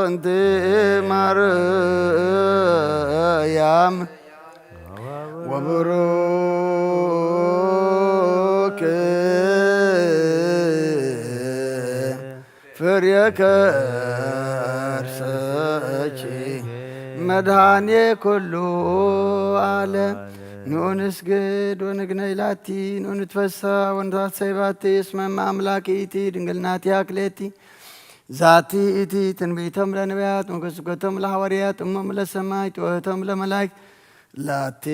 ኣንቲ ማርያም ወብሩክ ፍሬ ከርሰኪ መድኃኔ ኩሉ ዓለም። ንዑ ንስግድ ወንግነይ ላቲ፣ ንዑ ንትፈሳ ወንታሰይ ባቲ፣ እስመ እመ አምላክ ይእቲ፣ ድንግል ናቲ አክሌቲ። ዛቲ ይእቲ ትንቢቶም ለነቢያት፣ ወስብከቶም ለሐዋርያት፣ እሞም ለሰማዕት፣ ወውህቶም ለመላእክት። ላቲ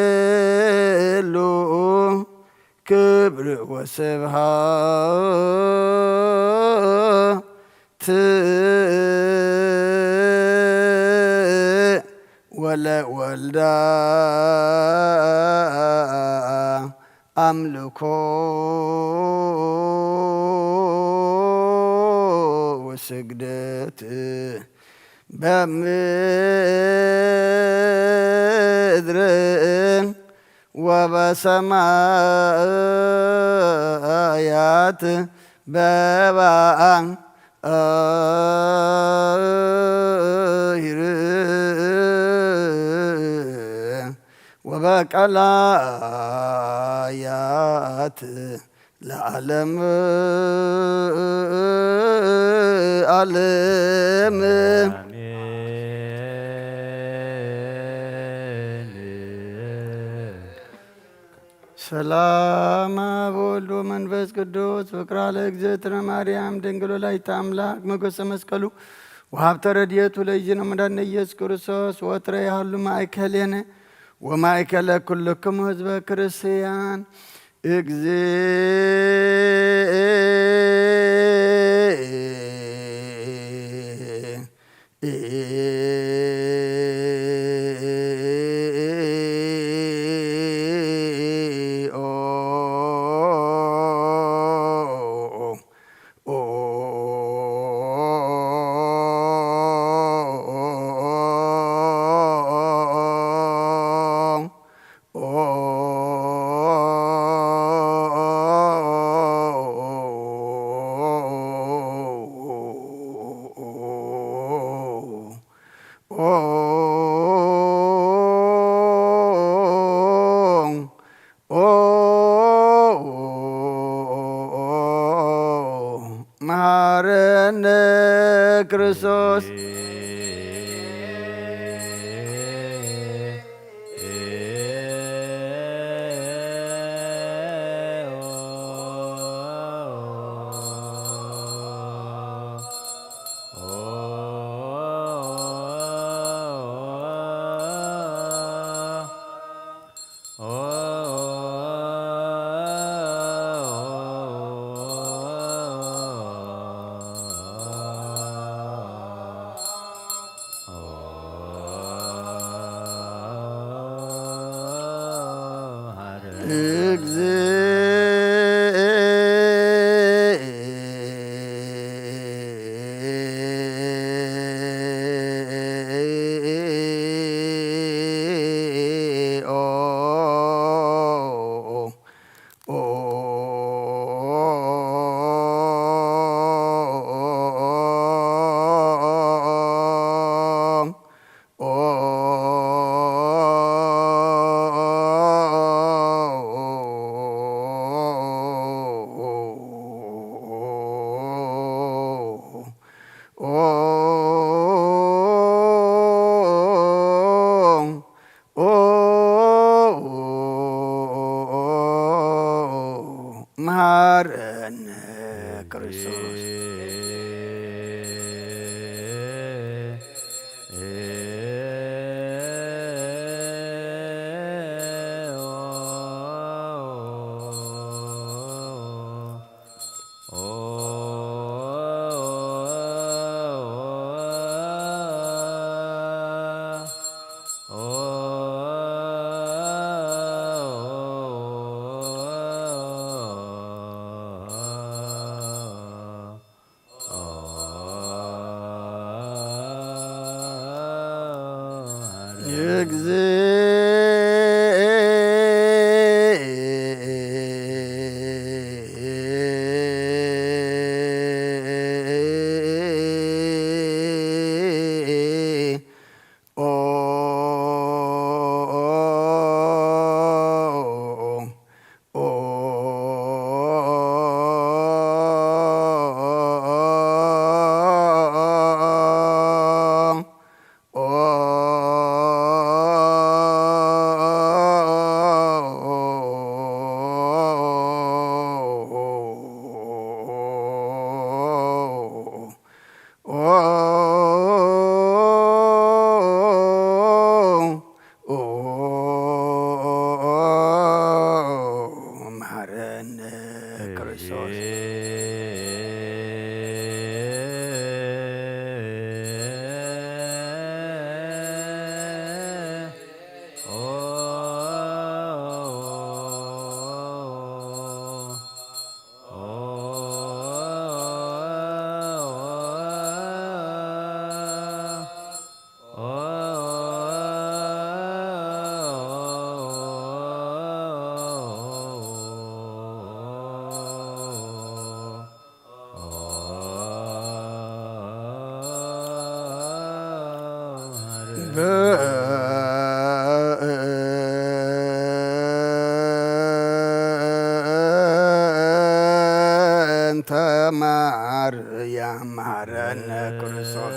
ይደሉ ክብር ወስብሐት ወለወልዳ አምልኮ ወስግደት በምድር ወበሰማያት በባይር ወበቀላያት ለዓለም ዓለም። አሜን። ሰላም አብ ወልድ ወመንፈስ ቅዱስ ፍቅራ ለእግዝእትነ ማርያም ድንግል ወላዲተ አምላክ ሞገሰ መስቀሉ ወሀብተ ረድኤቱ ለእግዚእነ መድኃኒነ ኢየሱስ ክርስቶስ ወትረ ያህሉ ማእከሌነ ወማእከለ ኩልክሙ ህዝበ ክርስቲያን። እግዚእ መሐረነ ክርስቶስ። መሐረነ ክርስቶስ። ክርስቶስ። በእንተ ማርያም መሐረነ ክርስቶስ።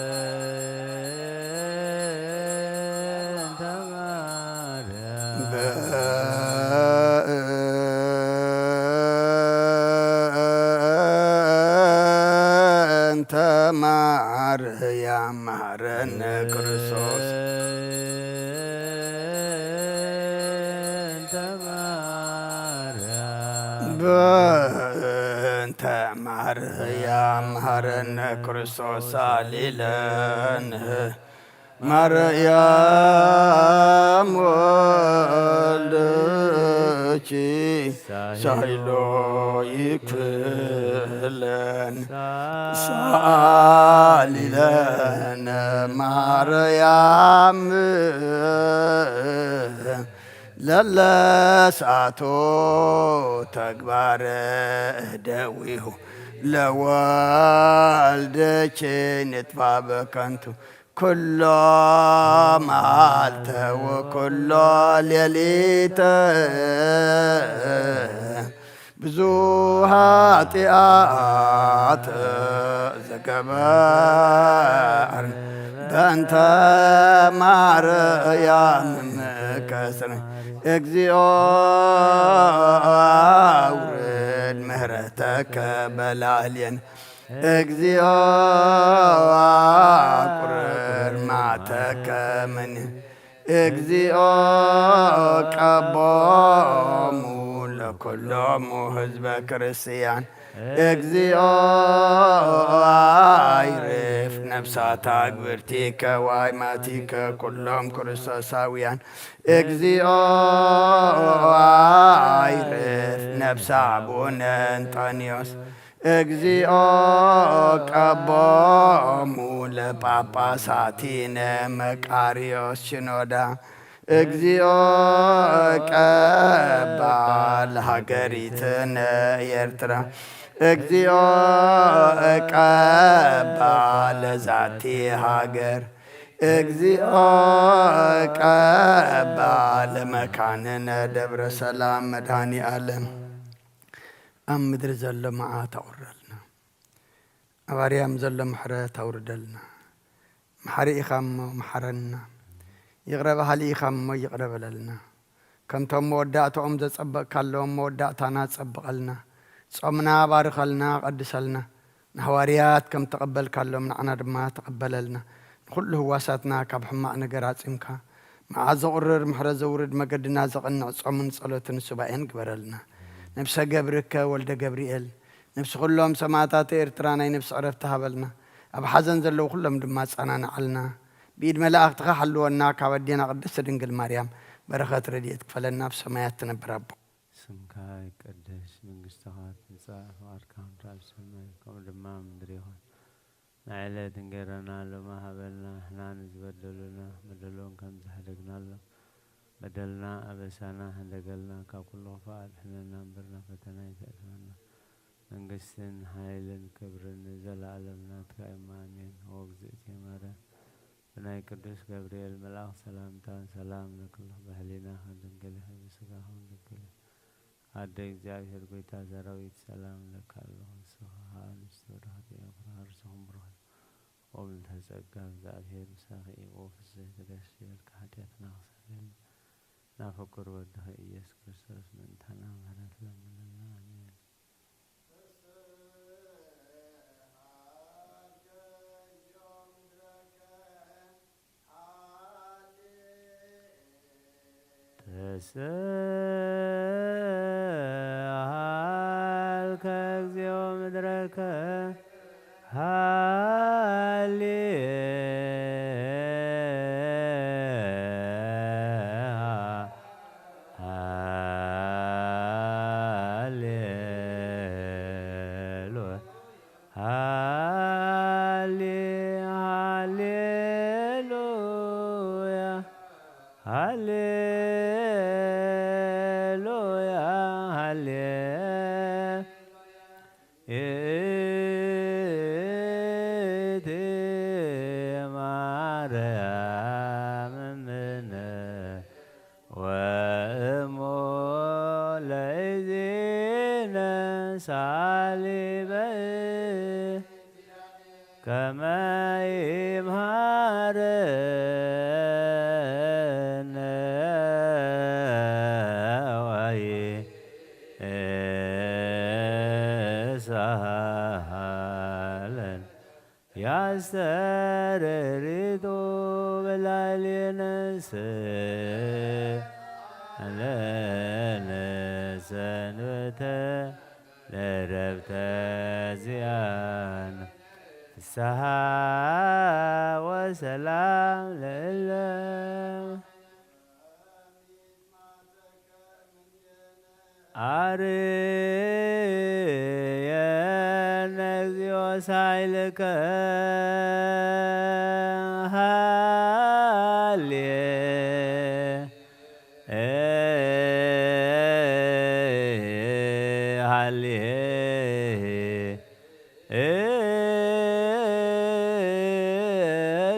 በእንተ ማርያም መሐረነ ክርስቶስ። በእንተ ማርያም መሐረነ ክርስቶስ። ሳሊለነ ማርያም ወልድኪ ሳይሎ ይክለን። ሳሊለነ ማርያም ለለሳቶ ተግባረ እደዊሁ ለወልድኪ ንጥፋ በከንቱ ኩሎ መዓልተ ወኩሎ ሌሊተ። ብዙ ኃጢአት ዘገበርን በእንተ ማርያም ምከስርን። እግዚኦ አውርድ ምሕረተከ በላዕሌነ። እግዚኦ አቁርር መዓተከ እምኔነ። እግዚኦ ቀቦሙ ለኩሎሙ ህዝበ ክርስቲያን። እግዚኦ አይርፍ ነፍሳት አግብርቲከ ወአይማቲከ ኩሎም ክርስቶሳውያን። እግዚኦ አይርፍ ነፍሰ አቡነ እንጦንዮስ። እግዚኦ ቀቦሙ ለጳጳሳቲነ መቃርዮስ ሽኖዳ። እግዚኦ ቀባ ለሃገሪትነ ኤርትራ። እግዚኦ ቀባ ለዛቲ ሃገር። እግዚኦ ቀባ ለመካንነ ደብረ ሰላም መድኃኔ ዓለም። ኣብ ምድሪ ዘሎ መዓት ኣውርደልና። ኣብ ኣርያም ዘሎ ምሕረት ኣውርደልና። መሓሪ ኢኻ እሞ መሓረና። ይቕረ በሃሊ ኢኻ እሞ ይቕረ በለልና። ከምቶም መወዳእታኦም ዘጸበቕካሎም መወዳእታና ጸብቐልና። ጾምና ባርኸልና፣ ቀድሰልና። ንሃዋርያት ከም ተቐበልካሎም ንዓና ድማ ተቐበለልና። ንኹሉ ህዋሳትና ካብ ሕማቕ ነገር ኣጺምካ፣ መዓት ዘቑርር ምሕረት ዘውርድ መገድና ዘቕንዕ ጾምን ጸሎትን ሱባኤን ግበረልና። ነብሰ ገብርከ ወልደ ገብርኤል፣ ነብሲ ኩሎም ሰማእታት ኤርትራ ናይ ነብሲ ዕረፍቲ ሃበልና። ኣብ ሓዘን ዘለዉ ኩሎም ድማ ኣጸናንዓልና። ብኢድ መላእኽትኻ ሓልወና፣ ካብ ኣዴና ቅድስቲ ድንግል ማርያም በረኸት ረድኤት ክፈለና፣ ኣብ ሰማያት ትነብር ኣቦ። ስምካ ይቀደስ፣ መንግስትኻ ትምጻእ፣ ፍቓድካ ከምቲ ኣብ ሰማይ ከምኡ ድማ ኣብ ምድሪ ይኹን። ንዕለት እንጌራና ሎሚ ሃበልና፣ ንሕና ንዝበደሉና በደሎም ከም ዝሓደግናሎም በደልና ኣበሳና ሕደገልና፣ ካብ ኩሉ ክፉእ ኣድሕነና እምበር ናብ ፈተና ኣይተእትወና። መንግስትን ሓይልን ክብርን ንዘለኣለም ናትካ እማ ኣሜን። ኦ እግዝእትየ ማርያም ብናይ ቅዱስ ገብርኤል መልኣኽ ሰላምታ ሰላም ንክልኽ ብሕሊናኺ ድንግል ኢኺ ብስጋኺ እውን ድንግል ኢኺ። ኣደ እግዚኣብሔር ጐይታ ሰራዊት ሰላም እለኪ ኣለኹ። ንስኺ ኸኣ ንእሽቶ ድኽቲ እየ፣ ፍረ ከርስኽን ብሩኽ እዩ። ኦ ምልዕተ ጸጋ እግዚኣብሔር ምሳኺ እዩ። ኦ ፍስሕቲ ደስ ይበልኪ፣ ሓጢኣትና ክሰርየልና ናብ ፍቁር ወድኺ ኢየሱስ ክርስቶስ ምእንታና ምሕረት ለምንልና። ኣሜን። ተሰሃልከ እግዚኦ ምድረከ ሃሌ ሃሌሉያ ሃሌ ሃሌሉያ ሃሌሉያ ሃሌ ይእቲ ማርያም እምነ ወእሞ ለእግዚእነ ሳሊበ ከመ ይምሃረነ ወይሳሃለን ያስተርሪቶ በላዕሌነ ሰለነ ሰንበተ ለረብተ ዚያን ፍስሃ ወሰላም ለእለ አርየነ እግዚኦ ሳይልከ ሃሌ ሃሌ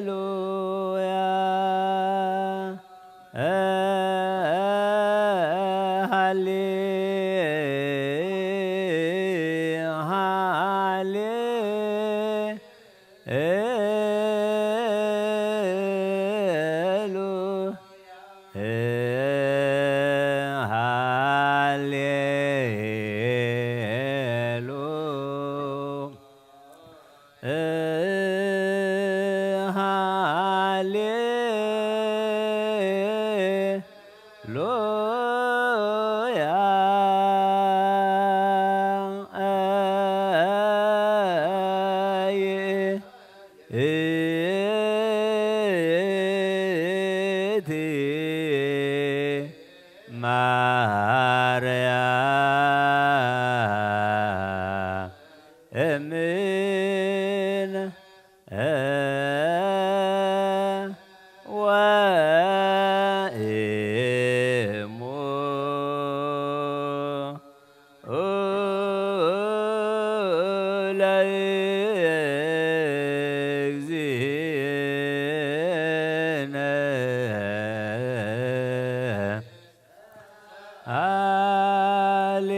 ሉያ ሃሌ ሃሌ ሉ ሃሌ ሉ ሃሌ ሉያ ይእቲ ማርያም እምነ ወእሙ ለእግዚእነ አሊ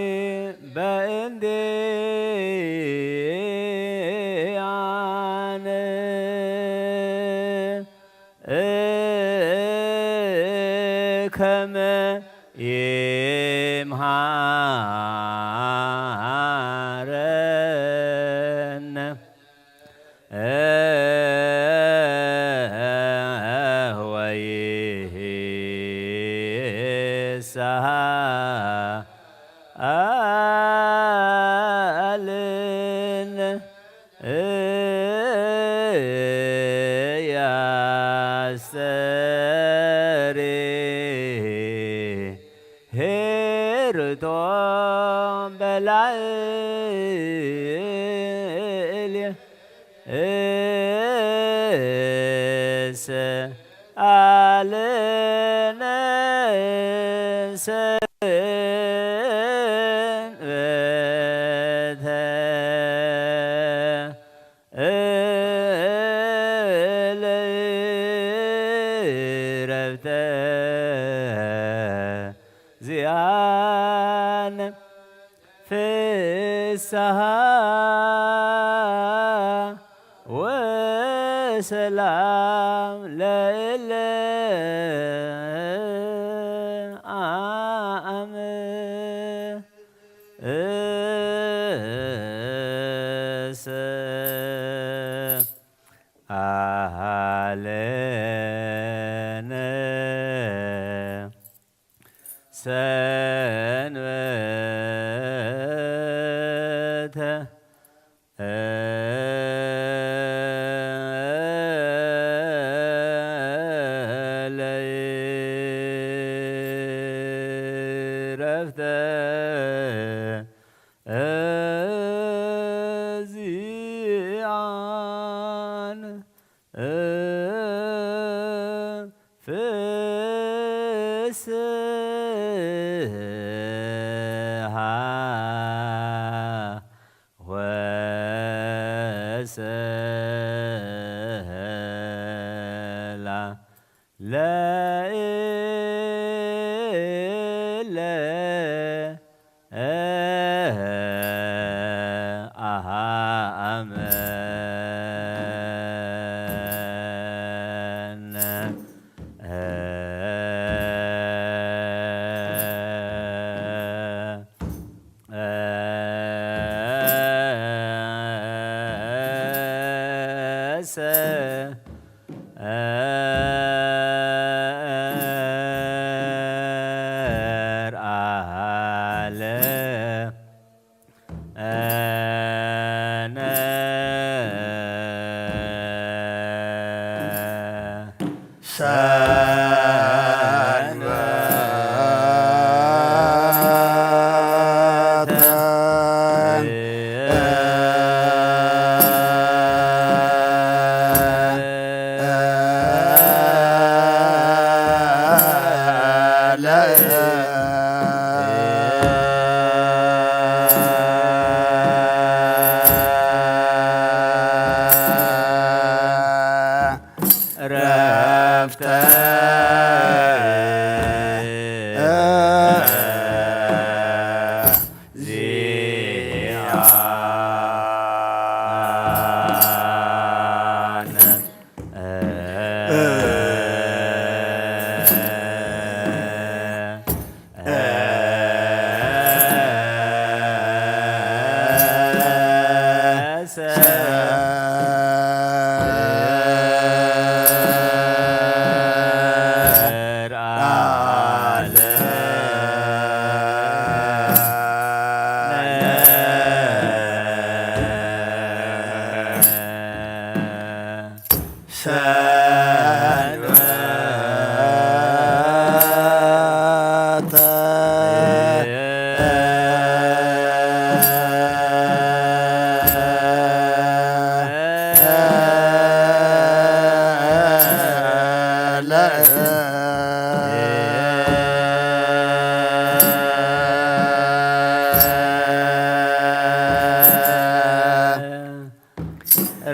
በእንዲአነ ከመ ይምሃረነ ወይሳሃ አልን ያስተሪ ሄርቶ በላዕል እስ አልነ ሰንበተ ለረብተ ዚያን ፍስሃ ወሰላም ለእለ አም እሰ አሃለነ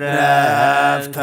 ረፍተ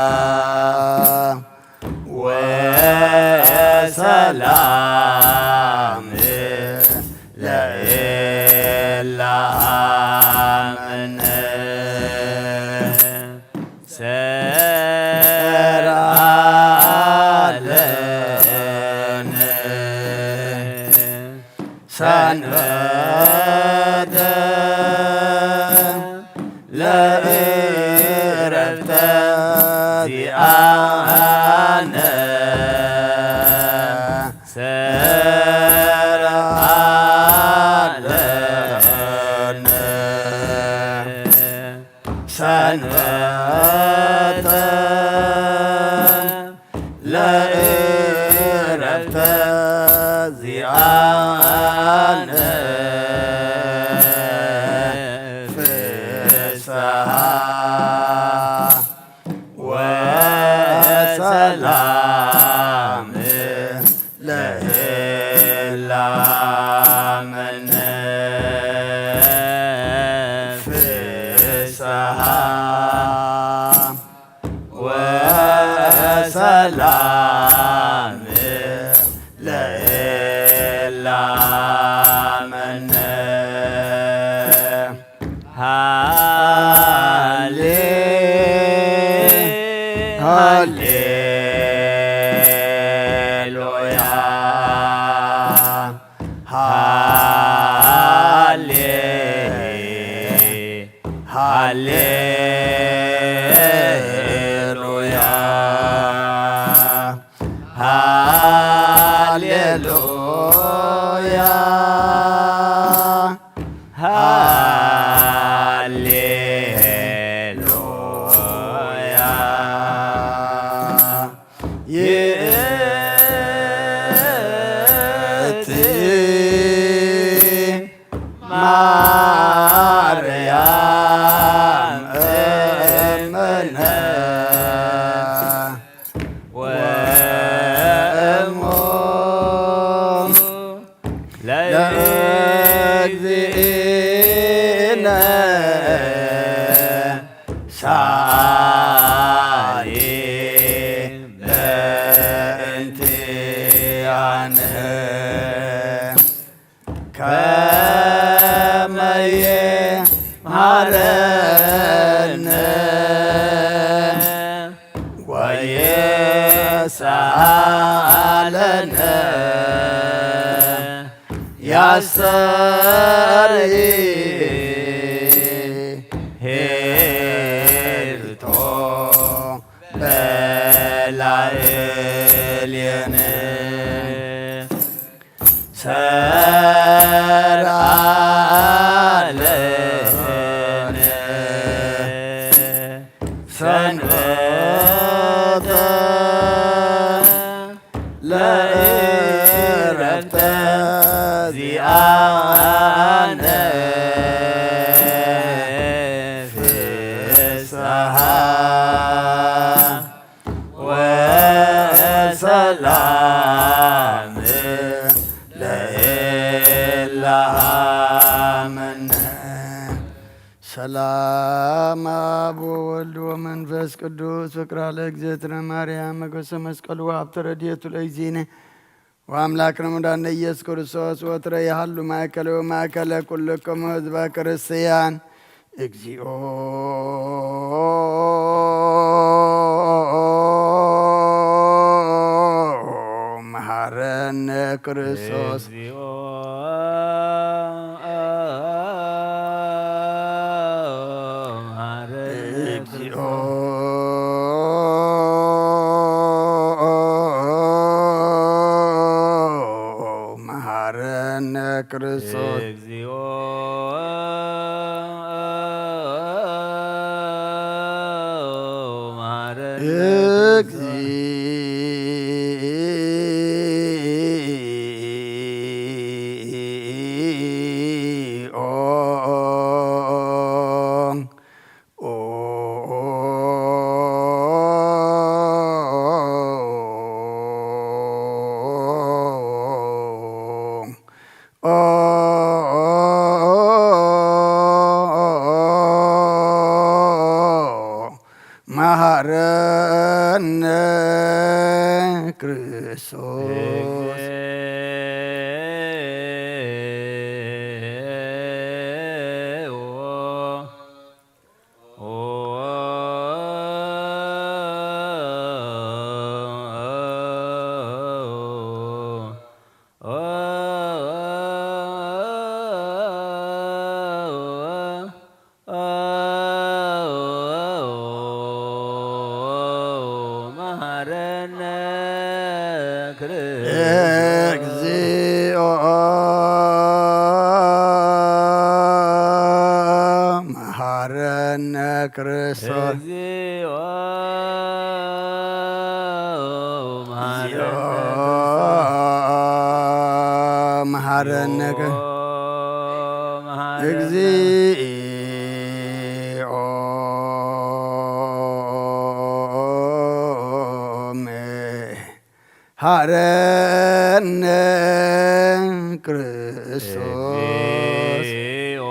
ሰላም ወሰላም ለእላምን ሰርዓለን ሰንበተ ለእረፍተ ዚኣነ ሰርዓለነ ሰንበተ ለእረፍተ ዚኣነ ፍስሓ ወሰላም ለህላመነ ፍስሓ ወሰላም ለህላመነ ሃሌ ሃሌሉያ ሃሌ ሃሌሉያ ሃሌሉያ ሃሌሉያ። ይእቲ ማርያም እምነ ወእሙ ለእግዚእነ ሳሊ በእንቲአነ ከመ ይምሃረነ ወየስአለነ ያስተርኢ ሄርቶ በላዕሌነ ሰርዓለነ ሰንበተ ለእረፍተ ዚኣነ ፍስሓ ወሰላም ለአመነ። ሰላም አብ ወወልድ ወመንፈስ ቅዱስ ፍቅራ ለእግዝእትነ ማርያም መገሰ መስቀሉ ሀብተ ረድኤቱ ለእግዚእነ ወአምላክነ ሙዳነ ኢየሱስ ክርስቶስ ወትረ ይሃሉ ማእከለ ወማእከለ ኩልክሙ ህዝበ ክርስቲያን። እግዚኦ መሐረነ ክርስቶስ። እግዚኦ መሐረነ እግዚኦ መሐረነ ክርስቶስ። እግዚኦ መሐረነ እግዚኦ። መሐረነ ክርስቶስ። መሐረነ ክርስቶስ። እግዚኦ መሐረነ ክርስቶስ። እግዚኦ መሐረነ መሐረነ ክርስቶስ። መሐረነ እግዚኦ መሐረነ ክርስቶስ። እግዚኦ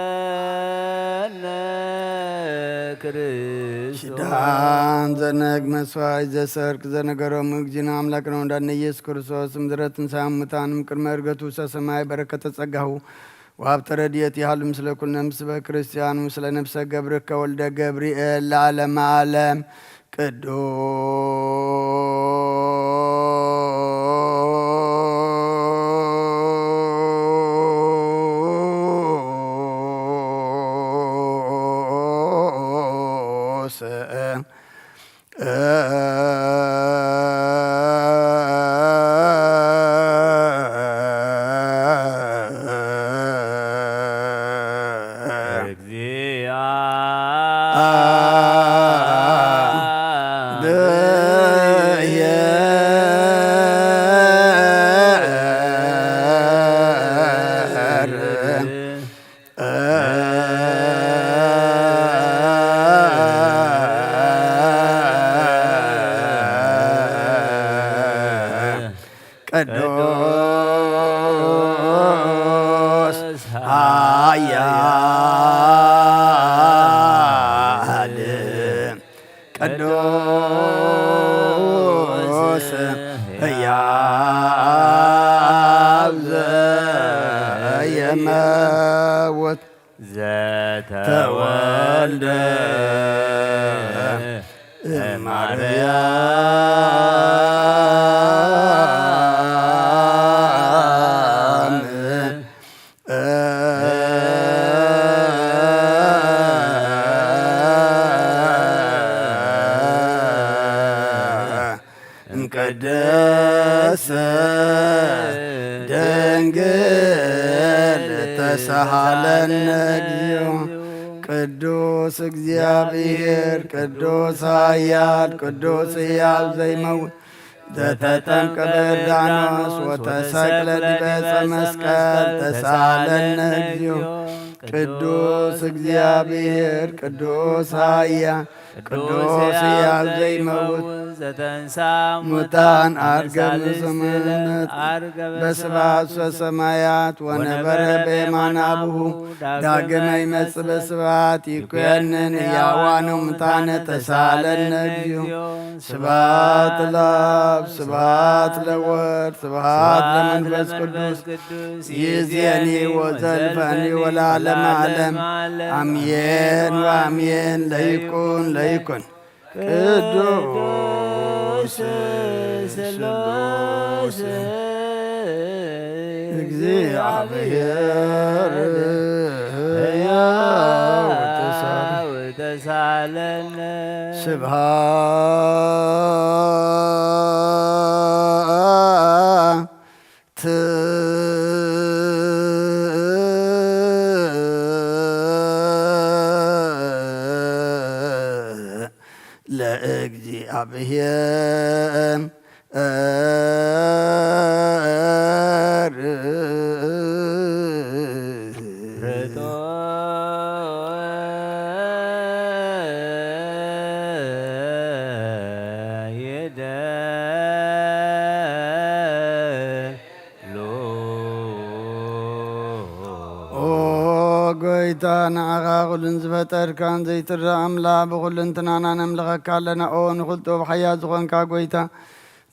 መሐረነ ክርስቶስ። ኪዳን ዘነግ መስዋዕት ዘሰርክ ዘነገሮም እግዚእነ አምላክነ ወመድኃኒነ ኢየሱስ ክርስቶስ ምድረ ትንሣኤ ሙታን ቅድመ ዕርገቱ ውስተ ሰማይ በረከተ ጸጋሁ ወሀብተ ረድኤት ይሃሉ ምስለ ኩልነ ምስበ ክርስቲያን ምስለ ነፍሰ ገብርከ ወልደ ገብርኤል ለዓለመ ዓለም። ቅዱስ ቅዱስ ኃያል ቅዱስ ሕያው ዘየመውት ዘተወልደ እማርያም እምቅድስት ድንግል ተሳሃለነ እግዚኦ። ቅዱስ እግዚአብሔር ቅዱስ ኃያል ቅዱስ ሕያው ዘይመውት ዘተጠምቀ በዮርዳኖስ ወተሰቅለ ዲበ ዕፀ መስቀል ተሳሃለነ እግዚኦ። ቅዱስ እግዚአብሔር ቅዱስ ኃያል ቅዱስ ሕያው ዘይመውት ዘተንሳ ሙታን አርገ በሰማያት በስብሐት ወሰማያት ወነበረ በየማነ አቡሁ ዳግመ ይመጽእ በስብሐት ይኮንን ሕያዋነ ሙታነ ተሳሃለነ እግዚኦ። ስብሐት ለአብ ስብሐት ለወልድ ስብሐት ለመንፈስ ቅዱስ ይእዜኒ ወዘልፈኒ ወለዓለመ ዓለም አሜን ወአሜን። ለይኩን ለይኩን ቅዱስ ስሉስ እግዚአብሔር ሕያው ተሳለነ ስብሐት ለእግዚአብሔር ጎይታ፣ ንዓኻ ኩሉን ዝፈጠርካን ዘይትረእ ኣምላኽ፣ ብኹልንትናና ነምልኸካ ኣለና። ኦ ንኹልጡ ብሓያ ዝኾንካ ጎይታ፣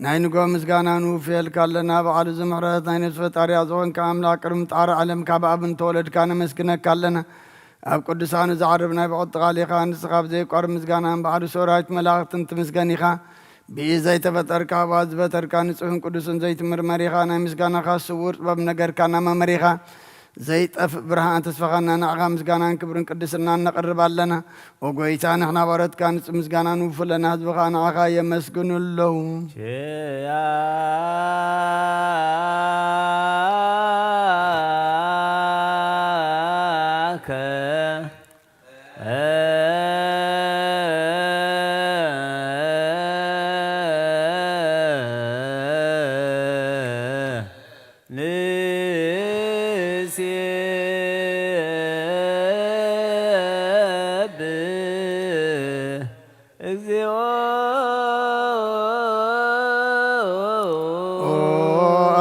ናይ ንጎ ምስጋና ንውፍየልካ ኣለና። ባዕሉ ዝምሕረት ናይ ነፍሲ ፈጣሪያ ዝኾንካ ኣምላኽ፣ ቅድሚ ምጣር ዓለም ካብ ኣብ እንተወለድካ ነመስግነካ ኣለና። ኣብ ቅዱሳኑ ዝዓርብ ናይ ብቕጥቓሊኻ፣ ንስኻ ብዘይቋር ምስጋና እምበኣር ሰራዊት መላእኽትን ትምስገን ኢኻ። ብኢድ ዘይተፈጠርካ፣ ብኣፍ ዝፈጠርካ፣ ንጹሕን ቅዱስን ዘይትምርመር ኢኻ። ናይ ምስጋናኻ ስውር ጥበብ ነገርካና መመሪኻ። ዘይጠፍእ ብርሃን ተስፋኻና ንዓኻ ምስጋናን ክብርን ቅድስናን ነቕርብ ኣለና። ኦ ጎይታ፣ ንሕና ባሮትካ ንጹህ ምስጋና ንውፉለና፣ ህዝብኻ ንዓኻ የመስግኑ ኣለዉ። ኪያከ ንሴብህ እግዚኦ። ኦ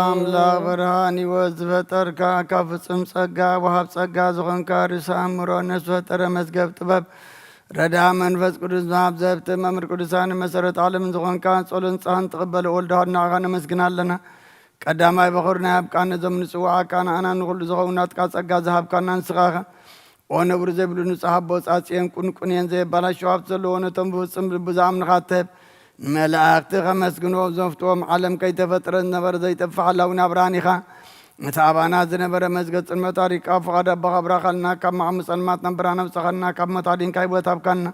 ኣምላኽ ብርሃን ህይወት ዝፈጠርካ፣ ካብ ፍጹም ጸጋ ወሃብ ጸጋ ዝኾንካ፣ ርእሰ ኣእምሮ ነፍሲ ፈጠረ መዝገብ ጥበብ ረዳ መንፈስ ቅዱስ መሃብ ዘህብቲ መምህር ቅዱሳን መሰረት ዓለም ዝኾንካ፣ ጸሎን ንስሓን ትቕበል ወልድ ዋሕድ ንዓኻ ነመስግን ኣለና። ቀዳማይ በኹር ናይ ሃብካን ነዞም ንጽውዓካ ንኣና ንኹሉ ዝኸውን ናትካ ጸጋ ዝሃብካና ንስኻ ኢኻ። ኦ ነብሪ ዘይብሉ ንጹሕ ኣቦ፣ ጻጽየን ቁንቁንየን ዘየባላሽው ሃብቲ ዘለዎ ነቶም ብፍጹም ልቡ ዝኣምንኻ እትህብ፣ ንመላእኽቲ ከመስግንዎ ዘፍትዎም፣ ዓለም ከይተፈጥረ ዝነበረ ዘይጠፍእ ሓላዊ ናብራን ኢኻ። እቲ ኣባና ዝነበረ መዝገብ ጽልመት ኣሪቅካ፣ ፍቓድ ኣቦኻ ኣብራኻልና፣ ካብ ማዕሙጸ ልማት ናብ ብርሃን ኣውጻኻና፣ ካብ ሞት ኣዲንካ ህይወት ሃብካና።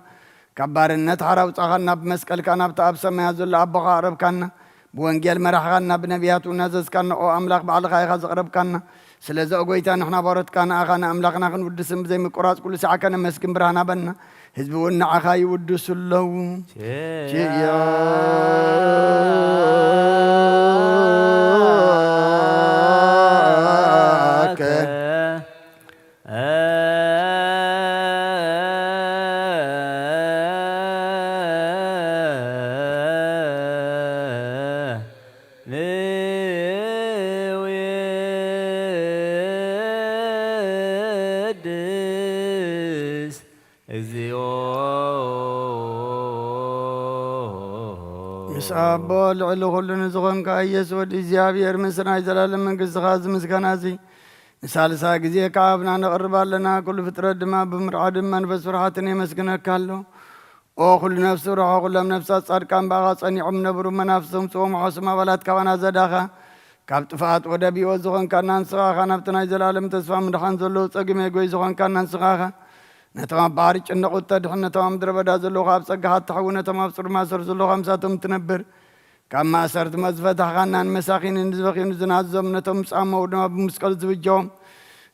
ካብ ባርነት ሓራ ኣውጻኻና፣ ብመስቀልካ ናብቲ ኣብ ሰማያት ዘሎ ኣቦኻ ኣቕረብካና። ብወንጌል መራሕኻና፣ ብነቢያት እውን ኣዘዝካና። ኦ ኣምላኽ፣ ባዕልኻ ኢኻ ዘቕረብካና። ስለዚ ኦ ጐይታ፣ ንሕና ባሮትካ ንኣኻ ንኣምላኽና ክንውድስን ብዘይምቁራጽ ኩሉ ሳዕ ከነመስግን ብርሃን ሃበና። ህዝቢ እውን ንዓኻ ይውድሱ ኣለዉ። ኪያ ኪያከ ንውድስ እግዚኦ። ምስ ኣቦ ልዕሊ ኩሉ ንዝኾንካ ኢየሱስ ወዲ እግዚኣብሔር፣ ምስ ናይ ዘላለም መንግስትኻ እዚ ምስጋና እዚ ንሳልሳይ ግዜ ከኣብና ነቕርብ ኣለና። ኩሉ ፍጥረት ድማ ብምርዓድን መንፈስ ፍርሃትን የመስግነካ ኣሎ። ኦ ኩሉ ነፍሲ ርሖ፣ ኩሎም ነፍሳት ጻድቃን ብኣኻ ጸኒዖም ነበሩ። መናፍስቶም ጽዎም ሓሶም ኣባላት ካባና ዘዳኻ፣ ካብ ጥፍኣት ወደብ ህይወት ዝኾንካና ንስኻ ኢኻ። ናብቲ ናይ ዘላለም ተስፋ ምድሓን ዘለዎ ጸግመ ጎይ ዝኾንካና ንስኻ ኢኻ። ነቶም ኣብ ባሕሪ ጭነቑ እተድሕን፣ ነቶም ኣብ ምድረ በዳ ዘለዉ ኣብ ጸጋኻ እተሕዊ፣ ነቶም ኣብ ጽሩብ ማእሰርቲ ዘለዉ ምሳቶም እትነብር፣ ካብ ማእሰርቲ ሞት ዝፈታሕካና፣ ንመሳኺን ንዝበኽዩ ንዝናዘዙ፣ ነቶም ዝጻመዉ ድማ ብመስቀሉ ዝብጀዎም፣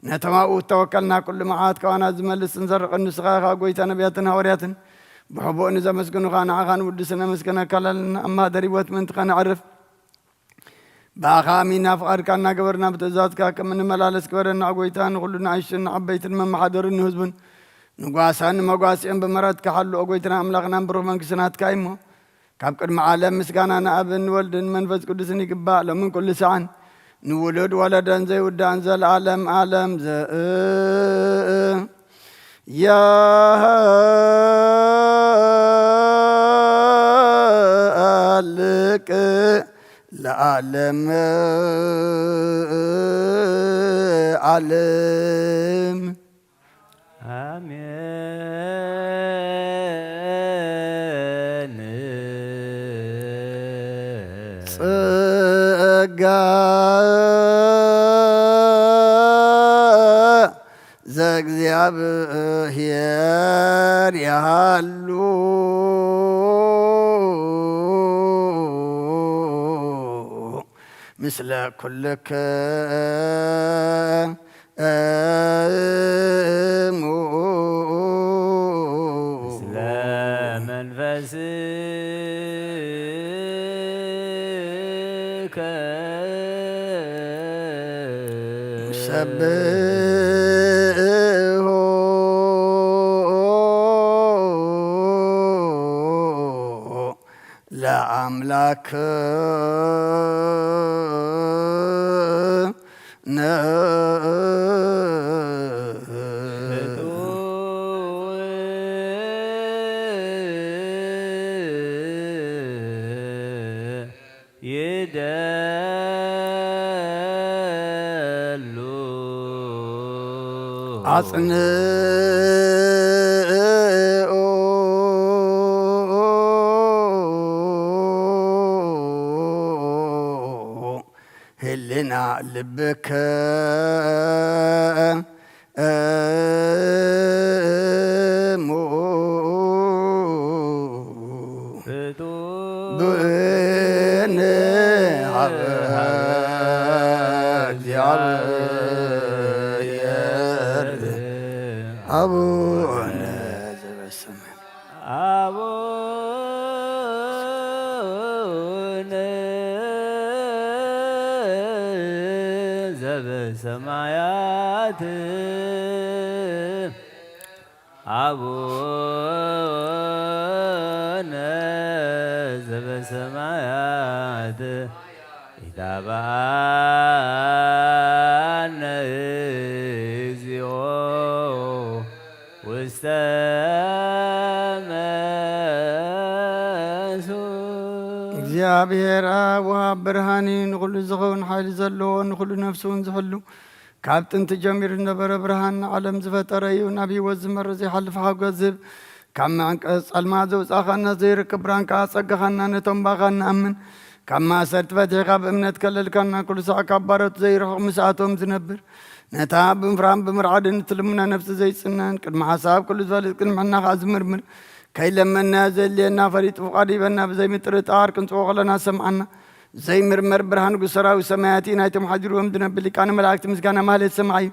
ነቶም ኣብኡ እተወከልና ኩሉ መዓት ካባና ዝመልስን ዘርቕን ንስኻ ኢኻ። ጐይታ ነቢያትን ሃዋርያትን ብሕቡእ ንዘመስግኑኻ ንዓኻ ንውድስን ነመስግነካ ኣለና። ኣብ ማህደር ህይወት ምእንቲ ኸነዕርፍ ብኣኻ ኣሚንና ፍቓድካ እናገበርና ብትእዛዝካ ከም እንመላለስ ግበረና። ጐይታ ንኹሉ ንኣሽቱን ንዓበይትን መመሓደርን ንህዝቡን ንጓሳን ንመጓስኦም ብምሕረትካ ሓሉ። ኦ ጐይታና ኣምላኽና ብሩኽ መንግስቲ ናትካ እዩ እሞ፣ ካብ ቅድሚ ዓለም ምስጋና ንኣብን ንወልድን መንፈስ ቅዱስን ይግባእ፣ ሎምን ኩሉ ሰዓን፣ ንውሉድ ወለደን ዘይውዳእን፣ ዘለዓለም ዓለም ዘእ ያሃልቅ ለዓለም ዓለም። ኣሜን። ጸጋ ዘእግዚኣብሔር ይሃሉ ምስለ ኩልክ እሙ። ምስለ መንፈስከ። ሰብሖ ለአምላክ ነ። ኣጽንኡ ህልና ልብከ እሙ ብእን ኣብ እግዚኣብሔር ኣቡነ ዘበሰማያት። ኣቡነ ዘበሰማያት፣ ኣቡነ ዘበሰማያት፣ ኢታብአነ እግዚኦ ውስተ መንሱ። እግዚኣብሔር ኣብ ወሃብ ብርሃን እዩ፣ ንኹሉ ዝኸውን ሓይሊ ዘለዎ፣ ንኹሉ ነፍሱ እውን ዝሕሉ፣ ካብ ጥንቲ ጀሚሩ ዝነበረ ብርሃን ንዓለም ዝፈጠረ እዩ። ናብ ህይወት ዝመርሕ ዘይሓልፍ ሓጎስ ዝህብ፣ ካብ መዕንቀ ጸልማት ዘውጻእኻና፣ ዘይርከብ ብርሃን ከኣ ኣጸጋኻና፣ ነቶም ብኣኻ እንኣምን ካብ ማእሰርቲ ፈቲሕካ ብእምነት ከለልካና፣ ኩሉ ሳዕ ካብ ባሮት ዘይርሕቕ ምስኣቶም ዝነብር፣ ነታ ብምፍራም ብምርዓድን እትልምና ነፍሲ ዘይጽነን፣ ቅድሚ ሓሳብ ኩሉ ዝፈልጥ፣ ቅድሚ ሕና ከኣ ዝምርምር፣ ከይለመንናዮ ዘድልየና ፈሊጡ ፍቓዱ ሂበና፣ ብዘይምጥርጣር ክንጽዎ ከለና ዝሰምዓና፣ ዘይምርመር ብርሃን ንጉስ ሰራዊት ሰማያት እዩ። ናይቶም ሓዲርዎም ዝነብር ሊቃነ መላእክቲ ምስጋና ማህሌት ሰማዕ እዩ።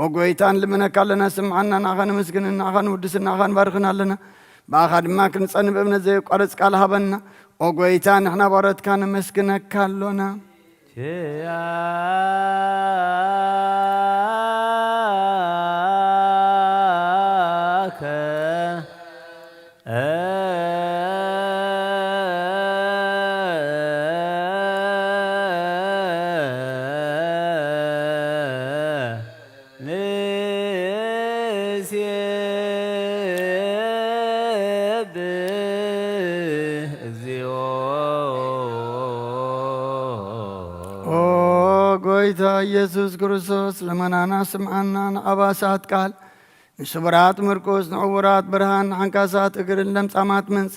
ኦ ጎይታ፣ ንልምነካ ኣለና፣ ስምዓና፣ ንኣኻ ነመስግንን፣ ንኣኻ ንውድስን፣ ንኣኻ ንባርኽን ኣለና። ብኣኻ ድማ ክንጸንብ እምነት ዘየቋርጽ ቃል ሃበና። ኦ ጎይታ፣ ንሕና ባሮትካ ነመስግነካ ኣሎና። ኪያከ ንሴብህ እግዚኦ። ኦ ጎይታ ኢየሱስ ክርስቶስ፣ ልመናና ስምዓና፣ ንኣባሳት ቃል፣ ንስቡራት ምርኩስ፣ ንዕውራት ብርሃን፣ ንሓንካሳት እግርን ለምጻማት መንጺ፣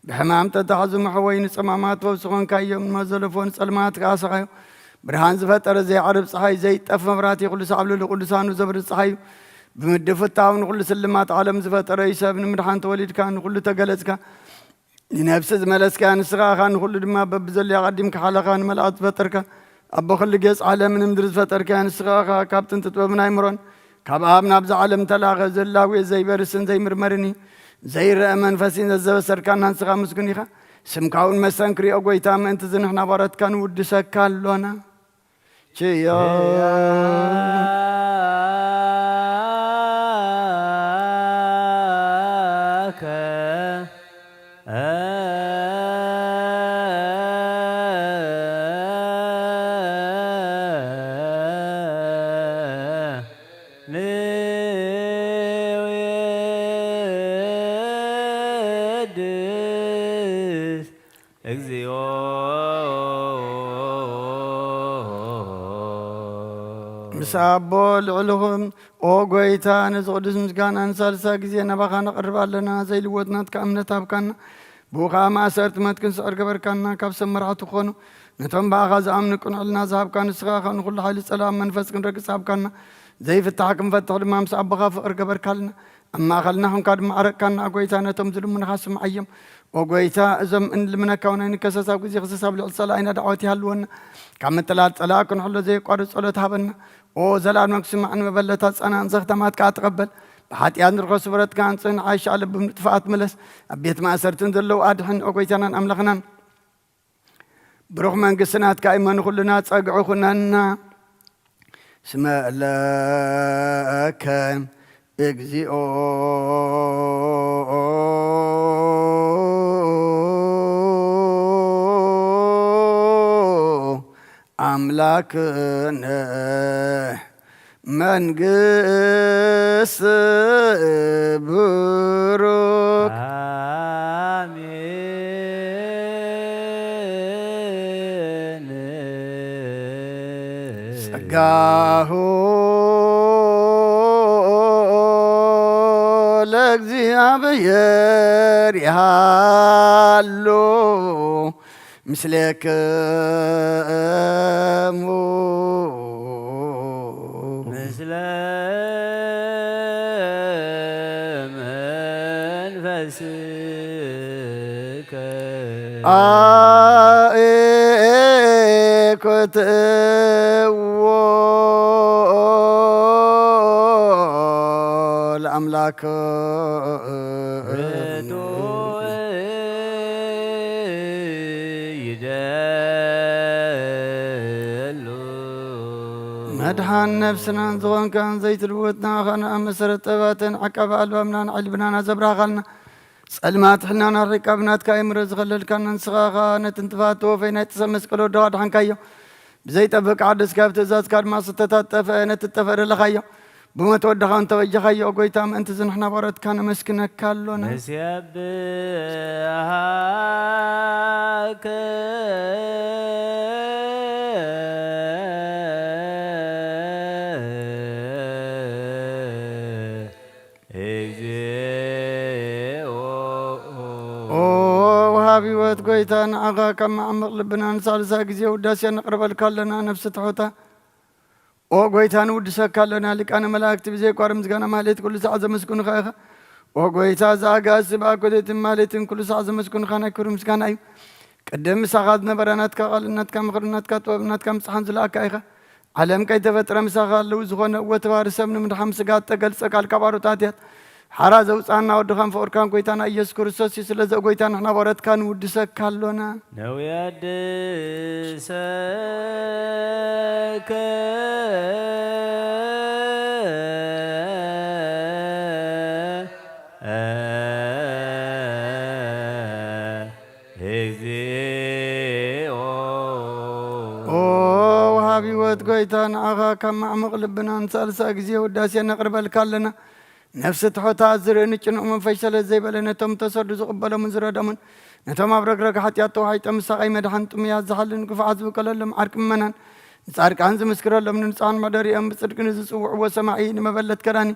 ብሕማም ተታሕዙ መሕወይ፣ ንጸማማት ፈውሲ ኾንካዮም፣ ንመዘለፎ ንጸልማት ከኣ ሰቓዮ። ብርሃን ዝፈጠረ ዘይዓርብ ጸሓይ፣ ዘይጠፍ መብራህቲ፣ ኩሉ ሳዕ ኣብ ልዕሊ ቅዱሳኑ ዘብርህ ጸሓይ እዩ። ብምድፍታው ንኹሉ ስልማት ዓለም ዝፈጠረ እዩ። ሰብ ንምድሓን ተወሊድካ፣ ንኹሉ ተገለጽካ። ንነፍሲ ዝመለስካያ ንስኻ ኢኻ፣ ንኹሉ ድማ በብዘለዮ ኣቐዲምካ ሓለኻ ንመላእኽቲ ዝፈጠርካ፣ ኣቦ ኹሉ ጌጽ ዓለምን ምድሪ ዝፈጠርካያ ንስኻ ኢኻ። ካብ ጥንቲ ጥበብን ኣይምሮን፣ ካብ ኣብ ናብዛ ዓለም ተላኸ፣ ዘላዊ ዘይበርስን ዘይምርመርን እዩ። ዘይረአ መንፈስ እዩ ዘዘበሰርካና ንስኻ ምስጉን ኢኻ። ስምካ እውን መስተንክር እዩ፣ ኦ ጎይታ፣ ምእንቲ እዚ ንሕና ባሮትካ ንውድሰካ ኣሎና። ችዮ። ኪያከ ንውድስ እግዚኦ። ምስ ኣቦ ልዕልኹም፣ ኦ ጎይታ፣ ነዚ ቅዱስ ምስጋና ንሳልሳ ግዜ ናባኻ ነቕርብ ኣለና። ዘይልወጥ ናትካ እምነት ሃብካና። ብኡ ኸዓ ማእሰርቲ ሞት ክንስዕር ገበርካና። ካብ ሰብ መራሕቲ ክኾኑ፣ ነቶም ብኣኻ ዝኣምኑ ቅኑዕ ሕልና ዝሃብካ ንስኻ ኢኻ። ንኹሉ ሓይሊ ጸላእ መንፈስ ክንረግጽ ሃብካና። ዘይፍታሕ ክንፈትሕ ድማ ምስ ኣቦኻ ፍቕሪ ገበርካልና። ኣብ ማእኸልና ኹንካ ድማ ዓረቅካና፣ ኦ ጎይታ፣ ነቶም ዝልምኑኻ ስምዓዮም። ኦ ጎይታ፣ እዞም እንልምነካ እውን ኣይንከሰስ፣ ኣብ ግዜ ክሰስ ኣብ ልዕሊ ጸላኢና ዳዕወት ይሃልወና። ካብ ምጥላል ጸላኢ ክንሕሎ ዘየቋርጽ ጸሎት ሃበና። ኦ ዘላለም ክስማዕ ንመበለታት ጸናን ዘኽተማት ከኣ ተቐበል። ብሓጢኣት ንርኸ ስብረትካ ኣንጽህ፣ ንዓይሽ ኣለብም ንጥፍኣት ምለስ። ኣብ ቤት ማእሰርትን ዘለዉ ኣድሕን፣ ኦ ጎይታናን ኣምላኽናን። ብሩኽ መንግስቲ ናትካ እሞ ንኹልና ጸግዒ ኩነና። እስመ ለከ እግዚኦ ኣምላክነ መንግስት ብሩክ። አሜን። ጸጋሁ ለእግዚኣብሔር ይሃሉ ምስሌክሙ። ምስለ መንፈስከ አእኩትዎ ለአምላክ። ርቱዕ ይደሉ። መድሓን ነፍስናን ዝኾንካን ዘይትልወጥ ንዓኻ ንኣብ መሰረት ጥበባትን ዓቃቢ ኣልባብናን ዕልብናን ኣዘብራኻልና። ጸልማት ሕልናና ርሒቃ ብናትካ ኣእምሮ ዝኸለልካና ንስኻ ኸኣ ነቲ ንጥፋት ተወፈይ ናይ ጥሰ መስቀል ወድኻ ኣድሓንካዮ። ብዘይጠፍእ ሓደስካ ብትእዛዝካ ድማ ዝተታጠፈ ነቲ ዝጠፍአ ደለኻዮ። ብሞት ወድኻ እንተበጀኻዮ፣ ኦ ጐይታ፣ ምእንቲ እዚ ንሕና ባሮትካ ነመስግነካ ኣሎና። ንሴብሃከ እግዚኦ። ኦ ወሃቢ ህይወት ጐይታ፣ ንዓኻ ካብ መዓሙቕ ልብና ንሳልሳይ ግዜ ውዳሴ ነቕርበልካ ኣለና። ነፍሲ ትሑታ ኦ ጐይታ፣ ንውድሰካ ኣለና። ሊቃነ መላእክቲ ብዘይቋርጽ ምስጋና ማህሌት ኩሉ ሳዕ ዘመስግኑኻ ኢኻ። ኦ ጐይታ፣ እዚ ኣጋእዝቲ ብኣኮቴትን ማህሌትን ኩሉ ሳዕ ዘመስግኑኻ ናይ ክብሪ ምስጋና እዩ። ቅድም ምሳኻ ዝነበረ ናትካ ቃልን ናትካ ምኽርን ናትካ ጥበብን ናትካ ምጽሓን ዝለኣካ ኢኻ። ዓለም ከይተፈጥረ ምሳኻ ኣለዉ ዝኾነ እወ ተባህሪ ሰብ ንምድሓን ስጋ እተገልጸ ቃልካ ባሮት ኣትያት ሓራ ዘውጽኣና ወድኻን ፍቕርካን ጐይታና ኢየሱስ ክርስቶስ እዩ። ስለዚ ኦ ጐይታ ንሕና ባሮትካ ንውድሰካ ኣሎና። ነውየድሰከ እግዚኦ። ኦ ወሃቢ ህይወት ጐይታ፣ ንዓኻ ካብ ማዕሙቕ ልብና ንሳልሳይ ግዜ ውዳሴ ነቕርበልካ ኣለና። ነፍሲ ትሑታ ዝርኢ ንጭኑቕ መንፈስ ሰለ ዘይበለ፣ ነቶም ተሰዱ ዝቕበሎምን ዝረደሙን፣ ነቶም ኣብ ረግረግ ሓጢኣት ተዋሒጦም ዝሳቐይ መድሓን ጥሙያት ዝሓልን ግፉዓት ዝብቀለሎም ዓርቂ ምእመናን፣ ንጻድቃን ዝምስክረሎም ንንጹሓን መሕደሪኦም ብጽድቂ ንዝጽውዕዎ ሰማዒ ንመበለት ከዳኒ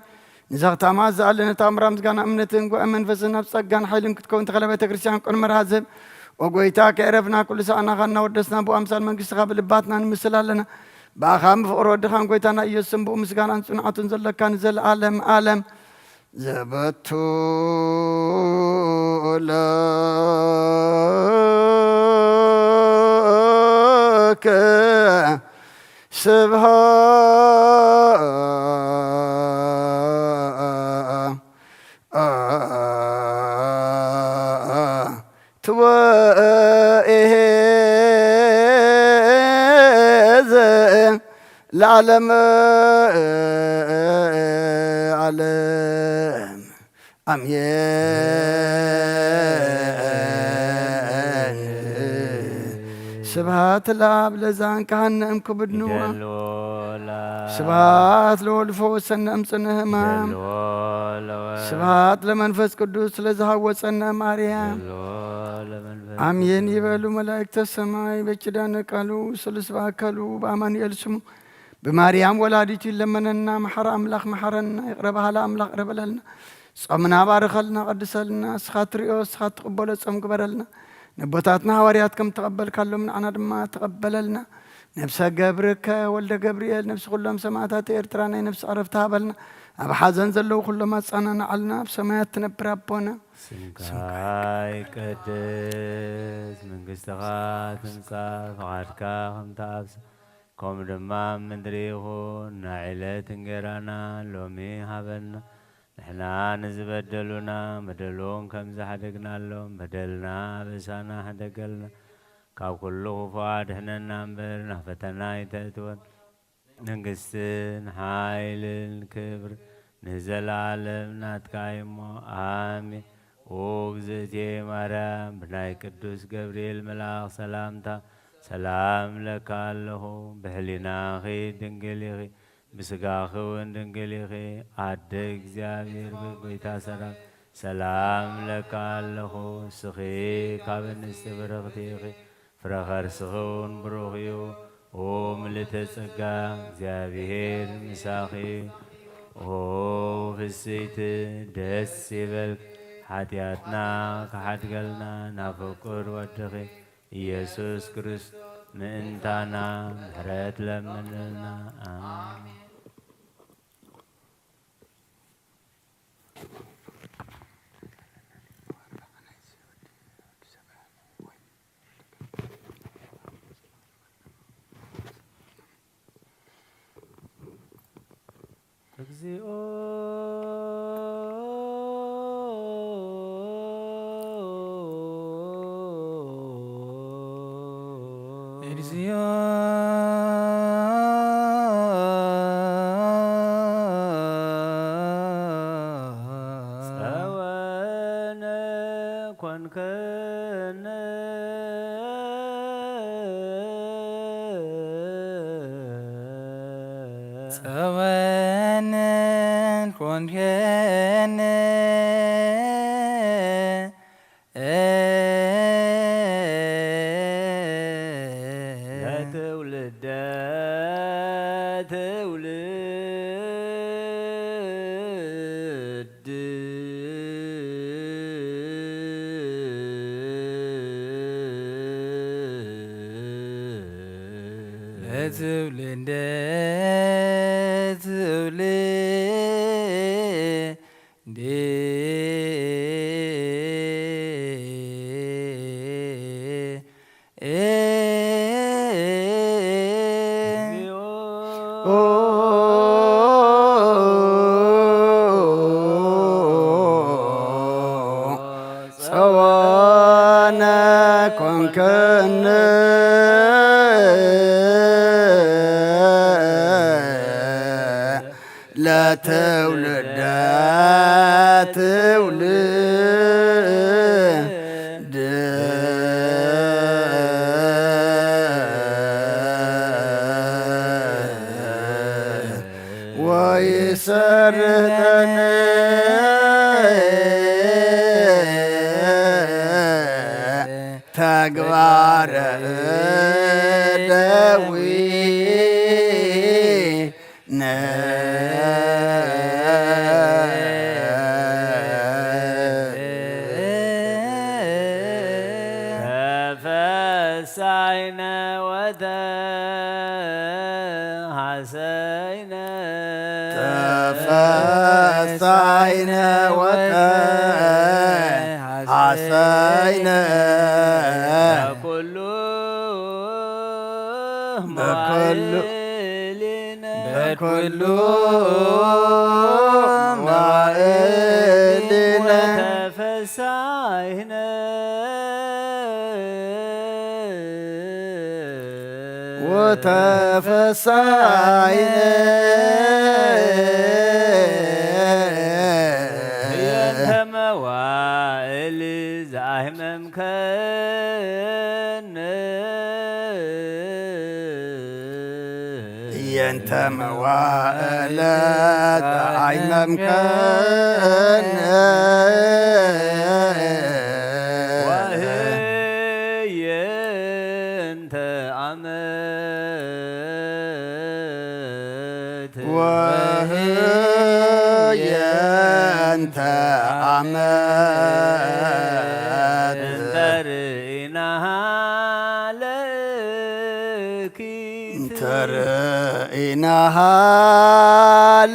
ንዘኽታማ ዝኣለ ነታ ኣምራ ምስጋና እምነትን ጉባኤ መንፈስን ኣብ ጸጋን ሓይልን ክትከውን ተኸለ ቤተ ክርስቲያን ቅን መርሃ ዝህብ። ኦ ጐይታ ከየረፍና ኩሉ ሰዓናኻ እናወደስና ብኣምሳል መንግስትኻ ብልባትና ንምስል ኣለና። ብኣኻ ብፍቕሪ ወድኻን ጐይታና ኢየሱስን ብኡ ምስጋናን ጽንዓቱን ዘለካ ንዘለኣለም ኣለም ዘበቱ ለከ ስብሐት ወኢሄዘ ለዓለመ ዓለም። ኣሜን። ስብሐት ለአብ ለዛን ካህነ እምክብድንዋ። ይደልዎ ለአብ። ስብሐት ለወልድ ፈወሰነ እምጽነ ህማም። ይደልዎ ለወልድ። ስብሐት ለመንፈስ ቅዱስ ለዝሃወጸነ ማርያም። ይደልዎ ለመንፈስ ኣሜን ቅዱስ። ይበሉ መላእክተ ሰማይ በኪዳነ ቃሉ ስሉስ በአካሉ በአማኑኤል ስሙ። ብማርያም ወላዲቱ ይለመነና። መሓሪ ኣምላኽ መሓረና፣ ይቕረ በሃሊ ኣምላኽ ይቕረ በለልና። ጾምና ባርኸልና፣ ቀድሰልና። እስኻ ትሪኦ፣ እስኻ ትቕበሎ ጾም ግበረልና። ነቦታትና ሃዋርያት ከም ተቐበልካሎም ንዓና ድማ ተቐበለልና። ነብሰ ገብርከ ወልደ ገብርኤል፣ ነብሲ ኩሎም ሰማዕታት ኤርትራ ናይ ነብሲ ዕረፍቲ ሃበልና። ኣብ ሓዘን ዘለዉ ኩሎም ኣጻናንዓልና። ኣብ ሰማያት ትነብር ኣቦና። ስምካ ይቀደስ፣ መንግስትኻ ትምጻእ፣ ፍቓድካ ከምቲ ኣብ ሰ-፣ ከምኡ ድማ ኣብ ምድሪ ይኹን። ናይ ዕለት እንጌራና ሎሚ ሃበና። ንሕና ንዝበደሉና በደሎም ከም ዝሓደግናሎም በደልና ኣበሳና ሕደገልና። ካብ ኩሉ ክፉእ ኣድሕነና እምበር ናብ ፈተና ኣይተእትወን። መንግስትን ሓይልን ክብር ንዘለኣለም ናትካ እዩ እሞ፣ ኣሜን። ኦ እግዝእትየ ማርያም፣ ብናይ ቅዱስ ገብርኤል መልኣኽ ሰላምታ ሰላም እብለኪ ኣለኹ። ብሕሊናኺ ድንግል ኢኺ፣ ብስጋኺ እውን ድንግል ኢኺ። ኣደ እግዚኣብሔር፣ ብጎይታ ሰላም ሰላም እብለኪ ኣለኹ። ንስኺ ካብ ኣንስቲ ብርኽቲ ኢኺ፣ ፍረ ከርስኺ እውን ብሩኽ እዩ። ኦ ምልእተ ጸጋ፣ እግዚኣብሔር ምሳኺ። ኦ ፍስይቲ ደስ ይበልኪ፣ ሓጢኣትና ክሓድገልና ናብ ፍቁር ወድኺ ኢየሱስ ክርስቶስ ምእንታና ምሕረት ለምንልና። ኣሜን። እግዚኦ እግዚኦ ጸወነ ኮንከነ ጸወነ ኮንከነ ለትውልደ ትውልድ ለትውልደ ትውልድ ጸወነ ኮንከነ ለትውልደ ትውልድ ወይሰርተነ ተግባረ እደዊ ነ ተፈሳይነ ወተሐሰይነ ተፈሳይነ ወተሐሰይነ በኩሉ በኩሉ መዋዕሊነ በኩሉ መዋዕሊነ ወተፈሳይነ ወተፈሳይነ ህየንተ መዋዕሊ ዘኣህመምከነ ህየንተ መዋዕለ ዘኣህመምከነ ወህየንተ ዓመት ወህየንተ ዓመት እንተ ርኢናሃ ለእኪት እንተ ርኢናሃ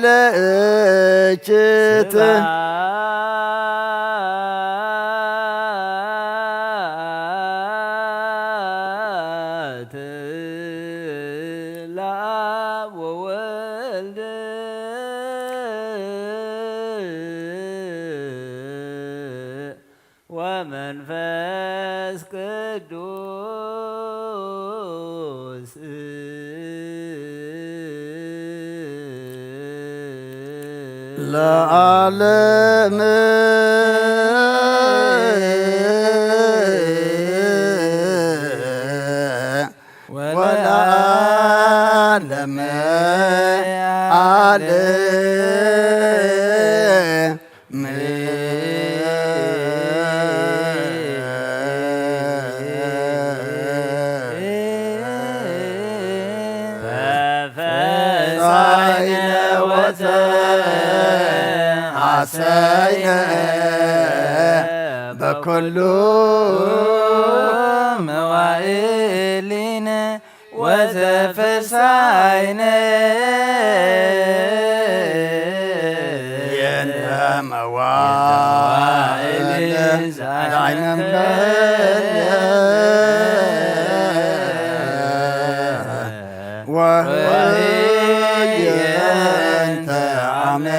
ለእኪት ስብሐት ለአብ ወወልድ ወመንፈስ ቅዱስ ለዓለም ወለዓለመ ዓለም። ተፈሳይነ ወተ ሰይነ በኩሉ መዋእሊነ ወዘፈሳይነ የንተ መዋእል ዛይነም ወህየንተ ዓመት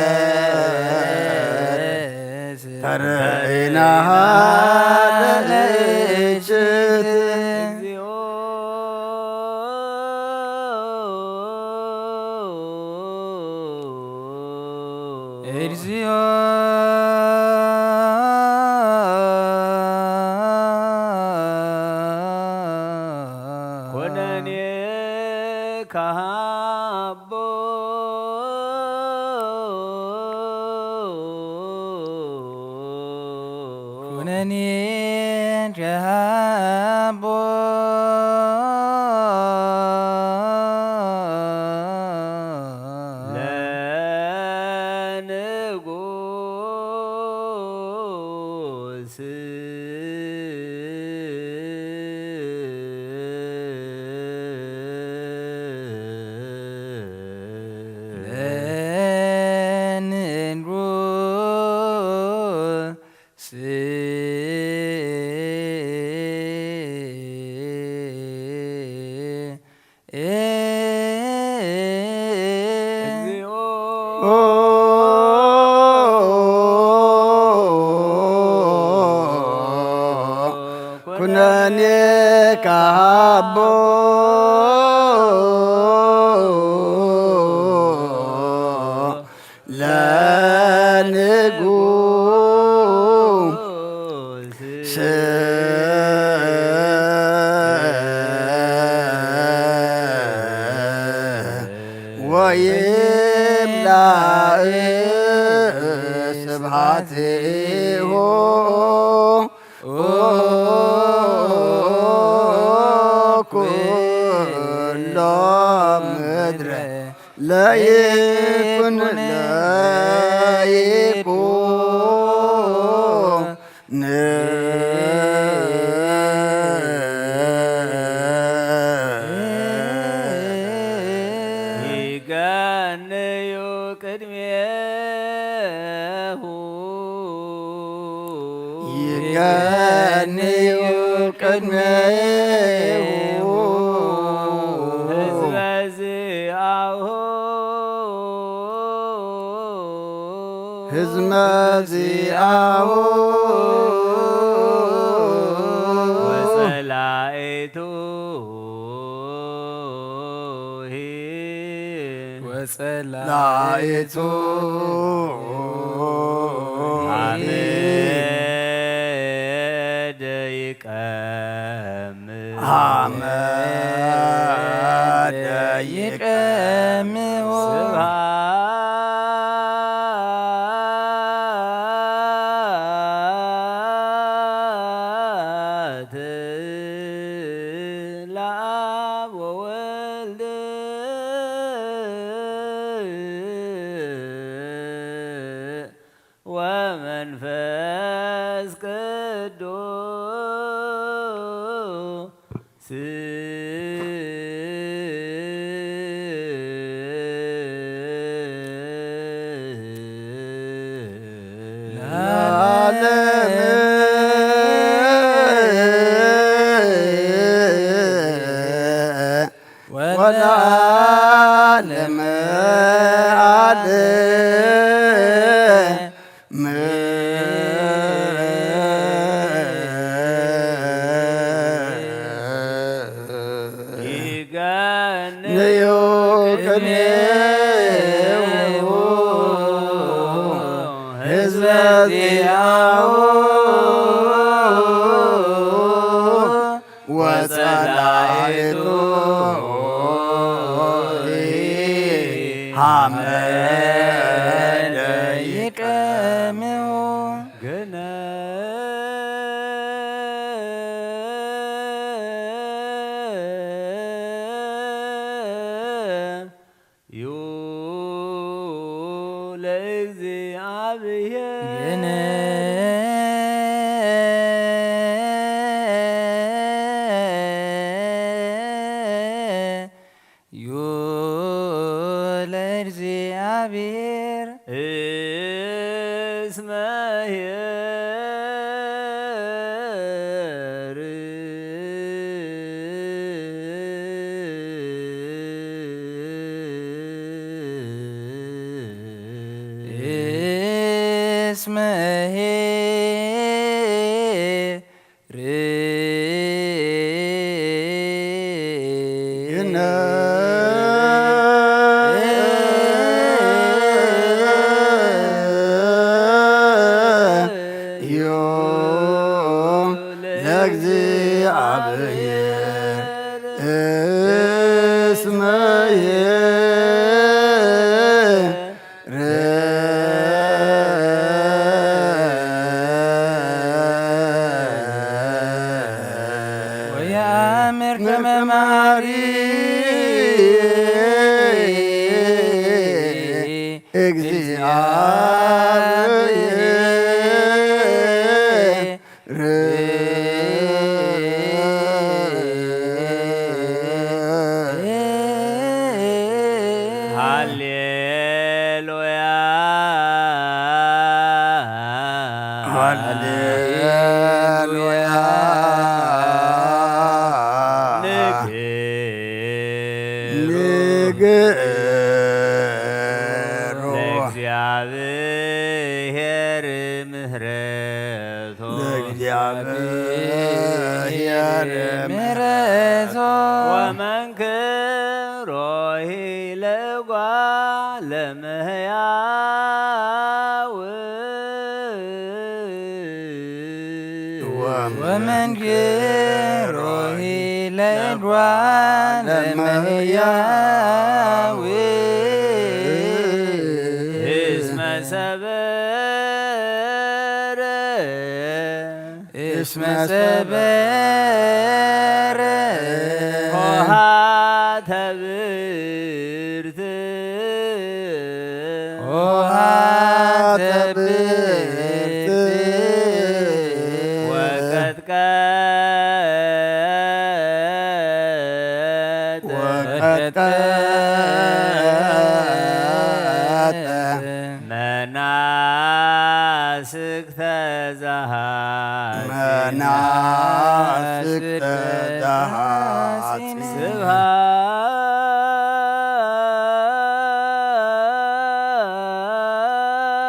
ተረኢናሃ ለእችት እግዚኦ። ኩነኔ ካቦ ኩነኔ ጃቦ ለንጉስ ለንጉስ ኩነኔ ካቦ ለንጉስ ወይምላእ ስብሐቲሁ ኩሎ ምድረ ለይኩን ለይኩን ይገንዩ ቅድሜሁ ይገንዩ ቅድሜሁ ህዝበ ዚአሁ ህዝመ ዚአሁ ወጸላኢቱ ወጸላኢቱ ሐመደ ይቀም ሐመደ ይቀምዎ ስብሐት ለአብ ወወልድ ወመንፈስ ቅዱስ ለዓለም ወለዓለመ ዓለም። ይገንዩ ቅኔሁ ህዝበ ዚአሁ ወጸላኢቱ ሐመደ ይቀምሁ ግነ ዩ ለእግዚአ ብሔር ዩ ለእግዚኣብሔር እስመ ኄር። እስመ ኄር። ዩ ለእግዚኣብሔር እስመ ኄር። ወየአምር ከመ መሐሪ እግዚአብሔር። ሃሌሉያ። ሃሌሉያ። ንግ- ንግሩ ለእግዚኣብሔር ምህረቶ። ለእግዚኣብሔር ምህረቶ። ወመንክሮሂ ለጓለ እመሕያው። ወመንክሮሂ ለጓለ እመሕያው። እስመ ሰበረ። እስመ ሰበረ። ኆኃተ ብርት። ኆኃተ ብርት። ወቀጥቀጠ። ወቀጥቀጠ። መናስክተ ዘሐጺን። መናስክተ ዘሐጺን።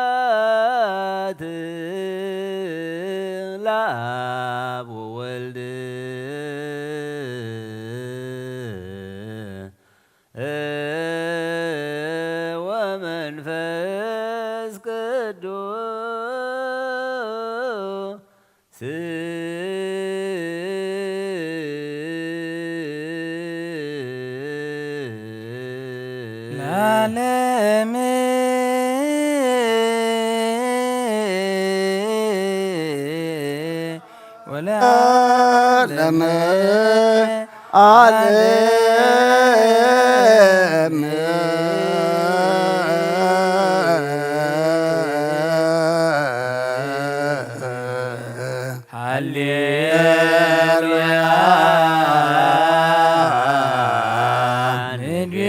ስብሐት ለአብ ወወልድ ወመንፈስ ቅዱስ። ለዓለም ወለዓለመ ዓለም። ሃሌሉያ። ንግሩ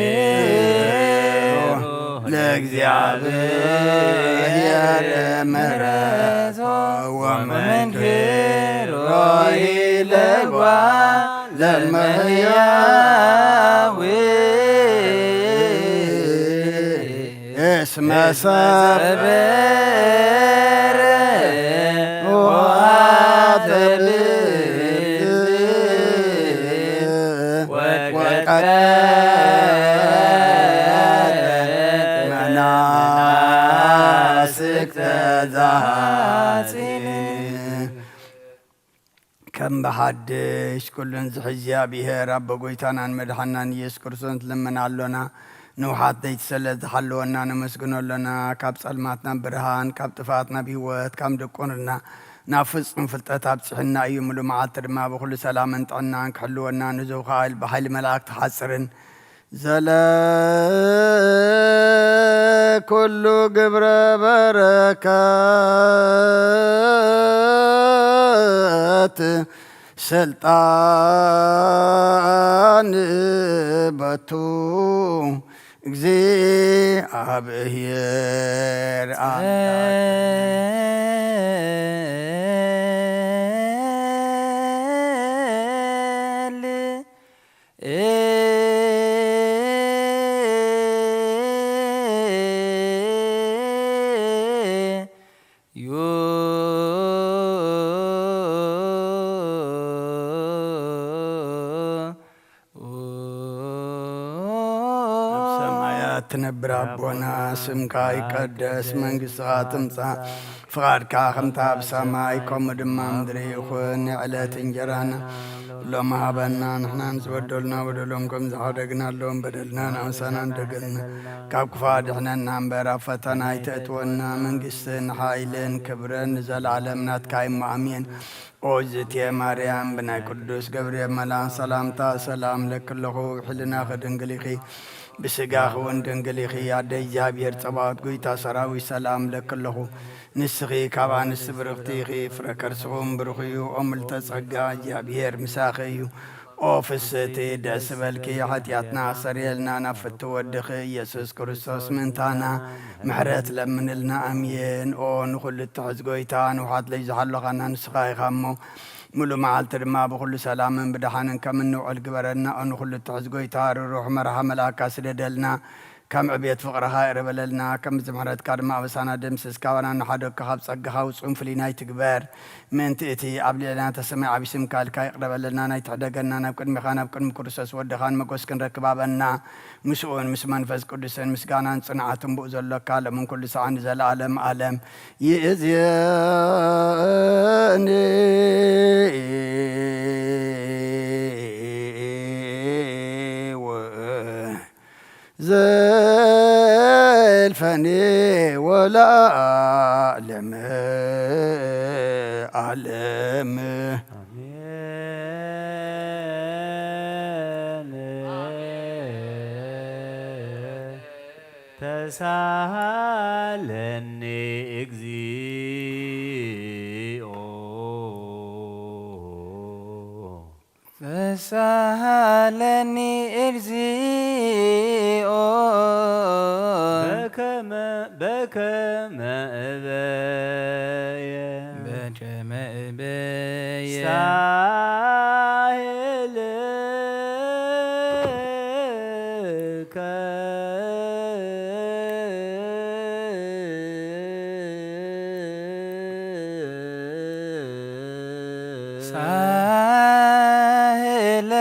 ለእግዚኣብሔር ምሕረቶ ወመንክሮ ይለጓ ለመያዊ እስመ ሰበረ ወአተብት ወቀጠ መናስክተ ዘሐጺን። ከም ብሓድሽ ኩሉን ዝሕዚ እግዚኣብሔር ኣቦ ጎይታናን መድሓናን ኢየሱስ ክርስቶስ ንልምን ኣሎና። ንውሓት ለይቲ ስለ ዝሓለወና ነመስግኖ ኣሎና። ካብ ጸልማት ናብ ብርሃን፣ ካብ ጥፍኣት ናብ ህይወት፣ ካብ ድቁንና ናብ ፍጹም ፍልጠት ኣብጽሕና እዩ። ምሉእ መዓልቲ ድማ ብኹሉ ሰላምን ጥዕናን ክሕልወና ንዝውኻል ብሓይሊ መላእክቲ ሓጽርን ዘለ ኩሉ ግብረ በረከት ስልጣን በቱ እግዚኣብሔር ኣምላክ። ኣብ ሰማያት ትነብር ኣቦና፣ ስምካ ይቀደስ፣ መንግስትኻ ትምጻእ፣ ፍቓድካ ከምታ ኣብ ሰማይ ከምኡ ድማ ምድሪ ይኹን። ንዕለት እንጀራና ሎም ሃበና፣ ንሕና ንዝበደሉና በደሎም ከም ዝሓደግናሎም በደልና ንኣምሳና እንደገልና፣ ካብ ክፉእ ኣድሕነና እምበር ኣብ ፈተና ኣይተእትወና። መንግስትን ሓይልን ክብርን ንዘለኣለም ናትካ እሞ ኣሜን። ኦዝቴ ማርያም ብናይ ቅዱስ ገብርኤል መልኣክ ሰላምታ ሰላም ለኪ ኣለኹ። ብሕልናኺ ድንግል ኢኺ፣ ብስጋኺ እውን ድንግል ኢኺ። ኣደ እግዚኣብሔር ጸባኦት ጎይታ ሰራዊት ሰላም ለኪ ኣለኹ። ንስኺ ካብ ኣንስቲ ብርኽቲ ኢኺ፣ ፍረ ከርስኹም ብሩኽ እዩ። ኦ ምልዕተ ጸጋ እግዚኣብሔር ምሳኺ እዩ። ኦ ፍስቲ ደስ በልኪ፣ ሓጢኣትና ኣሰርየልና ናብ ፍቲ ወድኺ ኢየሱስ ክርስቶስ ምእንታና ምሕረት ለምንልና። ኣሜን። ኦ ንኹሉ እትሕዝ ጎይታ፣ ንውሓት ለይ ዝሓለኻና ንስኻ ኢኻ እሞ፣ ሙሉ መዓልቲ ድማ ብኹሉ ሰላምን ብደሓንን ከም እንውዕል ግበረና። ኦ ንኹሉ እትሕዝ ጎይታ፣ ርሩሕ መርሓ መልኣካ ስደደልና፣ ከም ዕቤት ፍቕርኻ ይቕረ በለልና፣ ከም ምሕረትካ ድማ ኣበሳና ደምስስ፣ ካባና ንሓደግካ ካብ ጸጋኻ ውጹን ፍልይና ይትግበር። ምእንቲ እቲ ኣብ ልዕሌና ተሰማይ ዓቢ ስምካ ኢልካ ይቕረ በለልና፣ ናይ ትሕደገና ናብ ቅድሚኻ ናብ ቅድሚ ክርስቶስ ወድኻን መጎስ ክንረክብ ኣበና። ምስኡን ምስ መንፈስ ቅዱስን ምስጋናን ጽንዓትን ብኡ ዘሎካ፣ ሎምን ኩሉ ሰዓን ንዘለኣለም ኣለም ይእዝየኒ። ዘልፈኒ ወለዓለመ ዓለም። ኣሜን። ተሳሃለኒ እግዚኦ። ተሳሃለኒ እግዚኦ። በከመ፣ በከመ እበየ። በከመ እበየ። ሳሄልከ። ሳህለ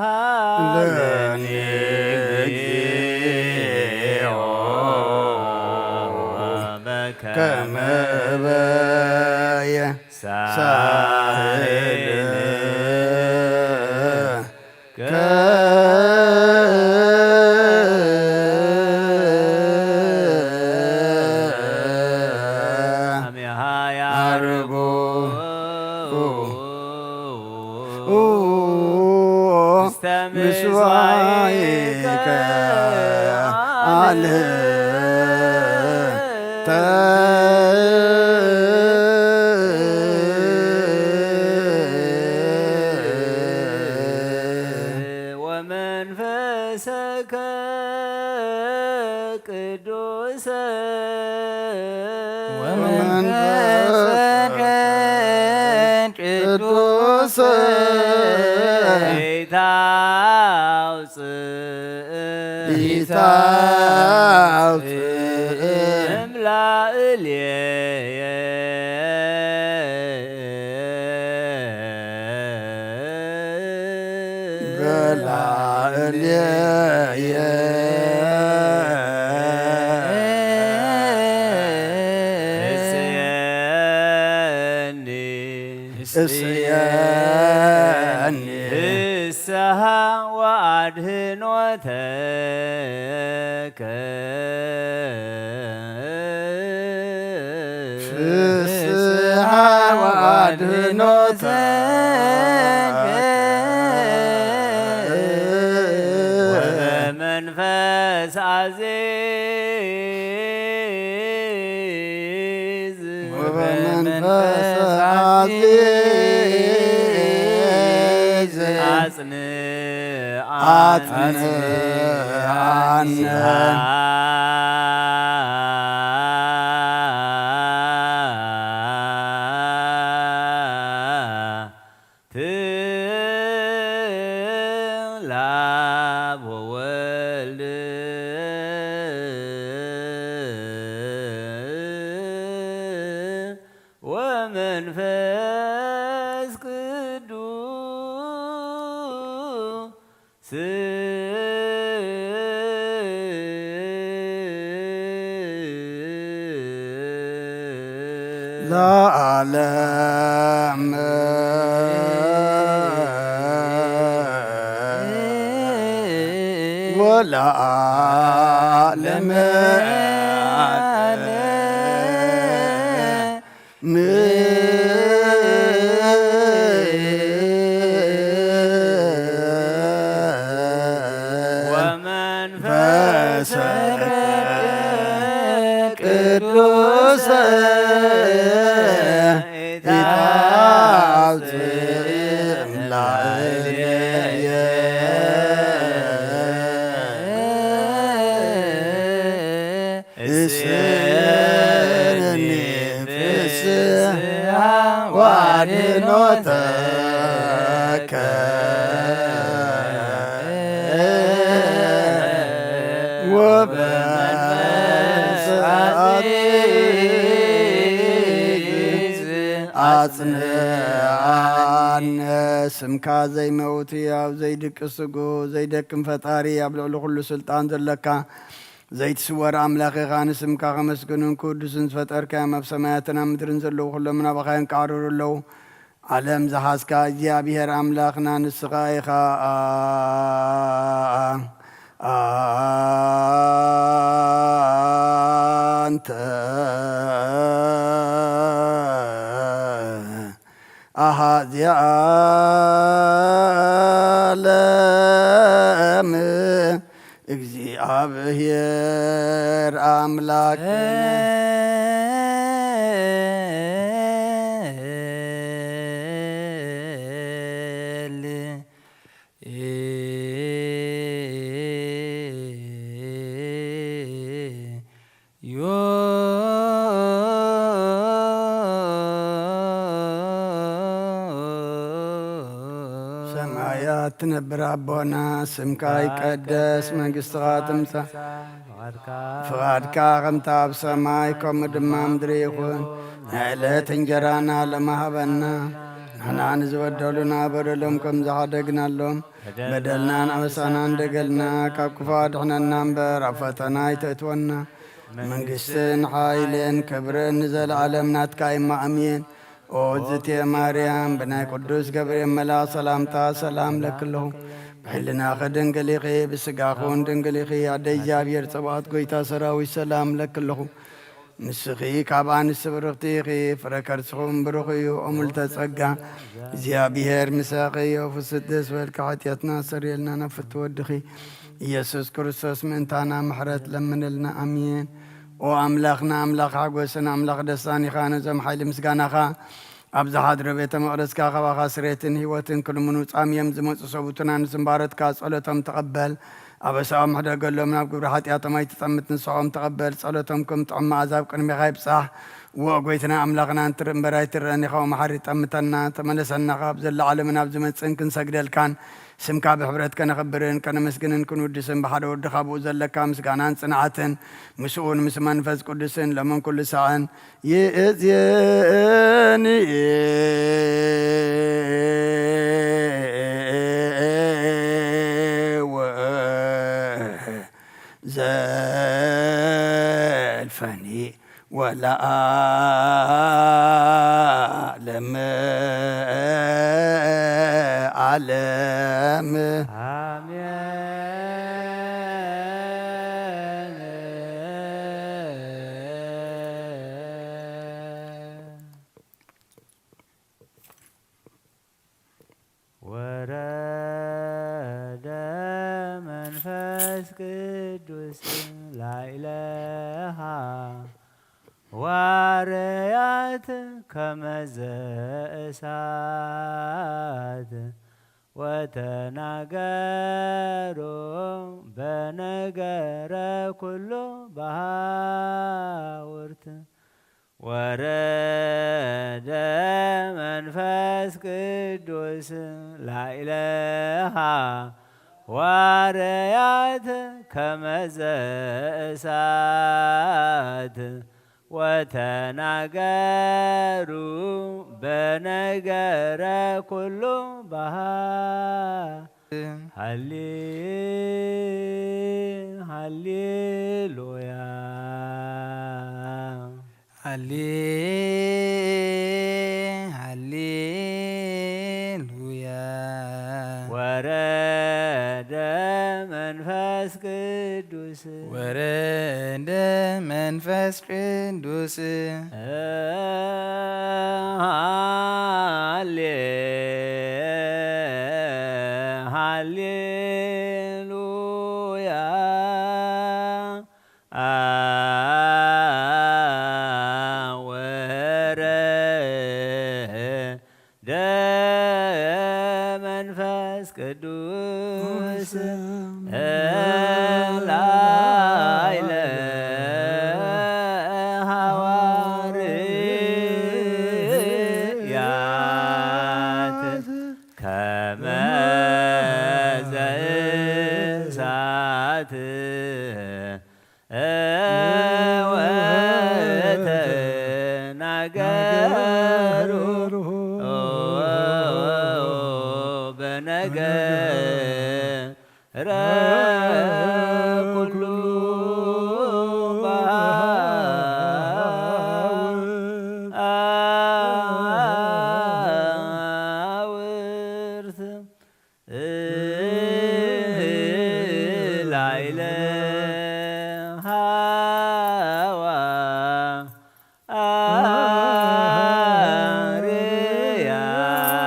ተሳሃለኒ እግዚኦ በከመ በየ ሳህል ከሚሃ ያርጉ ውስተ ምስዋይከ ምስዋይከ አለ። ወመንፈሰከ ቅዱሰ ወመንፈሰከ ቅዱሰ ኢታውፅእ ኢታውፅእ እምላእልየ በላእልየ እስየኒ እስየኒ ፍስሃ ወአድህኖተከ ፍስሃ ድኖተ ወመንፈስ አዚዝ ወመንፈስ አዚዝ አጽንዓኒ አጽንዓኒ። ትላ ወወልድ ወመንፈስ ቅዱስ ለዓለም ወለዓለም ዓለም። ወመንፈሰ ቅዱስ ኢታብጽእ እምላእየ። እስእለኒ ፍስሓ ዋድኖተከ ወበመንፈስ አዚዝ አጽንዓነ። ስምካ ዘይመውት ሕያው ዘይድቅስ ስጉ ዘይደክም ፈጣሪ ኣብ ልዕሊ ኩሉ ስልጣን ዘለካ ዘይትስወር ኣምላኽ ኢኻ። ንስምካ ከመስግኑን ክውድሱን ዝፈጠርካዮም ኣብ ሰማያትን ኣብ ምድርን ዘለዉ ኩሎም ናባኻ የንቃዕርሩ ኣለዉ። ዓለም ዝሓዝካ እግዚኣብሔር ኣምላኽና ንስኻ ኢኻ። ኣንተ ኣሃዚ ዓለም እግዚኣብሔር ኣምላክ። ሰማያት ትነብር ኣቦና፣ ስምካ ይቀደስ፣ መንግስትኻ ትምጻእ፣ ፍቓድካ ከምታ ኣብ ሰማይ ከምኡ ድማ ምድሪ ይኹን። ናይ ዕለት እንጀራና ሎሚ ሃበና፣ ንሕና ንዝበደሉና በደሎም ከም ዝሓደግናሎም፣ በደልናን ኣበሳናን ደገልና ካብ ክፉ ኣድሕነና እምበር፣ ኣብ ፈተና ኣይተእትወና። መንግስትን ሓይልን ክብርን ንዘለዓለም ናትካ እማ፣ ኣሜን። ኦ እግዝእትየ ማርያም፣ ብናይ ቅዱስ ገብርኤል መልኣኽ ሰላምታ ሰላም ለኪ ኣለኹ። ብሕልናኺ ድንግል ኢኺ፣ ብስጋኺ እውን ድንግል ኢኺ። ኣደ እግዚኣብሔር ጸባኦት፣ ጎይታ ሰራዊት፣ ሰላም ለኪ ኣለኹ። ንስኺ ካብ ኣንስቲ ብርኽቲ ኢኺ፣ ፍረ ከርስኺ እውን ብሩኽ እዩ። ኦ ምልዕተ ጸጋ፣ እግዚኣብሔር ምሳኺ እዩ። ፍስሕቲ ደስ በልኪ፣ ሓጢኣትና ኣስተሰርየልና፣ ናብ ፍትዊ ወድኺ ኢየሱስ ክርስቶስ ምእንታና ምሕረት ለምንልና። ኣሜን። ኦ ኣምላኽና፣ ኣምላኽ ሓጎስን ኣምላኽ ደስታን ኢኻ። ነዞም ሓይሊ ምስጋናኻ ኣብ ዝሓድሮ ቤተ መቕደስካ፣ ካባኻ ስሬትን ህይወትን ክልምኑ ጻምዮም ዝመጹ ሰብኡትና፣ ንስም ባሮትካ ጸሎቶም ተቐበል። ኣበሳኦም ሕደገሎም፣ ናብ ግብሪ ሓጢኣቶም ኣይትጠምት፣ ንስሖም ተቐበል። ጸሎቶም ከም ጥዑም መኣዛ ኣብ ቅድሜኻ ይብጻሕ። ዎ ጎይትና ኣምላኽና፣ እንትርኢ እምበር ኣይትረኣን ኢኻ፣ ኦ መሓሪ፣ ጠምተና፣ ተመለሰና፣ ካብ ዘለዓለምን ኣብ ዝመጽእን ክንሰግደልካን ስምካ ብሕብረት ከነኽብርን ከነመስግንን ክንውድስን ብሓደ ወድኻ ብኡ ዘለካ ምስጋናን ጽንዓትን ምስኡን ምስ መንፈስ ቅዱስን ሎምን ኩሉ ሳዕን ይእዜኒ ወዘልፈኒ ወለዓለመ ዓለም። አሜን። ቅዱስ ላዕለ ሃዋርያት ከመ ዘእሳት ወተናገሩ በነገረ ኩሉ በሃውርት። ወረደ መንፈስ ቅዱስ ላዕለ ሃዋርያት ከመ ዘእሳት ወተናገሩ በነገረ ኩሉ በሃ ሃሌ ሃሌሉያ። ሃሌ ሃሌሉያ። ወረደ መንፈስ ቅዱስ። ወረደ መንፈስ ቅዱስ። ሃሌ ሃሌሉያ። ወረደ መንፈስ ቅዱስ ላዕለ ሃዋርያት ከመ ዘእሳት ወተናገሩ በነገረ ኩሉ በሃውርት። ላዕለ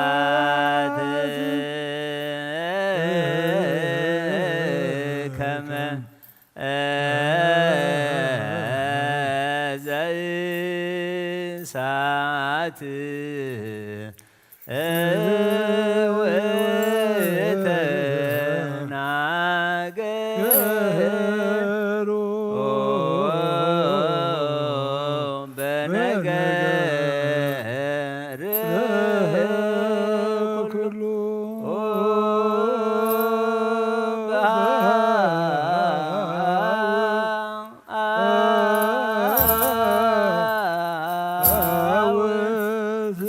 ሃዋርያት ከመ ዘእሳት ወተናገሩ በነገር ኩሉ በሃውርት።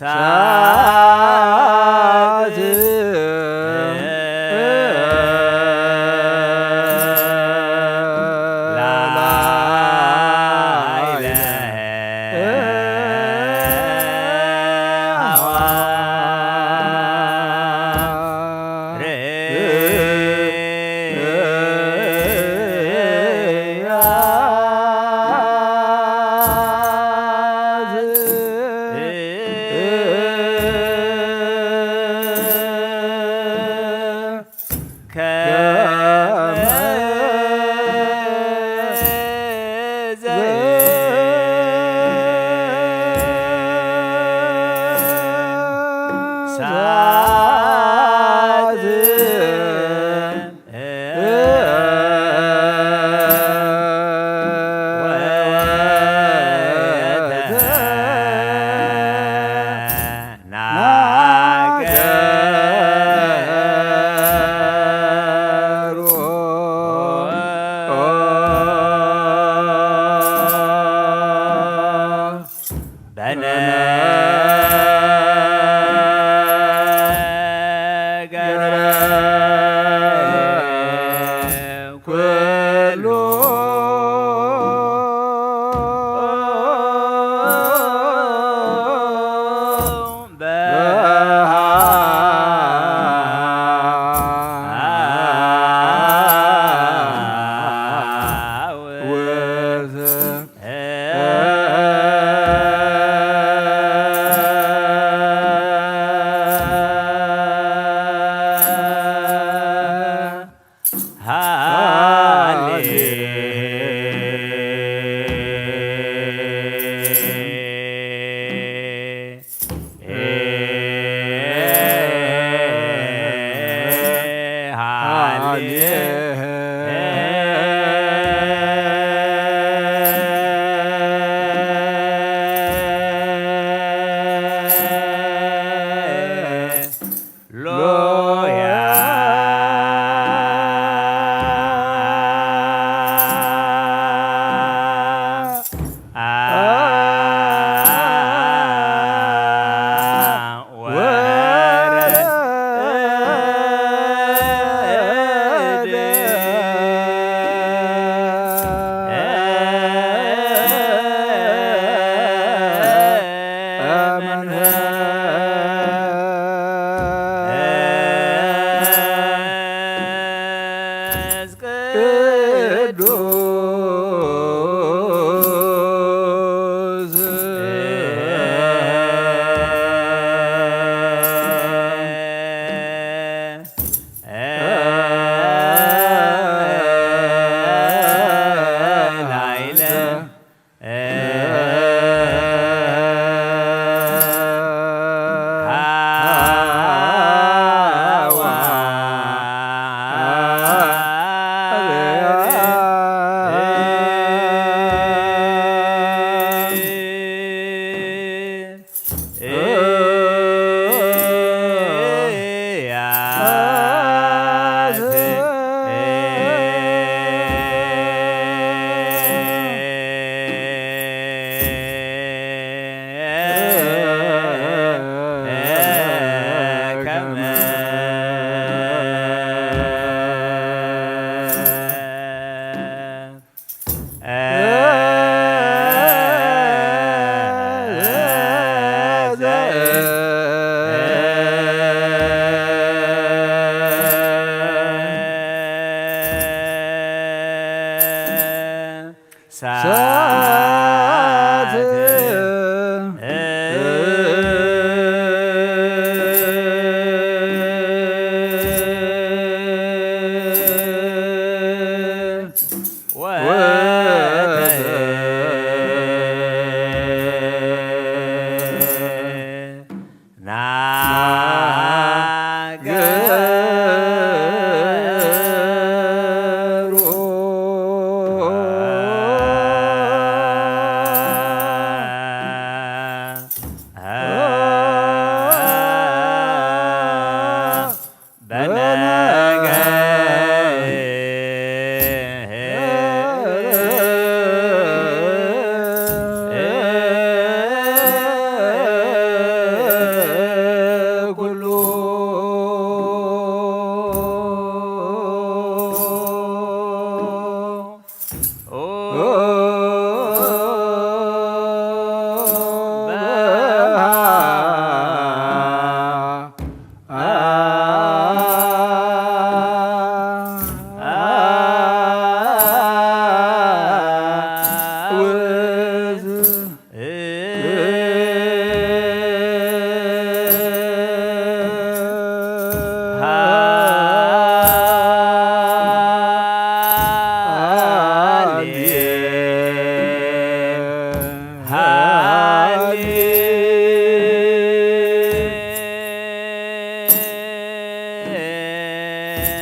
ሳት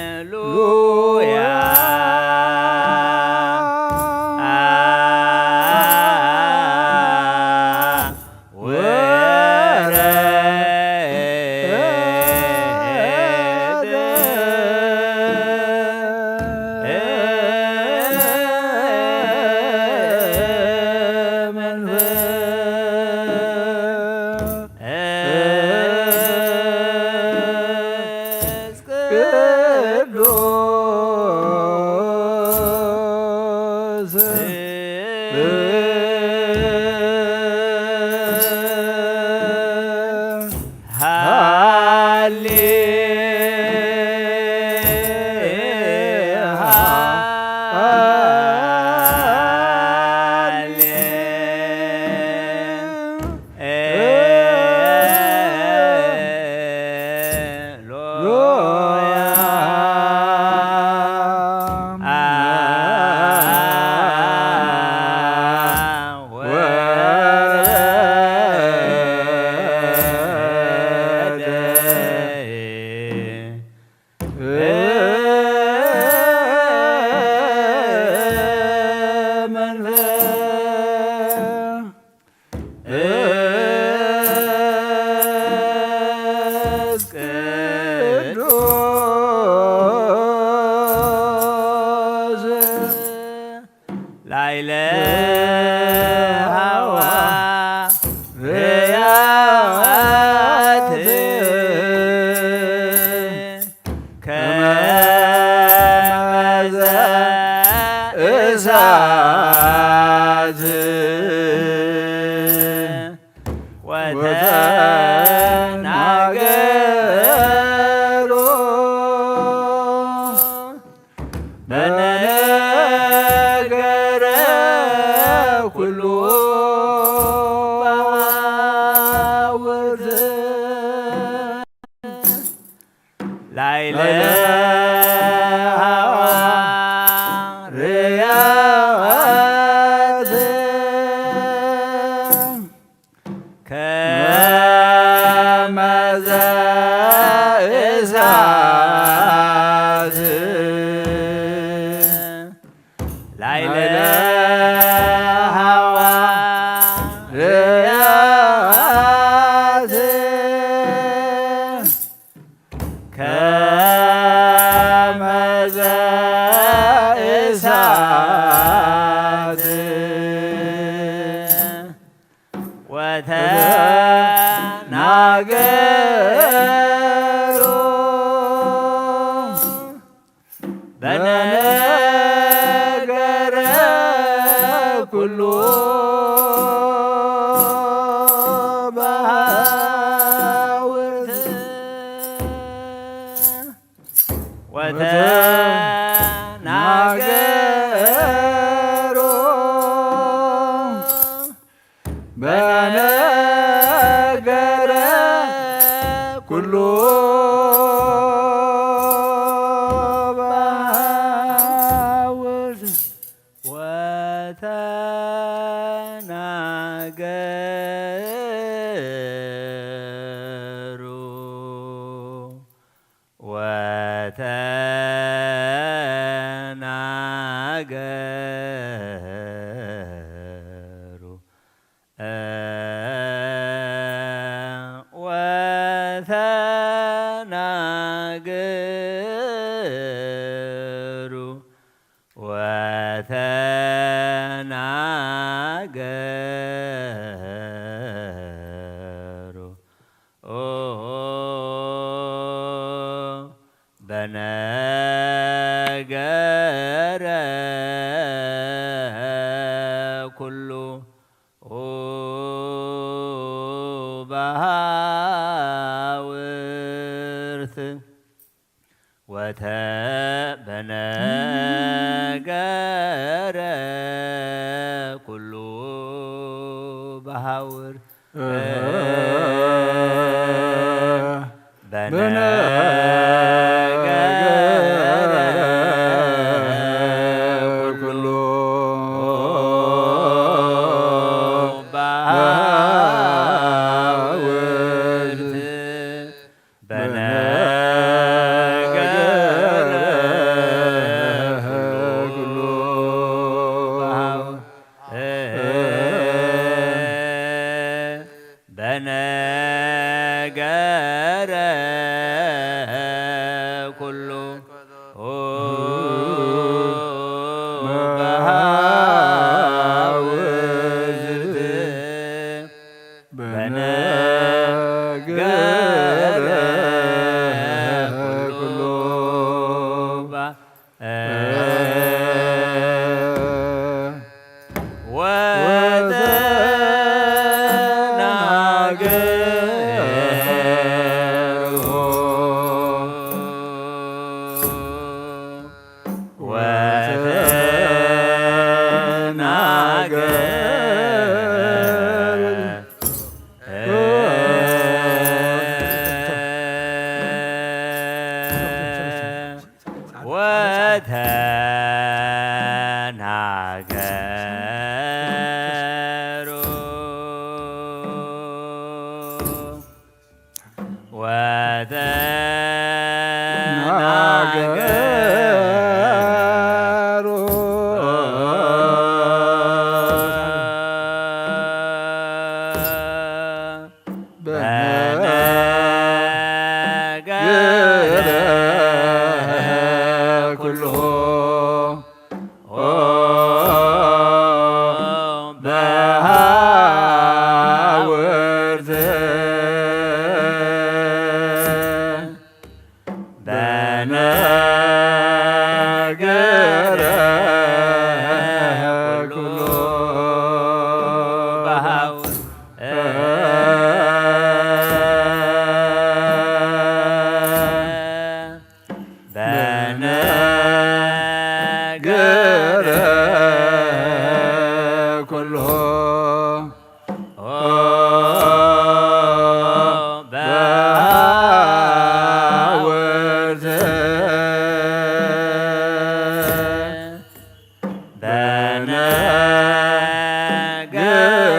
ሃሌሉያ። ላይለ ሃዋርያት ከመዘ እሳት ወተናገሮ በነገረ ኩሉ ባውት ላይለ ሃዋርያት ከመዘ እሳት ላይለ ሃዋርያት ከመዘ እሳት ወተናገሮ በነገረ ኩሉ ባውት ወተናገሮ በነገረ ኩሉ ባውት ወተናገሩ ወተናገሩ ወተናገሩ ወተናገሩ በነገረ ኩሉ በሃውርት ወተ በነገረ ኩሉ በሃውር በነገረ ኩሉ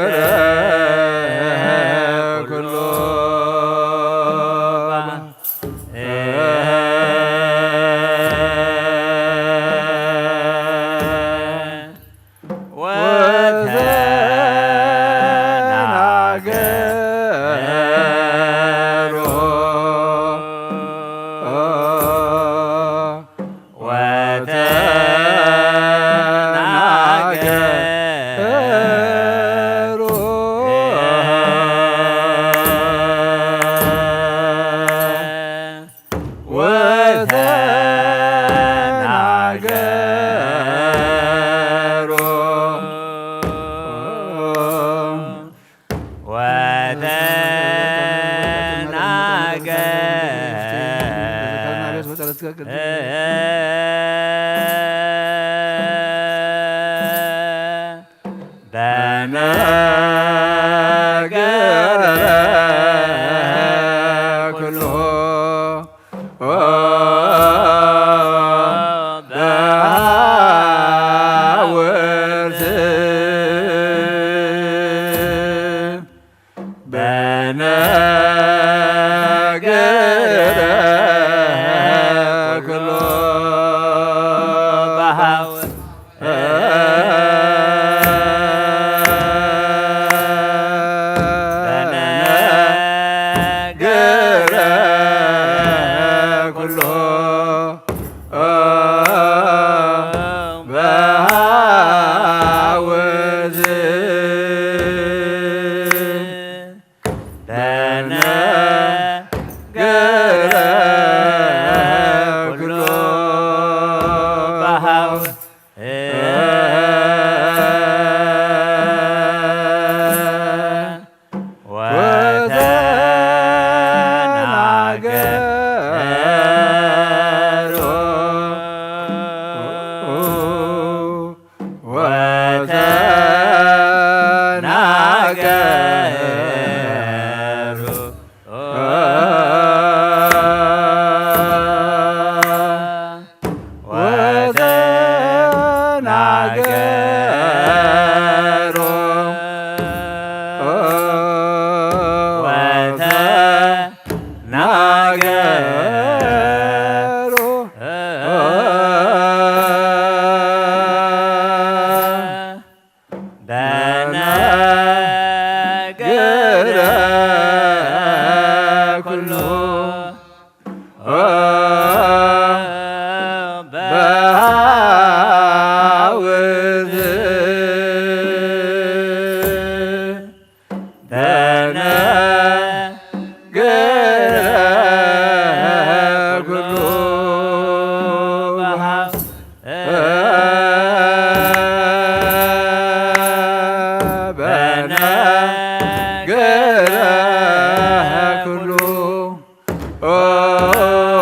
ኩሉ ወተናገሩ ወተናገሩ ወተናገሩ ወተናገሩ በነገረ ኩሉ በሐውርት በነገረ ኩሉ በሐውርት በነገረ ኩሉ በሐውርት በነገረ ኩሉ በሐውርት ወተናገሩ ወተናገሩ ወተናገሩ ወተናገሩ በነገረ ኩሉ በሐውርት በነገረ ኩሉ በሐውርት በነገረ ኩሉ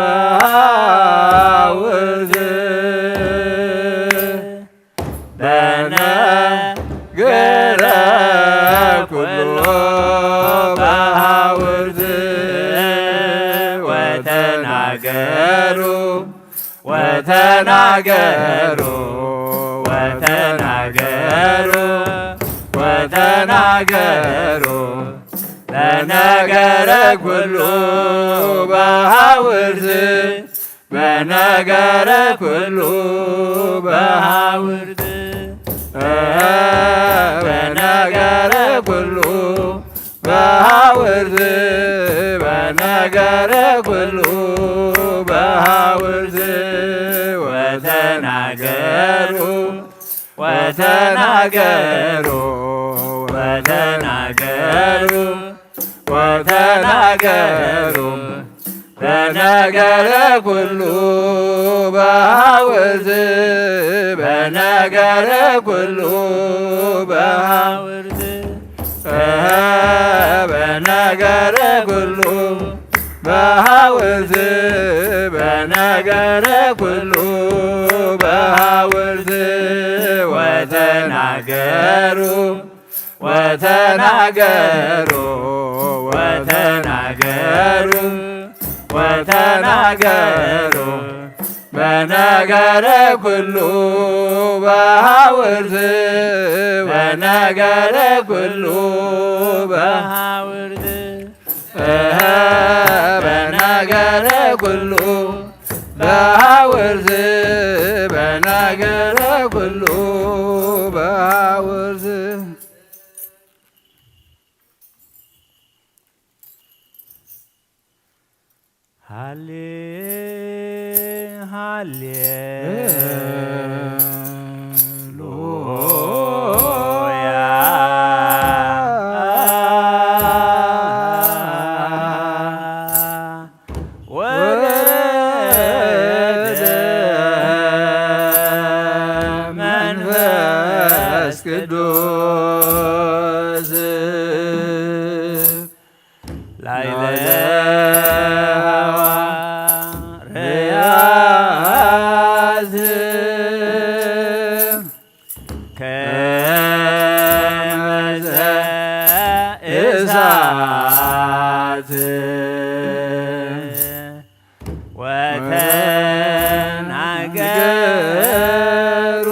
በሐውርት በነገረ ኩሉ በሐውርት ወተናገሩ ወተናገሩ ወተናገሩ ወተናገሩ በነገረ ኩሉ በሐውርት በነገረ ኩሉ በሐውርት በነገረ ኩሉ በሐውርት በነገረ ኩሉ በሐውርት ወተናገሩ ወተናገሩ ወተናገሩ ወተናገሩ በነገረ ኩሉ በሐውርት በነገረ ኩሉ በሐውርት በነገረ ኩሉ በሐውርት በነገረ ኩሉ በሐውርት ወተናገሩ ወተናገሩ ወተናገሩ ወተናገሩ በነገረ ኩሉ በሃውርት፣ በነገረ ኩሉ በሃውርት፣ እህ፣ በነገረ ኩሉ በሃውርት፣ በነገረ ኩሉ በሃውርት። ሃሌ ሃሌ ሉያ ወረደ መንፈስ ቅዱስ ላዕለ ሃዋርያት ከመዘ እሳት ወተናገሩ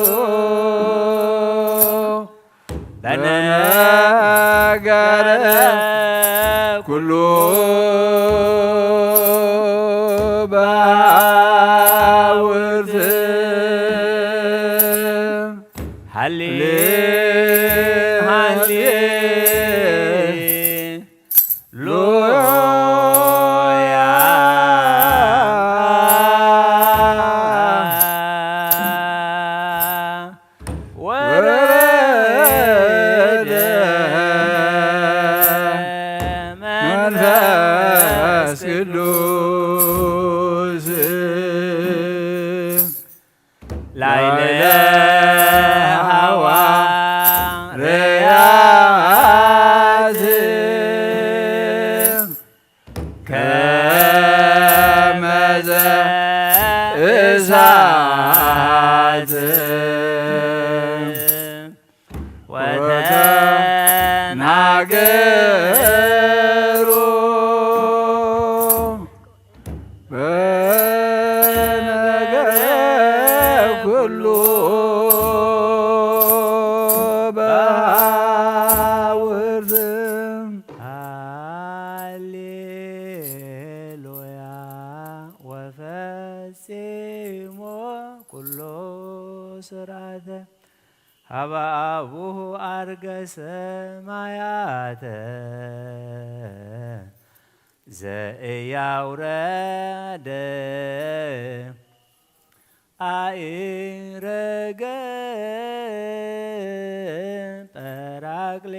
በነገረ ኩሉ በሃውርት ሃሌ ሃሌ ሉያ ወረደ መንፈስ ቅዱስ ላዕለ ሃዋርያት ከመዘ እሳት ወተናገሩ በነገረ ኩሉ በሃውርት ሃሌሉያ ወፈጺሞ ኩሎ ስርዓተ ሀበ አቡሁ አርገ ሰማያተ ዘእያውረደ አኢረገ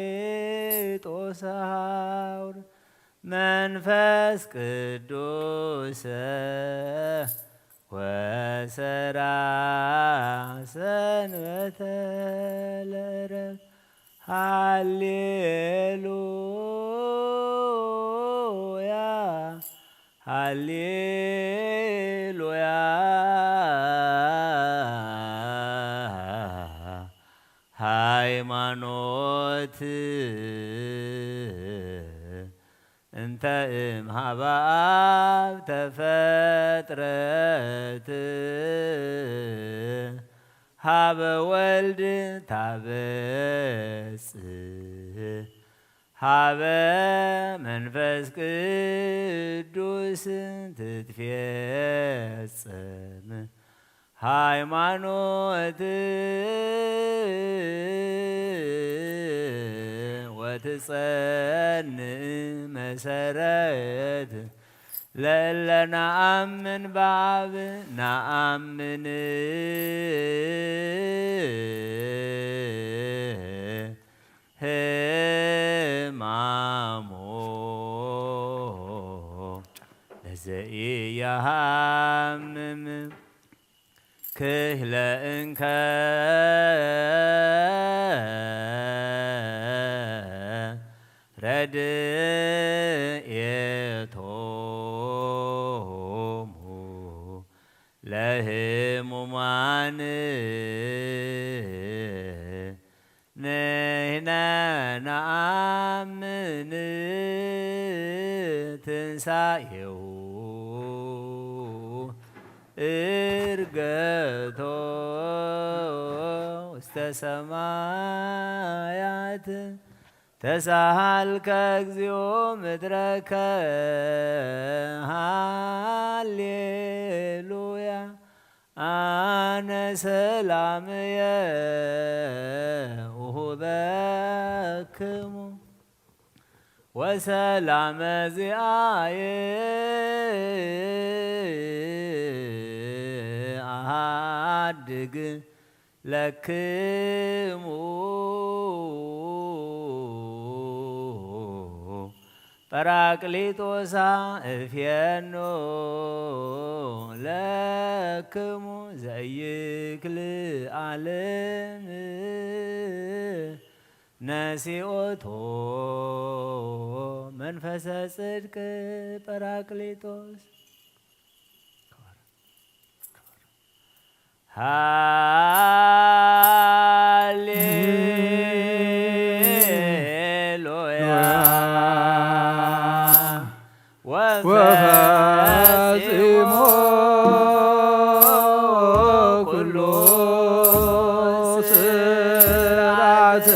ጳራቅሊጦስ ሐውር መንፈስ ቅዱስ ወሰራ ሰንበተ ለዕረፍት ሃሌሉያ ሃሌሉያ ሃይማኖት እንተ እምሃበ አብ ተፈጥረት ሀበ ወልድ ታበጽ ሀበ መንፈስ ቅዱስ ትትፌጸም ሃይማኖት ወትጸንዕ መሰረት ለእለ ነአምን በአብ ነአምን ህማሙ ለዘኢየሃምም ክህለ እንከ ረድኤቶሙ ለህሙማን ንሕነ ነአምን ትንሳኤሁ እርገቶ ውስተ ሰማያት ተሳሃልከ እግዚኦ ምድረከ። ሃሌሉያ። ኣነ ሰላምየ እሁበክሙ ወሰላመ ዚኣየ ኣሃድግ ለክሙ። ጳራቅሊጦሳ እፌኖ ለክሙ ዘይክል ዓለም ነሲኦቶ መንፈሰ ጽድቅ ጳራቅሊጦስ። ሃሌሉያ። ወፈጺሞ ኩሉ ስርዓት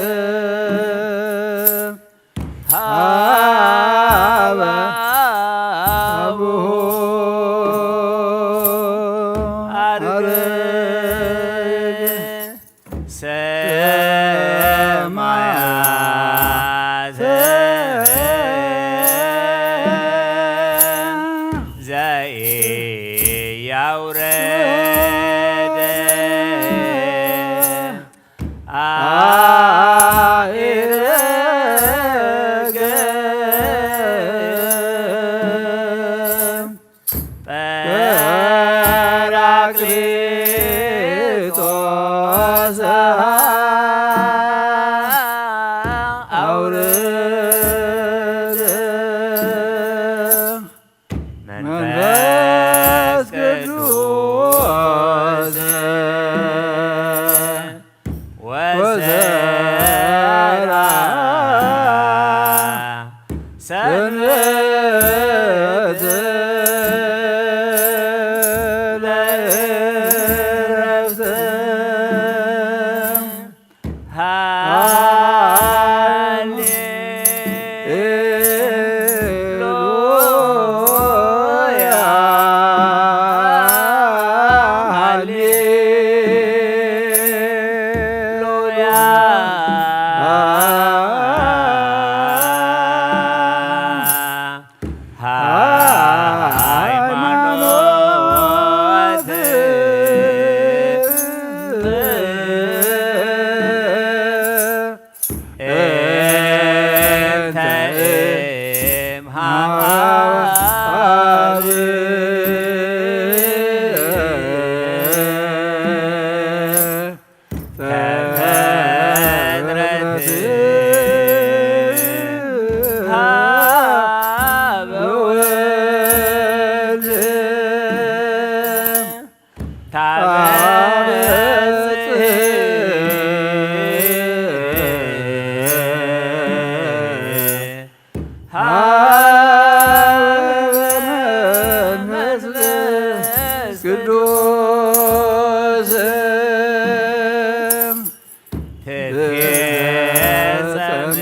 ሃበ አቡሁ አርግ ሰማያት ዘኢያውረደ አኢረገ ጳራቅሊጦስ አውርድ መንፈስ ቅዱስ ወዘራ ሰንበት ለእረፍት። ሃሌሉያ፣ ሃሌሉያ። ሃይማኖት እንተ እምሃብ ተፈጥረት ሀበ ወልድ ታበጽሕ ሀበ መንፈስ ቅዱስ ትፌጸም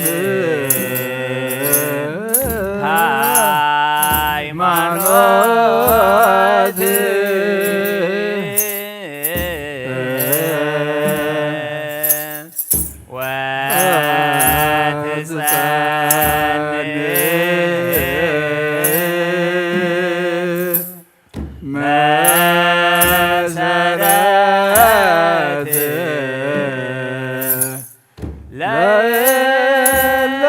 ሃይማኖት ወትጸንዕ መሰረት ለእለ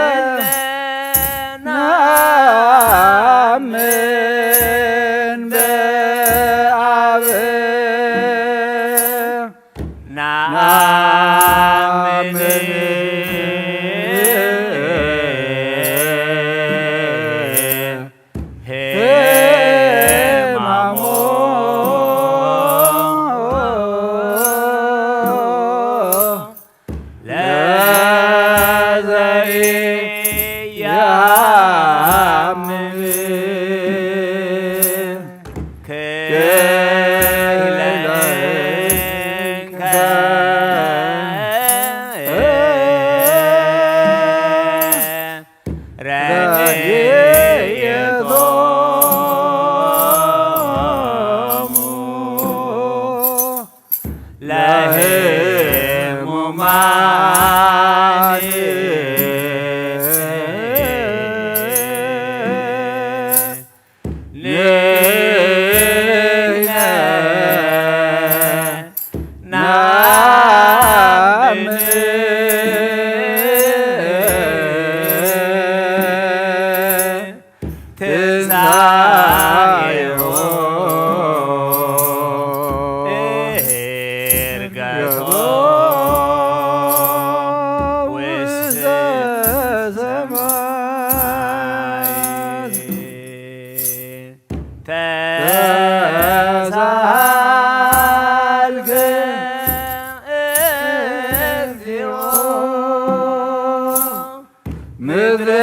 ነአምን በአብ ነአምን ህማሞ ለዘኢያምን ምድረከ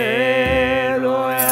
ሃሌሉያ።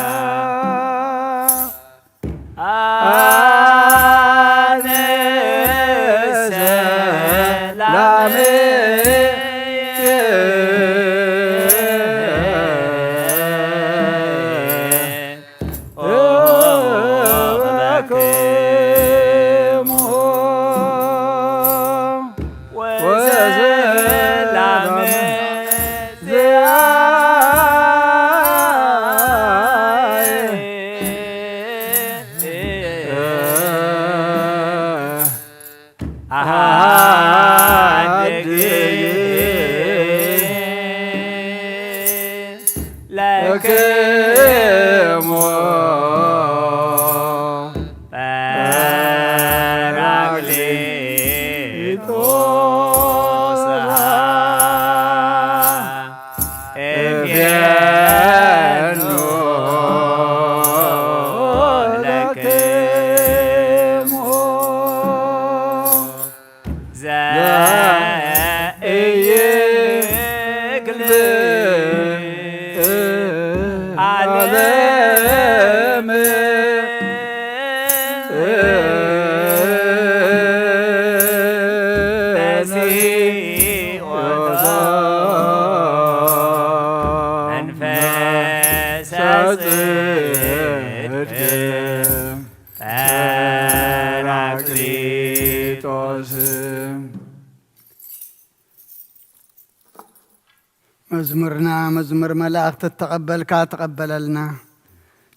መዝሙርና መዝሙር መላእኽቲ እተቐበልካ ተቐበለልና።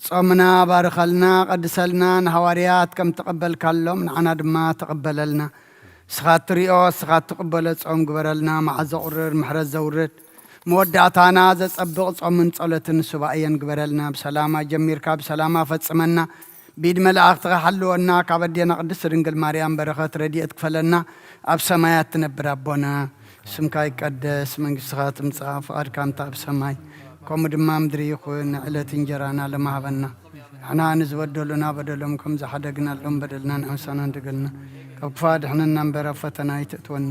ጾምና ባርኸልና፣ ቀድሰልና፣ ንሃዋርያት ከም ተቐበልካሎም ንዓና ድማ ተቐበለልና። ንስኻ እትሪኦ፣ ንስኻ እትቕበሎ ጾም ግበረልና። መዓት ዘቑርር፣ ምሕረት ዘውርድ፣ መወዳእታና ዘጸብቕ ጾምን ጸሎትን ሱባኤን ግበረልና። ብሰላማ ጀሚርካ ብሰላማ ፈጽመና። ብኢድ መላእኽትኻ ሓልወና። ካብ ኣዴና ቅድስት ድንግል ማርያም በረኸት ረድኤት ክፈለና። ኣብ ሰማያት ትነብር ኣቦና፣ ስምካ ይቀደስ፣ መንግስትኻ ትምጻእ፣ ፍቓድካ እንተ ኣብ ሰማይ ከምኡ ድማ ምድሪ ይኹን። ዕለት እንጀራና ሎሚ ሃበና። ንሕና ንዝበደሉና በደሎም ከም ዝሓደግናሎም በደልና ንሕምሳና እንደገልና። ካብ ክፋ ድሕነና እምበር ኣብ ፈተና ኣይትእትወና።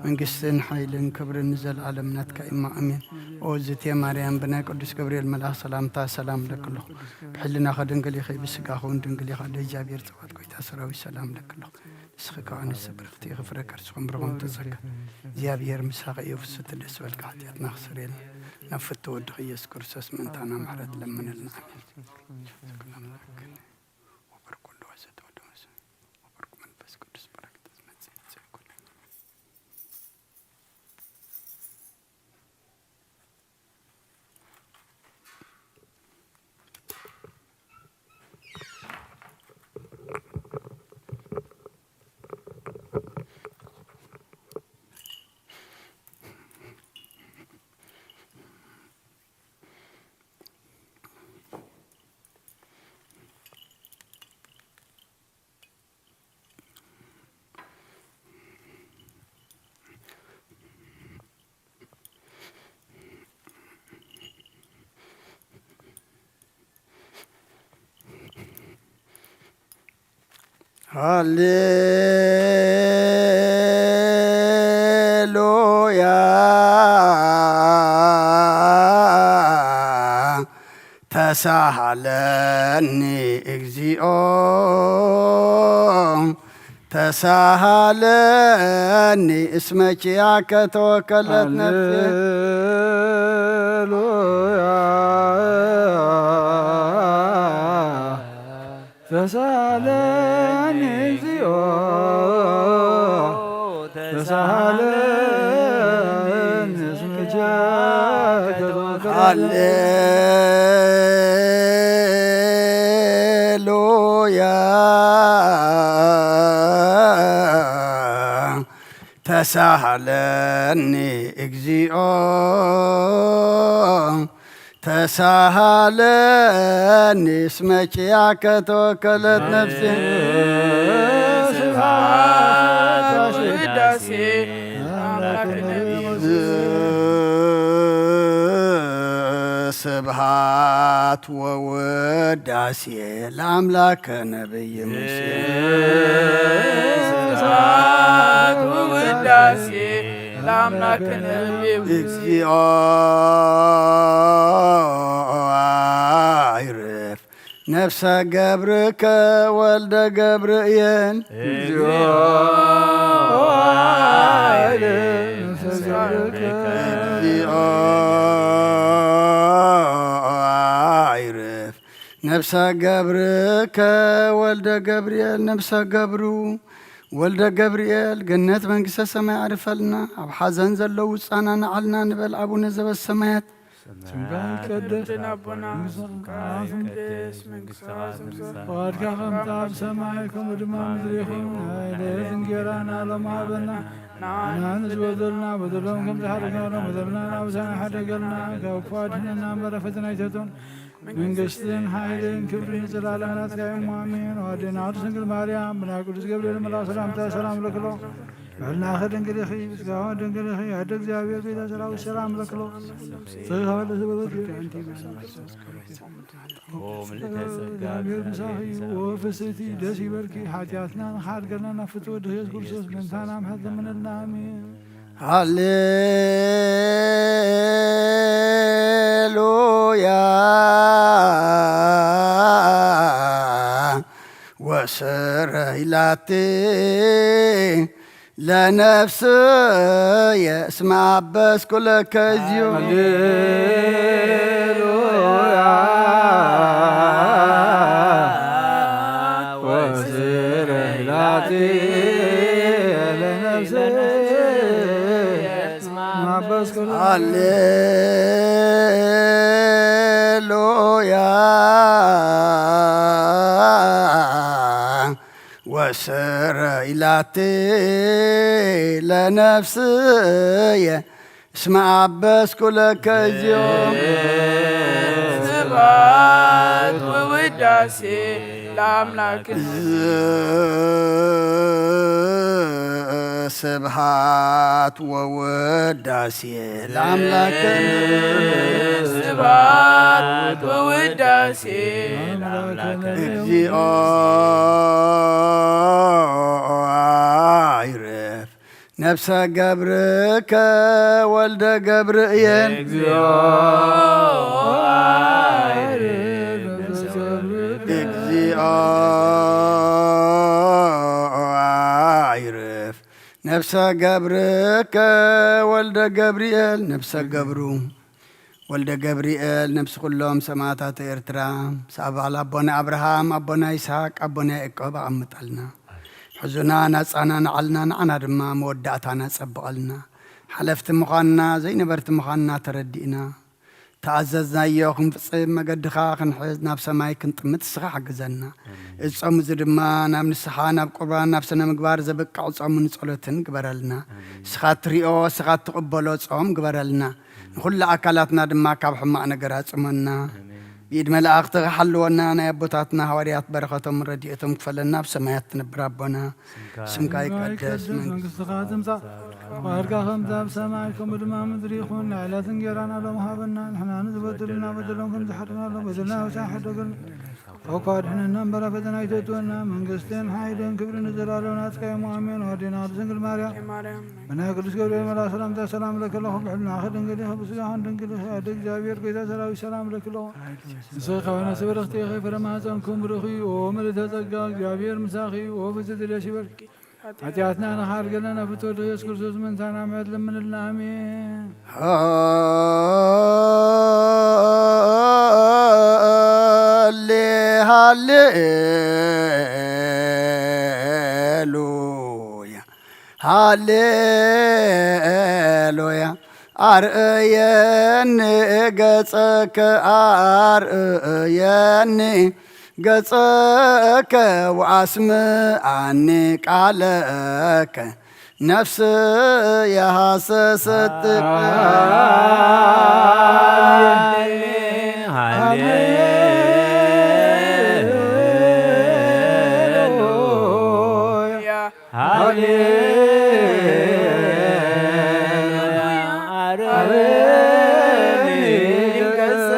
መንግስትን ሓይልን ክብርን ንዘለኣለም ናትካ እማ፣ ኣሜን። ኦ ዝቴ ማርያም፣ ብናይ ቅዱስ ገብርኤል መልኣኽ ሰላምታ ሰላም እለኪ ኣለኹ። ብሕልናኺ ድንግል ኢኺ፣ ብስጋኺ እውን ድንግል ኢኻ። ኣደ እግዚኣብሔር፣ ጸባኦት ጎይታ ሰራዊት፣ ሰላም እለኪ ኣለኹ። ንስኺ ከኣ ንስብርኽቲ ኢኺ፣ ፍረ ከርስኹም ብርኹም ተጸጋ። እግዚኣብሔር ምሳኺ እዩ፣ ፍስቲ ደስ በልካ፣ ሓጢኣትና ክስርየልና፣ ናብ ፍትው ወድኺ ኢየሱስ ክርስቶስ ምእንታና ምሕረት ለምንልና። ኣሜን። ወበር ኩሉ ወዘተወደመሰ ወበር መንፈስ ቅዱስ በረከት መጽእ ይኩን። ሃሌሉያ። ተሳሃለኒ እግዚኦ፣ ተሳሃለኒ እስመ ኪያከ ተወከለት ነፍሴ። ሃሌሉያ። ተሳሃለኒ እግዚኦ፣ ተሳሃለኒ እስመ ኪያከ ተወከለት። ሃሌሉያ። ተሳሃለኒ እግዚኦ፣ ተሳሃለኒ እስመ ኪያከ ተወከለት ነፍሴ። ስብሐት ወውዳሴ ለአምላክነ። ስብሐት ወውዳሴ ለአምላክ ነቢይ ሙሴ። ስብሐት ወውዳሴ ለአምላክ ነቢይ ሙሴ። እግዚኦ አይርፍ ነፍሰ ገብርከ ወልደ ገብርኤል። እግዚኦ አይርፍ ነፍሰ ገብርከ። እግዚኦ አይርፍ ነፍሰ ገብርከ ወልደ ገብርኤል። ነፍሰ ገብሩ ወልደ ገብርኤል ገነት መንግስተ ሰማይ ኣዕርፈልና። ኣብ ሓዘን ዘለዉ ውጻና ንዓልና ንበል። ኣቡነ ዘበሰማያት ስምካ ይትቀደስ፣ ወትምጻእ መንግስትኻ፣ ፍቓድካ ከምቲ ኣብ ሰማይ ከምኡ ድማ ኣብ ምድሪ ይኹን። ናይ ዕለት እንጀራና ሎሚ ሃበና፣ ንዓና ንዝበደሉና በደሎም ከም ዝሓደግና በደልና ናብሳና ሓደገልና፣ ካብ ክፉ ኣድሕነና እምበር ፈተና ኣይተእትወና። መንግስትን ሓይልን ክብርን ንዘለኣለም ናትካ እዮም፣ ኣሜን። ኣዴና ቅድስት ድንግል ማርያም ብናይ ቅዱስ ገብርኤል መልኣኽ ሰላምታ ሰላም ለክሎ። ብሕልናኺ ድንግል ኢኺ፣ ብስጋኺ ድንግል ኢኺ። ኣደ እግዚኣብሔር ቤተ ሰራዊት ሰላም ለክሎ። ጸጋ ለዘበበት ኦ ምልእተ ጸጋ፣ እግዚአብሔር ምሳኺ፣ ወፍስቲ ደስ ይበልኪ። ሓጢኣትና ንኻድገና ናብ ፍትወ ድህየት ክርስቶስ ምንታና ምሕረት ለምንልና፣ ኣሜን። ሃሌሉያ ወስረይ ላቲ ለነፍስየ እስመ አበስኩ ለከ እግዚኦ። ሃሌሉያ ወስረይ ላቲ ለነፍስየ እስመ አበስኩ ለከ። ሃሌሉያ ወስረይ ላቲ ለነፍስየ እስመ አበስኩ ለከ እግዚኦ። ስብሐት ወውዳሴ ለአምላክ። ስብሐት ወውዳሴ ለአምላክ። ስብሐት ወውዳሴ ለአምላክ። እግዚኦ አይርፍ ነፍሰ ገብርከ ወልደ ገብርኤል። እግዚኦ አይርፍ ነፍሰ ገብርከ። እግዚኦ አይርፍ ነፍሰ ገብርከ ወልደ ገብርኤል። ነፍሰ ገብሩ ወልደ ገብርኤል ነፍሲ ኩሎም ሰማእታት ኤርትራ፣ ሳባል ኣቦና ኣብርሃም፣ ኣቦና ይስሐቅ፣ ኣቦና ያዕቆብ ኣቐምጠልና። ሕዙና ናጻና ንዓልና፣ ንዓና ድማ መወዳእታና ጸብቐልና። ሓለፍቲ ምዃንና፣ ዘይነበርቲ ምዃንና ተረዲእና፣ ተኣዘዝናዮ ክንፍጽም፣ መገድኻ ክንሕዝ፣ ናብ ሰማይ ክንጥምት ንስኻ ሓግዘና። ኣሜን። እዚ ጾም እዚ ድማ ናብ ንስሓ፣ ናብ ቁርባን፣ ናብ ስነ ምግባር ዘብቅዕ ጾምን ጸሎትን ግበረልና። ኣሜን። ንስኻ እትሪኦ፣ ንስኻ እትቕበሎ ጾም ግበረልና። ንኹሉ ኣካላትና ድማ ካብ ሕማቕ ነገር ኣጽመና። ኣሜን። ብኢድ መላእኽትኻ ሓልወና። ናይ ኣቦታትና ሃዋርያት በረኸቶም ረድኤቶም ክፈለና። ኣብ ሰማያት ትነብር ኣቦና፣ ስምካ ስምካ ይቀደስ፣ ይቀደስ፣ መንግስትኻ መንግስትኻ ትምጻእ፣ ፍቓድካ ከምቲ ኣብ ሰማይ ከምኡ ድማ ኣብ ምድሪ ይኹን። ናይ ዕለት እንጀራና ሎሚ ሃበና፣ ንሕና ንዝበደሉና በደሎም ከም ዝሓደግናሎም በደልና ወሳይ ሓደገልና። እኳ ኣድሕነና እምበር ኣብ ፈተና ኣይተእትወና። መንግስትን ሓይልን ክብርን ንዘለኣለም ናትካ እዮም። ኣሜን። ኣዴና ቅድስት ድንግል ማርያም፣ ማርያም፣ ብናይ ቅዱስ ገብርኤል መልኣክ ሰላምታ ሰላም ለኪ ኣለኹ። ብሕልናኺ ድንግል ኢኺ፣ ብስጋኽን ድንግል ኢኺ። ኣደ እግዚኣብሔር፣ ጎይታ ሰራዊት፣ ሰላም ለኪ ኣለኹ። ንስኺ ካብ ኣንስቲ ብርኽቲ ኢኺ፣ ፍረ ማህፀንኩም ብሩኽ እዩ። ኦ ምልዕተ ጸጋ፣ እግዚኣብሔር ምሳኺ እዩ። ኦ ፍስሕቲ ደስ ይበልኪ። ሓጢኣትና ንኻርገልና ናብ ፍትወት ኢየሱስ ክርስቶስ ምእንታና ምሕረት ለምንልና። ኣሜን። ሃሌ ሃሌሉያ፣ ሃሌሉያ። ኣርእየኒ ገጸከ፣ ኣርእየኒ ገጸከ ወኣስምዓኒ ቃለከ፣ ነፍስየ ሃሰሰት። ሃሌሉያ። ሃሌሉያ። አረኒ ገጸ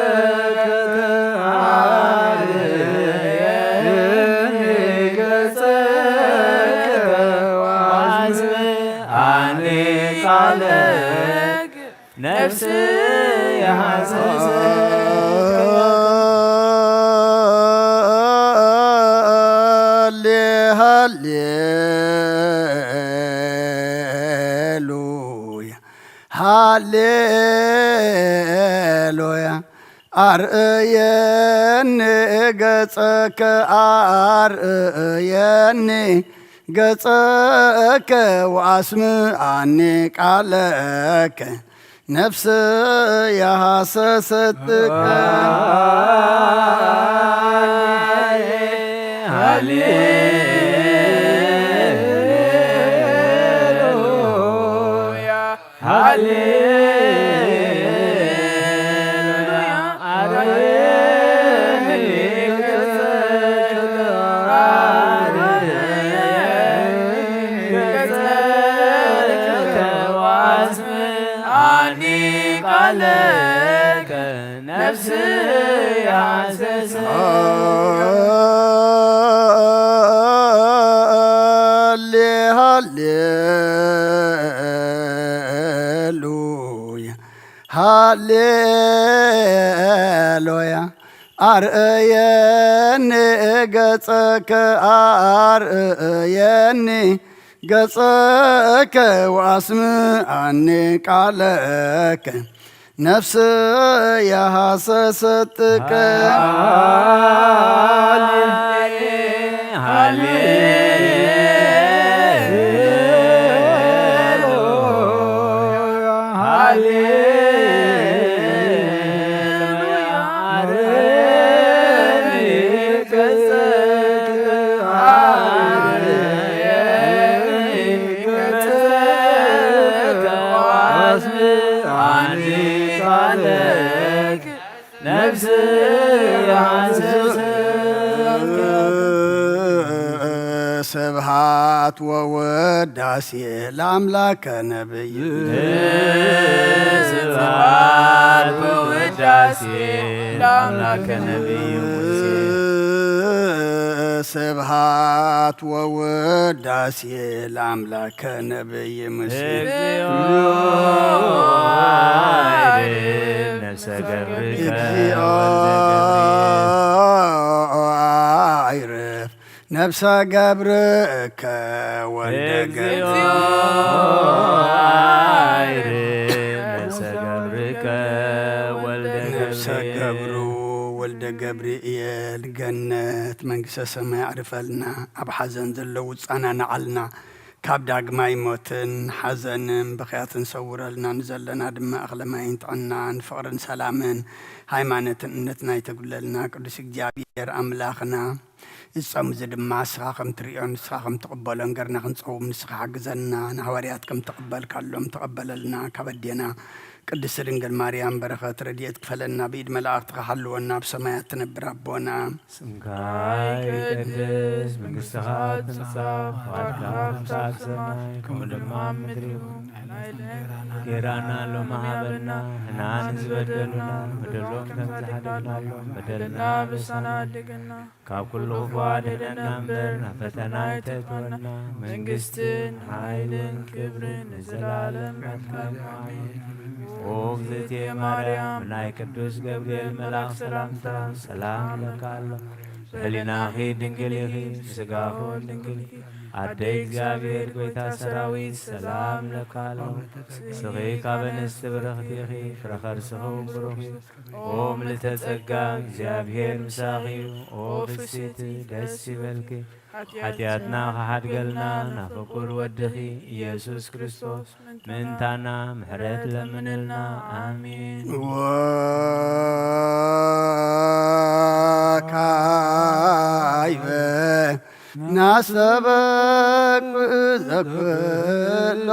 ነፍስየ ሃሰሰት ሃሌ ሃሌሉያ ሃሌሉያ ኣርእየኒ ገጸከ ኣርእየኒ ገጸከ ወኣስምዓኒ ቃለከ ነፍስየ ሃሰሰት ቃል ሃሌሉያ ሃሌሉያ ኣረኒ ገጸከ ኣረኒ ገጸከ ወኣስምዓኒ ቃለከ ነፍስየ ሃሰሰት ሃሌ ሃሌሉያ ሃሌሉያ ኣርእየኒ ገጸከ ኣርእየኒ ገጸከ ወኣስምዓኒ ቃለከ ነፍስየ ሃሰሰት ቃል ነፍስየ ሃሰሰት ስብሃት ወውዳሴ ለኣምላከ ነብይ ስብሐት ወውዳሴ ለአምላከ ነቢይ ሙሴ ስብሃት ወውዳሴ ለኣምላከ ነብይ ሙሴ እግዚኦ አይርፍ ነፍሰ ገብርከ እግዚኦ ወልደ ገብርኤል አይርፍ ነፍሰ ገብርከ ወልደ እግዚኦ ገብርኤል አይርፍ ነፍሰ ገብርከ ወልደ ነፍሰ ገብርኤል ገብሩ ወልደ ገብርኤል ገነት መንግስተ ሰማይ ኣዕርፈልና። ኣብ ሓዘን ዘለዉ ጻናናዓልና። ካብ ዳግማይ ሞትን ሓዘንን ብኽያትን ሰውረልና። ንዘለና ድማ እኽለ ማይን ጥዕናን ፍቕርን ሰላምን ሃይማኖትን እምነትን ኣይተጉድለልና። ቅዱስ እግዚኣብሔር ኣምላኽና እዚ ጾም እዚ ድማ ንስኻ ከም ትርእዮን ንስኻ ከም ትቕበሎን ገርና ክንጸውም ንስኻ ሓግዘና። ንሃዋርያት ከም ተቐበልካሎም ተቐበለልና። ካብ ኣዴና ቅድስት ድንግል ማርያም በረኸት ረድኤት ክፈለና። ብኢድ መላእኽትኻ ሓልወና። ኣብ ሰማያት ትነብር ኣቦና ስምካ ይቀደስ፣ መንግስትኻ ትምጻእ፣ ፍቓድካ ከም ትምጻእ ኣብ ሰማይ ከምኡ ድማ ኣብ ምድሪ ይኹን። ጌራና ሎሚ ሃበና፣ ንሕና ንዝበደሉና ንበደሎም ከም ዝሓደግናሎም በደልና በሳና ኣድገና። ካብ ኩሉ ክፉ ኣድሕነና እምበር ናብ ፈተና ኣይተእትወና። መንግስትን ሓይልን ክብርን ንዘለኣለም ናትካ እዩ። ኣሜን። ኦ እግዝእትየ ማርያም፣ ብናይ ቅዱስ ገብርኤል መልኣኽ ሰላምታ ሰላም እለካ ኣለኹ። ብሕሊናኺ ድንግል ኢኺ፣ ብስጋኺ እውን ድንግል ኢኺ። ኣደይ እግዚኣብሔር ጎይታ ሰራዊት ሰላም እለካ ኣለኹ። ንስኺ ካብ ኣንስቲ ብርኽቲ ኢኺ፣ ፍረ ከርስኺ እውን ብሩኽ እዩ። ኦ ምልዕተ ጸጋ፣ እግዚኣብሔር ምሳኺ እዩ። ኦ ፍስሕቲ ደስ ይበልኪ። ሓጢኣትና ክሓድገልና ናብ ፍቁር ወድኺ ኢየሱስ ክርስቶስ ምእንታና ምሕረት ለምንልና። ኣሜን። ወካይበ ናስተበቅ ዘክሎ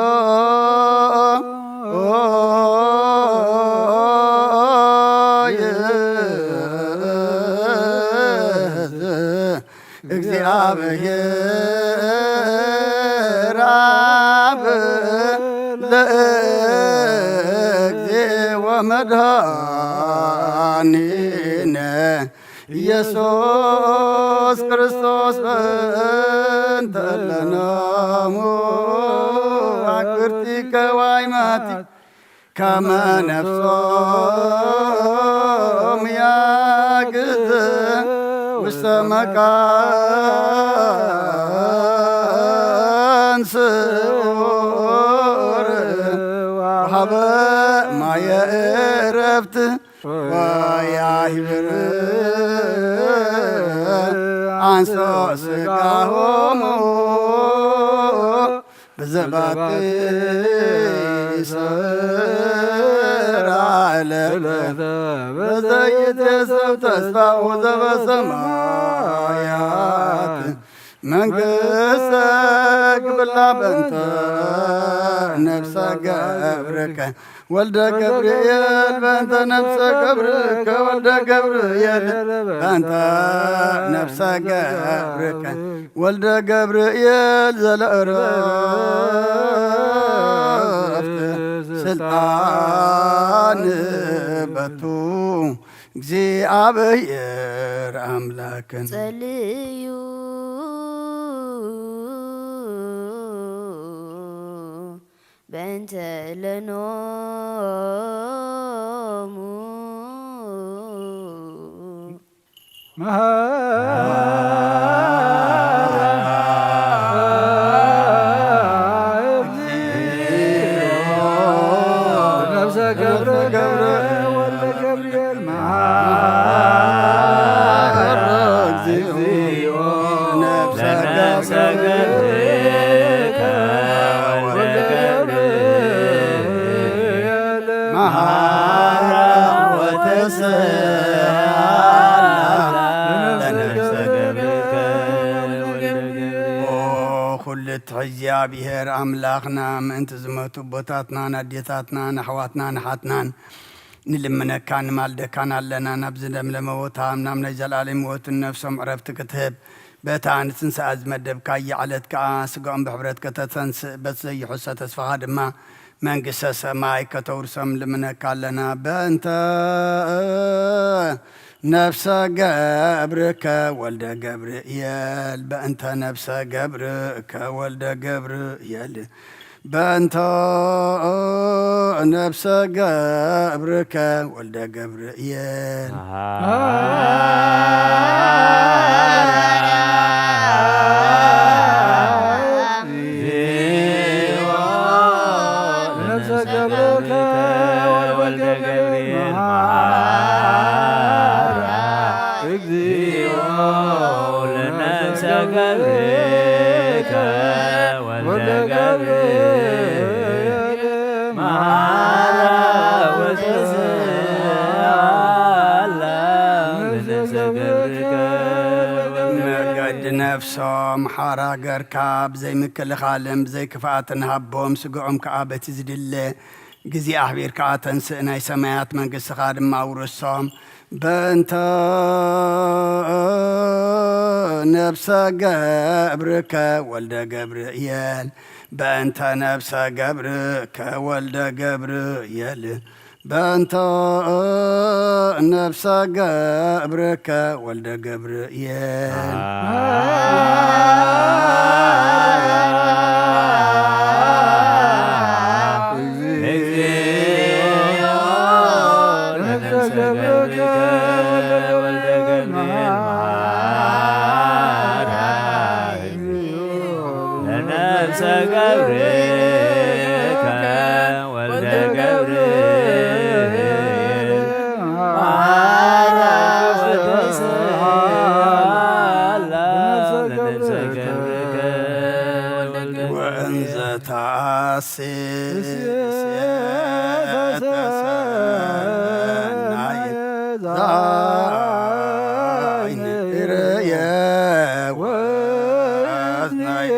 እግዚአብሔር አብ ለእግዜ ወመድኃኒነ ኢየሱስ ክርስቶስ በእንተ ለነሙ አክብርቲከ ዋይማቲ ከመ ነፍሶም ያግዝ ውስተ መካን ስዑር ወሃበ ማየ ዕረፍት ወያሂብር አንሶ ስጋሆሙ ብዘባቲ ሰራ ዕለተ በዘይትየሰብ ተስፋሁ ዘበሰማያት መንግስተ ክብላ በእንተ ነፍሰ ገብርከ ወልደ ገብርኤል በእንተ ነፍሰ ገብርከ ወልደ ገብርኤል በእንተ ነፍሰ ገብርከ ወልደ ገብርኤል ዘለእረፍት ስልጣን በቱ እግዚኣብሔር ኣምላክን ጸልዩ በእንተ ለኖሙ ኩሉ ትሕዚ እግዚኣብሔር ኣምላኽና ምእንቲ ዝመቱ ኣቦታትናን ኣሕዋትናን ኣሓትናን ንልምነካን ንማልደካን ኣለና። ናብ ዝለምለመ ቦታ ናብ ናይ ዘለኣለም ህይወትን ነፍሶም ዕረፍቲ ክትህብ በታ ንትንሳኣ ዝመደብካያ ዕለት ከኣ ስጋኦም ብሕብረት ከተተንስእ በቲ ዘይሕሶ ተስፋኻ ድማ መንግስተ ሰማይ ከተውርሶም ልምነካ ኣለና። በእንተ ነፍሰ ገብርከ ወልደ ገብርኤል በእንተ ነፍሰ ገብርከ ወልደ ገብርኤል በእንተ ነፍሰ ገብርከ ወልደ ገብርኤል መገዲ ነፍሶም ሓራ ገርካ ብዘይ ምክልኻልን ብዘይ ክፍኣትን ሃቦም፣ ስግዖም ከኣ በቲ ዝድለ ግዜ ኣኽቢርካ ኣተንስእ፣ ናይ ሰማያት መንግስትኻ ድማ ኣውርሶም። በእንተ ነብሰ ገብርከ ወልደ ገብርኤል፣ በእንተ ነብሰ ገብርከ ወልደ ገብርኤል፣ በእንተ ነብሰ ገብርከ ወልደ ገብርኤል። ወእንዘ ተአሴ ሴተ ሰናይ ዛይን ርእየ ወእዝናይ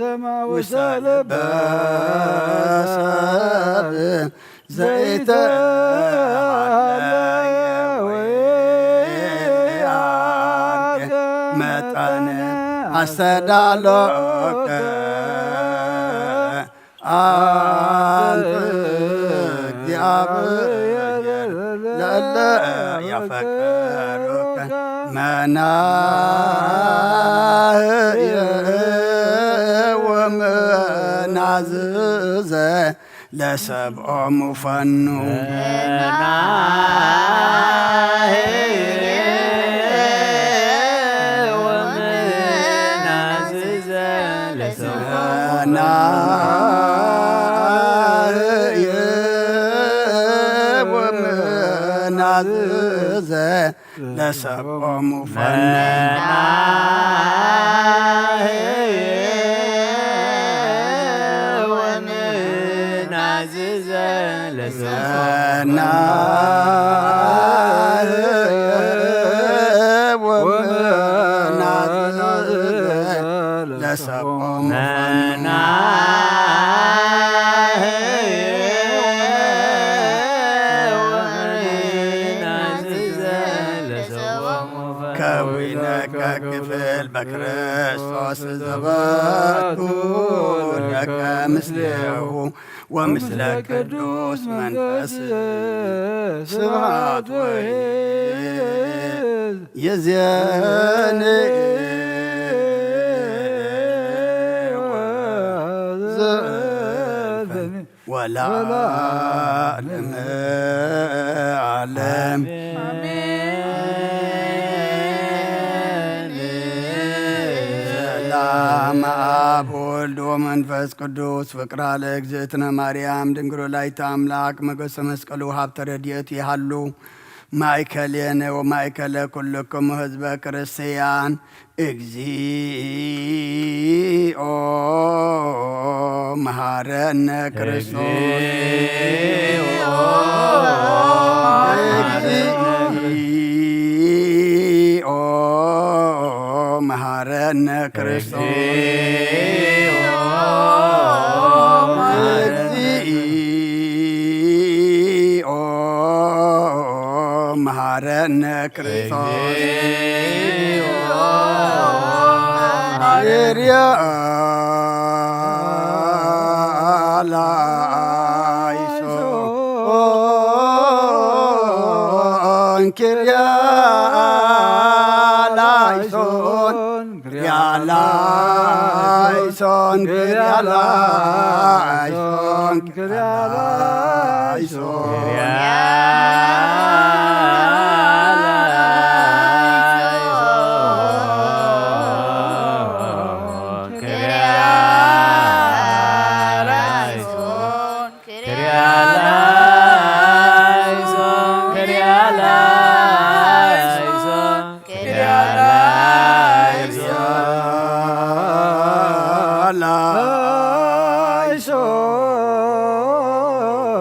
ሰማ ውሳለ በሰብ ዘይተሃለየ ወይአርገ መጠን ኣስተዳሎከ ኣንተ እግዚኣብሔር ለእለ ያፈቀሩከ መናህየ ወመናዝዘ ለሰብኦሙ ፈኑ። ለሰብኦሙ ፈኑ። ለሰብኦሙ ፈኑ። ከዊነከ ክፍል በክርስቶስ ዘበቱ ለከ ምስሌሁ ወምስለ ቅዱስ መንፈስ ስብሐት ወይ የዜን ወዘልፈን ወለዓለመ ዓለም። ሰላም አብ ወልድ ወመንፈስ ቅዱስ ፍቅራ ለእግዝእትነ ማርያም ድንግል ወላዲተ አምላክ መገሰ መስቀሉ ሀብተ ረድኤት ይሃሉ ማእከሌነ ወማእከለ ኩልክሙ ህዝበ ክርስቲያን። እግዚኦ መሐረነ ክርስቶስ። እግዚኦ መሐረነ ክርስቶስ። እግዚኦ መሐረነ ክርስቶስ። ኪርያላይሶን፣ ኪርያላይሶን፣ ኪርያላይሶን፣ ኪርያላይሶን።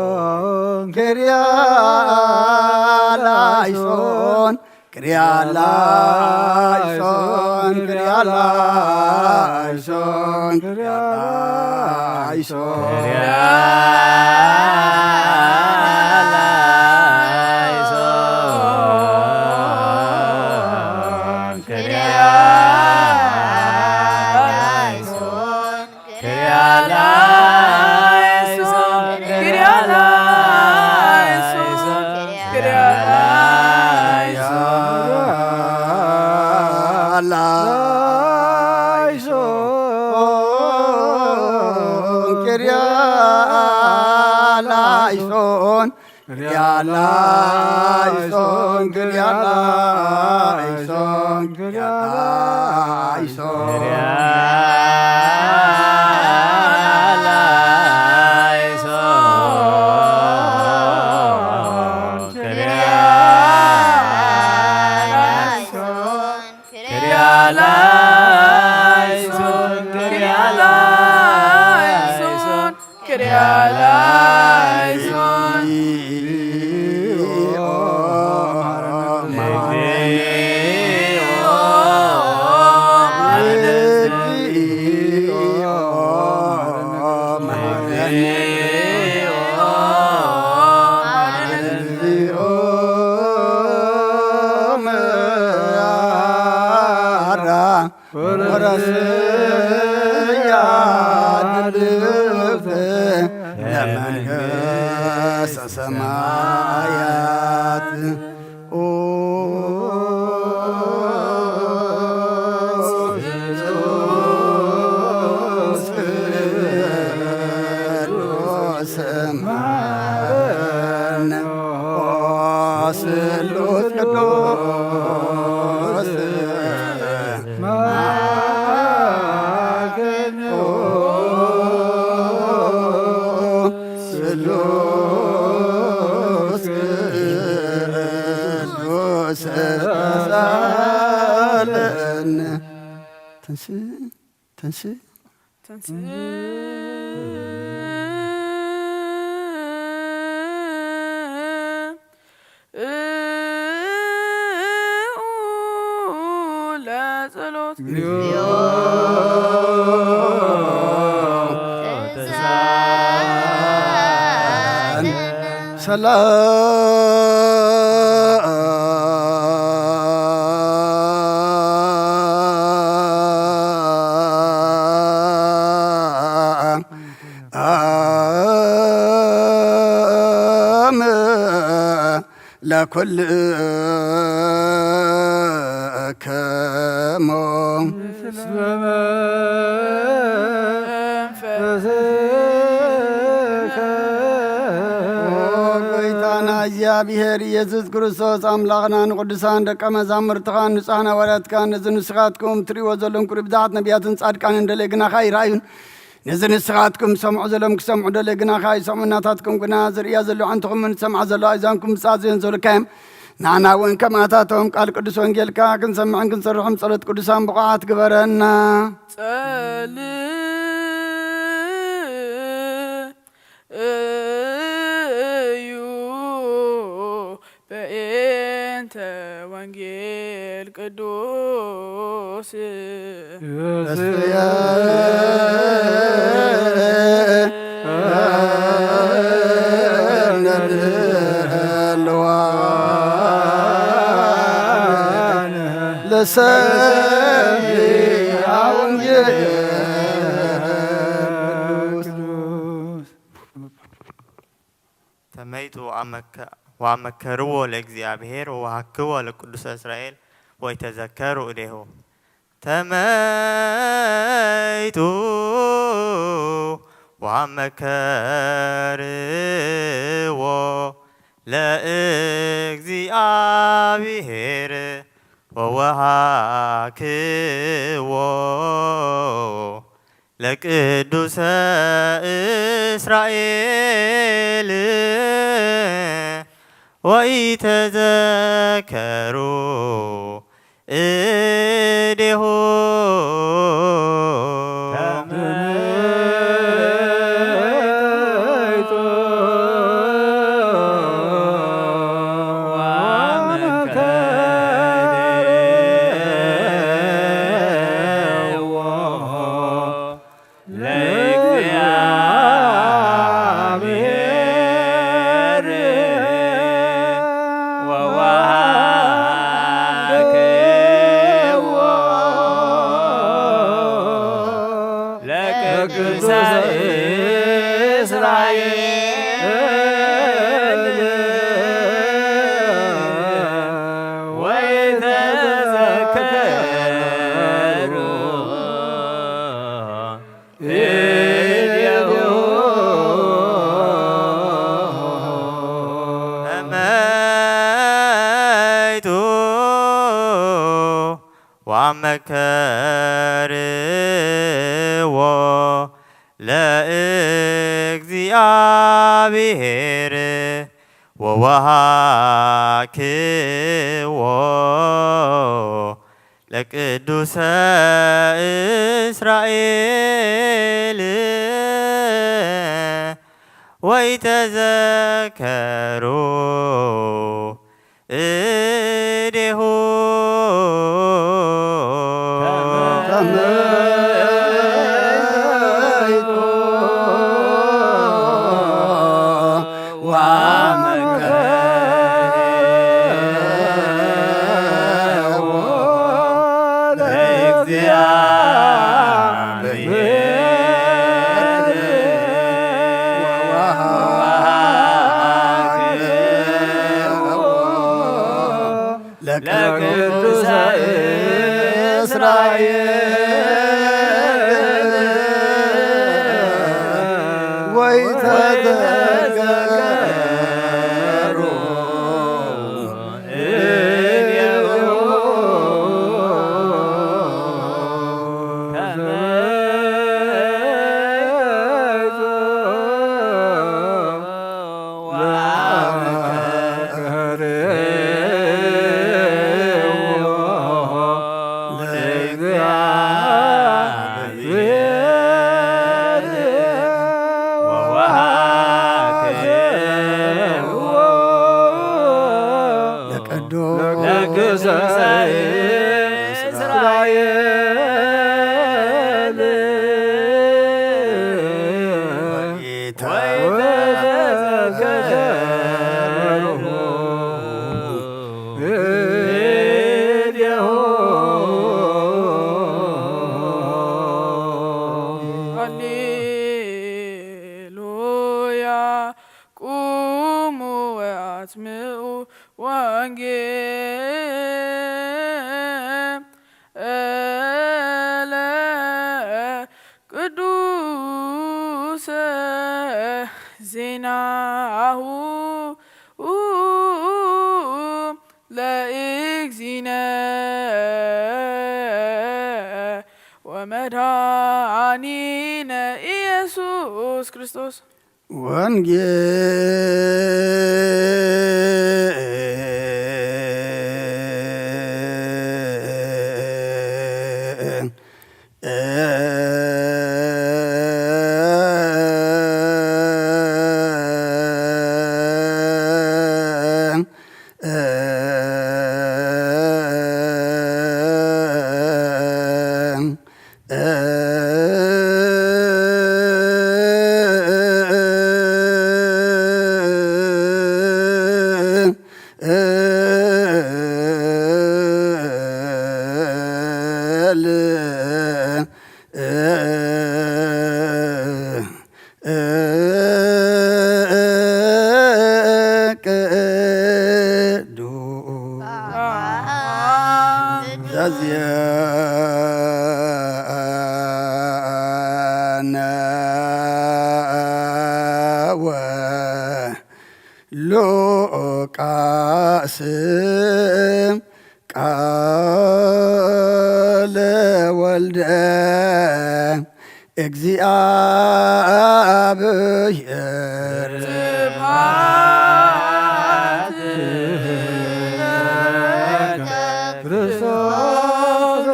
ላይሶን፣ ክሪያ ላይሶን፣ ክሪያ ላይሶን፣ ክሪያ ላይሶን። ላይሶን፣ ክሪያ ላይሶን፣ ክሪያ ላይሶን፣ ክሪያ ላይሶን። ወረስያ ድልፍ ለመንግስተ ሰማያት። ኦ ተንስ ተንስ ተንስ ለጸሎት ሰላም ለኩልክሙ። ኦ ጎይታና እግዚኣብሔር ኢየሱስ ክርስቶስ ኣምላኽና፣ ንቅዱሳን ደቀ መዛሙርትኻን ንጹሓን ሃዋርያትካን ነዚ ንስኻትኩም ትርእይዎ ዘለኹም ክብሪ ብዛሓት ነቢያትን ጻድቃንን ደለየ ግናኻ ይረኣዩን። ነዚ ንስኻትኩም ዝሰምዑ ዘለኹም ክሰምዑ ደለየ ግናኻ ይሰምዑ። ናታትኩም ግና ዝርእያ ዘለዋ ኣዕንትኹምን ዝሰምዓ ዘለዋ ኣእዛንኩም ብጻዝዮን ዘብልካዮም። ንዓና እውን ከምኣታቶም ቃል ቅዱስ ወንጌልካ ክንሰምዕን ክንሰርሕም ጸሎት ቅዱሳን ብቑዓት ግበረና። ጸልዩ በእንተ ወንጌል ቅዱስ። ለሰሚዐ ወንጌል ቅዱስ። ተመይጡ ወአመከ-፣ ወአመከርዎ ለእግዚአብሔር ወወሃክዎ ለቅዱሰ እስራኤል ወይተዘከሩ እዴሁ። ተመይጡ ወአመከርዎ ለእግዚአብሔር ወወሃክዎ ለቅዱሰ እስራኤል ወኢተዘከሩ እዴሁ። ለእግዚአብሔር ወወሃክዎ ለቅዱሰ እስራኤል ወይተዘከሩ እዴሁ። ተመይጡ ወአመከርዎ ለእግዚአብሔር ወወሃክዎ ለቅዱሰ እስራኤል ወይተዘከሩ እዴሁ። ተመይጡ ወአመከርዎ ለእግዚአብሔር ወወሃክዎ ለቅዱሰ እስራኤል ወይተዘከሩ እዴሁ። እግዚአብሔር ወወሃብዎ ለቅዱስ እስራኤል ወኢተዘከሮሙ እዴሁ። ሃሌሉያ። ቁሙ ወአስምዑ ወንጌለ ቅዱሰ ዜናሁ ለእግዚእነ ወመድኃኒነ ኢየሱስ ክርስቶስ። ወንጌል ቅዱስ ዘዜነወ ሉቃስ ቃለ ወልደ እግዚአብሔር። ስብሐት ለከ ክርስቶስ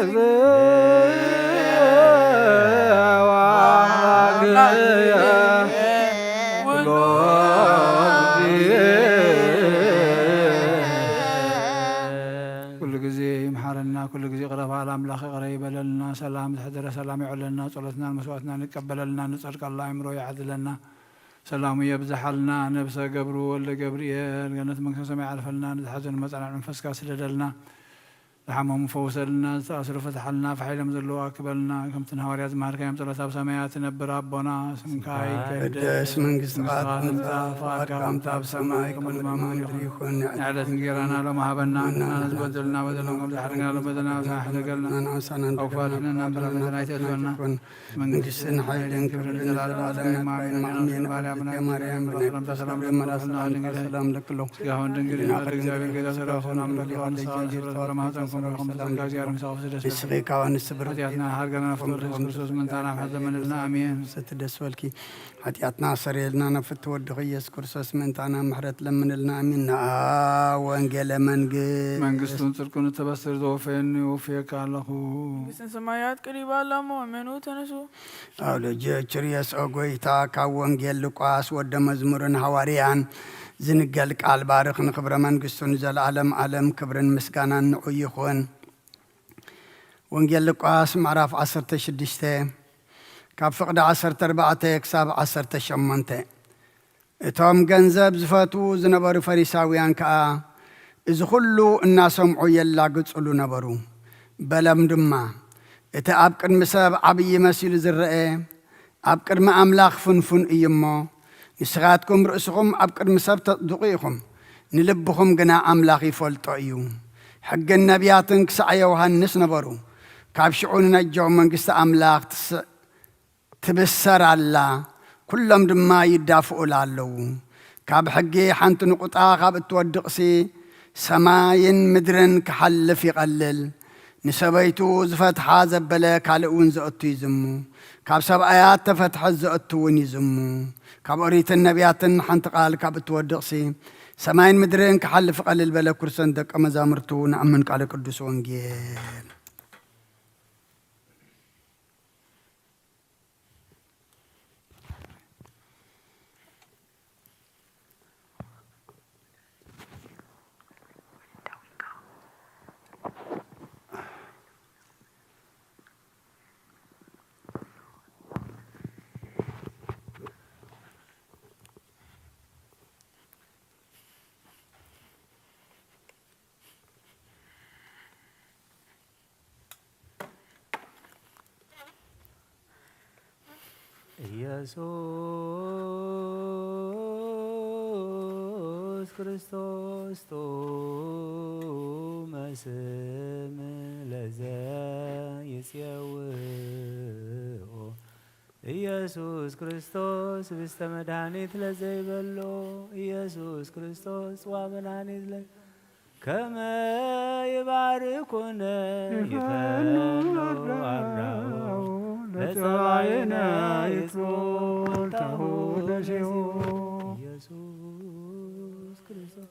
እግዚእ ወአምላክየ ኩሎ ጊዜ። ኩሉ ግዜ ይምሓረና፣ ኩሉ ግዜ ይቕረ በሃል ኣምላኽ ይቕረ ይበለልና። ሰላም ዝሕደረ ሰላም ይዕለልና፣ ጸሎትናን መስዋዕትናን ይቀበለልና፣ ንጸድቀሉ ኣእምሮ ይዓድለና፣ ሰላሙ የብዝሓልና። ነብሰ ገብሩ ወልደ ገብርኤል ገነት መንግስተ ሰማይ ይዓርፈልና፣ ንዝሓዘኑ መጸናንዒ መንፈስካ ስደደልና፣ ዝሓመሙ ፈውሰልና፣ ዝተኣስሩ ፍትሓልና፣ ፋሕ ኢሎም ዘለዉ ኣክበልና። ከምቲ ንሃዋርያት ዝመሃርካዮም ጸሎት፣ ኣብ ሰማያት ትነብር ኣቦና፣ ስምካ ይቀደስ፣ መንግስትኻ ትምጻእ፣ ፍቓድካ ከምቲ ኣብ ሰማይ ከምኡ ድማ ኣብ ምድሪ ይኹን። ንዕለት እንጌራና ሎም ሃበና፣ ንሕና ንዝበደሉና በደሎም ከም ዝሓደግና ሎም በደልና፣ ንስሓ ሕደገልና፣ ንዓሳና ኣብ ክፋት ንሕነና እምበር ኣብ ፈተና ኣይተእትወና፣ መንግስትን ሓይልን ክብርን ንዘለኣለም ኣሜን። ማርያም ብናይ ሰላም ለክሎ ስጋውን ድንግል ይሁን። እግዚአብሔር ጌታ ሰላም ለኪ፣ ንስኻ ፍስሕቲ ስጋኪ ንስብርት ኃጢአትና ሓርገና ፍቅር ኢየሱስ ክርስቶስ ምእንታና ምሕረት ለምንልና። ኣሜን። ስትደስ በልኪ፣ ኃጢአትና ሰረየልና፣ ነፍቲ ወድኺ ኢየሱስ ክርስቶስ ምእንታና ምሕረት ለምንልና። ኣሜን። ነአ ወንጌለ መንግስት መንግስቱን ጽድቁን እተበስር ዘወፈየኒ ወፍየካ ኣለኹ። መንግስትን ሰማያት ቅሪባ ኣለሞ እመኑ ተነሱ። ኣውሎጅዮ ችርየስ ኦ ጎይታ፣ ካብ ወንጌል ሉቃስ ወደ መዝሙርን ሃዋርያን ዝንገል ቃል ባርኽ፣ ንኽብረ መንግስቱ ንዘለዓለም ዓለም ክብርን ምስጋናን ንዑ ይኹን። ወንጌል ሉቃስ ምዕራፍ ዓሰርተ ሽዱሽተ ካብ ፍቕዲ ዓሰርተ ኣርባዕተ ክሳብ ዓሰርተ ሸሞንተ። እቶም ገንዘብ ዝፈትዉ ዝነበሩ ፈሪሳውያን ከኣ እዚ ኹሉ እናሰምዑ የላግጽሉ ነበሩ። በሎም ድማ፣ እቲ ኣብ ቅድሚ ሰብ ዓብዪ መሲሉ ዝረአ፣ ኣብ ቅድሚ ኣምላኽ ፍንፉን እዩ እሞ፣ ንስኻትኩም ርእስኹም ኣብ ቅድሚ ሰብ ተጽድቑ ኢኹም፣ ንልብኹም ግና ኣምላኽ ይፈልጦ እዩ። ሕግን ነቢያትን ክሳዕ ዮሃንስ ነበሩ። ካብ ሽዑ ንነጆ መንግስቲ ኣምላኽ ትስ-፣ ትብሰር ኣላ፣ ኩሎም ድማ ይዳፍኡላ ኣለዉ። ካብ ሕጊ ሓንቲ ንቑጣ ካብ እትወድቕሲ፣ ሰማይን ምድርን ክሓልፍ ይቐልል። ንሰበይቱ ዝፈትሓ ዘበለ ካልእ እውን ዘእቱ ይዝሙ። ካብ ሰብኣያ እተፈትሐት ዘእቱ እውን ይዝሙ። ካብ ኦሪትን ነቢያትን ሓንቲ ቃል ካብ እትወድቕሲ፣ ሰማይን ምድርን ክሓልፍ ይቐልል በለ። ክርስቶስ ደቀ መዛሙርቱ ንኣምን። ቃለ ቅዱስ ወንጌል። ኢየሱስ ክርስቶስ ጥዑመ ስም ለዘ ይጼውኦ ኢየሱስ ክርስቶስ ብስተ መድኃኒት ለዘይበሎ ኢየሱስ ክርስቶስ ጽዋ መድኃኒት ለ ከመ ይባርኩነ ይፈኑ አራው ለጸባይነ ይጽኡ እንታሁ ለሲኡ ኢየሱስ ክርስቶስ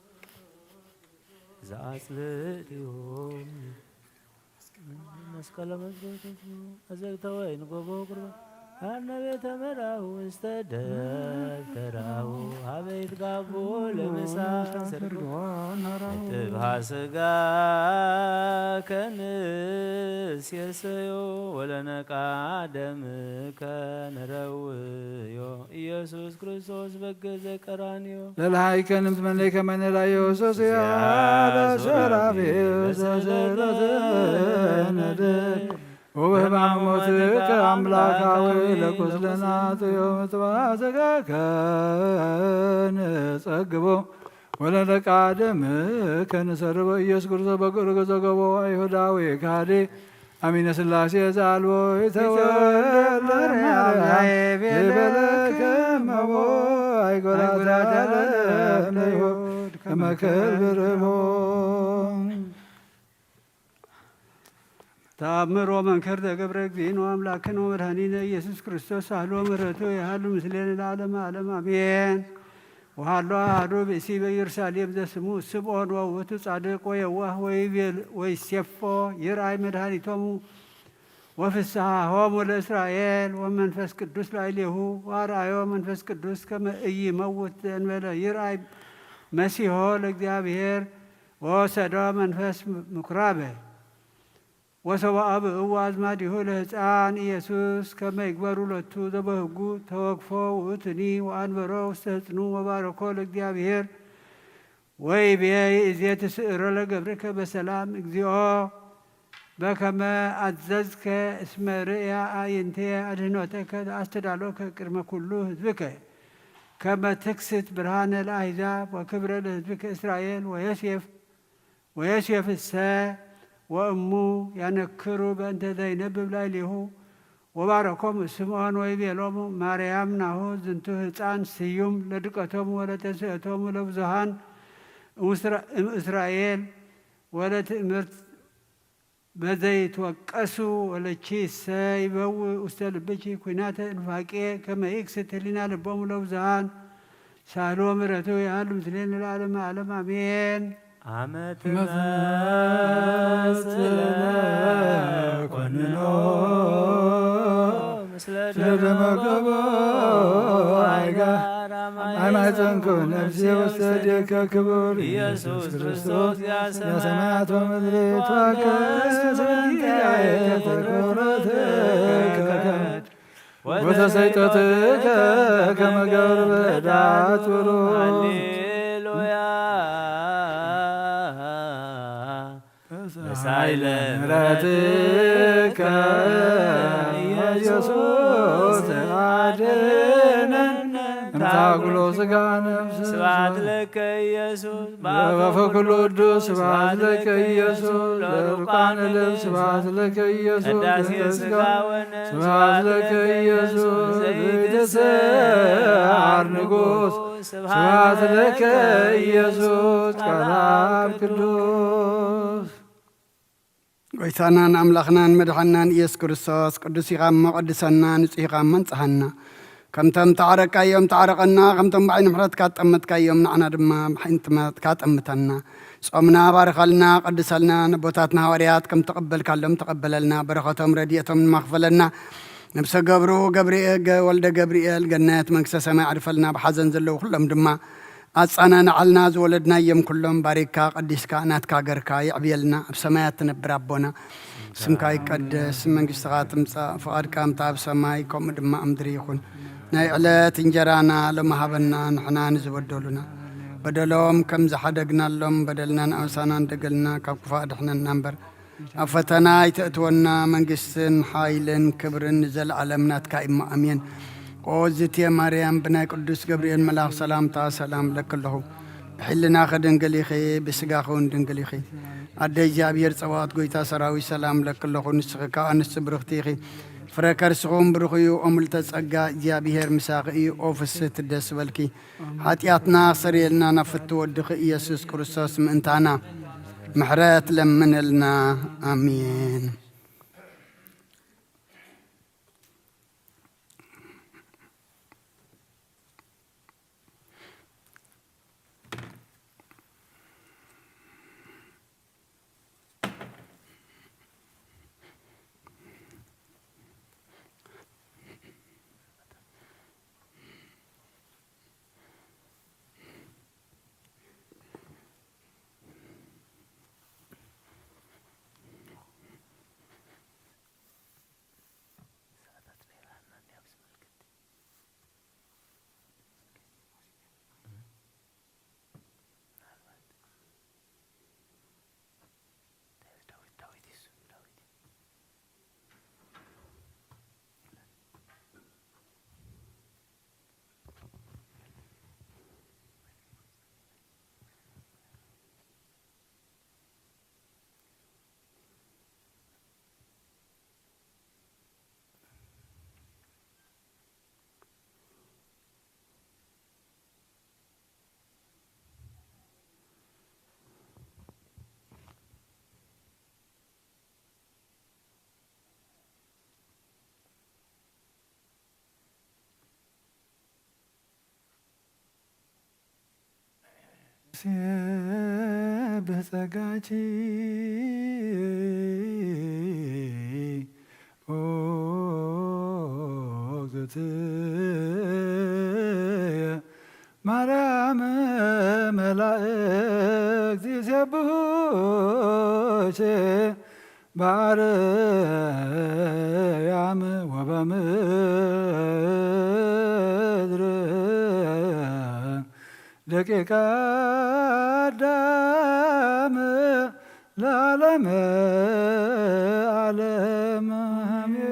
ዘአጽልእትዮም መስቀለ መዝገብ ተስሞ አዘግተ ወይን ጎቦ ቁርባ አነ ቤተ መራሁ ውስተ ደብተራሁ ሀበ ይትጋቦ ለምሳ ስርጎ ነጥብ ሀስጋ ከንስ የሰዮ ወለነቃ ደም ከንረውዮ ኢየሱስ ክርስቶስ በገ ዘቀራንዮ ለልሃይከ ንምትመነይ ከመ ንላዮ ሶስያ ለሰራፊ ዘዘረዘ ነደ ወበህማሞትከ አምላካዊ ለቁስለና ጥዮ ምጥባ ዘጋከ ንጸግቦ ወለነቃ ደም ከንሰርቦ ኢየሱስ ክርስቶስ በግርግ ዘገቦ አይሁዳዊ ካዲ አሚነ ስላሴ ዘአልቦ ይተወልደ ማርያም ይቤለከ እመቦ አይጎራታ ለይሁድ ከመ ከልብ ርቦ። ተአምር ወመንክር ዘገብረ እግዚእነ ወአምላክነ ወመድኃኒነ ኢየሱስ ክርስቶስ ሳህሉ ምሕረቱ የሃሉ ምስሌነ ለዓለመ ዓለም አሜን። ወሃሎ አሐዱ ብእሲ በኢየሩሳሌም ዘስሙ ስምዖን ወውእቱ ጻድቅ ወየዋህ ወይቤል ወይሴፎ ይርአይ መድኃኒቶሙ ወፍስሐሆሙ ለእስራኤል ወመንፈስ ቅዱስ ላዕሌሁ ወአርአዮ መንፈስ ቅዱስ ከመ ኢይመውት ዘእንበለ ይርአይ መሲሖ ለእግዚአብሔር ወወሰዶ መንፈስ ምኩራበ። ወሰብአ ብእው አዝማዲሁ ለህፃን ኢየሱስ ከመ ይግበሩ ሎቱ ዘበህጉ ተወክፎ ውእቱኒ ወአንበሮ ውስተ ህፅኑ ወባረኮ ለእግዚአብሔር ወይቤ ይእዜ ትስእሮ ለገብርከ በሰላም እግዚኦ በከመ አዘዝከ እስመ ርእያ አዕይንቴ አድህኖተከ አስተዳሎከ ቅድመ ኩሉ ህዝብከ ከመ ትክስት ብርሃነ ለአሕዛብ ወክብረ ለህዝብከ እስራኤል ወዮሴፍ ወዮሴፍሰ ወእሙ ያነክሩ በእንተ ዘይነብብ ላዕሌሁ ወባረኮሙ ስምዖን ወይቤሎሙ ማርያም ናሁ ዝንቱ ህፃን ስዩም ለድቀቶሙ ወለተንስኦቶሙ ለብዙሃን እምእስራኤል ወለትእምርት በዘይትወቀሱ ወለኪሰ ይበውእ ውስተ ልብኪ ኩናተ ኑፋቄ ከመ ይክስት ህሊና ልቦሙ ለብዙሃን ሳህሉ ወምሕረቱ ይሃሉ ምስሌነ ለዓለመ ዓለም አሜን። አመ ትመጽእ ለኮንኖ ምስለ ደመ ገቦ አይጋ አይማይ ጸንኩ ነፍሴ ውስተ እዴከ ክቡር ኢየሱስ ክርስቶስ ያ ሰማያት ወምድር ይትዋከስ በእንቲአየ ተቆረተ ከከት ወተሰይጠትከ ከመ ገብር በዳት ብሩክ ሃሌሉያ። በሳይለ ምሕረትከ ኢየሱስ አድነን እንታጉሎ ስጋ ነፍስ ስብሐት ለከ ኢየሱስ በአፈ ኩሉ ቅዱስ ስብሐት ለከ ኢየሱስ ለሩቃን ልብ ስብሐት ለከ ኢየሱስ ቅዳሴ ስጋ ወነፍስ ስብሐት ለከ ኢየሱስ ዘይትስዓር ንጉሥ ስብሐት ለከ ኢየሱስ ቃል አብ ቅዱስ። ጎይታናን ኣምላኽናን መድሓናን ኢየሱስ ክርስቶስ፣ ቅዱስ ኢኻ እሞ ቀድሰና፣ ንጹህ ኢኻ እሞ ኣንጽሃና። ከምቶም ተዓረቅካዮም ተዓረቐና፣ ከምቶም ብዓይኒ ምሕረትካ ጠመትካዮም ንዓና ድማ ብዓይኒ ትምሕረትካ ጠምተና። ጾምና ባርኸልና፣ ቀድሰልና፣ ነቦታትና ሃዋርያት ከም ተቐበልካሎም ተቐበለልና፣ በረኸቶም ረድኤቶም ድማ ክፈለልና። ነብሰ ገብሩ ገብርኤ-፣ ገ-፣ ወልደ ገብርኤል ገነት መንግስተ ሰማይ ኣዕርፈልና፣ ብሓዘን ዘለዉ ኩሎም ድማ ኣጸናንዓልና። ዝወለድናዮም ኩሎም ባሪክካ ቀዲስካ ናትካ ገርካ የዕብየልና። ኣብ ሰማያት ትነብር ኣቦና፣ ስምካ ይቀደስ፣ መንግስትኻ ትምጻእ፣ ፍቓድካ ከምታ ኣብ ሰማይ ከምኡ ድማ ኣብ ምድሪ ይኹን። ናይ ዕለት እንጀራና ሎሚ ሃበና፣ ንሕና ንዝበደሉና በደሎም ከም ዝሓደግናሎም በደልናን ኣበሳናን ደገልና ካብ ክፉእ ኣድሕነና እምበር ኣብ ፈተና ኣይተእትወና፣ መንግስትን ሓይልን ክብርን ንዘለዓለም ናትካ እዩ እሞ፣ ኣሜን። ኦ ዝትየ ማርያም፣ ብናይ ቅዱስ ገብርኤል መልኣኽ ሰላምታ ሰላም እብለኪ ኣለኹ። ብሕልናኺ ድንግል ኢኺ፣ ብስጋኺ እውን ድንግል ኢኺ። ኣደ እግዚኣብሔር ጸባኦት፣ ጎይታ ሰራዊት፣ ሰላም እብለኪ ኣለኹ። ንስኺ ካብ ኣንስቲ ብርኽቲ ኢኺ፣ ፍረ ከርስኺ እውን ብሩኽ እዩ። ኦ ምልዕተ ጸጋ፣ እግዚኣብሔር ምሳኺ እዩ። ኦ ፍስህቲ፣ ደስ ይበልኪ። ሓጢኣትና ክሰርየልና ናብ ፍትው ወድኺ ኢየሱስ ክርስቶስ ምእንታና ምሕረት ለምነልና። ኣሜን። ብጸጋኪ ኦ እግዝእትየ ማርያም መላእክት ይሴብሑኪ በአርያም ወበምድር ደቂቀ አዳም ለዓለመ ዓለም አሜን።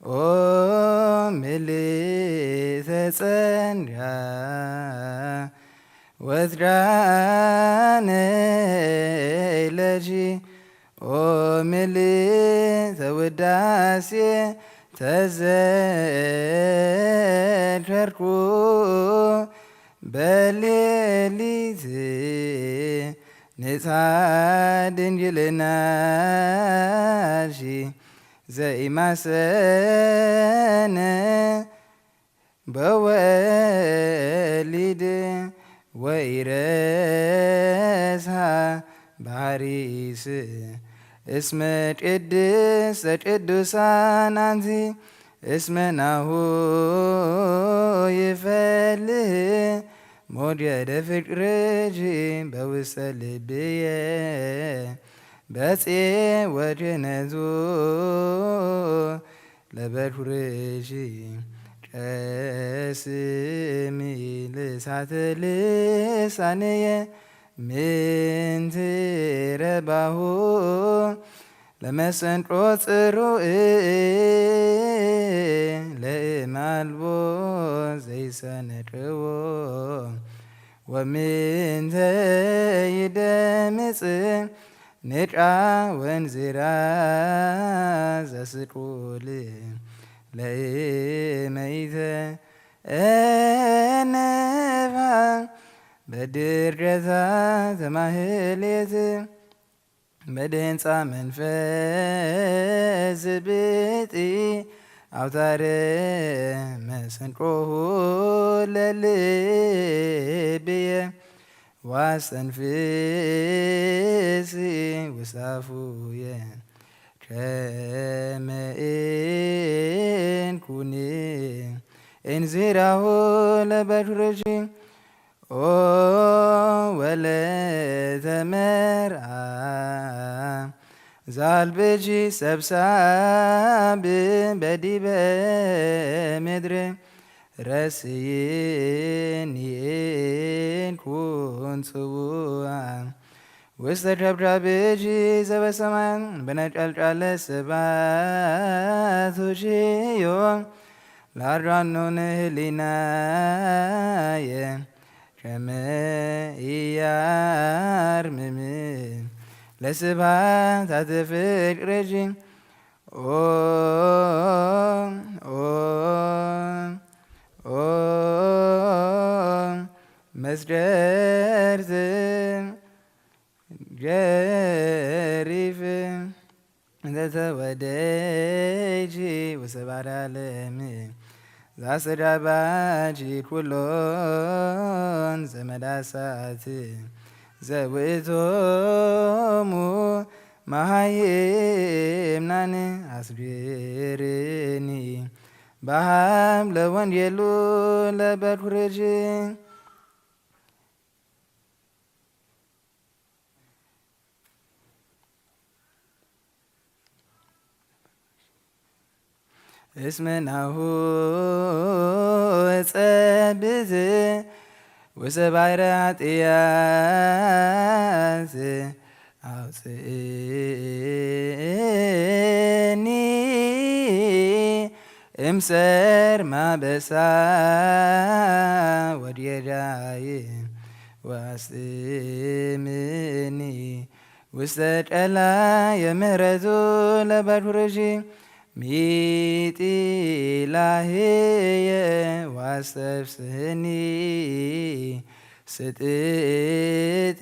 ኦ ምልዕተ ጸጋ ወትረ ነይለኪ ኦ ምልዕተ ውዳሴ ተዘከርኩ በሌሊት ንጽሐ ድንግልናኪ ዘይማሰነ በወሊድ ወኢረስሃ ባሪስ እስመ ቅድስተ ቅዱሳን አንቲ እስመ ናሁ ይፈልህ ሞገደ ፍቅርኪ በውስተ ልብየ በጽየ ወክህነቱ ለበኩርኪ ቀስሚ ልሳተ ልሳንየ ምንቲ ረባሁ ለመሰንቆ ጽሩእ ለእማልቦ ዘይሰነቅዎ ወምንተ ይደምጽ ንቃ ወንዝራ ዘስቁል ለእመይተ እንፋ በድርገታ ተማህሌት በድህንፃ መንፈስ ዝብጢ ኣውታረ መሰንቆሁ ለልብየ ዋስተንፍስ ውስተ አፉየ ከመ እንኩኒ እንዚራሁ ለበኩርኪ ኦ ወለተ መርዓ ዛልብጂ ሰብሳብ በዲበ ምድሪ ረስይን ይእን ኩን ጽውዓ ውስተ ሸብሻብጂ ዘበሰማይ በነጨልጫለ ስባቱሽዮ ላርዳኑ ንህሊናየ ሸመ ኢያርምም ለስብሐት ፍቅርኪ ኦ ኦ ኦ መስደርት ገሪፍ እንተ ተወደይኪ ወሰብሐት ለዓለም ዛስተጋባኪ ኩሎን ዘመዳሳት ዘውእቶሙ መሃይምናን ኣስግርኒ በሃም ለወንጌሉ ለበኩርጂ እስመ ናሁ ጸብት ውስተ ባሕረ ኃጢአት አውፅእኒ እምሰር ማበሳ ወድየዳይ ወአስጥምኒ ውስተ ቀላ የምህረቱ ለበኩርሺ ሚጢላህየ ዋስተፍስህኒ ስጥጢ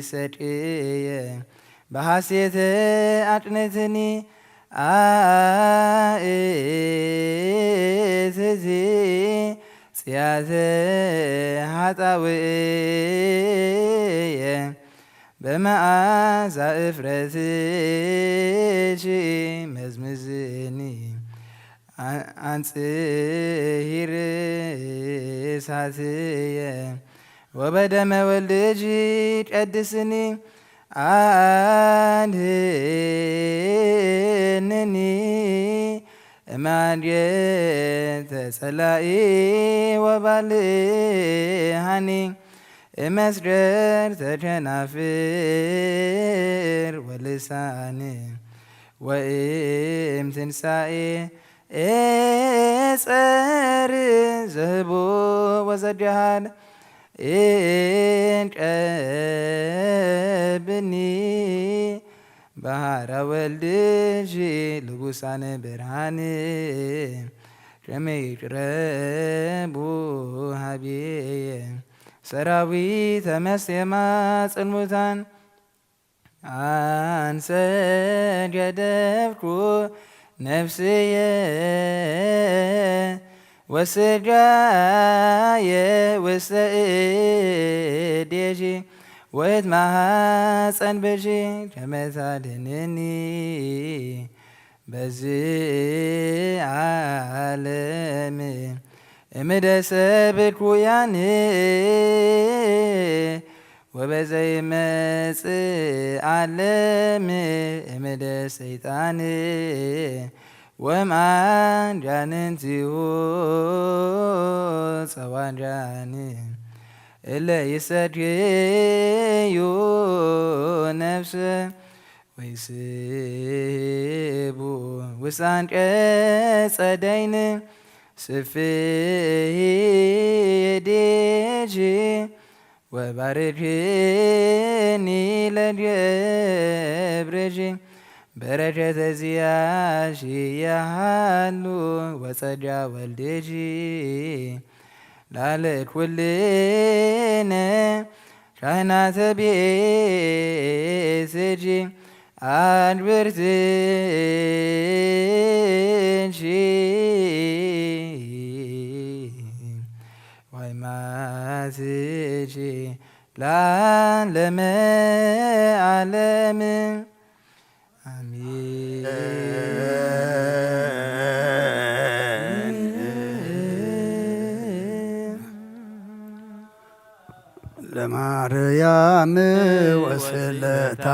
ሰድየ በሐሴተ አቅንትኒ አእትዚ ጽያተ ኃጣውእየ በመዓዛ እፍረትኪ መዝምዝኒ አንጽሂር እሳትየ ወበደመ ወልድኪ ቀድስኒ አድህንኒ እማድየተ ጸላኢ ወባልሃኒ እመስገር ተከናፍር ወልሳኒ ወእም ትንሳኤ ኤጸር ዘህቦ ወዘድሃል እንቀብኒ ባህረ ወልድኪ ልቡሳነ ብርሃን ከመይ ይቅረቡ ሀብየ ሰራዊተ መስቴማ ጽልሙታን አንሰ ገደፍኩ ነፍስየ ወስጋየ ውስተ እዴኪ ወይት ማሐፀን ብኪ ከመ ታድንኒ በዚ ዓለም እምደ ሰብ ኩያን ወበዘይመጽእ ዓለም እምደ ሰይጣን ወማን ጃንንቲሁ ጸዋን ጃን እለ ይሰድዩ ነፍስ ወይስሕቡ ውሳን ቀጸ ደይን ስፍህ እዴኪ ወባርክኒ ለገብርኪ በረከተ ዚአኪ የሃሉ ወጸጋ ወልድኪ ላለ ኩልነ ካህናተ ቤትኪ አድብርትኪ ዋይማትኪ ለዓለመ ዓለም አሜን። ለማርያም ወስለታ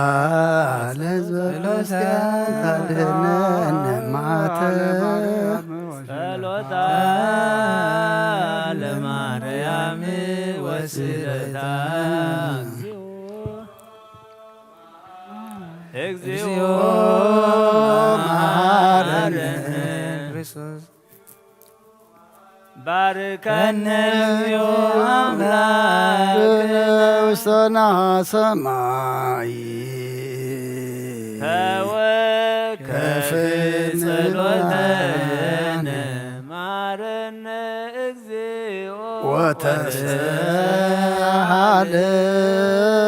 ለዘበስቲያ ታድነን ማተ ጸሎታ ለማርያም ወስለታ እግዚኦ መሐረነ ክርስቶስ ባርከነ እግዚኦ አምላክ ውሰና ሰማይ ተወከፍ ጸሎተነ ማረነ እግዚኦ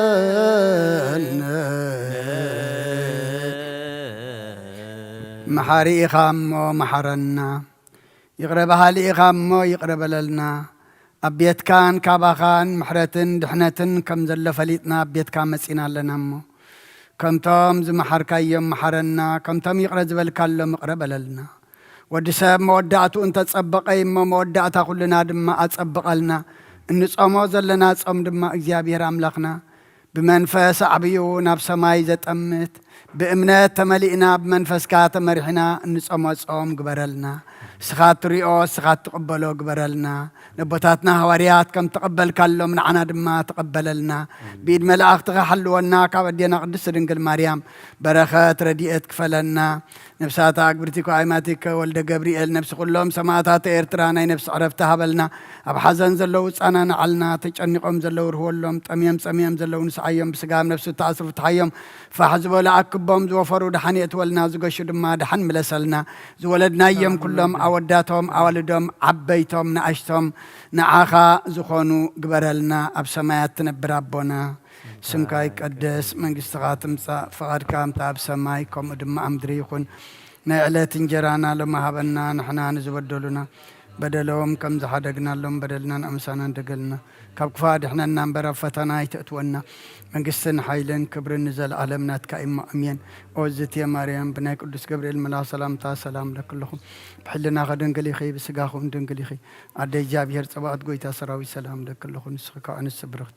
ወተስሃለነ መሓሪ ኢኻ እሞ መሓረና። ይቕረ በሃሊ ኢኻ እሞ ይቕረ በለልና። ኣብ ቤትካን ካባኻን ምሕረትን ድሕነትን ከም ዘሎ ፈሊጥና ኣብ ቤትካ መጺና ኣለና እሞ፣ ከምቶም ዝመሓርካዮም መሓረና፣ ከምቶም ይቕረ ዝበልካሎም ይቕረ በለልና። ወዲ ሰብ መወዳእትኡ እንተጸበቐ እሞ፣ መወዳእታ ኩልና ድማ ኣጸብቐልና። እንጾሞ ዘለና ጾም ድማ እግዚኣብሔር ኣምላኽና ብመንፈስ ኣዕብዩ ናብ ሰማይ ዘጠምት፣ ብእምነት ተመሊእና፣ ብመንፈስካ ተመሪሕና እንጾሞ ጾም ግበረልና። ንስኻ እትሪኦ፣ ንስኻ እትቕበሎ ግበረልና። ነቦታትና ሃዋርያት ከም ተቐበልካሎም ንዓና ድማ ተቐበለልና። ብኢድ መላእኽትኻ ሓልወና፣ ካብ ኣዴና ቅድስት ድንግል ማርያም በረኸት ረድኤት ክፈለና። ነፍሳት ኣግብርቲኮ ኣይማቲከ ወልደ ገብርኤል፣ ነፍሲ ኩሎም ሰማእታት ኤርትራ ናይ ነፍሲ ዕረፍቲ ሃበልና። ኣብ ሓዘን ዘለዉ ጻና ንዓልና፣ ተጨኒቖም ዘለዉ ርህወሎም፣ ጠምዮም ጸምዮም ዘለዉ ንስዓዮም፣ ብስጋ ኣብ ነፍሲ ተኣስሩ ፍትሓዮም፣ ፋሕ ዝበሉ ኣክቦም፣ ዝወፈሩ ደሓን የእትወልና፣ ዝገሹ ድማ ደሓን ምለሰልና። ዝወለድናዮም ኩሎም ኣወዳቶም፣ ኣዋልዶም፣ ዓበይቶም፣ ንኣሽቶም ንዓኻ ዝኾኑ ግበረልና። ኣብ ሰማያት ትነብር ኣቦና፣ ስምካ ይቀደስ፣ መንግስትኻ ትምጻእ፣ ፈቓድካ ከምቲ ኣብ ሰማይ ከምኡ ድማ ኣብ ምድሪ ይኹን። ናይ ዕለት እንጀራና ሎሚ ሃበና፣ ንሕና ንዝበደሉና በደሎም ከም ዝሓደግናሎም በደልና ንኣምሳና እንደገልና። ካብ ክፋ ድሕነና እምበር ኣብ ፈተና ኣይተእትወና። መንግስትን ሓይልን ክብርን ንዘለኣለም ናትካ እሞ ኣሜን። ኦ ዝትየ ማርያም፣ ብናይ ቅዱስ ገብርኤል መልኣኽ ሰላምታ ሰላም ለክልኹም። ብሕልናኸ ድንግል ኢኺ፣ ብስጋኹም ድንግል ኢኺ። ኣደ እግዚኣብሔር ጸባኦት ጎይታ ሰራዊት ሰላም ለክልኹ። ንስኺ ካብ ኣንስቲ ብርኽቲ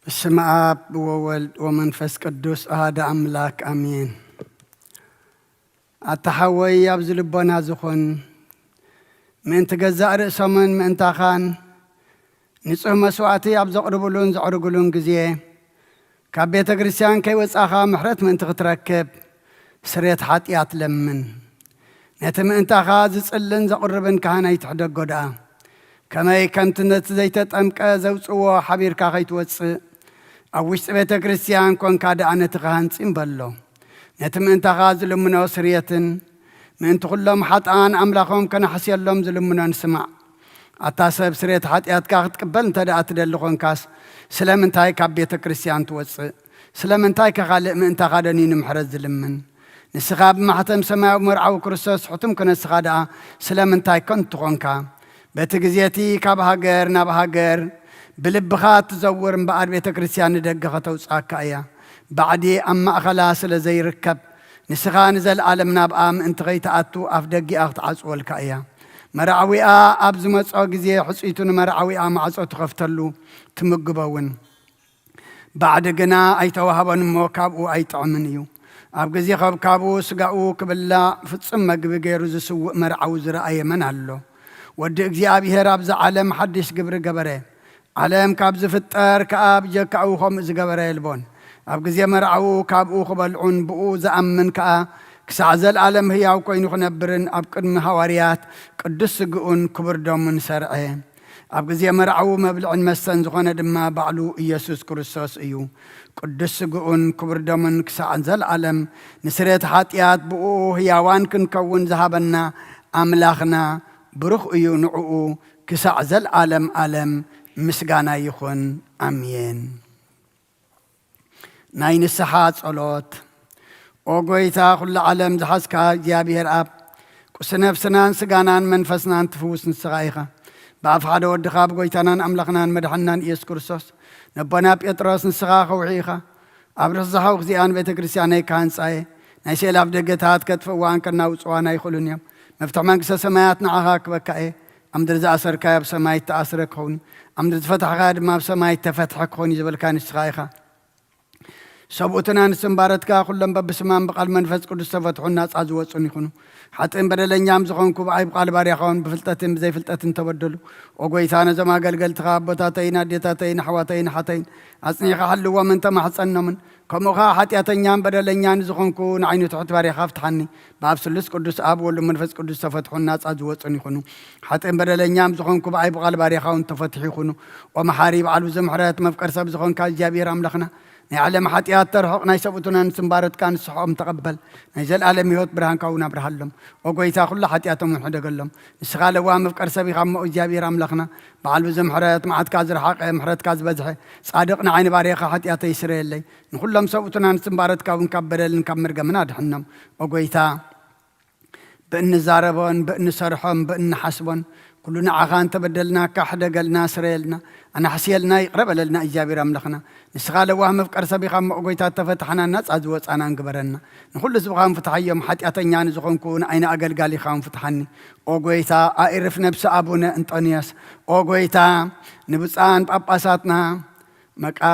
በስመ ኣብ ወወልድ ወመንፈስ ቅዱስ ኣሃደ ኣምላክ ኣሜን። ኣታ ሓወይ ኣብዚ ልቦና ዝኾን ምእንቲ ገዛእ ርእሶምን ምእንታኻን ንጹህ መስዋዕቲ ኣብ ዘቕርብሉን ዘዕርግሉን ግዜ ካብ ቤተ ክርስቲያን ከይወጻኻ ምሕረት ምእንቲ ክትረክብ ስርየት ሓጢኣት ለምን። ነቲ ምእንታኻ ዝጽልን ዘቕርብን ካህን ኣይትሕደጎ ደኣ። ከመይ ከምቲ ነቲ ዘይተጠምቀ ዘውጽዎ ሓቢርካ ከይትወጽእ፣ ኣብ ውሽጢ ቤተ ክርስቲያን ኮንካ ደኣ ነቲ ካህን ጺም በሎ። ነቲ ምእንታኻ ዝልምኖ ስርየትን ምእንቲ ኩሎም ሓጥኣን ኣምላኾም ከነሕስየሎም ዝልምኖን ስማዕ። ኣታ ሰብ ስርየት ሓጢኣትካ ክትቅበል እንተ ደኣ ትደሊ ኾንካስ ስለምንታይ ካብ ቤተ ክርስቲያን ትወጽእ? ስለምንታይ ከ ካልእ ምእንታኻ ደንዩ ንምሕረት ዝልምን? ንስኻ ብማሕተም ሰማያዊ መርዓዊ ክርስቶስ ሕቱም ክነስኻ ደኣ ስለምንታይ ከንቱ ኾንካ? በቲ ግዜ እቲ ካብ ሃገር ናብ ሃገር ብልብኻ እትዘውር እምበኣር ቤተ ክርስቲያን ንደገ ከተውጽኣካ እያ። ባዕዲ ኣብ ማእኸላ ስለ ዘይርከብ ንስኻ ንዘለኣለም ናብኣ ምእንቲ ኸይትኣቱ ኣፍ ደጊኣ ክትዓጽወልካ እያ። መራዕዊኣ ኣብ ዝመጾ ግዜ ሕጽይቱ ንመራዕዊኣ ማዕጾ ትኸፍተሉ ትምግቦ እውን። ባዕዲ ግና ኣይተዋህቦን እሞ ካብኡ ኣይጥዕምን እዩ። ኣብ ግዜ ከብካቡ ስጋኡ ክብላዕ ፍጹም መግቢ ገይሩ ዝስውእ መርዓዊ ዝረኣየ መን ኣሎ? ወዲ እግዚኣብሔር ኣብዚ ዓለም ሓድሽ ግብሪ ገበረ። ዓለም ካብ ዝፍጠር ከኣ ብጀካኡ ከምኡ ዝገበረ የልቦን። ኣብ ግዜ መርዓኡ ካብኡ ክበልዑን ብኡ ዝኣምን ከኣ ክሳዕ ዘለኣለም ህያው ኮይኑ ክነብርን ኣብ ቅድሚ ሃዋርያት ቅዱስ ስግኡን ክቡር ደሙን ሰርዐ። ኣብ ግዜ መርዓኡ መብልዕን መስተን ዝኾነ ድማ ባዕሉ ኢየሱስ ክርስቶስ እዩ። ቅዱስ ስግኡን ክቡር ደሙን ክሳዕ ዘለኣለም ንስርየት ሓጢኣት ብኡ ህያዋን ክንከውን ዝሃበና ኣምላኽና ብሩኽ እዩ። ንዕኡ ክሳዕ ዘለኣለም ኣለም ምስጋና ይኹን። ኣሜን። ናይ ንስሓ ጸሎት። ኦ ጎይታ፣ ኩሉ ዓለም ዝሓዝካ እግዚኣብሔር ኣብ፣ ቁስሊ ነፍስናን ስጋናን መንፈስናን ትፍውስ ንስኻ ኢኻ። ብኣፍ ሓደ ወድኻ፣ ብጎይታናን ኣምላኽናን መድሓንናን ኢየሱስ ክርስቶስ፣ ነቦና ጴጥሮስ ንስኻ ከውሒ ኢኻ። ኣብ ርሕዚ ሓውክ እዚኣ ንቤተ ክርስቲያነይ ክሃንጻ እየ። ናይ ስእሊ ኣፍ ደገታት ከጥፍእዋን ከናውጽዋን ኣይኽእሉን እዮም። መፍትሕ መንግስተ ሰማያት ንዓኻ ክበካ እየ። ኣብ ምድሪ ዝኣሰርካዮ ኣብ ሰማይ እተኣስረ ክኸውን እዩ። ኣብ ምድሪ ዝፈታሕካዮ ድማ ኣብ ሰማይ እተፈትሐ ክኸውን እዩ ዝበልካ ንስኻ ኢኻ። ሰብኡትን ኣንስትን ባረትካ ኩሎም በብስማም ብቓል መንፈስ ቅዱስ ተፈትሑን ናጻ ዝወጹን ይኹኑ። ሓጥእን በደለኛም ዝኾንኩ ብኣይ ብቓል ባርያኻውን ብፍልጠትን ብዘይፍልጠትን ተበደሉ። ኦ ጎይታ፣ ነዞም ኣገልገልትኻ ኣቦታተይን ኣዴታተይን ኣሕዋተይን ኣሓተይን ኣጽኒዕካ ሓልዎምን ተማሕጸኖምን። ከምኡ ኸኣ ሓጢኣተኛን በደለኛን ዝኾንኩ ንዓይኑ ትሑት ባርያኻ ፍትሓኒ። ብኣብ ስሉስ ቅዱስ ኣብ ወሉ መንፈስ ቅዱስ ተፈትሑን ናጻ ዝወጹን ይኹኑ። ሓጥእን በደለኛም ዝኾንኩ ብኣይ ብቓል ባርያኻውን ተፈትሑ ይኹኑ። ኦ መሓሪ በዓል ብዙ ምሕረት መፍቀር ሰብ ዝኾንካ እግዚኣብሔር ኣምላኽና፣ ናይ ዓለም ሓጢኣት ተርሕቕ፣ ናይ ሰብኡትን ኣንስትን ባረትካ ንስሕኦም ተቐበል። ናይ ዘለኣለም ህይወት ብርሃንካ እውን ኣብርሃሎም። ኦ ጎይታ፣ ኩሉ ሓጢኣቶም እውን ሕደገሎም። ንስኻ ለዋህ መፍቀር ሰብ ኢኻ እሞ እግዚኣብሔር ኣምላኽና፣ በዓል ብዙ ምሕረት፣ መዓትካ ዝረሓቐ፣ ምሕረትካ ዝበዝሐ፣ ጻድቕ ንዓይ ንባርያኻ ሓጢኣተይ ይስረየለይ። ንኹሎም ሰብኡትን ኣንስትን ባረትካ እውን ካብ በደልን ካብ መርገምን ኣድሕኖም። ኦ ጎይታ፣ ብእንዛረቦን ብእንሰርሖን ብእንሓስቦን ኩሉ ንዓኻ እንተበደልናካ ሕደገልና፣ ስረየልና፣ ኣናሕስየልና፣ ይቕረ በለልና እግዚኣብሔር ኣምላኽና። ንስኻ ለዋህ መፍቀር ሰብ ኢኻ እሞ፣ ኦ ጎይታ፣ እተፈታሕናን ናጻ ዝወጻናን ግበረና። ንኹሉ ህዝብኻ እውን ፍትሓዮም። ሓጢኣተኛ ንዝኾንኩ ንዓይኒ ኣገልጋሊኻ እውን ፍትሓኒ። ኦ ጎይታ፣ ኣእርፍ ነብሲ ኣቡነ እንጦንዮስ። ኦ ጎይታ፣ ንብፁዓን ጳጳሳትና መቃ-፣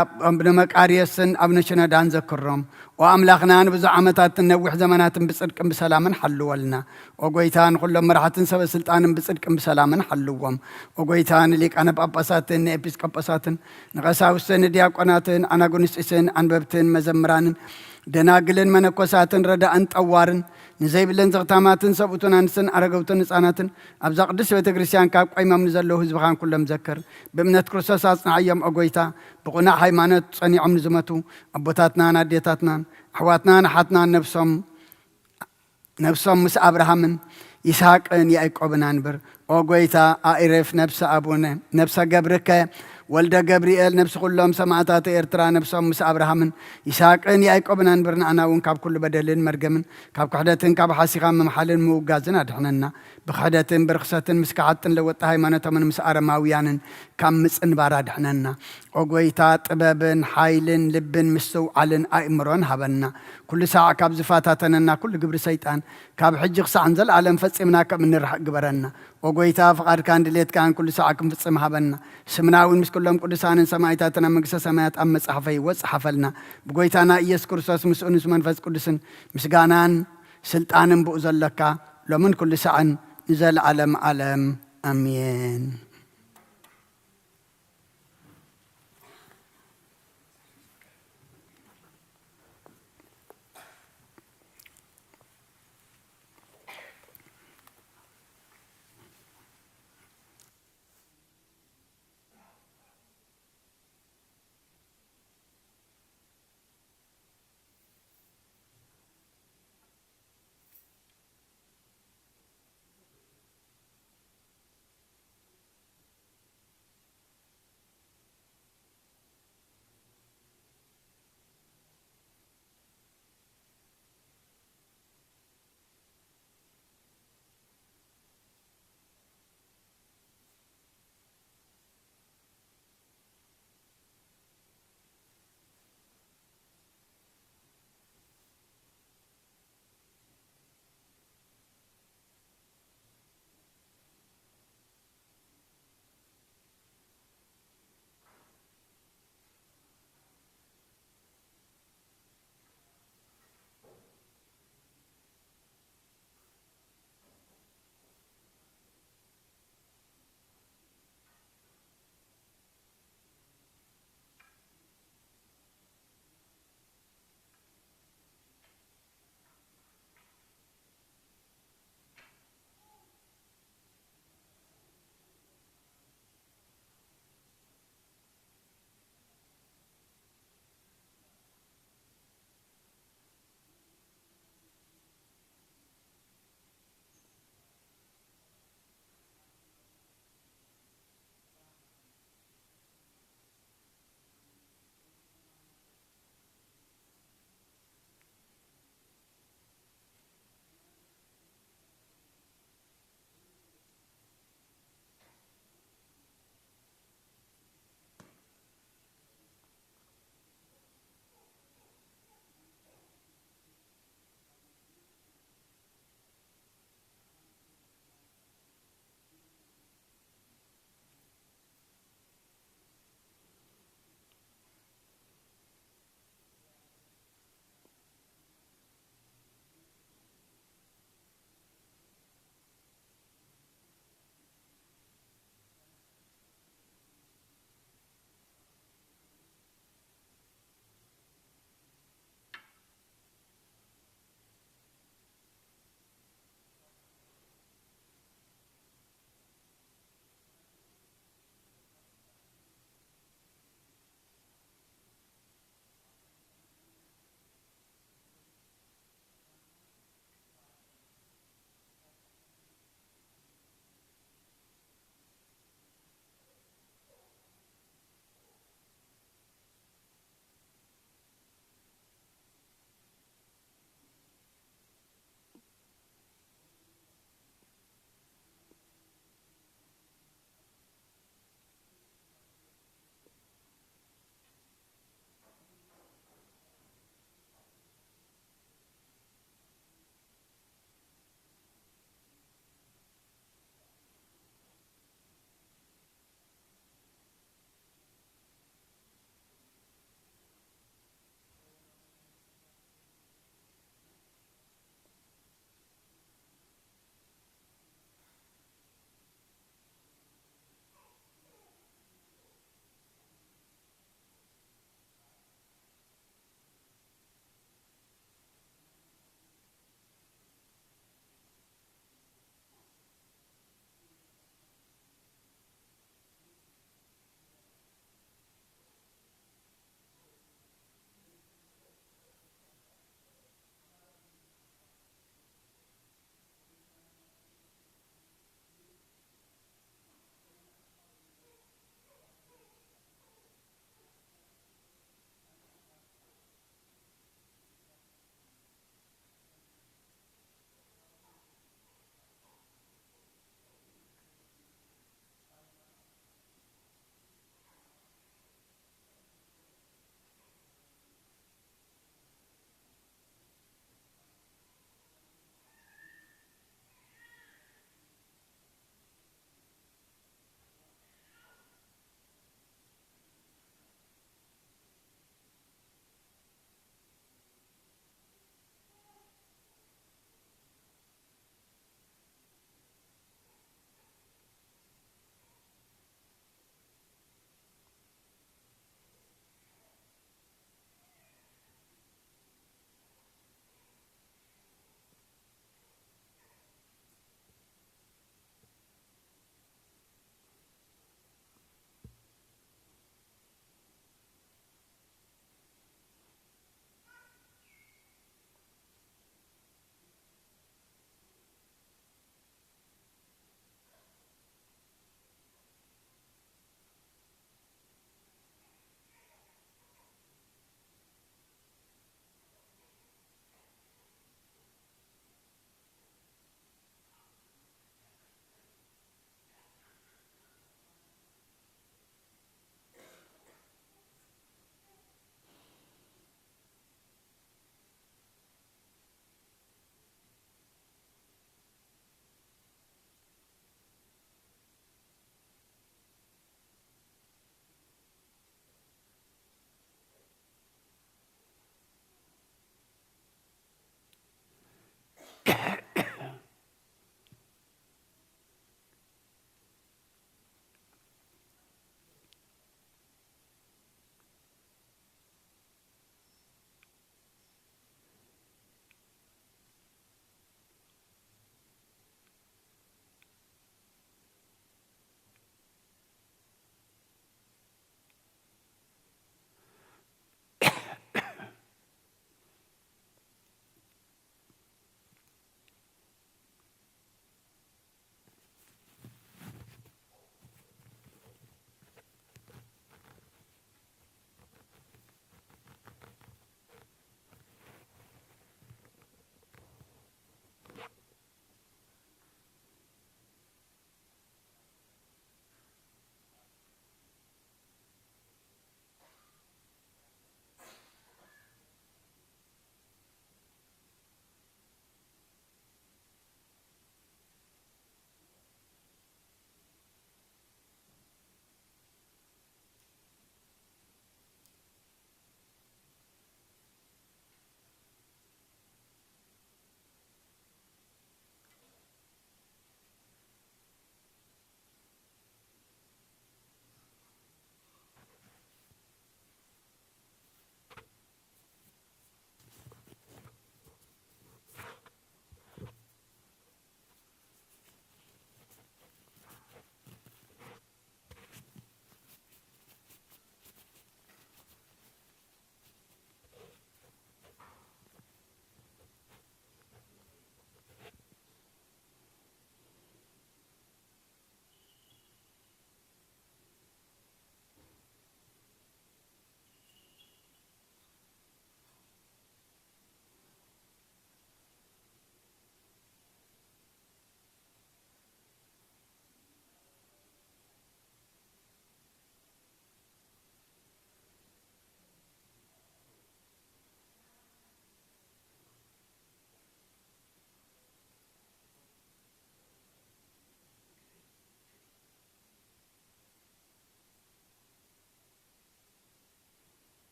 ንመቃርዮስን ኣብ ነሽነዳን ዘክሮም። ኦ ኣምላኽና፣ ንብዙሕ ዓመታትን ነዊሕ ዘመናትን ብጽድቅን ብሰላምን ሓልወልና። ኦ ጎይታ፣ ንኹሎም መራሕትን ሰበ ስልጣንን ብጽድቅን ብሰላምን ሓልዎም። ኦ ጎይታ፣ ንሊቃነ ጳጳሳትን ንኤጲስቆጶሳትን ንቐሳውስትን ንዲያቆናትን ኣናጉንስጢስን ኣንበብትን መዘምራንን ደናግልን መነኮሳትን ረዳእን ጠዋርን ንዘይብለን ዘኽታማትን ሰብኡትን ኣንስትን ኣረገውትን ህፃናትን ኣብዛ ቅድስት ቤተ ክርስቲያን ካብ ቆይሞም ንዘለዉ ህዝብኻን ኩሎም ዘክር። ብእምነት ክርስቶስ ኣጽንዓዮም ኦ ጎይታ። ብቕኑዕ ሃይማኖት ጸኒዖም ንዝመቱ ኣቦታትናን ኣዴታትናን ኣሕዋትናን ኣሓትናን ነብሶም ነብሶም ምስ ኣብርሃምን ይስሐቅን ያዕቆብን ኣንብር። ኦ ጎይታ፣ ኣእርፍ ነብሰ ኣቡነ፣ ነብሰ ገብርከ ወልደ ገብርኤል፣ ነብሲ ኩሎም ሰማዕታት ኤርትራ፣ ነብሶም ምስ ኣብርሃምን ይስሐቅን ያዕቆብን ኣንብር። ንኣና እውን ካብ ኩሉ በደልን መርገምን፣ ካብ ክሕደትን ካብ ሓሲኻ ምምሓልን ምውጋዝን ኣድሕነና። ብክሕደትን ብርኽሰትን ምስ ከሓጥን ለወጥቲ ሃይማኖቶምን ምስ ኣረማውያንን ካብ ምጽንባር ኣድሕነና። ኦ ጎይታ፣ ጥበብን ሓይልን ልብን ምስትውዓልን ኣእምሮን ሃበና። ኩሉ ሳዕ ካብ ዝፈታተነና ኩሉ ግብሪ ሰይጣን ካብ ሕጂ ክሳዕ ንዘለኣለም ፈጺምና ከም እንርሕቅ ግበረና። ኦ ጎይታ፣ ፍቓድካን ድሌትካን ኩሉ ሳዕ ክንፍጽም ሃበና። ስምና እውን ምስ ኩሎም ቅዱሳንን ሰማዕታትን ኣብ መንግስተ ሰማያት ኣብ መጽሓፈ ህይወት ጸሓፈልና። ብጎይታና ኢየሱስ ክርስቶስ ምስኡን ምስ መንፈስ ቅዱስን ምስጋናን ስልጣንን ብኡ ዘለካ ሎምን ኩሉ ሳዕን ንዘለዓለም ዓለም ኣሜን።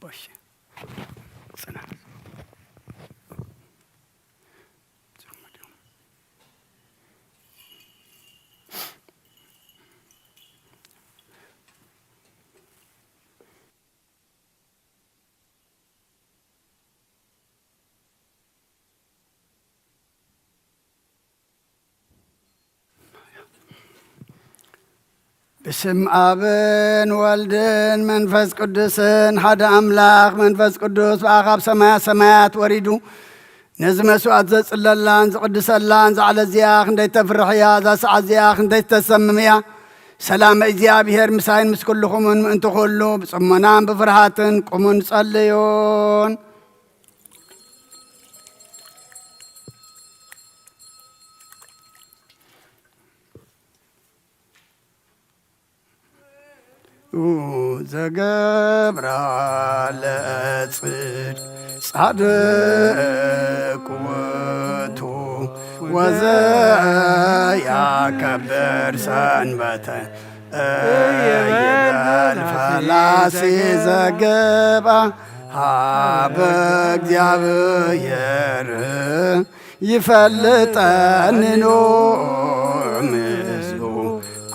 እሺ፣ ጽና። ብስም ኣብን ወልድን መንፈስ ቅዱስን ሓደ ኣምላኽ፣ መንፈስ ቅዱስ ብኣኻ ኣብ ሰማያ ሰማያት ወሪዱ ነዚ መስዋዕት ዘጽለላን ዝቕድሰላን ዛዕለ እዚኣ ክንደይ ተፍርሕ እያ፣ እዛ ሰዓት እዚኣ ክንደይ ተሰምም እያ። ሰላም እግዚኣብሔር ምሳይን ምስ ኩልኹምን ምእንቲ ኩሉ ብጽሞናን ብፍርሃትን ቁሙን ጸልዩን። ዘገብራ ለጽድቅ ጻድቅ ውእቱ ወዘያከብር ሰንበተ ይበል ፈላሲ ዘገባ ሀበ እግዚኣብሔር ይፈልጠኒ ኖ ምስሉ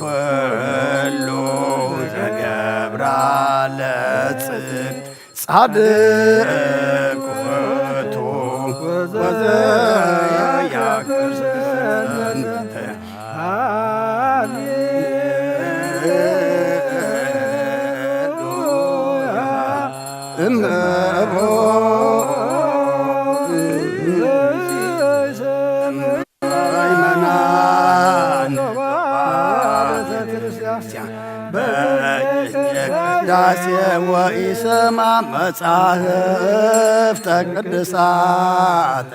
ኩሉ ዘገብራ ለጽድቅ ጻድቅ ውእቱ ወዘያክር ሰንበተ እምቦ ምእመናን በቅዳሴ ወኢሰማ መጻሕፍተ ቅዱሳት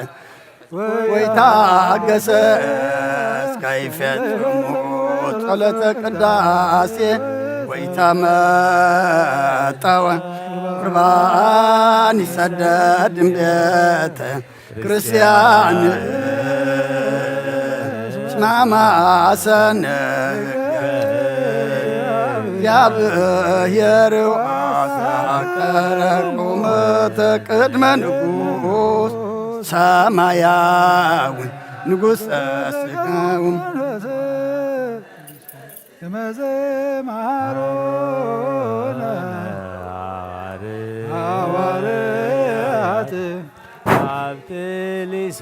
ወይታገሰ እስከ ይፈጽሙ ጸሎተ ቅዳሴ ወይተመጠወ ቁርባን ይሰደድ እምቤተ ክርስቲያን ስማማሰነ እግዚአብሔር አቀረቁመተ ቅድመ ንጉሥ ሰማያዊ ንጉሥ ስጋው ከመዘ መሃሮነ ሐዋርያት አብትሊሶ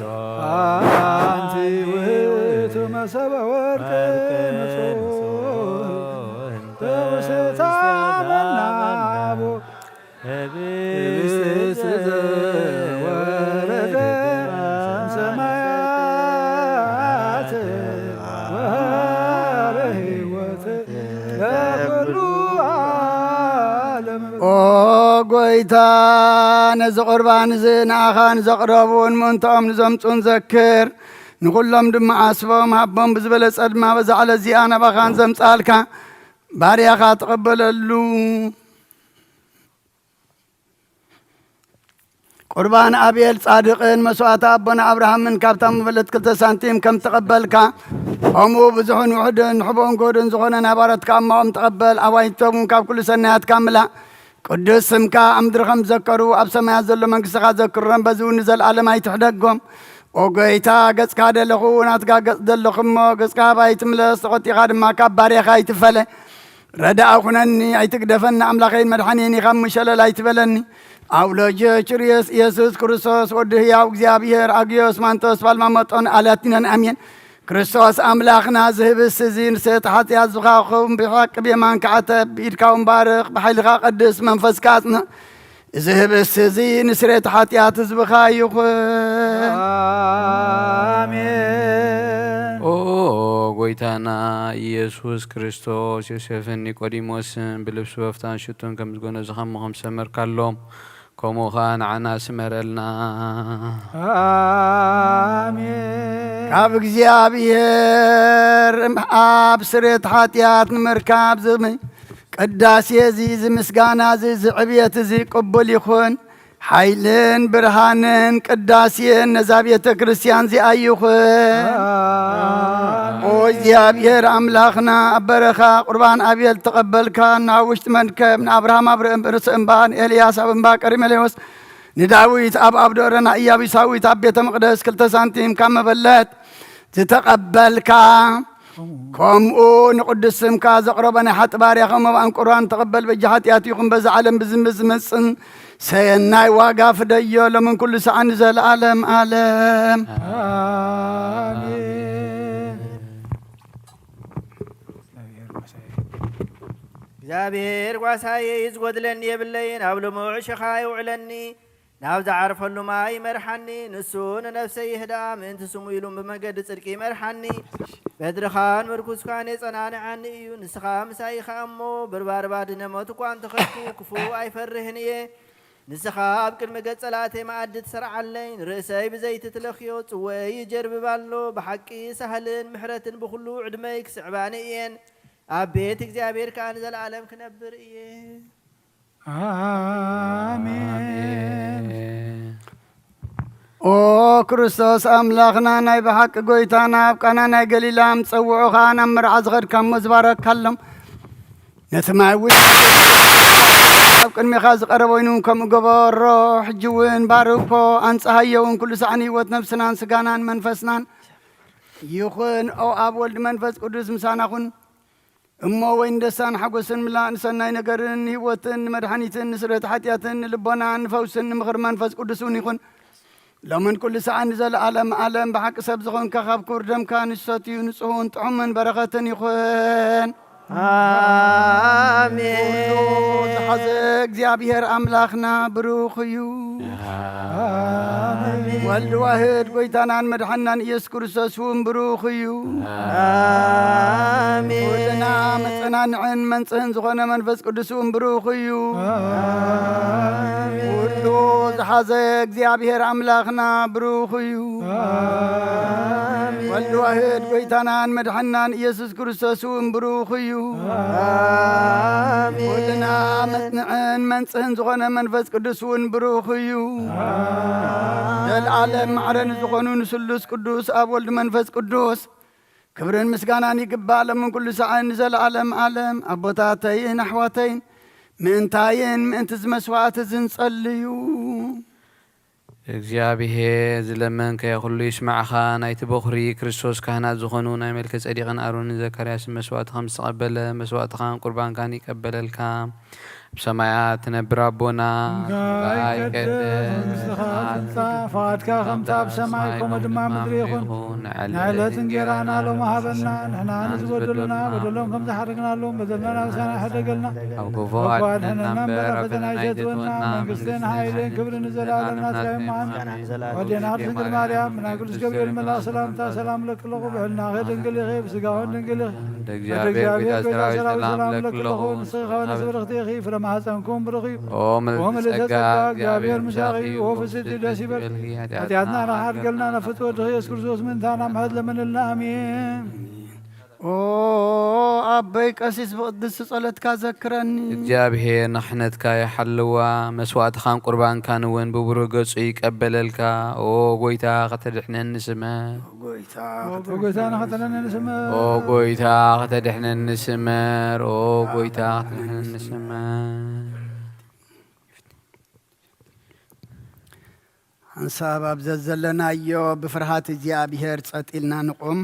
አንቲ ውእቱ መሰበ ወርቅ ንጹሕ እንተ ውስተ መናቦ ህብስት ዘወረደ እምሰማያት ወሀበ ሕይወት ለኩሉ ዓለም። ኦ ጎይታ፣ ነዚ ቁርባን እዚ ንኣኻ ንዘቕረቡን ምእንታኦም ንዘምጹን ዘክር፣ ንኹሎም ድማ ዓስቦም ሃቦም፣ ብዝበለጸ ድማ በዛ ዕለት እዚኣ ናባኻ ንዘምጻልካ ባርያኻ ተቐበለሉ። ቁርባን ኣቤል ጻድቕን መስዋእቲ ኣቦና ኣብርሃምን ካብታ መበለት ክልተ ሳንቲም ከም ተቐበልካ፣ ከምኡ ብዙሕን ውሑድን ንሕቦን ጎድን ዝኾነ ናይ ባሮትካ እማኦም ተቐበል። ኣባይቶም ካብ ኩሉ ሰናያትካ ምላእ። ቅዱስ ስምካ ኣብ ምድሪ ከም ዘከሩ ኣብ ሰማያት ዘሎ መንግስትኻ ዘክሮም፣ በዚ እውን ንዘለኣለም ኣይትሕደጎም። ኦ ጎይታ፣ ገጽካ ደለኹ፣ ናትካ ገጽ ደለኹ እሞ፣ ገጽካ ኣባይ ትምለስ፣ ተቖጢኻ ድማ ካብ ባርያኻ ኣይትፈለ። ረዳኣ ኩነኒ፣ ኣይትግደፈኒ፣ ኣምላኸይን መድሓኒየይን ኢኻ እሞ ሸለል ኣይትበለኒ። ኣብ ሎጀ ችርየስ ኢየሱስ ክርስቶስ ወዲ ህያው እግዚኣብሔር ኣግዮስ ማንቶስ ባልማመጦን ኣላቲነን ኣሜን። ክርስቶስ ኣምላኽና፣ እዚ ህብስት እዚ ንስእቲ ሓጢኣት ዝኻ ክኸውን ብሓቂ ብየማንካ ዓተብ፣ ብኢድካ እውን ባርኽ፣ ብሓይልኻ ቀድስ፣ መንፈስካ ኣጽንዕ። እዚ ህብስት እዚ ንስሬት ሓጢኣት ህዝብኻ ይኹን። ኣሜን። ኦ ጎይታና ኢየሱስ ክርስቶስ፣ ዮሴፍን ኒቆዲሞስን ብልብሲ በፍታን ሽቱን ከም ዝጎነዝኻሞ ከም ዝሰመርካሎም፣ ከምኡ ኸኣ ንዓና ስመረልና። ኣሜን። ካብ እግዚኣብሔር ኣብ ስሬት ሓጢኣት ንምርካብ ዝም-፣ ቅዳሴ እዚ፣ እዚ ምስጋና እዚ፣ እዚ ዕብየት እዚ ቅቡል ይኹን። ሓይልን ብርሃንን ቅዳሴን ነዛ ቤተ ክርስቲያን እዚኣ ይኹን። ኦ እግዚኣብሔር ኣምላኽና፣ ኣብ በረኻ ቁርባን ኣቤል ተቐበልካ፣ ናብ ውሽጢ መርከብ ንኣብርሃም ኣብ ርእሲ እምባ፣ ንኤልያስ ኣብ እምባ ቀርሜሌዎስ፣ ንዳዊት ኣብ ኣብዶረ፣ ንኢያቡሳዊት ኣብ ቤተ መቕደስ ክልተ ሳንቲም ካብ መበለት ዝተቐበልካ፣ ከምኡ ንቕዱስ ስምካ ዘቕረቦ ናይ ሓጢ ባርያኻ መባእን ቁርባን ተቐበል። በጃ ሓጢኣት ይኹን በዛ ዓለም ብዝምዝመጽን ሰየናይ ዋጋ ፍደዮ፣ ሎምን ኩሉ ሰዓን ንዘለዓለም ዓለም። ኣሜን። እግዚኣብሔር ጓሳየ እዩ፣ ዝጎድለኒ የብለይን። ኣብ ልሙዕ ሸኻ የውዕለኒ፣ ናብ ዝዓርፈሉ ማይ ይመርሓኒ። ንሱ ንነፍሰይ ይህድኣ፣ ምእንቲ ስሙ ኢሉ ብመገዲ ጽድቂ ይመርሓኒ። በትርኻን ምርኩስካን የጸናንዓኒ እዩ፣ ንስኻ ምሳይ ኢኻ እሞ። ብርባርባ ድነመት እኳ እንተኸድኩ፣ ክፉእ ኣይፈርህን እየ። ንስኻ ኣብ ቅድሚ ገጽ ጸላእተይ መኣዲ ትሰርዓለይ፣ ንርእሰይ ብዘይቲ ትለኽዮ፣ ጽወይ ይጀርብብ ኣሎ። ብሓቂ ሳህልን ምሕረትን ብኹሉ ዕድመይ ክስዕባኒ እየን። ኣብ ቤት እግዚኣብሔር ከኣ ንዘለኣለም ክነብር እየ። ኣሜን። ኦ ክርስቶስ ኣምላኽና፣ ናይ ብሓቂ ጎይታና፣ ኣብ ቃና ናይ ገሊላ ምስ ጸውዑኻ ናብ መርዓ ዝኸድካ እሞ ዝባረካሎም፣ ነቲ ማይ እውን ኣብ ቅድሜኻ ዝቐረበ ኮይኑ ከምኡ ገበሮ። ሕጂ እውን ባርኮ፣ ኣንጽሃዮ እውን ኩሉ ሳዕ ንህይወት ነብስናን ስጋናን መንፈስናን ይኹን። ኦ ኣብ ወልድ መንፈስ ቅዱስ ምሳና ኩን። እሞ ወይን ደስታን ሓጎስን ምላእ ንሰናይ ነገርን ንህይወትን ንመድሓኒትን ንስርየት ሓጢኣትን ንልቦናን ንፈውስን ንምኽሪ መንፈስ ቅዱስ እውን ይኹን። ሎምን ኩሉ ሰዓን ንዘለኣለም ዓለም ብሓቂ ሰብ ዝኾንካ ካብ ክቡር ደምካ ንሰትዩ ንጹህን ጥዑምን በረኸትን ይኹን። ኣሜን። ኩሉ ዝሓዘ እግዚኣብሔር ኣምላኽና ብሩኽ እዩ። ኣሜን። ወልድ ዋህድ ጎይታናን መድሓናን ኢየሱስ ክርስቶስ እውን ብሩኽ እዩ። ኣሜን። ኩልና መጸናንዕን መንጽህን ዝኾነ መንፈስ ቅዱስ እውን ብሩኽ እዩ። ኣሜን። ኩሉ ዝሓዘ እግዚኣብሔር ኣምላኽና ብሩኽ እዩ። ኣሜን። ወልድ ዋህድ ጎይታናን መድሓናን ኢየሱስ ክርስቶስ እውን ብሩኽ እዩ። ኣሜን። ኩልና መጽንዕን መንጽህን ዝኾነ መንፈስ ቅዱስ እውን ብሩኽ እዩ። ኣሜን። ዘለዓለም ማዕረ ንዝኾኑ ንስሉስ ቅዱስ ኣብ ወልድ መንፈስ ቅዱስ ክብርን ምስጋናን ይግባእ፣ ሎምን ኩሉ ሰዓን ንዘለዓለም ዓለም። ኣቦታተይን ኣሕዋተይን፣ ምእንታይን ምእንቲ እዚ መስዋዕቲ እዚ ንጸልዩ። እግዚኣብሔር ዝለመንካዮ ኩሉ ይስማዕኻ። ናይቲ በኹሪ ክርስቶስ ካህናት ዝኾኑ ናይ መልከ ጸዲቕን ኣሮንን ዘካርያስን መስዋዕቲ ከም ዝተቐበለ፣ መስዋዕትኻን ቁርባንካን ይቀበለልካ። ኣብ ሰማያት ትነብር ኣቦና፣ ስምካ ይቀደስ፣ መንግስትኻ ትምጻእ፣ ፍቓድካ ከምታ ኣብ ሰማይ ከምኡ ድማ ምድሪ ይኹን። ንዕለት እንጌራና ሎሚ ሃበና፣ ንሕና ንዝበደሉና በደሎም ከም ዝሓረግናሎም በደልና ናብሳና ሕደገልና፣ ኣብ ክፉ ኣድሕነና እምበር ኣብ ፈተና ኣይተእትወና፣ መንግስትን ሓይልን ክብርን ንዘለኣለም ናትካ እዩ። ኣሜን። ወዴና ድንግል ማርያም፣ ብናይ ቅዱስ ገብርኤል መልኣኽ ሰላምታ ሰላም ለኪ ኣለኹ፣ ብሕልናኺ ድንግል ኢኺ፣ ብስጋውን ድንግል ኢኺ። እንደ እግዚኣብሔር ጎይታ ሰራዊት ሰላም ለኪ ኣለኹ፣ ንስኺ ካብ ኣንስቲ ብርኽቲ ኢኺ፣ ፍረ ማህፀንኩም ብሩኽ እዩ። ኦ ምልዕቲ ጸጋ፣ እግዚኣብሔር ምሳኺ እዩ። ኦ ፍስሕቲ ደስ ይበልኪ፣ ሓጢኣትና ሓጥኣትና ሓድገልና፣ ናብ ፍትወ ወድኺ ኢየሱስ ክርስቶስ ምእንታና ምሕረት ለምንልና። ኣሜን። ኦ ኣቦይ ቀሲስ፣ ብቅድስቲ ጸሎትካ ዘክረኒ። እግዚኣብሔር ንክሕነትካ ይሓልዋ፣ መስዋእትኻን ቁርባንካን እውን ብብሩህ ገጹ ይቀበለልካ። ኦ ጎይታ ከተድሕነኒ ስመር። ጎይታ ኦ ጎይታ ንኸተድሕነኒ ስመር። ኦ ጎይታ ከተድሕነኒ ስመር። ኦ ጎይታ ከተድሕነኒ ስመር። ሓንሳብ ኣብ ዘዘለናዮ ብፍርሃት እግዚኣብሔር ጸጥ ኢልና ንቑም።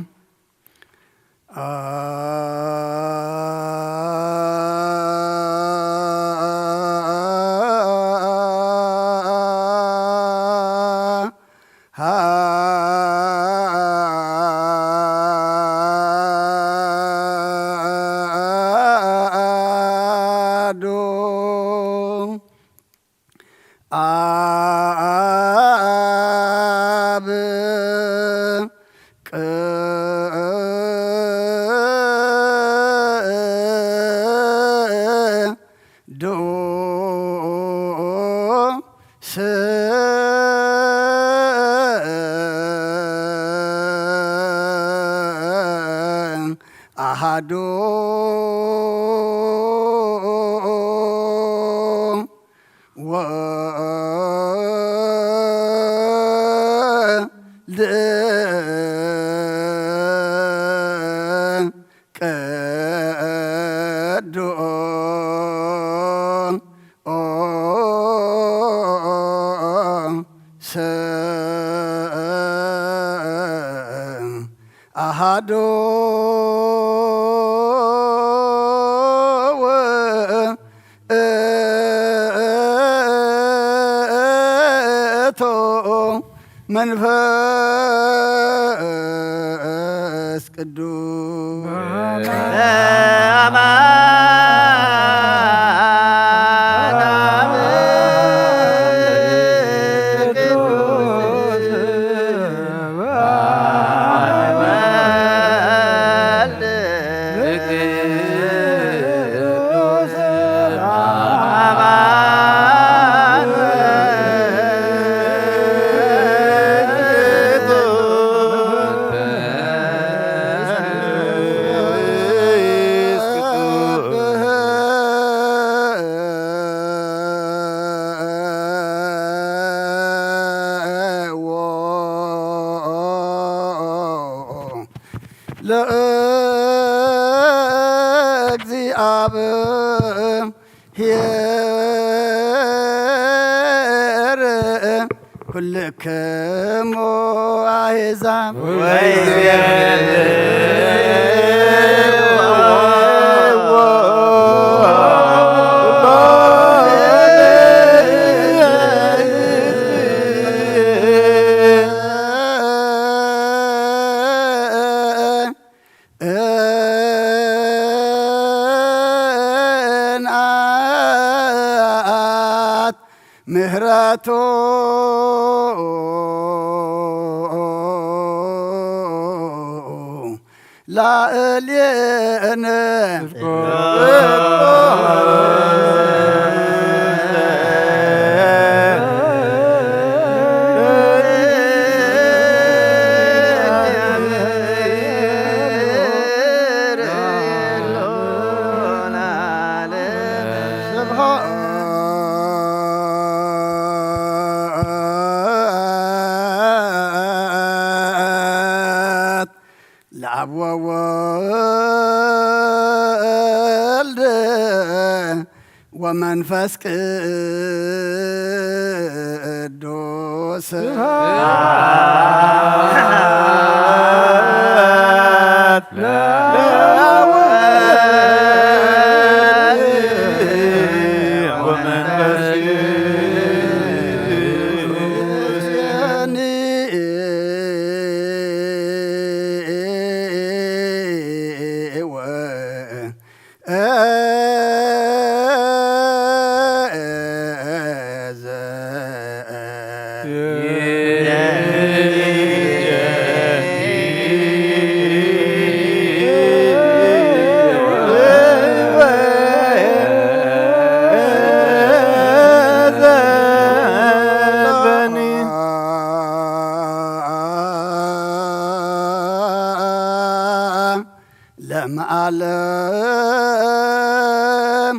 ኣሃዱ ኣብ ቅዱስ ኣሃዱ ወልድ ቅዱስ አሃዱ ውእቱ መንፈስ ቅዱስ። ለእግዚአብሔር ኩልክሙ አሕዛብ። እንኣት ምህረቱ ላዕሌነ። ስብሐት ለአብ ወወልድ ወመንፈስ ቅዱስ። ለመዓለም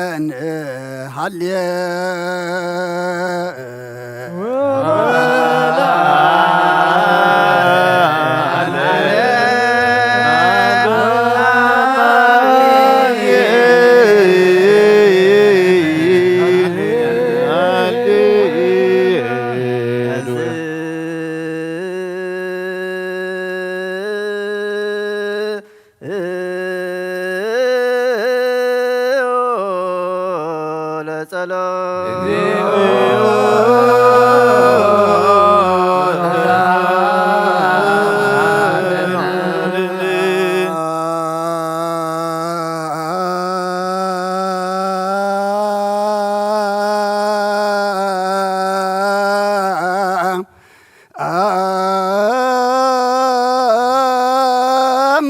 አሜን። ሃሌ አም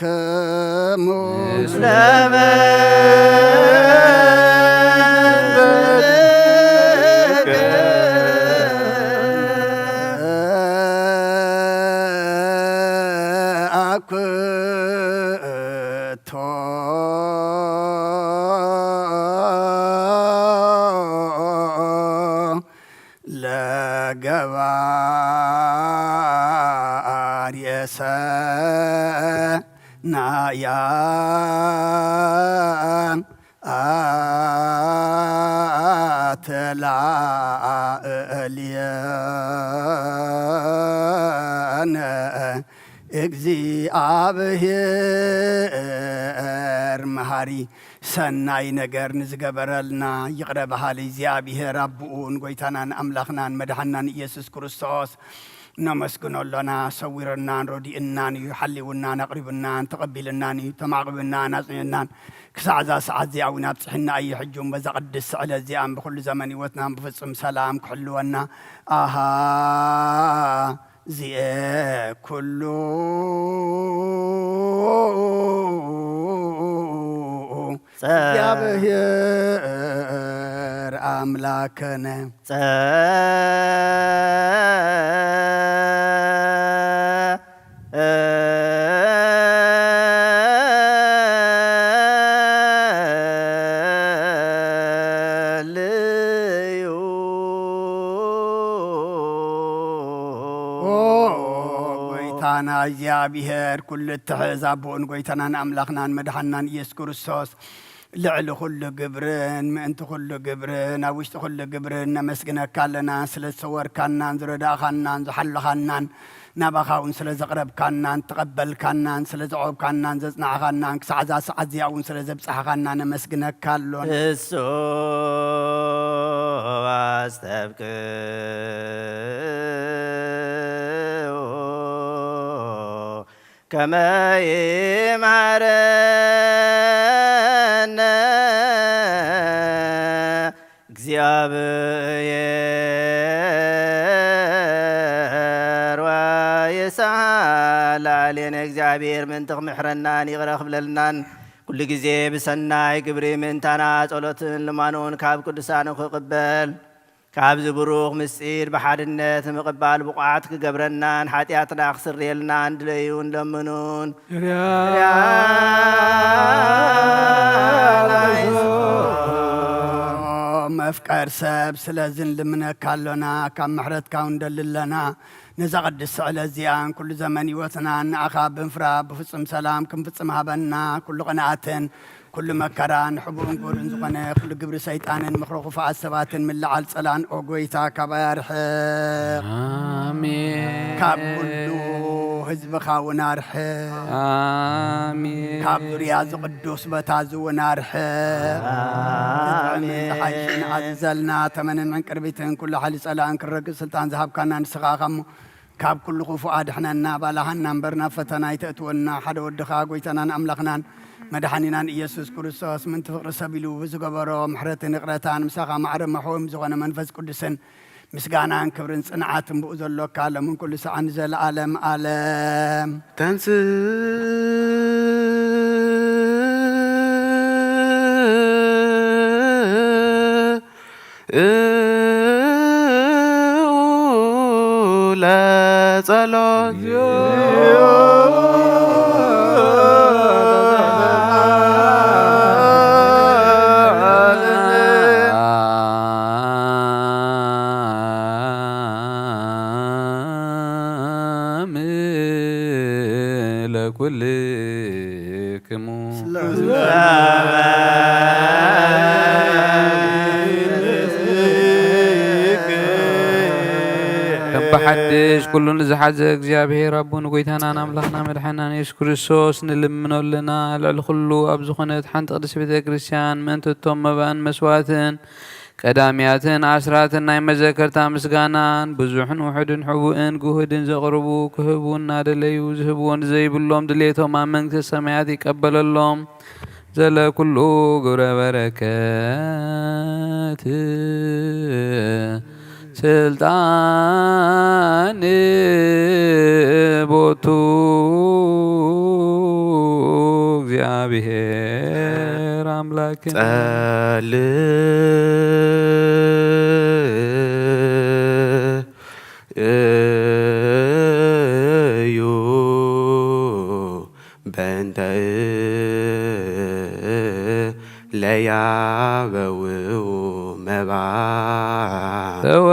ለኩልክሙ አኩቶ ገባርየ ሰናያ ኣተላእልየነ እግዚኣብሔር መሃሪ ሰናይ ነገር ንዝገበረልና ይቕረ በሃሊ እግዚኣብሔር ኣቦኡ ንጎይታናን ኣምላኽናን መድሓናን ኢየሱስ ክርስቶስ ነመስግኖ ኣሎና። ሰዊርናን ረዲእናን እዩ፣ ሓሊውናን ኣቕሪቡናን ተቐቢልናን እዩ፣ ተማዕቑብናን ኣጽኒዕናን ክሳዕ እዛ ሰዓት እዚኣ እውን ኣብጽሕና እዩ። ሕጂ እውን በዛ ቅድስቲ ዕለት እዚኣን ብኹሉ ዘመን ህይወትናን ብፍጹም ሰላም ክሕልወና ኣሃ ዚኤ ኩሉ ጸ- እግዚኣብሔር ኣምላክነ። ጸ- ልዩ። ኦ፣ ጎይታና እግዚኣብሔር፣ ኩሉ እትሕዝ ኣቦኡን ጎይታናን ኣምላኽናን መድሓንናን ኢየሱስ ክርስቶስ፣ ልዕሊ ኩሉ ግብርን ምእንቲ ኩሉ ግብርን ኣብ ውሽጢ ኩሉ ግብርን ነመስግነካ ኣለና። ስለ ዝሰወርካናን ዝረዳእኻናን ዝሓለኻናን ናባኻ እውን ስለ ዘቕረብካናን ተቐበልካናን ስለ ዘዕቆብካናን ዘጽናዕኻናን ክሳዕ እዛ ሰዓት እዚኣ እውን ስለ ዘብጻሕኻና ነመስግነካ ኣሎና። እሱ ኣስተብቅዑ ከመ ይምሃረነ እግዚኣብሔር ወይስሓ ላዕሌነ። እግዚኣብሔር ምእንቲ ክምሕረናን ይቕረ ክብለልናን ኩሉ ግዜ ብሰናይ ግብሪ ምእንታና ጸሎትን ልማኖን ካብ ቅዱሳኑ ክቕበል ካብዚ ብሩኽ ምስጢር ብሓድነት ንምቕባል ብቑዓት ክገብረናን ሓጢኣትና ክስርየልናን ድለዩን ለምኑን። ርያ መፍቀር ሰብ ስለዚ ንልምነካ ኣሎና፣ ካብ ምሕረትካ እውን ንደሊ ኣለና። ነዛ ቅድስቲ ዕለት እዚኣን ኩሉ ዘመን ህይወትናን ንኣኻ ብምፍራ ብፍጹም ሰላም ክንፍጽም ሃበና። ኩሉ ቅንኣትን ኩሉ መከራን ሕቡእን ግብርን ዝኾነ ኩሉ ግብሪ ሰይጣንን ምኽሪ ክፉኣት ሰባትን ምልዓል ጸላን ኦ ጎይታ ካባይ ኣርሕቕ። ኣሜን። ካብ ኩሉ ህዝብኻ እውን ኣርሕቕ። ኣሜን። ካብ ዙርያ እዚ ቅዱስ ቦታ እዚ እውን ኣርሕቕ። ኣሜን። ዝጥዕምን ዝሓይሽን ኣዝዘልና ተመንን ዕንቅርቢትን ኩሉ ሓይሊ ጸላእን ክረግእ ስልጣን ዝሃብካና ንስኻ ኢኻ እሞ ካብ ኩሉ ክፉእ ኣድሕነና፣ ባልሃና እምበር ናብ ፈተና ኣይተእትወና። ሓደ ወድኻ ጎይታናን ኣምላኽናን መድሓኒናን ኢየሱስ ክርስቶስ ምእንቲ ፍቕሪ ሰብ ኢሉ ብዝገበሮ ምሕረትን ይቕረታን ምሳኻ ማዕረ መሕወም ዝኾነ መንፈስ ቅዱስን ምስጋናን ክብርን ጽንዓትን ብኡ ዘሎካ ሎምን ኩሉ ሰዓን ንዘለኣለም ኣለም። ተንስእ ለጸሎት። ለኩልክሙ። ከም ብሓድሽ ኩሉ ንዝሓዘ እግዚኣብሔር ኣቦን ጎይታናን ኣምላኽና መድሓናን የሱስ ክርስቶስ ንልምኖ ኣለና። ልዕሊ ኩሉ ኣብ ዝኾነት ሓንቲ ቅድስቲ ቤተ ክርስቲያን ምእንቲ እቶም መባእን መስዋእትን ቀዳምያትን ኣስራትን ናይ መዘከርታ ምስጋናን ብዙሕን ውሑድን ሕቡእን ግሁድን ዘቕርቡ ክህቡ እናደለዩ ዝህብዎ ንዘይብሎም ድሌቶም ኣብ መንግስተ ሰማያት ይቀበለሎም። ዘለኩሉ ግብረ በረከት ስልጣን ቦቱ እግዚኣብሔር ኣምላክን ጸልዩ በእንተ ለያበውኡ መባ እወ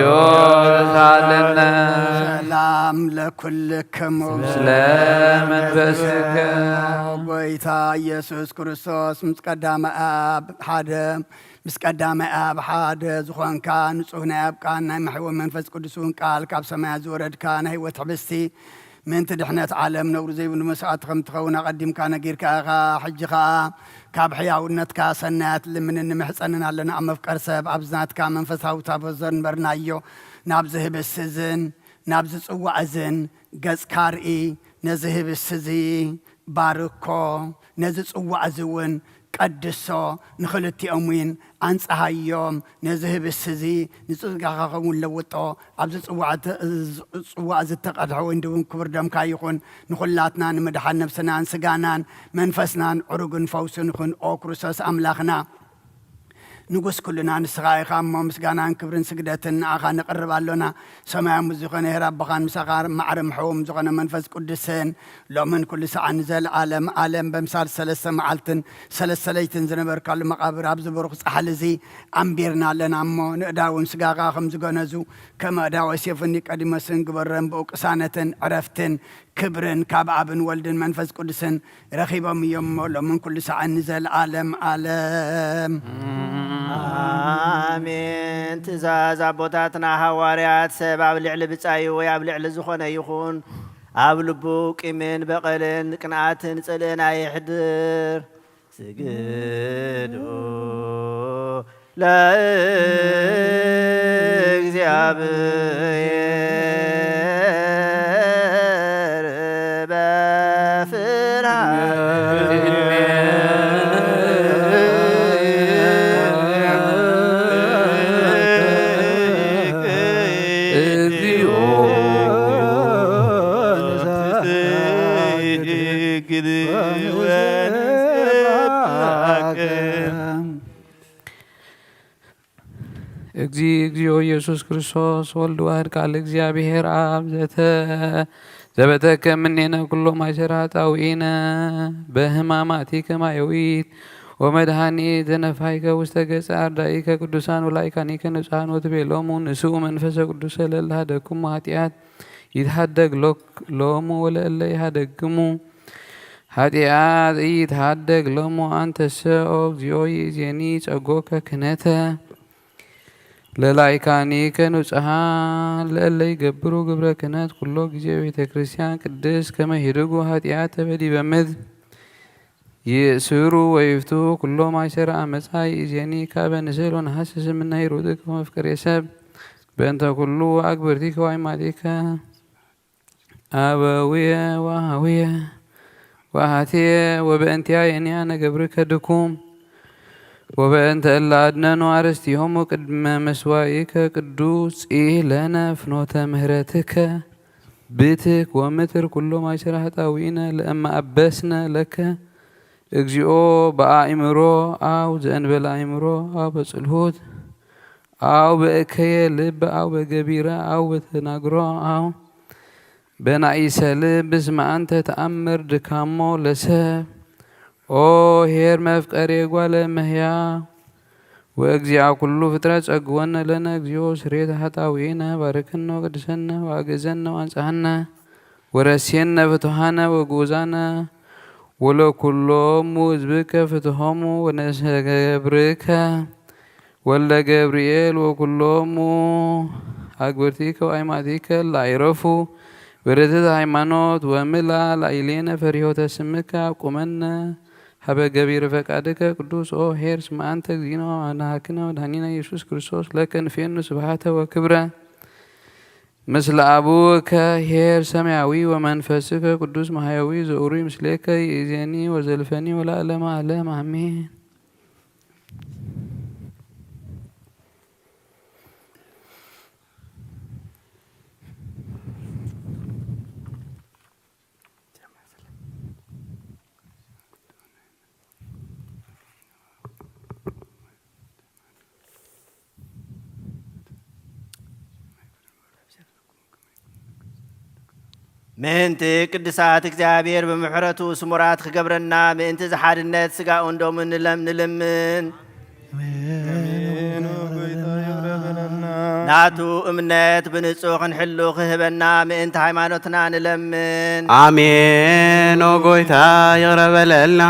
ተሳለነ። ሰላም ለኩልክሙ ምስለ መንፈስከ። ጎይታ ኢየሱስ ክርስቶስ ምስ ቀዳማይ ኣብ ሓደ ምስ ቀዳማይ ኣብ ሓደ ዝኾንካ ንጹህ ናይ ኣብ ቃል ናይ መሕወ መንፈስ ቅዱስ እውን ቃል ካብ ሰማያት ዝወረድካ ናይ ህይወት ሕብስቲ ምእንቲ ድሕነት ዓለም ነውሪ ዘይብሉ መስዋእቲ ከም ትኸውን ኣቐዲምካ ነጊርካ ኢኻ። ሕጂ ኸኣ ካብ ሕያውነትካ ሰናያት ልምንን ንምሕጸንን ኣለና። ኣብ መፍቀር ሰብ ኣብዚ ናትካ መንፈሳዊ ታቦት ዘንበርናዮ ናብዚ ህብስቲ እዝን ናብዚ ጽዋዕ እዝን ገጽካ ርኢ። ነዚ ህብስቲ እዚ ባርኮ፣ ነዚ ጽዋዕ እዚ እውን ቀድሶ፣ ንኽልቲኦም እውን ኣንጽሃዮም። ነዚ ህብስቲ እዚ ንጽጋኻ ኸውን ለውጦ። ኣብዚ ጽዋዕ እተ-፣ ጽዋዕ ዝተቐድሐ ወይን እውን ክቡር ደምካ ይኹን። ንኹላትና ንምድሓን ነብስናን ስጋናን መንፈስናን ዕሩግን ፈውስን ይኹን። ኦ ክርስቶስ ኣምላኽና ንጉስ ኩልና ንስኻ ኢኻ እሞ፣ ምስጋናን ክብርን ስግደትን ንኣኻ ነቕርብ ኣሎና። ሰማያዊ ምስ ዝኾነ ሄር ኣቦኻን ምሳኻ ማዕረ ምሕዎም ዝኾነ መንፈስ ቅዱስን ሎምን ኩሉ ሰዓን ንዘለዓለም ዓለም በምሳል ሰለስተ መዓልትን ሰለስተ ለይትን ዝነበርካሉ መቓብር ኣብዚ ብሩኽ ጻሕሊ እዚ ኣንቢርና ኣለና እሞ፣ ንእዳውን ስጋኻ ከም ዝገነዙ ከም ኣእዳው ዮሴፍን ኒቆዲሞስን ግበረን ብኡ ቅሳነትን ዕረፍትን ክብርን ካብ ኣብን ወልድን መንፈስ ቅዱስን ረኺቦም እዮም እሞ፣ ሎምን ኩሉ ሰዓን ንዘለዓለም ዓለም። ኣሜን። ትእዛዝ ኣቦታትና ሃዋርያት፣ ሰብ ኣብ ልዕሊ ብጻዩ ወይ ኣብ ልዕሊ ዝኾነ ይኹን፣ ኣብ ልቡ ቂምን በቐልን ቅንኣትን ጽልእን ኣየሕድር። ስግዱ ለእግዚኣብሔር በፍርሃት እግዚኦ እግዚ እግዚኦ ኢየሱስ ክርስቶስ ወልድ ዋህድ ቃል እግዚኣብሔር ኣብ ዘተ ዘበተከ እምኔነ ኩሎ ማእሰራ ጣውዒነ በህማማቲከ ማየዊት ወመድኃኒት ዘነፋይከ ውስተ ገጸ አርዳኢከ ቅዱሳን ወላይካኒከ ንጹሐን ወትቤሎሙ ንስኡ መንፈሰ ቅዱሰ ለለሃደግኩሙ ኃጢአት ይትሃደግ ሎክ ሎሙ ወለእለ ይሃደግሙ ኃጢአት ኢይትሃደግ ሎሙ። አንተሰ ኦ እግዚኦ ይእዜኒ ጸጎከ ክህነተ ለላይካኒከ ንጹሐን ለእለ ይገብሩ ግብረ ክህነት ኩሎ ጊዜ ቤተ ክርስቲያን ቅድስት ከመ ሂድጉ ኃጢአተ በዲበ ምድር ይእስሩ ወይፍቱ ኩሎ ማእሰረ አመፃ። ይእዜኒ ካበ ንስእል ወነሐስስ እምነ ሂሩትከ ወመፍቀሬ ሰብ በእንተ ኩሉ አግብርቲከ ወአይማቲከ አበውየ ወአሃውየ ወአሃትየ ወበእንቲአየ እኔ አነ ገብርከ ድኩም ወበእንተ እለ አድነኑ አርእስቲሆሙ ቅድመ መስዋኢከ ቅዱስ ጽእ ለነ ፍኖተ ምህረትከ ብትክ ወምትር ኩሎ ማእሰረ ኃጣውኢነ ለእመ አበስነ ለከ እግዚኦ በአእምሮ አው ዘእንበለ አእምሮ አው በጽልሁት አው በእከየ ልብ አው በገቢረ አው በተናግሮ አው በናኢሰ ልብ እስመ አንተ ተአምር ድካሞ ለሰብ። ኦ ኄር መፍቀሬ ጓለ እመሕያው ወእግዚአ ኩሉ ፍጥረት ጸግወነ ለነ እግዚኦ ስርየተ ኃጣውኢነ ባርክነ ወቀድሰነ ወአግእዘነ ወአንጽሐነ ወረስየነ ፍቱሐነ ወግኡዛነ ወለኩሎሙ ህዝብከ ፍትሖሙ ወነገብርከ ወልደ ገብርኤል ወኩሎሙ አግብርቲከ ወአይማቲከ ለአይረፉ በርትዕተ ሃይማኖት ወምላ ላዕሌነ ፈሪሆተ ስምከ አቁመነ ሀበ ገቢር ፈቃድከ ቅዱስ ኦ ኄር እስመ አንተ እግዚእነ ወአምላክነ ወመድኃኒነ ኢየሱስ ክርስቶስ ለከ ንፌኑ ስብሐተ ወክብረ ምስለ አቡከ ኄር ሰማያዊ ወመንፈስከ ቅዱስ መሐያዊ ዘኡሩይ ምስሌከ ይእዜኒ ወዘልፈኒ ወለዓለመ ዓለም አሜን። ምእንቲ ቅድሳት እግዚኣብሔር ብምሕረቱ ስሙራት ክገብረና ምእንቲ ዝሓድነት ስጋኡን ደሙን ንለም ንልምን። ኣሜን። ጎይታ ይቕረ በለልና። ናቱ እምነት ብንጹህ ክንሕሉ ክህበና ምእንቲ ሃይማኖትና ንለምን። ኣሜን። ኦ ጎይታ ይቕረ በለልና።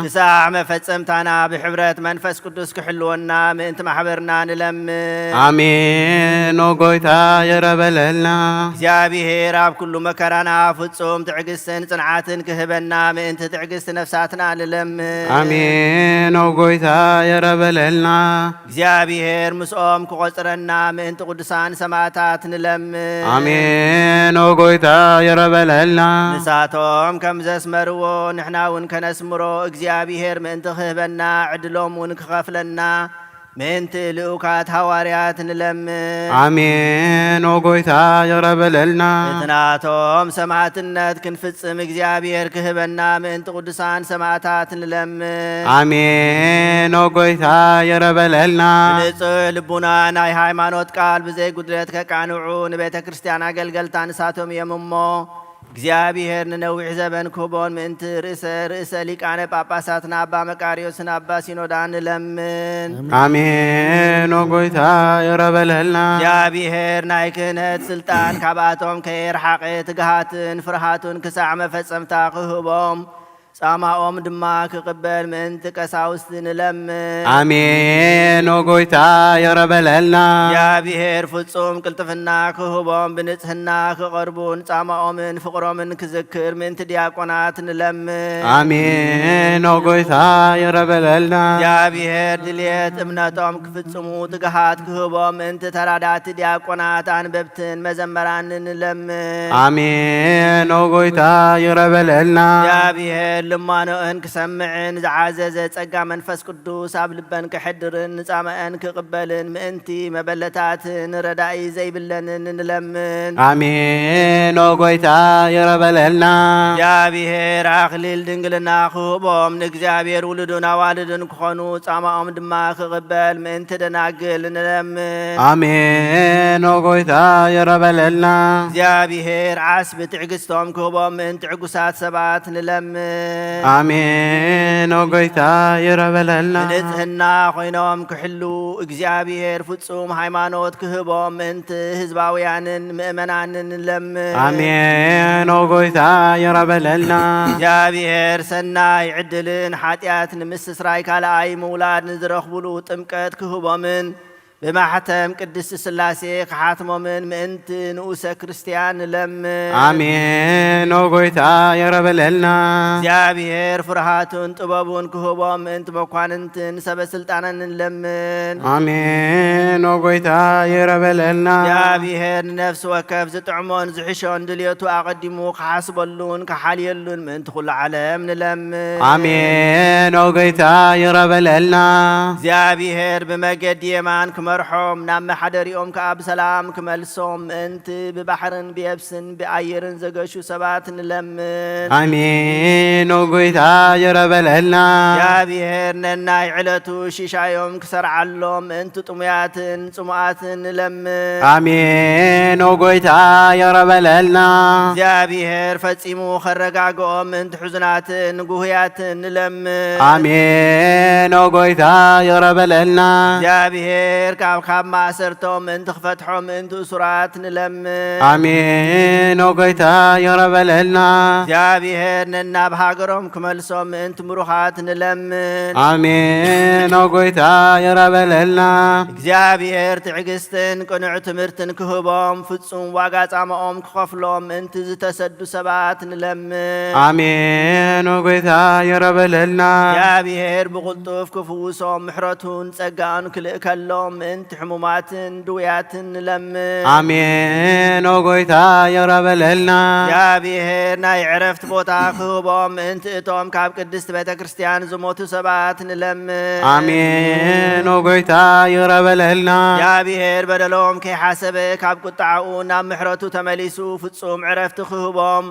ክሳዕ መፈጸምታና ብሕብረት መንፈስ ቅዱስ ክሕልወና ምእንቲ ማሕበርና ንለምን። ኣሜን። ኦ ጎይታ ይቕረ በለልና። እግዚኣብሔር ኣብ ኩሉ መከራና ፍጹም ትዕግስትን ጽንዓትን ክህበና ምእንቲ ትዕግስቲ ነፍሳትና ንለምን። ኣሜን። ኦ ጎይታ ይቕረ በለልና። እግዚኣብሔር ምስኦም ክቖጽረና ምእንቲ ቅዱሳን ሰማዕታት ንለምን። ኣሜን። ኦ ጎይታ ይቕረ በለልና። ንሳቶም ከም ዘስመርዎ ንሕና እውን ከነስምሮ እግዚኣብሔር ምእንቲ ክህበና ዕድሎም እውን ክኸፍለና ምእንቲ ልኡካት ሃዋርያት ንለምን። ኣሜን። ኦ ጎይታ ይቕረ በለልና። እቲ ናቶም ሰማዕትነት ክንፍጽም እግዚኣብሔር ክህበና ምእንቲ ቅዱሳን ሰማዕታት ንለምን። ኣሜን። ኦ ጎይታ ይቕረ በለልና። ብንጹህ ልቡና ናይ ሃይማኖት ቃል ብዘይ ጉድለት ከቃንዑ ንቤተ ክርስቲያን ኣገልገልታ ንሳቶም እዮም እሞ፣ እግዚኣብሔር ንነዊሕ ዘበን ክህቦን ምእንቲ ርእሰ ርእሰ ሊቃነ ጳጳሳትና ኣባ መቃርዮስን ኣባ ሲኖዳን ንለምን። ኣሜን። ኦ ጎይታ ይቕረ በለልና። እግዚኣብሔር ናይ ክህነት ስልጣን ካብኣቶም ከየርሓቐ ትግሃትን ፍርሃቱን ክሳዕ መፈጸምታ ክህቦም ጻማኦም ድማ ክቕበል ምእንቲ ቀሳውስቲ ንለምን። ኣሜን። ኦ ጎይታ ይቕረ በለልና። እግዚኣብሔር ፍጹም ቅልጥፍና ክህቦም ብንጽህና ክቐርቡን ጻማኦምን ፍቕሮምን ክዝክር ምእንቲ ዲያቆናት ንለምን። ኣሜን። ኦ ጎይታ ይቕረ በለልና። እግዚኣብሔር ድልየት እምነቶም ክፍጽሙ ትግሃት ክህቦም ምእንቲ ተራዳእቲ ዲያቆናት ኣንበብትን መዘመራንን ንለምን። ኣሜን። ኦ ጎይታ ይቕረ በለልና። እግዚኣብሔር ልማኖአን ክሰምዕን ዝዓዘዘ ጸጋ መንፈስ ቅዱስ ኣብ ልበን ክሕድርን ንጻማኣን ክቕበልን ምእንቲ መበለታትን ረዳኢ ዘይብለንን ንለምን። ኣሜን። ኦ ጎይታ ይቕረ በለልና። እግዚኣብሔር ኣኽሊል ድንግልና ክህቦም ንእግዚኣብሔር ውሉድን ኣዋልድን ክኾኑ ጻማኦም ድማ ክቕበል ምእንቲ ደናግል ንለምን። ኣሜን። ኦ ጎይታ ይቕረ በለልና። እግዚኣብሔር ዓስቢ ትዕግስቶም ክህቦም ምእንቲ ዕጉሳት ሰባት ንለምን። ኣሜን። ኦ ጎይታ ይቕረ በለልና። ብንጽህና ኮይኖም ክሕሉ እግዚኣብሔር ፍጹም ሃይማኖት ክህቦም ምእንቲ ህዝባውያንን ምእመናንን ንለምን። ኣሜን። ኦ ጎይታ ይቕረ በለልና። እግዚኣብሔር ሰናይ ዕድልን ሓጢኣት ንምስስራይ ካልኣይ ምውላድ ንዝረኽቡሉ ጥምቀት ክህቦምን ብማሕተም ቅድስቲ ስላሴ ክሓትሞምን ምእንቲ ንኡሰ ክርስትያን ንለምን። ኣሜን። ኦ ጎይታ ይቕረ በለልና። እግዚኣብሔር ፍርሃቱን ጥበቡን ክህቦም ምእንቲ መኳንንትን ሰበ ስልጣንን ንለምን። ኣሜን። ኦ ጎይታ ይቕረ በለልና። እግዚኣብሔር ንነፍሲ ወከፍ ዝጥዕሞን ዝሕሾን ድልየቱ ኣቐዲሙ ክሓስበሉን ክሓልየሉን ምእንቲ ኩሉ ዓለም ንለምን። ኣሜን። ኦ ጎይታ ይቕረ በለልና። እግዚኣብሔር ብመገዲ የማን ክመርሖም ናብ መሓደሪኦም ከኣ ብሰላም ክመልሶም ምእንቲ ብባሕርን ብየብስን ብኣየርን ዘገሹ ሰባት ንለምን። ኣሜን። ኦ ጎይታ ይቕረ በለልና። እግዚኣብሔር ነናይ ዕለቱ ሽሻዮም ክሰርዓሎም ምእንቲ ጥሙያትን ጽሙኣትን ንለምን። ኣሜን። ኦ ጎይታ ይቕረ በለልና። እግዚኣብሔር ፈጺሙ ከረጋግኦም ምእንቲ ሕዙናትን ጉህያትን ንለምን። ኣሜን። ኦ ጎይታ ይቕረ በለልና። እግዚኣብሔር ካብ ካብ ማእሰርቶም ምእንቲ ክፈትሖም ምእንቲ እሱራት ንለምን። ኣሜን። ኦ ጎይታ ይቕረ በለልና። እግዚኣብሔር ነናብ ሃገሮም ክመልሶም ምእንቲ ምሩኻት ንለምን። ኣሜን። ኦ ጎይታ ይቕረ በለልና። እግዚኣብሔር ትዕግስትን ቅኑዕ ትምህርትን ክህቦም ፍጹም ዋጋ ጻማኦም ክኸፍሎም ምእንቲ ዝተሰዱ ሰባት ንለምን። ኣሜን። ኦ ጎይታ ይቕረ በለልና። እግዚኣብሔር ብቕልጡፍ ክፍውሶም ምሕረቱን ጸጋኡን ክልእከሎም ምእንቲ ሕሙማትን ድውያትን ንለምን። ኣሜን። ኦ ጎይታ ይቕረ በለልና። እግዚኣብሔር ናይ ዕረፍቲ ቦታ ክህቦም ምእንቲ እቶም ካብ ቅድስቲ ቤተ ክርስቲያን ዝሞቱ ሰባት ንለምን። ኣሜን። ኦ ጎይታ ይቕረ በለልና። እግዚኣብሔር በደሎም ከይሓሰበ ካብ ቁጣዓኡ ናብ ምሕረቱ ተመሊሱ ፍጹም ዕረፍቲ ክህቦም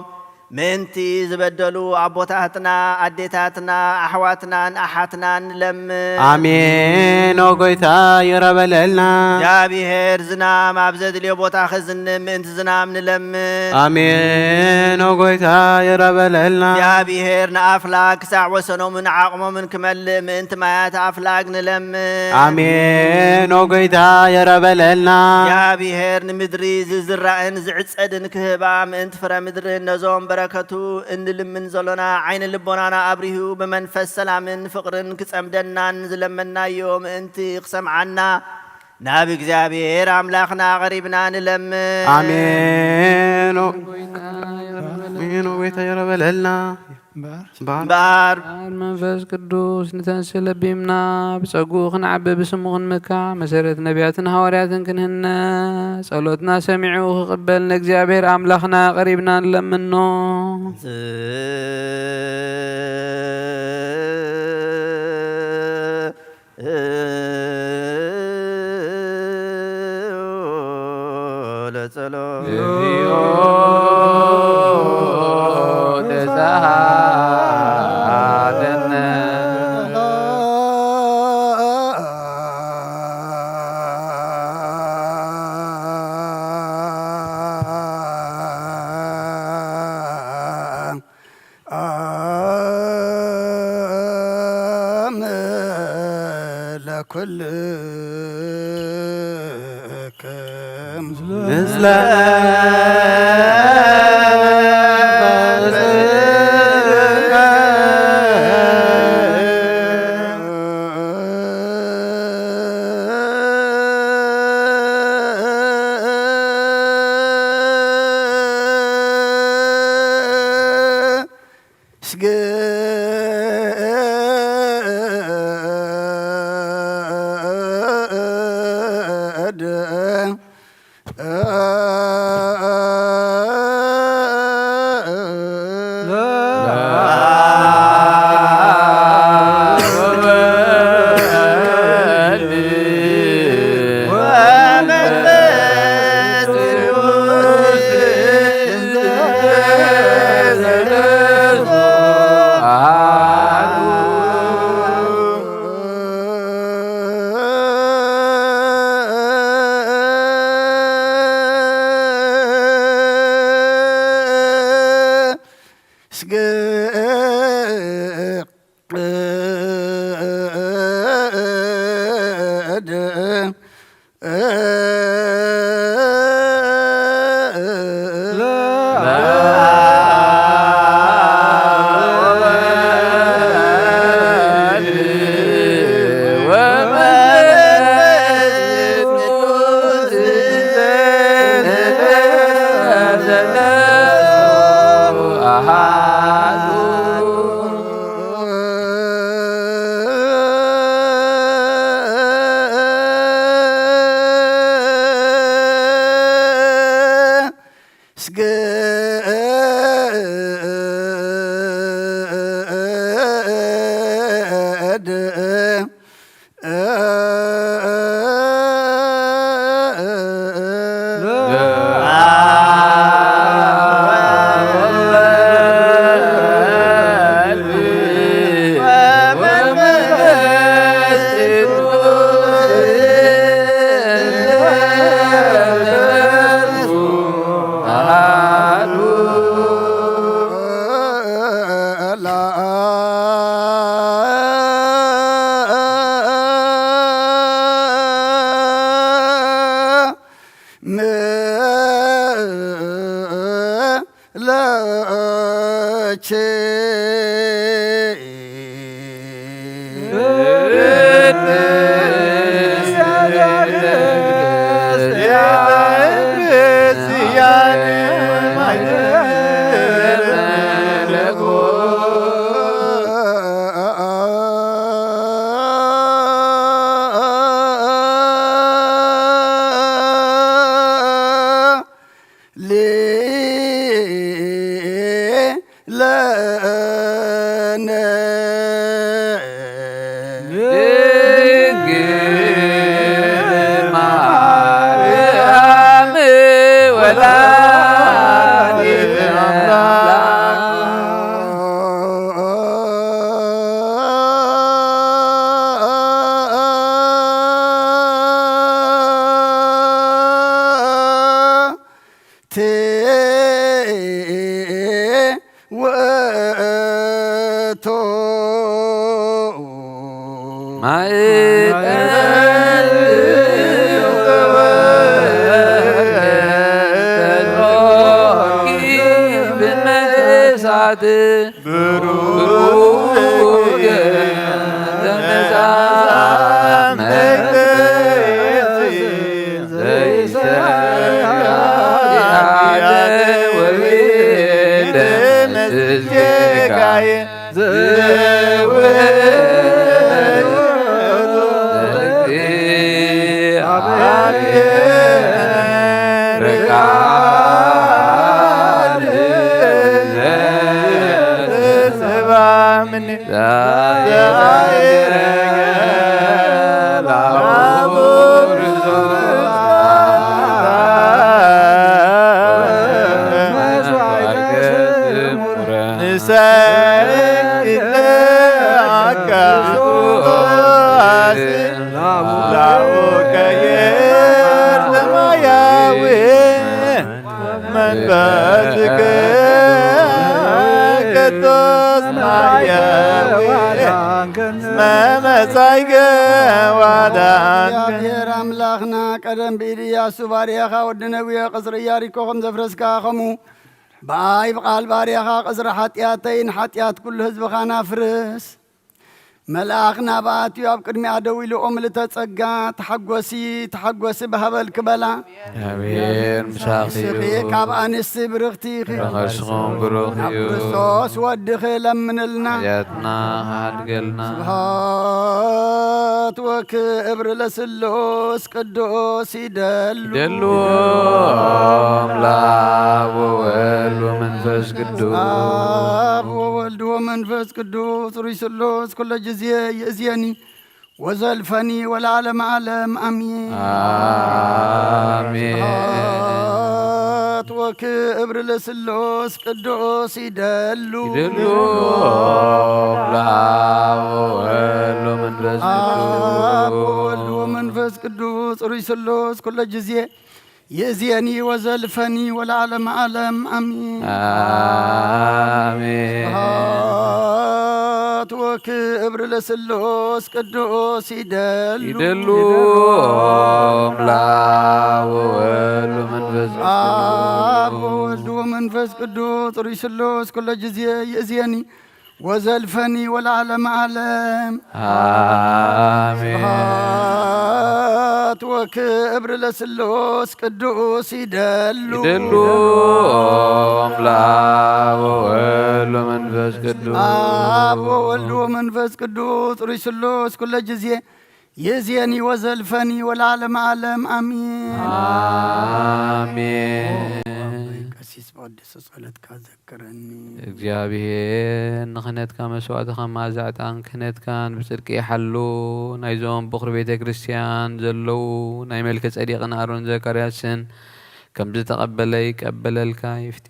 ምእንቲ ዝበደሉ ኣቦታትና፣ ኣዴታትና፣ ኣሕዋትናን ኣሓትናን ንለምን። ኣሜን። ኦ ጎይታ ይረበለልና። እግዚኣብሔር ዝናም ኣብ ዘድልዮ ቦታ ኸዝንብ ምእንቲ ዝናም ንለምን። ኣሜን። ኦ ጎይታ ይረበለልና። እግዚኣብሔር ንኣፍላግ ክሳዕ ወሰኖምን ዓቕሞምን ክመልእ ምእንቲ ማያት ኣፍላግ ንለምን። ኣሜን። ኦ ጎይታ ይረበለልና። እግዚኣብሔር ንምድሪ ዝዝራእን ዝዕጸድን ክህባ ምእንቲ ፍረ ምድርን ነዞም በረከቱ እንልምን ዘሎና ዓይነ ልቦናና ኣብሪሁ ብመንፈስ ሰላምን ፍቕርን ክጸምደናን ዝለመናዮ ምእንቲ ክሰምዓና ናብ እግዚኣብሔር ኣምላኽና ቀሪብና ንለምን። ኣሜን። ኣሜን። ኦ ጎይታ ይረበለልና። እምበኣር እምበኣር እምበኣር መንፈስ ቅዱስ ንተንስእ ለቢምና ብጸግኡ ክንዓቢ ብስሙ ክንምካዕ መሰረት ነቢያትን ሃዋርያትን ክንህነ ጸሎትና ሰሚዑ ክቕበል ንእግዚኣብሔር ኣምላኽና ቀሪብና ንለምኖ። ለጸሎት እግዚኦ ተሳሃለነ። ለኩልክም ምስለ መንፈስከ ቅዱስ ማርያም መመጻይከ ዋዳን። እግዚኣብሔር ኣምላኽና ቀደም ብኢድ ኢያሱ ባርያኻ ወዲ ነውየ ቅጽሪ ኢያሪኮ ከም ዘፍረስካ፣ ከምኡ ብኣይ ብቓል ባርያኻ ቅጽሪ ሓጢኣተይን ሓጢኣት ኩሉ ህዝብኻን ኣፍርስ። መልኣኽ ናብኣ ኣትዩ ኣብ ቅድሚኣ ደው ኢሉ፣ ኦም ምልእተ ጸጋ፣ ተሓጎሲ፣ ተሓጎሲ፣ ብሃበልኪ በላ። እግዚኣብሔር ምሳኺ እዩ። ንስኺ ካብ ኣንስቲ ብርኽቲ ኢኺ። ፍረ ከርስኹም ብሩኽ እዩ። ክርስቶስ ወድኺ ለምንልና። ሓጢኣትና ሓድገልና። ስብሐት ወክብር ለስሉስ ቅዱስ ይደሉ። ይደሉ ኣምላክ ወወልድ ወመንፈስ ቅዱስ። ኣብ ወወልድ ወመንፈስ ቅዱስ ሩይ ስሉስ ኩለ ጊዜ ይእዝየኒ ወዘልፈኒ ወለዓለመ ዓለም ኣሚን። ኣሜን። ስብሐት ወክብር ለስሉስ ቅዱስ ይደሉ። ይደሉ ለአብ ወወልድ ወመንፈስ ቅዱስ። አብ ወወልድ ወመንፈስ ቅዱስ ሩይ ስሉስ ኩለ ጊዜ ይእዝየኒ ወዘልፈኒ ወለዓለመ ዓለም ኣሚን። ኣሜን። ስብሐት ወክብር ለስሉስ ቅዱስ ይደሉ። ይደሉ ለአብ ወወልድ ወመንፈስ ቅዱስ። አብ ወወልድ ወመንፈስ ቅዱስ ሩይ ስሉስ ኩለ ጊዜ ይእዝየኒ ወዘልፈኒ ወለዓለመ ዓለም። ኣሜን። ስብሐት ወክብር ለስሉስ ቅዱስ ይደሉ። ይደሉ ለአብ ወወልድ ወመንፈስ ቅዱስ። አብ ወወልድ ወመንፈስ ቅዱስ ሩይ ስሉስ ኩለ ጊዜ ይእዝየኒ ወዘልፈኒ ወለዓለመ ዓለም ኣሚን። ኣሜን። ቀሲስ ብቅዱስ ጸሎትካ ዘክረኒ። እግዚኣብሔር ንክህነትካ መስዋዕትኻ መኣዛ ዕጣን ክህነትካን ብጽድቂ ይሓሉ። ናይዞም በኹሪ ቤተ ክርስቲያን ዘለዉ ናይ መልከ ጸዴቅን ኣሮን ዘካርያስን ከም ዝተቐበለ ይቀበለልካ ይፍቲ።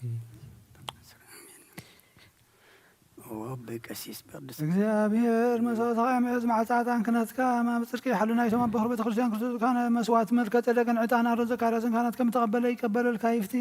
ወብቀሲስ ብቅዱስ እግዚኣብሔር መስዋዕትኻ ምእዝ መዓጻዕታን ክህነትካ ማም ጽድቂ ይሓሉ። ናይቶም ኣብ በኹር ቤተ ክርስቲያን ክርስቶስ ካህነ መስዋዕት መልከ ጸደቅን ዕጣን ኣሮን ዘካርያስን ካህናት ከም ተቐበለ ይቀበለልካ ይፍቲ።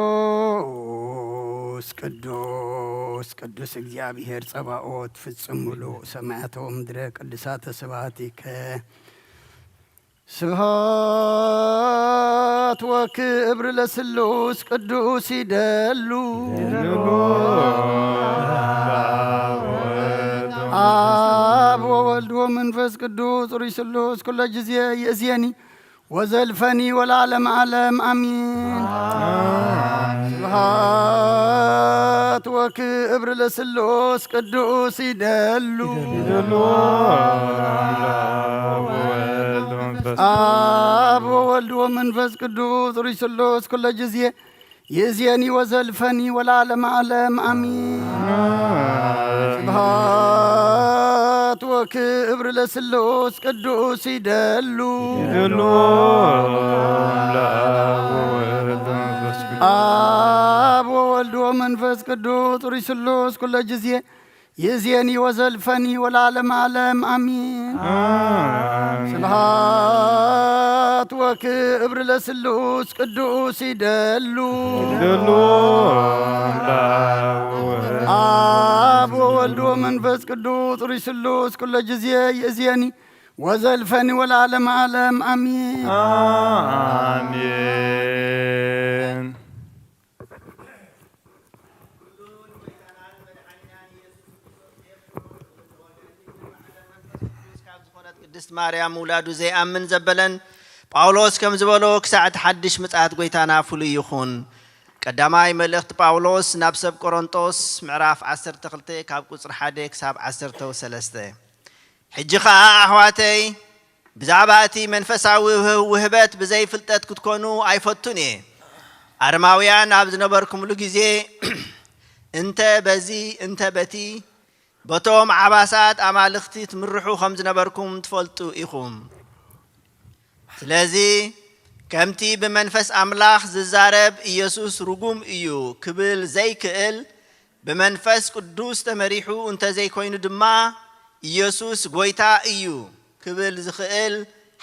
ቅዱስ ቅዱስ ቅዱስ እግዚኣብሔር ጸባኦት ፍጽም ምሉእ ሰማያተ ወምድረ ቅዱሳተ ስብሐቲከ። ስብሐት ወክብር ለስሉስ ቅዱስ ይደሉ። ይደሉ። አብ ወወልድ ወመንፈስ ቅዱስ ሩይ ስሉስ ኩለ ጊዜ ይእዝየኒ ወዘልፈኒ ወለዓለመ ዓለም ኣሚን። ስብሐት ወክብር ለስሉስ ቅዱስ ይደሉ። ይደሉ። አብ ወወልድ ወመንፈስ አብ ወወልድ ወመንፈስ ቅዱስ ሩይ ስሉስ ኩለ ጊዜ ይእዜኒ ወዘልፈኒ ወለዓለመ ዓለም አሚን። ስብሐት ወክብር ለስሉስ ቅዱስ ይደሉ። ይደሉ። አብ ወወልድ ወመንፈስ ቅዱስ አብ ወወልድ ወመንፈስ ቅዱስ ሩይ ስሉስ ኩለ ጊዜ ይእዜኒ ወዘልፈኒ ወለዓለመ ዓለም አሚን። አሜን። ስብሐት ወክብር ለስሉስ ቅዱስ ይደሉ። ይደሉ። አብ ወወልድ አብ ወወልድ ወመንፈስ ቅዱስ ሩይ ስሉስ ኩለ ጊዜ ይእዜኒ ወዘልፈኒ ወለዓለመ ዓለም አሚን። አሜን። ካብ ዝኾነት ቅድስት ማርያም ምውላዱ ዘይኣምን ዘበለን ጳውሎስ ከም ዝበሎ ክሳዕ እቲ ሓድሽ ምጽኣት ጐይታና ፍሉይ ይኹን። ቀዳማይ መልእኽቲ ጳውሎስ ናብ ሰብ ቆሮንጦስ ምዕራፍ ዓሰርተ ክልተ ካብ ቁጽሪ ሓደ ክሳብ ዓሰርተ ሰለስተ። ሕጂ ኸኣ ኣሕዋተይ ብዛዕባ እቲ መንፈሳዊ ውህ- ውህበት ብዘይ ፍልጠት ክትኮኑ ኣይፈቱን እየ። ኣረማውያን ኣብ ዝነበርኩምሉ ግዜ እንተ በዚ እንተ በቲ በቶም ዓባሳት ኣማልኽቲ ትምርሑ ከም ዝነበርኩም ትፈልጡ ኢኹም። ስለዚ ከምቲ ብመንፈስ ኣምላኽ ዝዛረብ ኢየሱስ ርጉም እዩ ክብል ዘይክእል ብመንፈስ ቅዱስ ተመሪሑ እንተዘይኮይኑ ድማ ኢየሱስ ጐይታ እዩ ክብል ዝኽእል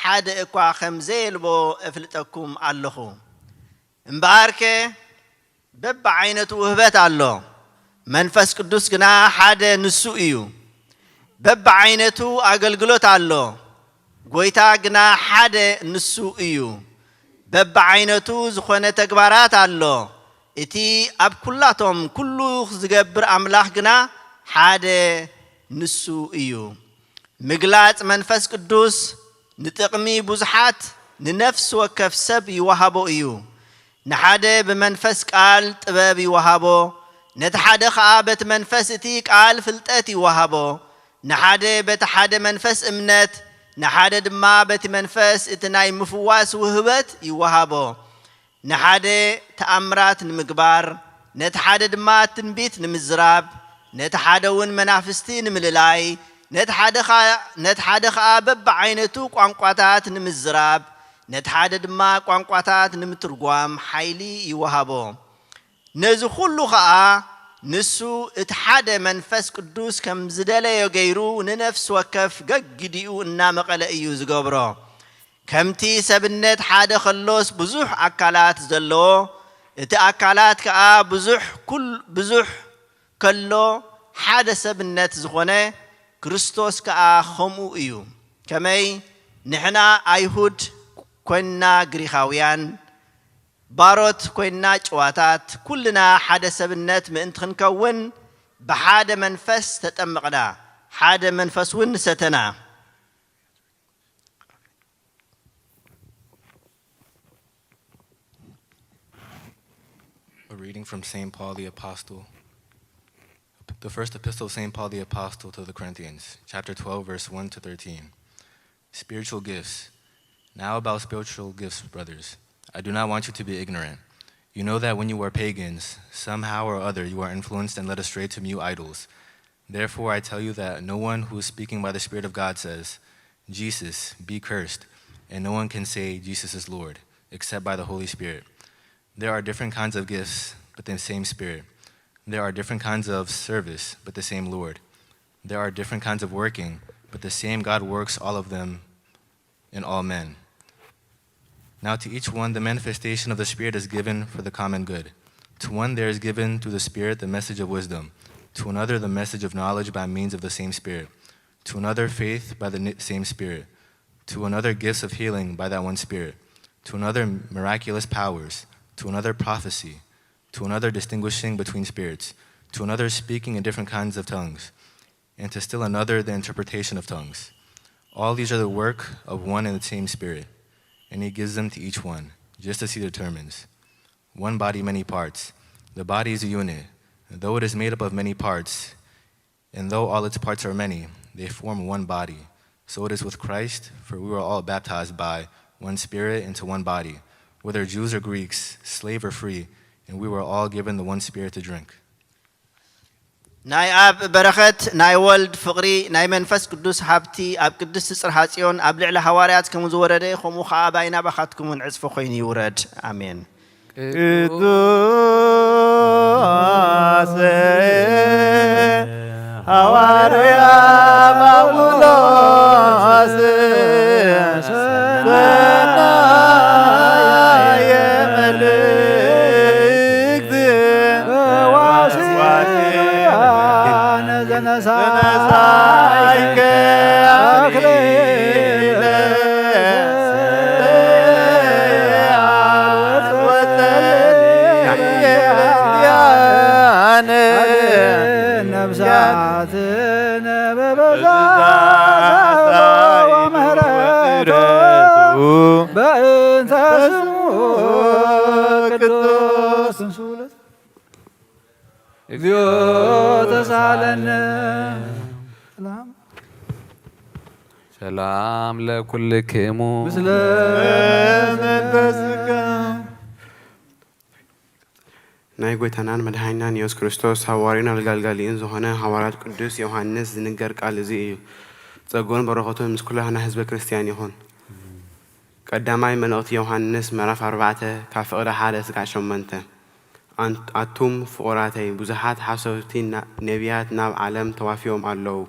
ሓደ እኳ ከም ዘየልቦ እፍልጠኩም ኣለኹ። እምበኣርከ በብዓይነቱ ውህበት ኣሎ፣ መንፈስ ቅዱስ ግና ሓደ ንሱ እዩ። በብዓይነቱ ኣገልግሎት ኣሎ፣ ጐይታ ግና ሓደ ንሱ እዩ። በብዓይነቱ ዝኾነ ተግባራት ኣሎ፣ እቲ ኣብ ኩላቶም ኩሉ ዝገብር ኣምላኽ ግና ሓደ ንሱ እዩ። ምግላጽ መንፈስ ቅዱስ ንጥቕሚ ብዙሓት ንነፍሲ ወከፍ ሰብ ይወሃቦ እዩ። ንሓደ ብመንፈስ ቃል ጥበብ ይወሃቦ፣ ነቲ ሓደ ኸኣ በቲ መንፈስ እቲ ቃል ፍልጠት ይወሃቦ፣ ንሓደ በቲ ሓደ መንፈስ እምነት፣ ንሓደ ድማ በቲ መንፈስ እቲ ናይ ምፍዋስ ውህበት ይወሃቦ። ንሓደ ተኣምራት ንምግባር፣ ነቲ ሓደ ድማ ትንቢት ንምዝራብ፣ ነቲ ሓደ እውን መናፍስቲ ንምልላይ፣ ነቲ ሓደ ኸ- ነቲ ሓደ ኸኣ በብዓይነቱ ቋንቋታት ንምዝራብ፣ ነቲ ሓደ ድማ ቋንቋታት ንምትርጓም ሓይሊ ይወሃቦ። ነዚ ኹሉ ኸኣ ንሱ እቲ ሓደ መንፈስ ቅዱስ ከም ዝደለዮ ገይሩ ንነፍሲ ወከፍ ገጊዲኡ እናመቐለ እዩ ዝገብሮ። ከምቲ ሰብነት ሓደ ከሎስ ብዙሕ ኣካላት ዘለዎ፣ እቲ ኣካላት ከኣ ብዙሕ ኩል- ብዙሕ ከሎ ሓደ ሰብነት ዝኾነ ክርስቶስ ከኣ ኸምኡ እዩ። ከመይ ንሕና ኣይሁድ ኰንና ግሪኻውያን፣ ባሮት ኰንና ጭዋታት፣ ኩልና ሓደ ሰብነት ምእንቲ ክንከውን ብሓደ መንፈስ ተጠመቕና፣ ሓደ መንፈስ እውን ሰተና። A reading from Saint Paul the Apostle, the first epistle of Saint Paul the Apostle to the Corinthians, chapter twelve, verse one to thirteen. Spiritual gifts. Now about spiritual gifts, brothers. I do not want you to be ignorant. You know that when you were pagans, somehow or other you were influenced and led astray to mute idols. Therefore, I tell you that no one who is speaking by the Spirit of God says, "Jesus, be cursed," and no one can say, "Jesus is Lord," except by the Holy Spirit. There are different kinds of gifts, but the same Spirit. There are different kinds of service, but the same Lord. There are different kinds of working, but the same God works all of them in all men. Now, to each one, the manifestation of the Spirit is given for the common good. To one, there is given through the Spirit the message of wisdom, to another, the message of knowledge by means of the same Spirit, to another, faith by the ni- same Spirit, to another, gifts of healing by that one Spirit, to another, miraculous powers, to another, prophecy, to another, distinguishing between spirits, to another, speaking in different kinds of tongues, and to still another, the interpretation of tongues. All these are the work of one and the same Spirit, and He gives them to each one, just as He determines. One body, many parts. The body is a unit, Though it is made up of many parts, and though all its parts are many, they form one body. So it is with Christ, for we were all baptized by one Spirit into one body, whether Jews or Greeks, slave or free, and we were all given the one Spirit to drink. ናይ ኣብ በረኸት፣ ናይ ወልድ ፍቕሪ፣ ናይ መንፈስ ቅዱስ ሃብቲ ኣብ ቅድስቲ ጽርሃ ጽዮን ኣብ ልዕሊ ሃዋርያት ከም ዝወረደ፣ ከምኡ ኸኣ ኣባይና ባኻትኩም እውን ዕጽፊ ኮይኑ ይውረድ። ኣሜን። ቅዱስ ሃዋርያ ጳውሎስ ሰናየ መልእክት ተዋስያነ ዘነሳይከ አክሊለ ነፍሳትነ በበዛ ወምህረቱ በእንተ ስሙ ቅዱስ ስብሐት እግዚኦ ተሳለነ። ሰላም ለኩልክሙ። ምስለ መንፈስከ። ናይ ጐይታናን መድሓኒናን የሱስ ክርስቶስ ሃዋርዩን ኣገልጋሊኡን ዝኾነ ሃዋርያት ቅዱስ ዮሃንስ ዝንገር ቃል እዚ እዩ። ጸግኡን በረኸቱን ምስ ኩላህና ህዝበ ክርስትያን ይኹን። ቀዳማይ መልእኽቲ ዮሃንስ ምዕራፍ ኣርባዕተ ካብ ፍቕዲ ሓደ እስካዕ ሸሞንተ። ኣን-፣ ኣቱም ፍቑራተይ፣ ብዙሓት ሓሰውቲ ና-፣ ነቢያት ናብ ዓለም ተዋፊዮም ኣለዉ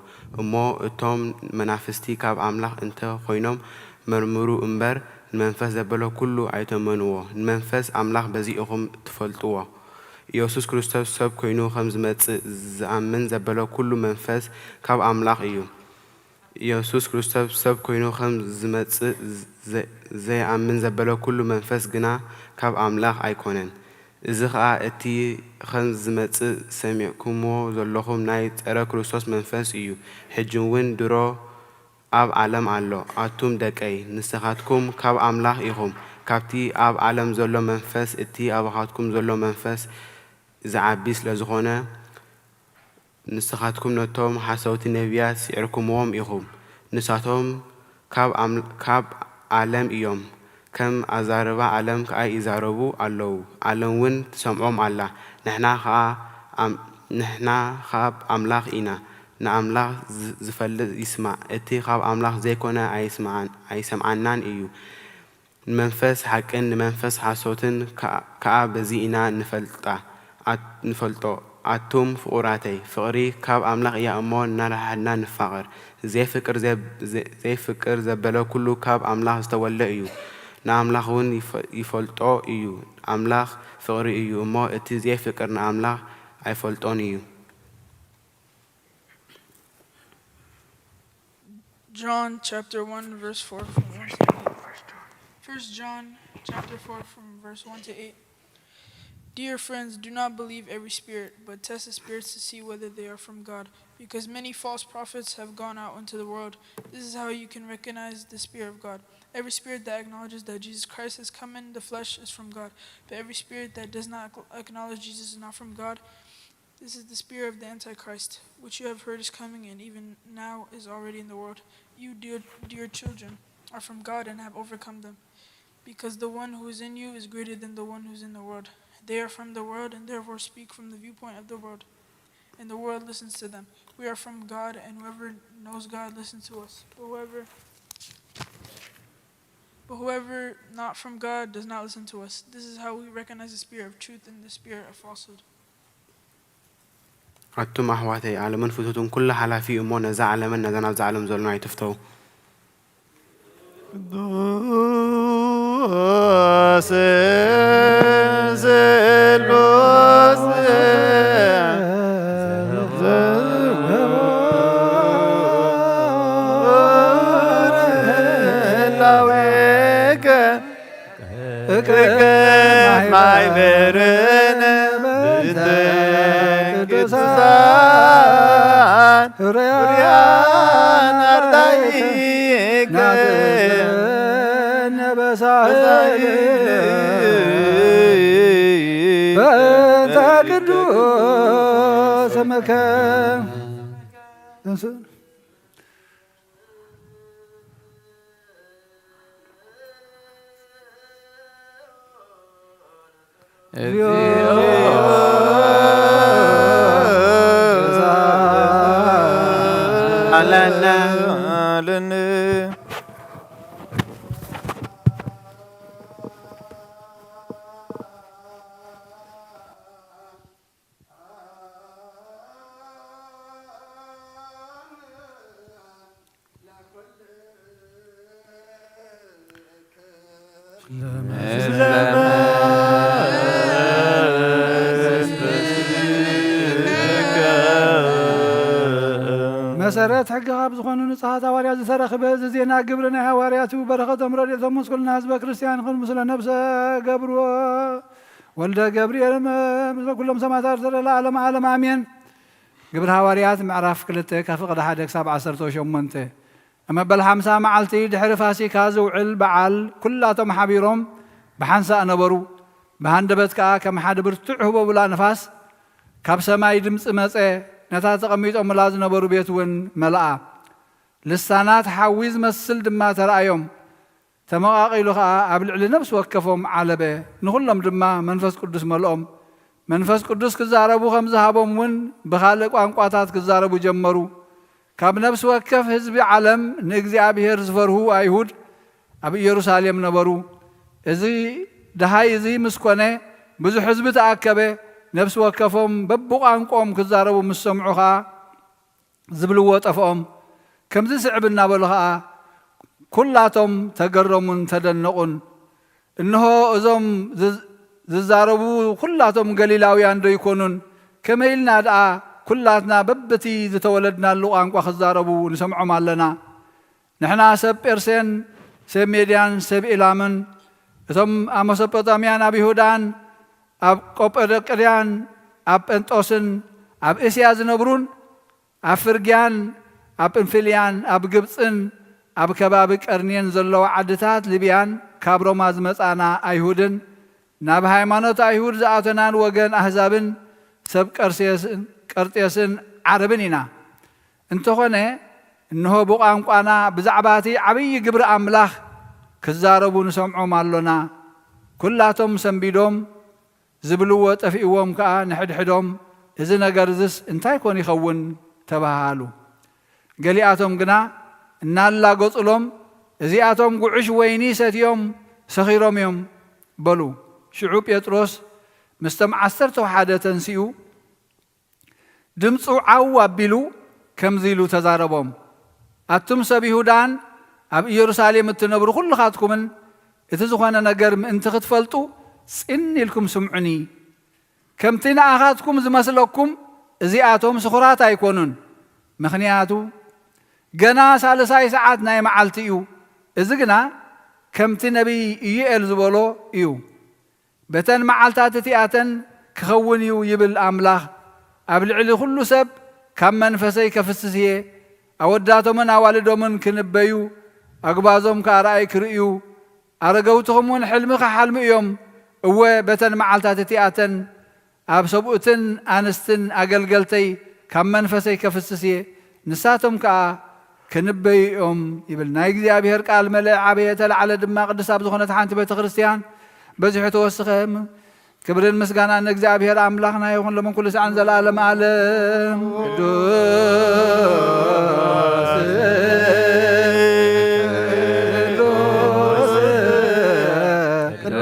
እሞ፣ እቶም መናፍስቲ ካብ ኣምላኽ እንተ ኾይኖም መርምሩ እምበር፣ ንመንፈስ ዘበለ ኩሉ ኣይተመንዎ። ንመንፈስ ኣምላኽ በዚ ኢኹም ትፈልጥዎ። ኢየሱስ ክርስቶስ ሰብ ኮይኑ ከም ዝመጽእ ዝኣምን ዘበለ ኩሉ መንፈስ ካብ ኣምላኽ እዩ። ኢየሱስ ክርስቶስ ሰብ ኮይኑ ከም ዝመጽእ ዘ-፣ ዘይኣምን ዘበለ ኩሉ መንፈስ ግና ካብ ኣምላኽ ኣይኮነን። እዚ ኸኣ እቲ ከም ዝመጽእ ሰሚዕኩምዎ ዘለኹም ናይ ጸረ ክርስቶስ መንፈስ እዩ። ሕጂ እውን ድሮ ኣብ ዓለም ኣሎ። ኣቱም ደቀይ፣ ንስኻትኩም ካብ ኣምላኽ ኢኹም። ካብቲ ኣብ ዓለም ዘሎ መንፈስ እቲ ኣባኻትኩም ዘሎ መንፈስ ዝዓቢ ስለ ዝኾነ፣ ንስኻትኩም ነቶም ሓሰውቲ ነቢያት ስዒርኩምዎም ኢኹም። ንሳቶም ካብ ኣም-፣ ካብ ዓለም እዮም፣ ከም ኣዛርባ ዓለም ከኣ ይዛረቡ ኣለዉ። ዓለም እውን ትሰምዖም ኣላ። ንሕና ኸኣ ኣም-፣ ንሕና ካብ ኣምላኽ ኢና። ንኣምላኽ ዝ-፣ ዝፈልጥ ይስማዕ፣ እቲ ካብ ኣምላኽ ዘይኮነ ኣይስምዓን-፣ ኣይሰምዓናን እዩ። ንመንፈስ ሓቅን ንመንፈስ ሓሶትን ከ-፣ ከኣ በዚ ኢና ንፈልጣ፣ ኣት-፣ ንፈልጦ። ኣቱም ፍቑራተይ፣ ፍቕሪ ካብ ኣምላኽ እያ እሞ፣ ነንሓድሕድና ንፋቐር። ዘይፍቅር ዘብ-፣ ዘ-፣ ዘይፍቅር ዘበለ ኩሉ ካብ ኣምላኽ ዝተወልደ እዩ፣ ንኣምላኽ እውን ይፈ-፣ ይፈልጦ እዩ። ኣምላኽ ፍቕሪ እዩ እሞ፣ እቲ ዘይፍቅር ንኣምላኽ ኣይፈልጦን እዩ። John chapter one, verse four from one to eight. First John chapter four from verse one to eight. Dear friends, do not believe every spirit, but test the spirits to see whether they are from God, because many false prophets have gone out into the world. This is how you can recognize the Spirit of God. Every spirit that acknowledges that Jesus Christ has come in the flesh is from God, but every spirit that does not acknowledge Jesus is not from God. This is the spirit of the Antichrist, which you have heard is coming and even now is already in the world. You, dear, dear children, are from God and have overcome them, because the one who is in you is greater than the one who is in the world. They are from the world and therefore speak from the viewpoint of the world, and the world listens to them. We are from God, and whoever knows God listens to us. But whoever, but whoever not from God does not listen to us. This is how we recognize the spirit of truth and the spirit of falsehood. ኣቱም ኣሕዋተይ፣ ዓለምን ፍትወቱን ኩሉ ሓላፊ እዩ እሞ፣ ነዛ ዓለምን ነዛ ናብዛ ዓለም ዘሎን ኣይትፍተዉ። ቅዱስ ስሉስ ዘውር ህላዌከ እከ ማይበርነ ብእንተ ቅዱሳን ርያን ኣርዳኢከ ናትዘነ በሳህል በእንተ ቅዱስ ስምከ። መሰረት ሕጊ ካብ ዝኾኑ ንጹሓት ሃዋርያት ዝተረኽበ እዚ ዜና ግብሪ ናይ ሃዋርያት እዩ። በረኸቶም ረድኤቶም ምስ ኩልና ህዝበ ክርስቲያን ይኹን። ምስለ ነብሰ ገብርዎ ወልደ ገብርኤል ምስለ ኩሎም ሰማዕታት ዘረ ለዓለመ ዓለም ኣሜን። ግብሪ ሃዋርያት ምዕራፍ ክልተ ካብ ፍቕዲ ሓደ ክሳብ ዓሰርተ ሸሞንተ። ኣብ መበል ሓምሳ መዓልቲ ድሕሪ ፋሲካ ዝውዕል በዓል ኩላቶም ሓቢሮም ብሓንሳእ ነበሩ። ብሃንደበት ከኣ ከም ሓደ ብርቱዕ ህቦብላ ንፋስ ካብ ሰማይ ድምጺ መጸ፣ ነታ ተቐሚጦምላ ዝነበሩ ቤት እውን መልኣ። ልሳናት ሓዊ ዝመስል ድማ ተራእዮም። ተመቓቒሉ ኸኣ ኣብ ልዕሊ ነፍሲ ወከፎም ዓለበ። ንኹሎም ድማ መንፈስ ቅዱስ መልኦም። መንፈስ ቅዱስ ክዛረቡ ከም ዝሃቦም እውን ብኻልእ ቋንቋታት ክዛረቡ ጀመሩ። ካብ ነፍሲ ወከፍ ህዝቢ ዓለም ንእግዚኣብሔር ዝፈርሁ ኣይሁድ ኣብ ኢየሩሳሌም ነበሩ። እዚ ደሃይ እዚ ምስ ኮነ ብዙሕ ህዝቢ ተኣከበ። ነፍሲ ወከፎም በብቋንቋኦም ክዛረቡ ምስ ሰምዑ ኸኣ ዝብልዎ ጠፍኦም። ከምዚ ስዕብ እናበሉ ኸኣ ኩላቶም ተገረሙን ተደነቑን። እንሆ እዞም ዝ-፣ ዝዛረቡ ኩላቶም ገሊላውያን ዶ ኣይኮኑን? ከመይ ኢልና ደኣ ኩላትና በብቲ ዝተወለድናሉ ቋንቋ ክዛረቡ ንሰምዖም ኣለና? ንሕና ሰብ ጴርሴን ሰብ ሜድያን ሰብ ኤላምን፣ እቶም ኣብ መሶጶጣምያን ኣብ ይሁዳን ኣብ ቆጶዶቅያን ኣብ ጴንጦስን ኣብ እስያ ዝነብሩን ኣብ ፍርግያን ኣብ ጵንፍልያን ኣብ ግብጽን ኣብ ከባቢ ቀርኔን ዘለዋ ዓድታት ሊብያን ካብ ሮማ ዝመጻና ኣይሁድን ናብ ሃይማኖት ኣይሁድ ዝኣተናን ወገን ኣህዛብን ሰብ ቀርሴስን ቀርጤስን ዓረብን ኢና። እንተኾነ እንሆ ብቋንቋና ብዛዕባ እቲ ዓብዪ ግብሪ ኣምላኽ ክዛረቡ ንሰምዖም ኣሎና። ኩላቶም ሰንቢዶም ዝብልዎ ጠፊእዎም ከኣ ንሕድሕዶም፣ "እዚ ነገር እዝስ እንታይ ኮን ይኸውን?" ተባሃሃሉ። ገሊኣቶም ግና እናላገጹሎም፣ "እዚኣቶም ጉዕሽ ወይኒ ሰትዮም ሰኺሮም እዮም" በሉ። ሽዑ ጴጥሮስ ምስቶም ዓሰርተ ሓደ ተንሲኡ፣ ድምፁ ዓው ኣቢሉ ከምዚ ኢሉ ተዛረቦም፣ "ኣቱም ሰብ ይሁዳን ኣብ ኢየሩሳሌም እትነብሩ ኩልኻትኩምን፣ እቲ ዝኾነ ነገር ምእንቲ ክትፈልጡ ጽን ኢልኩም ስምዑኒ። ከምቲ ንኣኻትኩም ዝመስለኩም እዚኣቶም ስኹራት ኣይኮኑን። ምኽንያቱ ገና ሳልሳይ ሰዓት ናይ መዓልቲ እዩ። እዚ ግና ከምቲ ነቢይ ኢዩኤል ዝበሎ እዩ። በተን መዓልታት እቲኣተን ክኸውን እዩ ይብል ኣምላኽ። ኣብ ልዕሊ ኩሉ ሰብ ካብ መንፈሰይ ከፍስስ እየ። ኣወዳቶምን ኣዋልዶምን ክንበዩ፣ ኣጉባዞም ከኣ ራእይ ክርእዩ፣ ኣረገውትኹም እውን ሕልሚ ክሓልሙ እዮም። እወ፣ በተን መዓልታት እቲኣተን ኣብ ሰብኡትን ኣንስትን ኣገልገልተይ ካብ መንፈሰይ ከፍስስ እየ፣ ንሳቶም ከኣ ክንበዩ እዮም" ይብል። ናይ እግዚኣብሔር ቃል መለ ዓበየ ተላዕለ ድማ ቅድስት ኣብ ዝኾነት ሓንቲ ቤተ ክርስቲያን በዚሑ ተወስኸ። ክብርን ምስጋናን ንእግዚኣብሔር ኣምላኽና ይኹን፣ ሎምን ኩሉ ሰዓን ዘለዓለም ዓለም። ቅዱስ፣ ቅዱስ፣ ቅዱስ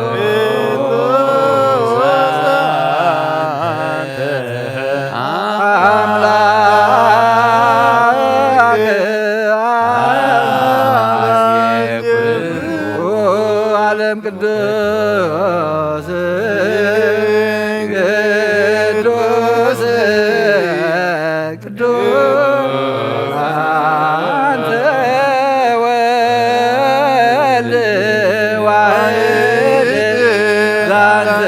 ኣምላክ ዓለም ቅዱስ፣ ቅዱስ፣ ቅዱስ አንተ ወልድ ዋሕድ ዛንተ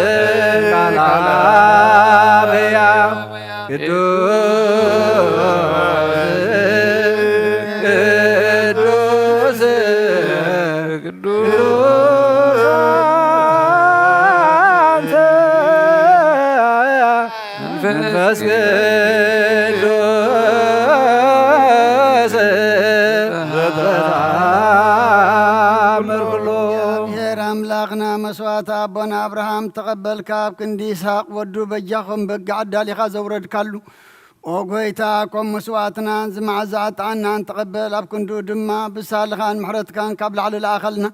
ቃል አብያ ቅዱስ፣ ቅዱስ፣ ቅዱስ አንተ መንፈስ ቅዱስ በተአምር ኩሉ። እግዚኣብሔር ኣምላኽና መስዋዕቲ ኣቦና ኣብርሃም ተቐበልካ፣ ኣብ ክንዲ ይስሐቅ ወዱ በጃኹም በጊዕ ኣዳሊኻ ዘውረድካሉ። ኦ ጎይታ፣ ከም መስዋዕትናን ዝመዓዛ ዕጣንናን ተቐበል፣ ኣብ ክንዱ ድማ ብሳልኻን ምሕረትካን ካብ ላዕሊ ለኣኸልና፣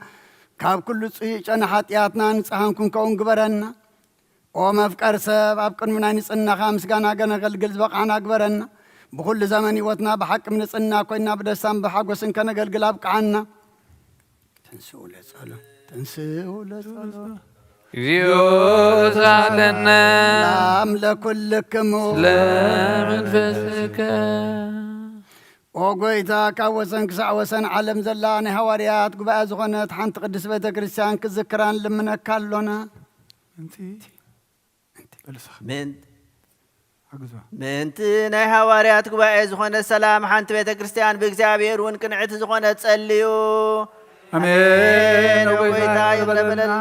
ካብ ኩሉ ጽዩዕ ጨና ሓጢኣትና ንጽሃን ክንከውን ግበረና። ኦ መፍቀር ሰብ፣ ኣብ ቅድሚ ናይ ንጽህናኻ ምስጋና ከነገልግል ዝበቕዓና ግበረና። ብኹሉ ዘመን ህይወትና ብሓቂ ንጽህና ኮይና ብደስታን ብሓጎስን ከነገልግል ኣብቅዓና። ትንስኡ ለጸሎ-፣ ትንስኡ ለጸሎ-፣ እግዚኦ ተሳለነ። ሰላም ለኩልክሙ። ለመንፈስከ። ኦ ጎይታ፣ ካብ ወሰን ክሳዕ ወሰን ዓለም ዘላ ናይ ሃዋርያት ጉባኤ ዝኾነት ሓንቲ ቅድስት ቤተ ክርስቲያን ክዝክራን ልምነካ ኣሎና። እንቲ በልስኻ። ምእንቲ ሓግዝዋ። ምእንቲ ናይ ሃዋርያት ጉባኤ ዝኾነት ሰላም ሓንቲ ቤተ ክርስቲያን ብእግዚኣብሔር እውን ቅንዕቲ ዝኾነት ጸልዩ። ኣሜን። ኣሜን። ኦ ጎይታ፣ ይቕረ በለልና።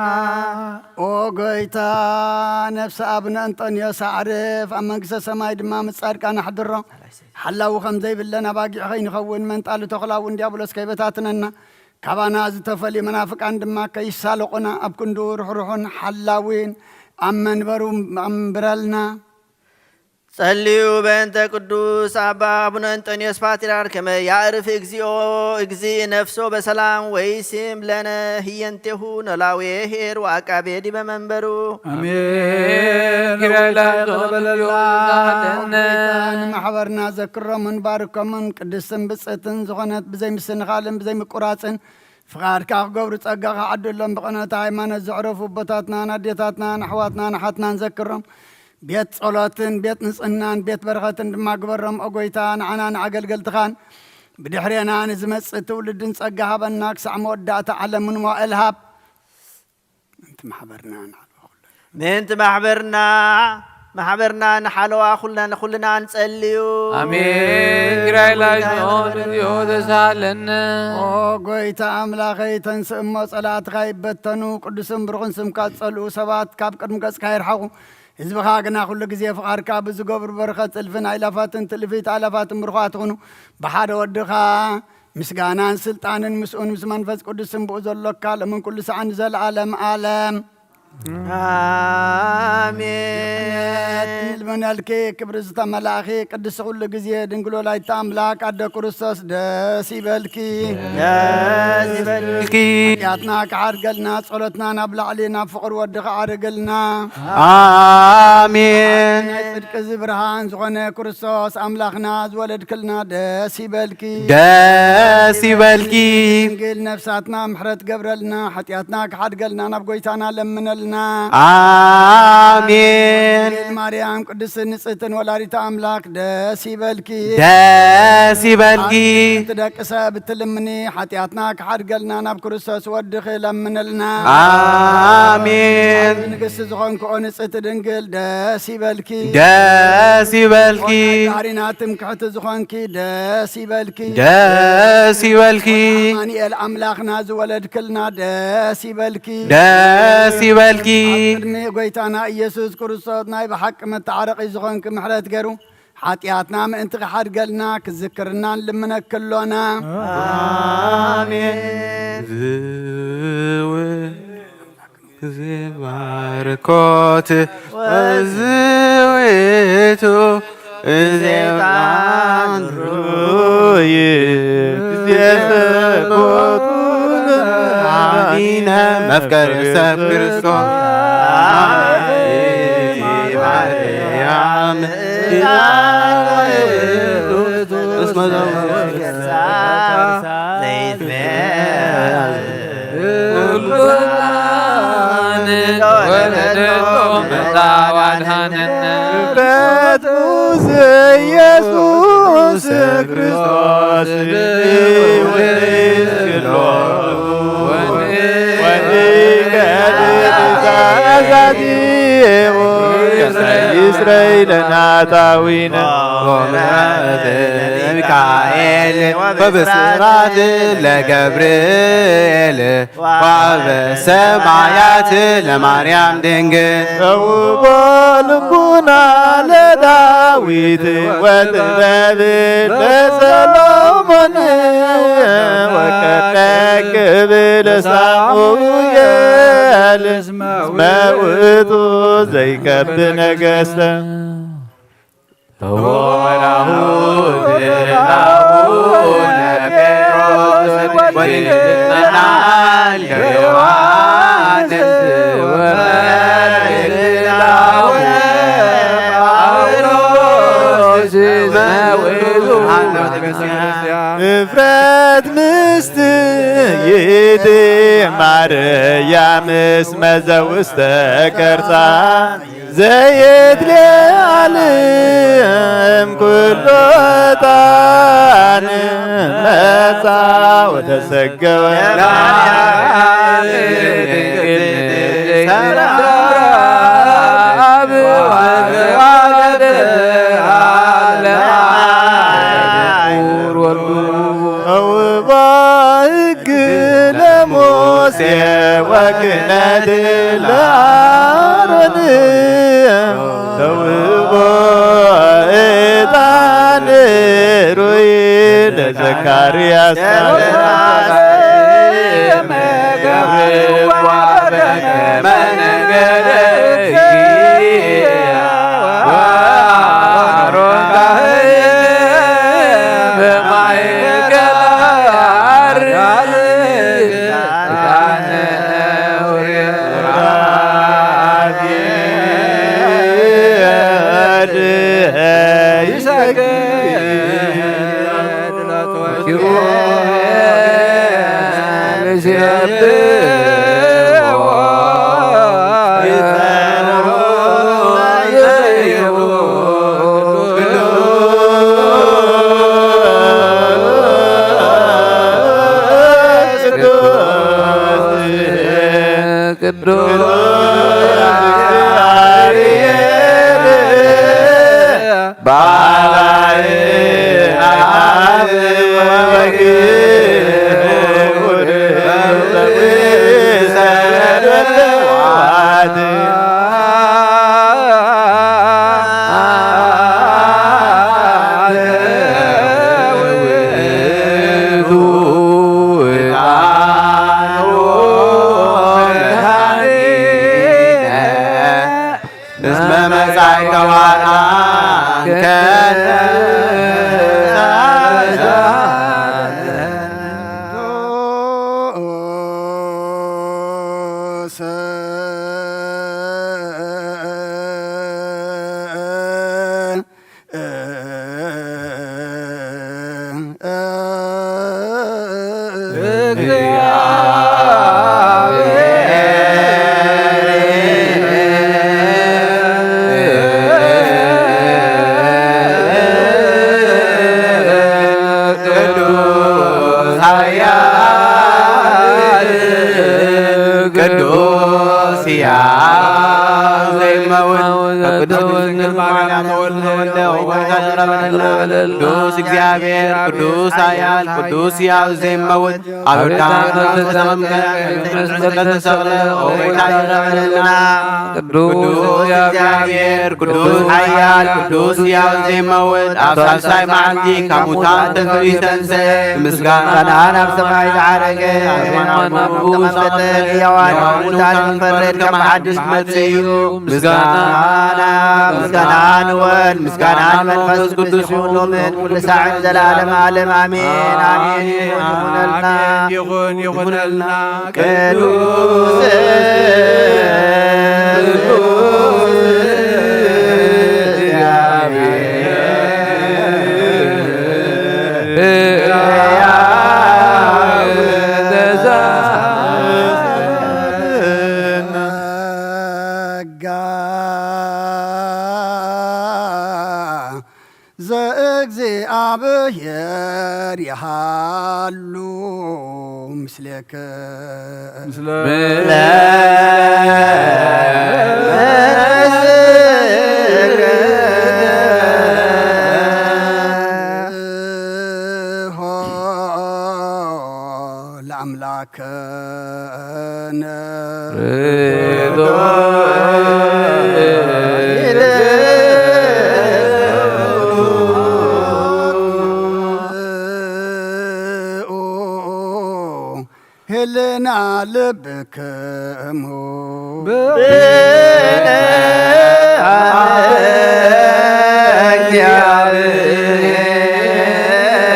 ኦ ጎይታ፣ ነፍሲ ኣቡነ እንጦንዮስ ኣዕርፍ፣ ኣብ መንግስተ ሰማይ ድማ ምስ ጻድቃን ኣሕድሮ። ሓላዊ ከም ዘይብለን ኣባጊዕ ከይንኸውን፣ መንጣሊ ተኹላ እውን ዲያብሎስ ከይበታትነና፣ ካባና ዝተፈልዩ መናፍቃን ድማ ከይሳለቑና፣ ኣብ ክንዱ ርሕሩሕን ሓላዊን ኣብ መንበሩ ኣንብረልና። ጸልዩ በእንተ ቅዱስ ኣባ ኣቡነ እንጦንዮስ ፓትርያርክ ከመ ያዕርፍ እግዚኦ እግዚእ ነፍሶ በሰላም ወይሲም ለነ ህየንቴሁ ኖላዌ ኄር ወአቃቤ ዲበ መንበሩ። ኣሜን። ኪርያ ላይሶን ኪርያ ላይሶን። ንማሕበርና ዘክሮምን ባርኮምን ቅድስትን ብጽእትን ዝኾነት ብዘይ ምስንኻልን ብዘይ ምቁራጽን ፍቓድካ ክገብሩ ጸጋኻ ዓድሎም። ብቐኖት ሃይማኖት ዘዕረፉ ኣቦታትናን ኣዴታትናን ኣሕዋትናን ኣሓትናን ዘክሮም። ቤት ጸሎትን ቤት ንጽህናን ቤት በረኸትን ድማ ግበሮም። ኦ ጎይታ፣ ንዓና ንኣገልገልትኻን ብድሕሬና ንዝመጽእ ትውልድን ጸጋ ሃበና። ክሳዕ መወዳእታ ዓለምን መዋእል ሃብ። ምእንቲ ማሕበርና ንሓልዋ ኩልና። ምእንቲ ማሕበርና፣ ማሕበርና ንሓለዋ ኩልና፣ ኩልና ንጸልዩ። ኣሜን። ኪርያ ላይሶን እግዚኦ ተሳለነ። ኦ ጎይታ ኣምላኸይ፣ ተንስእ እሞ ጸላእትኻ ይበተኑ፣ ቅዱስን ብሩኽን ስምካ ዝጸልኡ ሰባት ካብ ቅድሚ ገጽካ ይርሓቑ። ህዝብኻ ግና ኩሉ ግዜ ፍቓድካ ብዝገብሩ በረኸት እልፍን ኣእላፋትን ትእልፊት ኣእላፋትን ብሩኻት ይኹኑ። ብሓደ ወድኻ ምስጋናን ስልጣንን ምስኡን ምስ መንፈስ ቅዱስን ብኡ ዘሎካ ሎምን ኩሉ ሰዓን ንዘለዓለም ዓለም። ኣሜን። ልመነልኪ ክብሪ ዝተመላእኺ ቅድስቲ ኩሉ ግዜ ድንግል ወላዲተ ኣምላክ ኣደ ክርስቶስ ደስ ይበልኪ። ደስ ይበልኪ። ሓጢኣትና ክሓድገልና ጸሎትና ናብ ላዕሊ ናብ ፍቕሪ ወድኺ ዓርግልና። ኣሜን። ናይ ጽድቂ እዚ ብርሃን ዝኾነ ክርስቶስ ኣምላኽና ዝወለድክልና ደስ ይበልኪ። ደስ ይበልኪ። ድንግል ነፍሳትና ምሕረት ገብረልና፣ ሓጢኣትና ክሓድገልና ናብ ጎይታና ለምነልና። ኣሜን። ድንግል ማርያም ቅድስትን ንጽህትን ወላዲተ ኣምላክ ደስ ይበልኪ። ደስ ይበልኪ። ኣቲ ደቂ ሰብ እትልምኒ፣ ሓጢኣትና ክሓድገልና ናብ ክርስቶስ ወድኺ ለምንልና። ኣሜን። ንግስቲ ዝኾንክኦ ንጽህቲ ድንግል ደስ ይበልኪ። ደስ ይበልኪ። ዳሪና ትምክሕቲ ዝኾንኪ ደስ ይበልኪ። ደስ ይበልኪ። ኣማኑኤል ኣምላኽና ዝወለድክልና ደስ ይበልኪ። ደስ ይበልኪ። ኣብ ቅድሚ ጎይታና ኢየሱስ ክርስቶስ ናይ ብሓቂ መተዓረቒ ዝኾንኪ ምሕረት ገይሩ ሓጢኣትና ምእንቲ ክሓድገልና ክዝክርና ንልምነኪ ኣሎና። ኣሜን። ዝው-፣ እዚ ባርኮት፣ እዚ ውእቱ፣ እዚ ዕጣን ሩይ፣ እዚ ሰኮት፣ ኣሚነ መፍቀሪ ሰብ ክርስቶስ። ማርያም ኢየሱስ ክርስቶስ ስረይ ለናታዊነ ወበረከተ ሚካኤል ወብስራት ለገብርኤል ወበሰማያት ለማርያም ድንግል። ተውቦ ልቡና ለዳዊት ወጥበብ ለሰሎሞን ወቀደግብ ለሳሙኤል እስመ ውእቱ ዘይከብ ነገስተ። ወወራሁ ለአቡነ ጴጥሮስ ወይትናል ዮሐንስ ወይትናል ጳውሎስ መውቱ እፍረት ምስት ይእቲ ማርያም እስመ ዘውስተ ከርሳ ዘይት ለዓለም ኩሎ ዕጣን መጻ ወተሰገወ። ተውባ ሕግ ለሙሴ ወክህነት ለአሮን ተውቦ ዕጣን ሩይ ለዘካርያስ ቅዱስ ባባይ አብ ወወልድ እስመ መጻእከ ዋላ ከነ ቅዱስ ኃያል ቅዱስ ሕያው ዘይመውት ከቅድስት ድንግል ማርያም ተወልደ። ቅዱስ እግዚአብሔር ቅዱስ ኃያል ቅዱስ ሕያው ዘይመውት ኣብ ርዳን ተሰቐለ። ኦ ጌታ ይረዳልና። ቅዱስ እግዚአብሔር ቅዱስ ኃያል ቅዱስ ሕያው ዘይመውት ኣብ ሳልሳይ መዓልቲ ካብ ሙታን ተንሥኡ ዝተንሥአ ምስጋና ናብ ሰማይ ዝዓረገ ኣብ የማኑ ውስተ ሕያዋን ሙታን ክፈርድ ከም ሓድሽ ክመጽእ እዩ። ምስጋና ምስጋና ንወልድ ምስጋና ንመንፈስ ቅዱስ ይኹን ሎምን ኩሉ ሳዕን ዘላለም ዓለም ኣሜን ኣሜን። ይኹን ይኹነልና። ይኹን ይኹነልና። ቅዱስ ዘእግዚኣብሔር ይሃሉ ምስሌከ። ምስለ ከነ ህልና ልብክሙ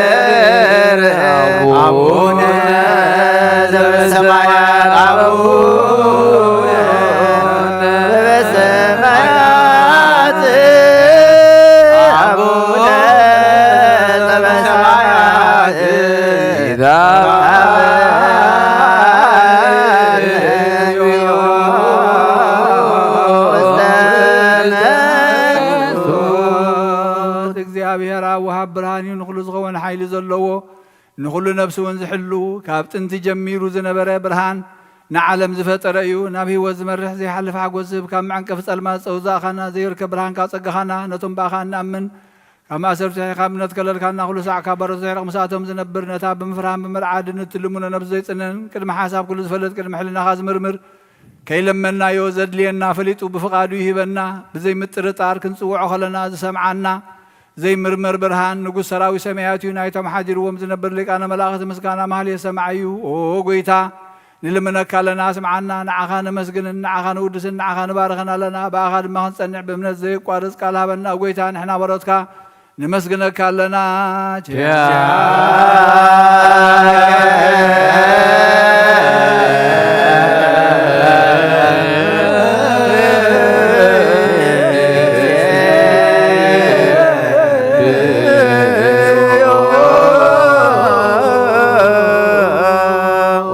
ብእግዚኣብሔር ኣቡነ ዘበሰማያት ኣቡነ ዘበሰማያት ኣቡነ ዘበሰማያት እግዚኣብሔር ኣብ ወሃብ ብርሃን እዩ፣ ንኹሉ ዝኸውን ሓይሊ ዘለዎ፣ ንኹሉ ነፍሲ እውን ዝሕሉ፣ ካብ ጥንቲ ጀሚሩ ዝነበረ ብርሃን፣ ንዓለም ዝፈጠረ እዩ። ናብ ህይወት ዝመርሕ ዘይሓልፍ ሓጎስ ዝህብ፣ ካብ መዐንቀፊ ጸልማት ዘውዛእኻና፣ ዘይርከብ ብርሃን ካብ ጸጋኻና፣ ነቶም ብኣኻ እንኣምን፣ ካብ ማእሰርቲ ካብ እምነት ከለልካና፣ ኩሉ ሳዕ ካብ ባሮት ዘሕርቕ፣ ምስኣቶም ዝነብር፣ ነታ ብምፍርሃን ብምርዓድ ንትልምኖ ነብሲ ዘይጽንን፣ ቅድሚ ሓሳብ ኩሉ ዝፈልጥ፣ ቅድሚ ሕልናኻ ዝምርምር፣ ከይለመናዮ ዘድልየና ፈሊጡ ብፍቓዱ ይህበና። ብዘይ ምጥርጣር ክንጽውዖ ከለና ዝሰምዓና ዘይምርመር ብርሃን ንጉስ ሰራዊት ሰማያት እዩ። ናይቶም ሓዲርዎም ዝነብር ሊቃነ መላእኽቲ ምስጋና ማህሌት ሰማዒ እዩ። ኦ ጎይታ፣ ንልምነካ ኣለና፣ ስምዓና። ንዓኻ ነመስግንን ንዓኻ ንውድስን ንዓኻ ንባርኽን ኣለና። ብኣኻ ድማ ክንጸንዕ ብእምነት ዘየቋርጽ ቃል ሃበና። ጎይታ፣ ንሕና ባሮትካ ንመስግነካ ኣለና።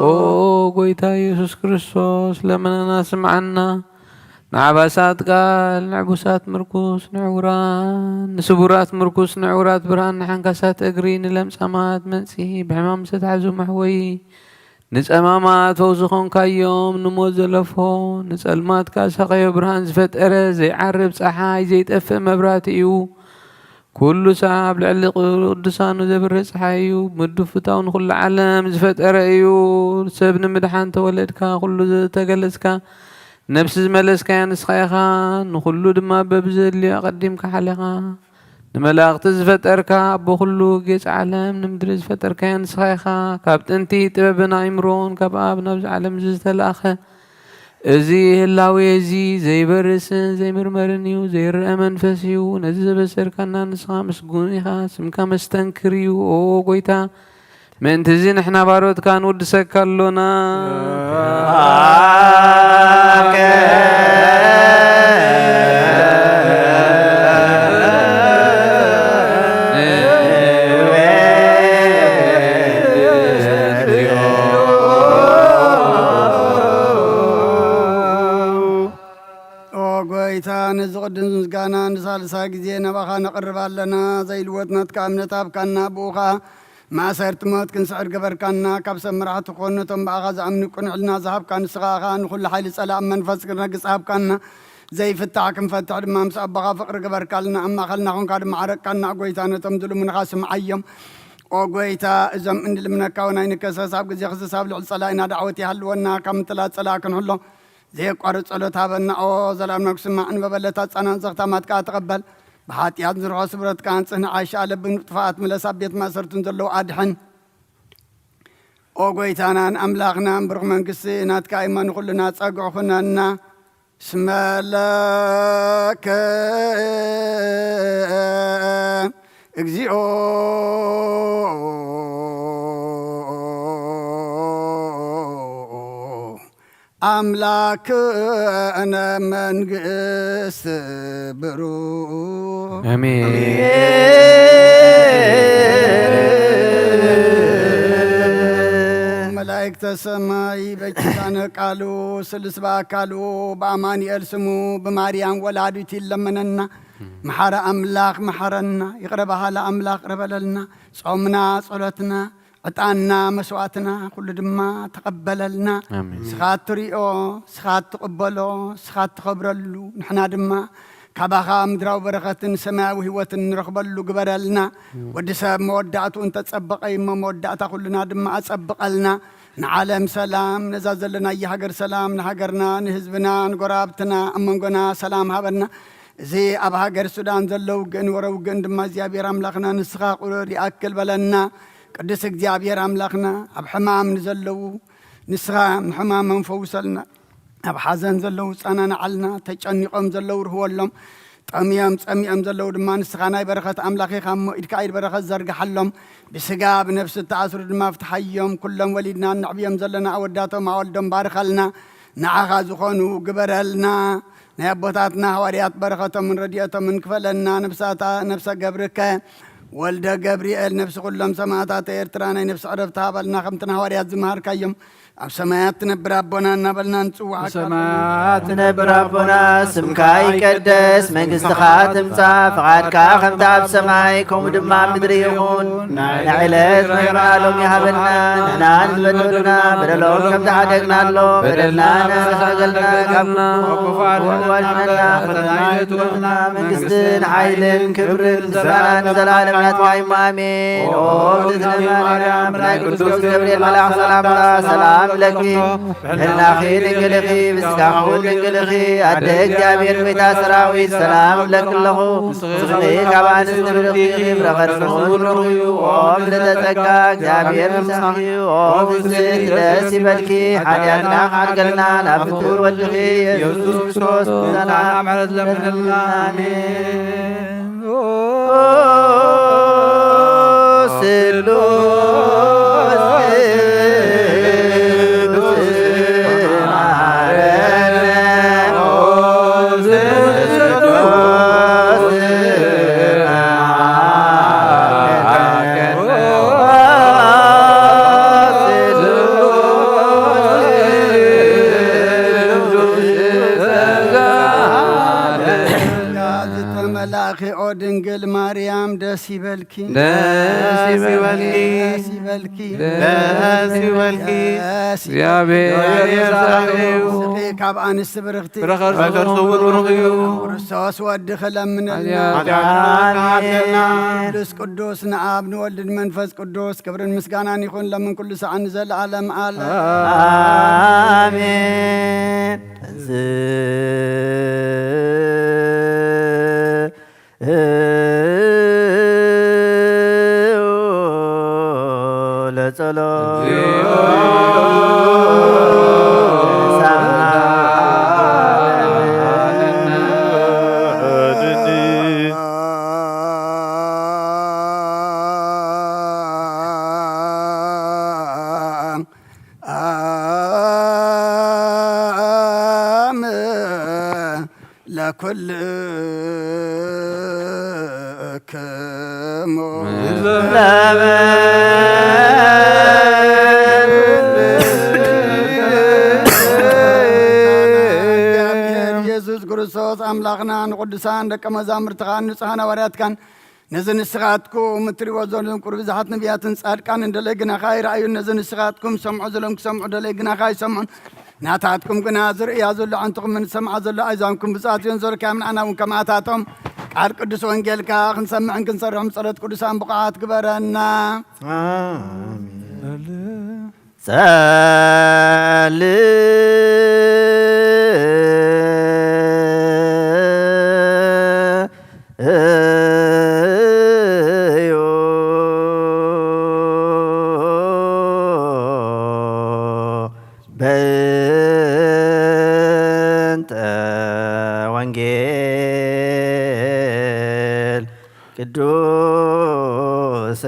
ኦ ጎይታ ኢየሱስ ክርስቶስ፣ ለመናና ስምዓና። ንዓባሳት ቃል፣ ንዕቡሳት ምርኩስ፣ ንዕውራን፣ ንስቡራት ምርኩስ፣ ንዕውራት ብርሃን፣ ንሓንካሳት እግሪ፣ ንለምጻማት መንጽሂ፣ ብሕማም ዝተታሕዙ መሕወዪ፣ ንጸማማት ፈውሲ ኾንካዮም፣ ንሞት ዘለፎ፣ ንጸልማት ከኣ ሳቐዮ ብርሃን ዝፈጠረ፣ ዘይዓርብ ጸሓይ፣ ዘይጠፍእ መብራህቲ እዩ። ኩሉ ሳዕ ኣብ ልዕሊ ቅዱሳኑ ዘብርህ ጸሓይ እዩ። ምዱብ ፍታው ንኹሉ ዓለም ዝፈጠረ እዩ። ሰብ ንምድሓን ተወለድካ፣ ኩሉ ዝተገለጽካ፣ ነፍሲ ዝመለስካያ ንስኻ ኢኻ። ንኹሉ ድማ በብዘድልዮ ኣቐዲምካ ሓሌኻ። ንመላእኽቲ ዝፈጠርካ፣ ኣቦ ኩሉ ጌጽ ዓለም፣ ንምድሪ ዝፈጠርካያ ንስኻ ኢኻ። ካብ ጥንቲ ጥበብን ኣእምሮን ካብ ኣብ ናብዚ ዓለም እዚ ዝተላእኸ፣ እዚ ህላዌ እዚ ዘይበርስን ዘይምርመርን እዩ፣ ዘይረአ መንፈስ እዩ። ነዚ ዘበሰርካና ንስኻ ምስጉን ኢኻ፣ ስምካ መስተንክር እዩ። ኦ ጎይታ፣ ምእንቲ እዚ ንሕና ባሮትካ ንውድሰካ ኣሎና። ኦ ጎይታ፣ ነዚ ቅዱስ ምስጋና ንሳልሳይ ግዜ ናባኻ ነቕርብ ኣለና። ዘይልወጥ ናትካ እምነት ሃብካና፣ ብኡ ኸኣ ማእሰርቲ ሞት ክንስዕር ገበርካና። ካብ ሰብ መራሕቲ ክኾኑ ነቶም ብኣኻ ዝኣምኑ ቅኑዕ ሕልና ዝሃብካ ንስኻ ኢኻ። ንኹሉ ሓይሊ ጸላእ መንፈስ ክነግጽ ሃብካና። ዘይፍታሕ ክንፈትሕ ድማ ምስ ኣቦኻ ፍቕሪ ገበርካልና። ኣብ ማእኸልና ኾንካ ድማ ዓረቅካና። ጎይታ፣ ነቶም ዝልምኑኻ ስምዓዮም። ኦ ጎይታ፣ እዞም እንልምነካ እውን ኣይንከሰስ። ኣብ ግዜ ክስስ ኣብ ልዕሊ ጸላኢና ዳዕወት ይሃልወና። ካብ ምትላት ጸላእ ክንሕሎ ዘየቋርጽ ጸሎት ሃበና። ኦ ዘላለም ነግስማ፣ እንበበለታ ጻናን ዘኽታማት ከኣ ተቐበል። ብሓጢኣት ንዝርሖ ስብረት ከኣ ኣንጽህ፣ ንዓሻ ለብን ጥፋኣት ምለስ፣ ኣብ ቤት ማእሰርትን ዘለዉ ኣድሕን። ኦ ጎይታናን ኣምላኽናን፣ ብሩኽ መንግስቲ ናትካ እሞ ንኹልና ጸግዒ ኩነና። ስመለከ እግዚኦ ኣምላክነ መንግስት ብሩክ። ኣሜን። መላእክተ ሰማይ በኪዳነ ቃሉ ስልስ በአካሉ በአማኑኤል ስሙ ብማርያም ወላዲቱ ይለመነና። መሓረ ኣምላኽ መሓረና፣ ይቕረ በሃሊ ኣምላኽ ይቕረ በለልና። ጾምና፣ ጸሎትና፣ ዕጣንና፣ መስዋእትና ኩሉ ድማ ተቐበለልና። ኣሜን። ንስኻ እትሪኦ፣ ንስኻ እትቕበሎ፣ ንስኻ እትኸብረሉ፣ ንሕና ድማ ካባኻ ምድራዊ በረኸትን ሰማያዊ ህይወትን ንረኽበሉ ግበረልና። ወዲ ሰብ መወዳእትኡ እንተጸበቐ እሞ መወዳእታ ኩልና ድማ ኣጸብቐልና። ንዓለም ሰላም፣ ነዛ ዘለናያ ሃገር ሰላም፣ ንሃገርና፣ ንህዝብና፣ ንጎረባብትና፣ ኣብ መንጎና ሰላም ሃበና። እዚ ኣብ ሃገር ሱዳን ዘሎ ውግእን ወረ ውግእን ድማ እግዚኣብሔር ኣምላኽና ንስኻ ቁሩር ይኣክል በለና። ቅዱስ እግዚኣብሔር ኣምላኽና ኣብ ሕማም ንዘለዉ ንስኻ ንሕማሞም ፈውሰልና። ኣብ ሓዘን ዘለዉ ጸናንዓልና፣ ተጨኒቖም ዘለዉ ርህወሎም፣ ጠምዮም ጸሚኦም ዘለዉ ድማ ንስኻ ናይ በረኸት ኣምላኽ ኢኻ እሞ ኢድካ ኢድ በረኸት ዘርግሓሎም። ብስጋ ብነፍሲ እተኣስሩ ድማ ፍትሓዮም። ኩሎም ወሊድና እነዕብዮም ዘለና ኣወዳቶም ኣወልዶም ባርኸልና። ንዓኻ ዝኾኑ ግበረልና። ናይ ኣቦታትና ሃዋርያት በረኸቶምን ረድኤቶምን ክፈለና። ነብሳታ ነብሰ ገብርከ ወልደ ገብርኤል ነብሲ ኩሎም ሰማዕታት ኤርትራ ናይ ነብሲ ዕረፍቲ ሃበልና። ከምቲ ንሃዋርያት ዝመሃርካዮም ኣብ ሰማያት ትነብር ኣቦና እናበልና ንጽውዓካ። ሰማያት ትነብር ኣቦና፣ ስምካ ይቀደስ፣ መንግስትኻ ትምጻእ፣ ፍቓድካ ከምቲ ኣብ ሰማይ ከምኡ ድማ ኣብ ምድሪ ይኹን። ናይ ዕለት እንጀራና ሎሚ ሃበና፣ ንሕና ንዝበደሉና በደሎም ከም ዝሓደግናሎም በደልና ንሕና ንሓድግ፣ ካብ ክፉ ኣድሕነና፣ ፈተና ኣይተእትወና፣ መንግስትን ሓይልን ክብርን ምስጋናን ንዘለዓለም ናትካ እዩ፣ ኣሜን። ኦ ብጽብጽቲ ማርያም፣ ብናይ ቅዱስ ገብርኤል መልኣኽ ሰላምታ ሰላም ይብለኪ። ብሕልናኺ ድንግል ኢኺ፣ ብስጋኺ እውን ድንግል ኢኺ። ኣደ እግዚኣብሔር፣ ቤታ ሰራዊት፣ ሰላም እብለኪ ኣለኹ። ንስኺ ካብ ኣንስቲ ብርኽቲ ኢኺ፣ ፍረ ከርስኺ እውን ብሩኽ እዩ። ኦ ምልዕተ ጸጋ፣ እግዚኣብሔር ምሳኺ እዩ። ኦ ብፅዕቲ ደስ ይበልኪ፣ ሓጢኣትና ክሓድገልና ናብ ፍቁር ወድኺ ኢየሱስ ክርስቶስ ምሕረት ለምንልና። ኣሜን። ዝተመላእኺ ኦ ድንግል ማርያም ደስ ይበልኪ። ደስ ይበልኪ። ደስ ይበልኪ። ደስ ይበልኪ። ደስ ይበልኪ። እግዚኣብሔር ምሳኺ እዩ። ንስኺ ካብ ኣንስቲ ብርኽቲ ፍረ ከርስኺ እውን ብሩኽ እዩ። ክርስቶስ ወድኺ ለምንልና። ሓጢኣትና ይሓጥየልና። ቅዱስ ቅዱስ ንኣብ ንወልድ ንመንፈስ ቅዱስ ክብርን ምስጋናን ይኹን ለምን ኩሉ ሰዓት ንዘለዓለም ዓለም። ኣሜን። ለጸሎት ለክሙ። ኢየሱስ ክርስቶስ ኣምላኽና ንቅዱሳን ደቀ መዛሙርትኻን ንጹሓን ሃዋርያትካን ነዚ ንስኻትኩም እትሪእዎ ዘለኹም ቁሩብ ብዙሓት ነቢያትን ጻድቃንን ደለይ ግናኻ ይረኣዩ። ነዚ ንስኻትኩም ሰምዑ ዘለኹም ክሰምዑ ደለይ ግናኻ ኣይሰምዑን። ናታትኩም ግና ዝርእያ ዘሎ ኣዕንትኹምን ዝሰምዓ ዘሎ ኣእዛንኩም ብፅኣት እየን። ዘርካዮም ንኣና እውን ከማታቶም ቃል ቅዱስ ወንጌልካ ክንሰምዕን ክንሰርሕን ብጸሎት ቅዱሳን ብቑዓት ግበረና። ኣሜን። ጸልዩ በእንተ ወንጌል ቅዱስ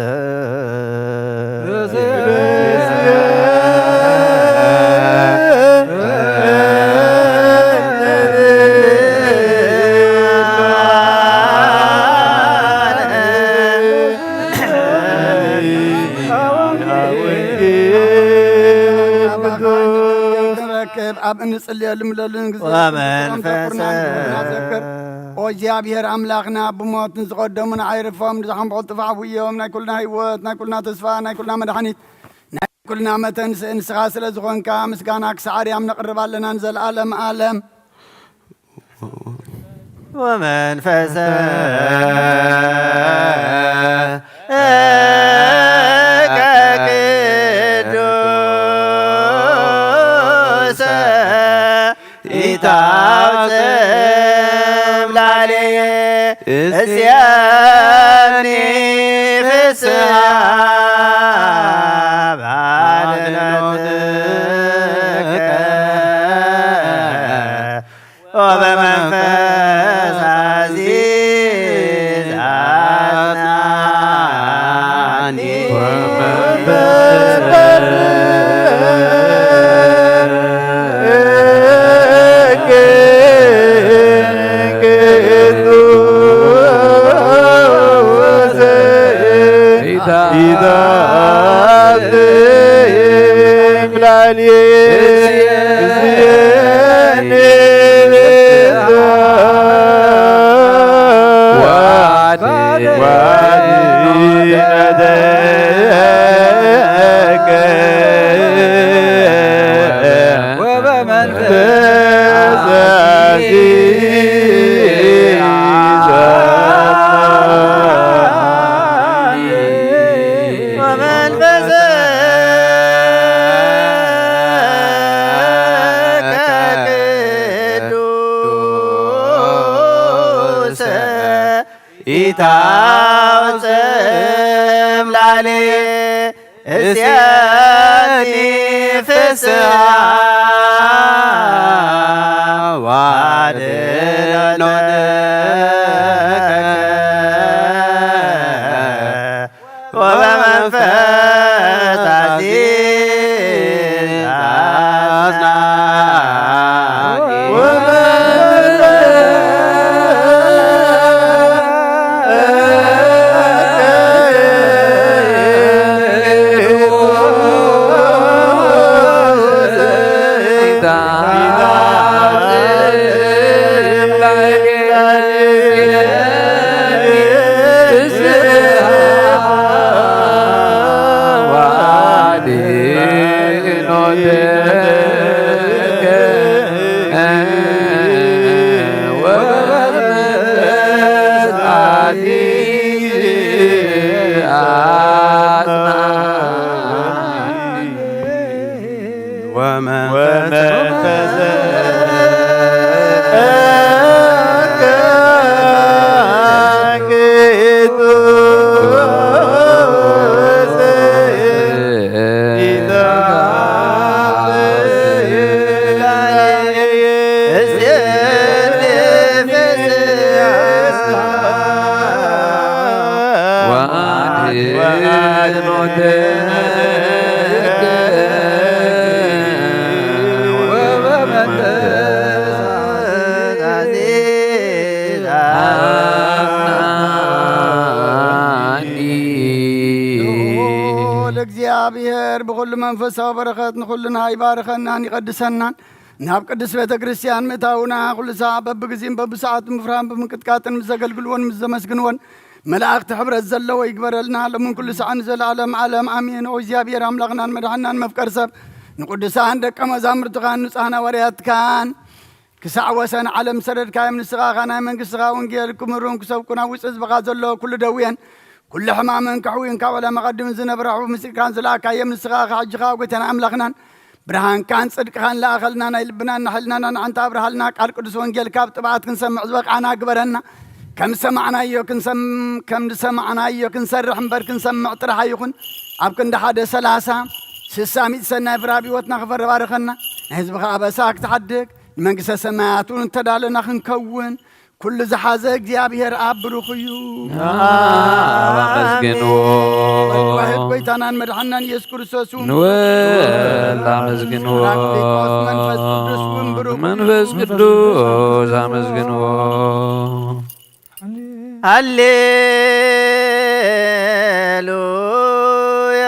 ኣብ እንጽልየሉ ምለሉን ግዜ ወመንፈሰ። ኦ እግዚኣብሔር ኣምላኽና፣ ብሞት ንዝቐደሙና ኣይርፎም፣ ንዝሓንበቑ ጥፋዕ ውዮም፣ ናይ ኩልና ህይወት፣ ናይ ኩልና ተስፋ፣ ናይ ኩልና መድሓኒት፣ ናይ ኩልና መተንስእ ንስኻ ስለ ዝኾንካ፣ ምስጋና ክሳዕ ኣርያም ነቕርብ ኣለና ንዘለኣለም ኣለም። ወመንፈሰ ቅዱስ እስያኒ ፍስሃ ባድኖትከ ወበመንፈስ አዚዝ አጽናኒ። ኢታውፅእ እምላሌ እስያኒ ፍስሃ ዋድኖትከ ወበመንፈስ አዚዝ አጽናኒ። ለእግዚኣብሔር ብኹሉ መንፈሳዊ በረኸት ንኹልና ይባርኸናን ይቐድሰናን። ናብ ቅድስት ቤተ ክርስቲያን ምእታውና፣ ኩሉ ሳዕ በብግዜን በብሰዓቱ ምፍራህን ብምንቅጥቃጥን ምስ ዘገልግልዎን ምስ ዘመስግንዎን መላእኽቲ ሕብረት ዘለዎ ይግበረልና፣ ሎምን ኩሉ ሳዕ ንዘለዓለም ዓለም ኣሜን። ኦ እግዚኣብሔር ኣምላኽናን መድሓናን መፍቀር ሰብ፣ ንቅዱሳን ደቀ መዛሙርትኻን ንጹሓን ሃዋርያትካን ክሳዕ ወሰን ዓለም ሰደድካዮም፣ ንስኻ ኸኣ ናይ መንግስትኻ ወንጌል ክምህሩን ክሰብኩን ኣብ ውሽጢ ህዝብኻ ዘሎ ኩሉ ደውየን ኩሉ ሕማምን ክሕውዩን ካብ ዓለም ኣቐዲሙ ዝነበረ ሕቡብ ምስጢርካን ዝለኣካዮም፣ ንስኻ ኸኣ ሕጂ ኸኣ ጎይታና ኣምላኽናን ብርሃንካን ጽድቅኻን ለኣኸልና፣ ናይ ልብናን ንሓይልናን ኣዕንታ ኣብርሃልና፣ ቃል ቅዱስ ወንጌልካ ብጥብዓት ክንሰምዕ ዝበቕዓና ግበረና። ከም ዝሰማዕናዮ ክንሰም-፣ ከም ዝሰማዕናዮ ክንሰርሕ እምበር ክንሰምዕ ጥራሕ ኣይኹን። ኣብ ክንዲ ሓደ ሰላሳ፣ ስሳ፣ ሚእቲ ሰናይ ፍረ ኣብ ህይወትና ክፈሪ ባርኸና። ናይ ህዝብኻ ኣበሳ ክትሓድግ፣ ንመንግስተ ሰማያት እውን እተዳለና ክንከውን፣ ኩሉ ዝሓዘ እግዚኣብሔር ኣብ ብሩኽ እዩ። ኣብ ኣመስግንዎ። ወልድ ዋሕድ ጎይታናን መድሓናን ኢየሱስ ክርስቶስ እውን ንወልድ ኣመስግንዎ። ጳራቅሊጦስ መንፈስ ቅዱስ እውን ብሩኽ እዩ። መንፈስ ቅዱስ ኣመስግንዎ። ሃሌሉያ።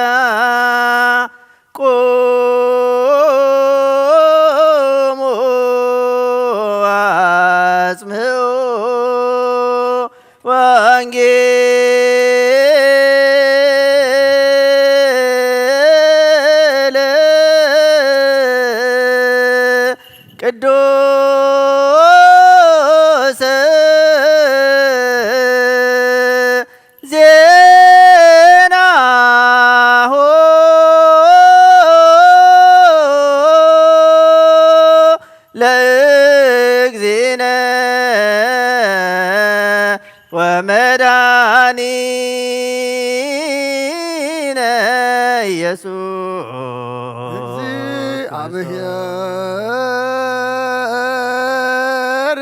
ቁሙ አጽምዑ ወንጌለ ቅዱስ ዜናሁ ለእግዚእነ ወመድኃኒነ ኢየሱስ እግዚኣብሔር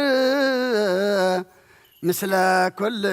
ምስለ ኩልክሙ።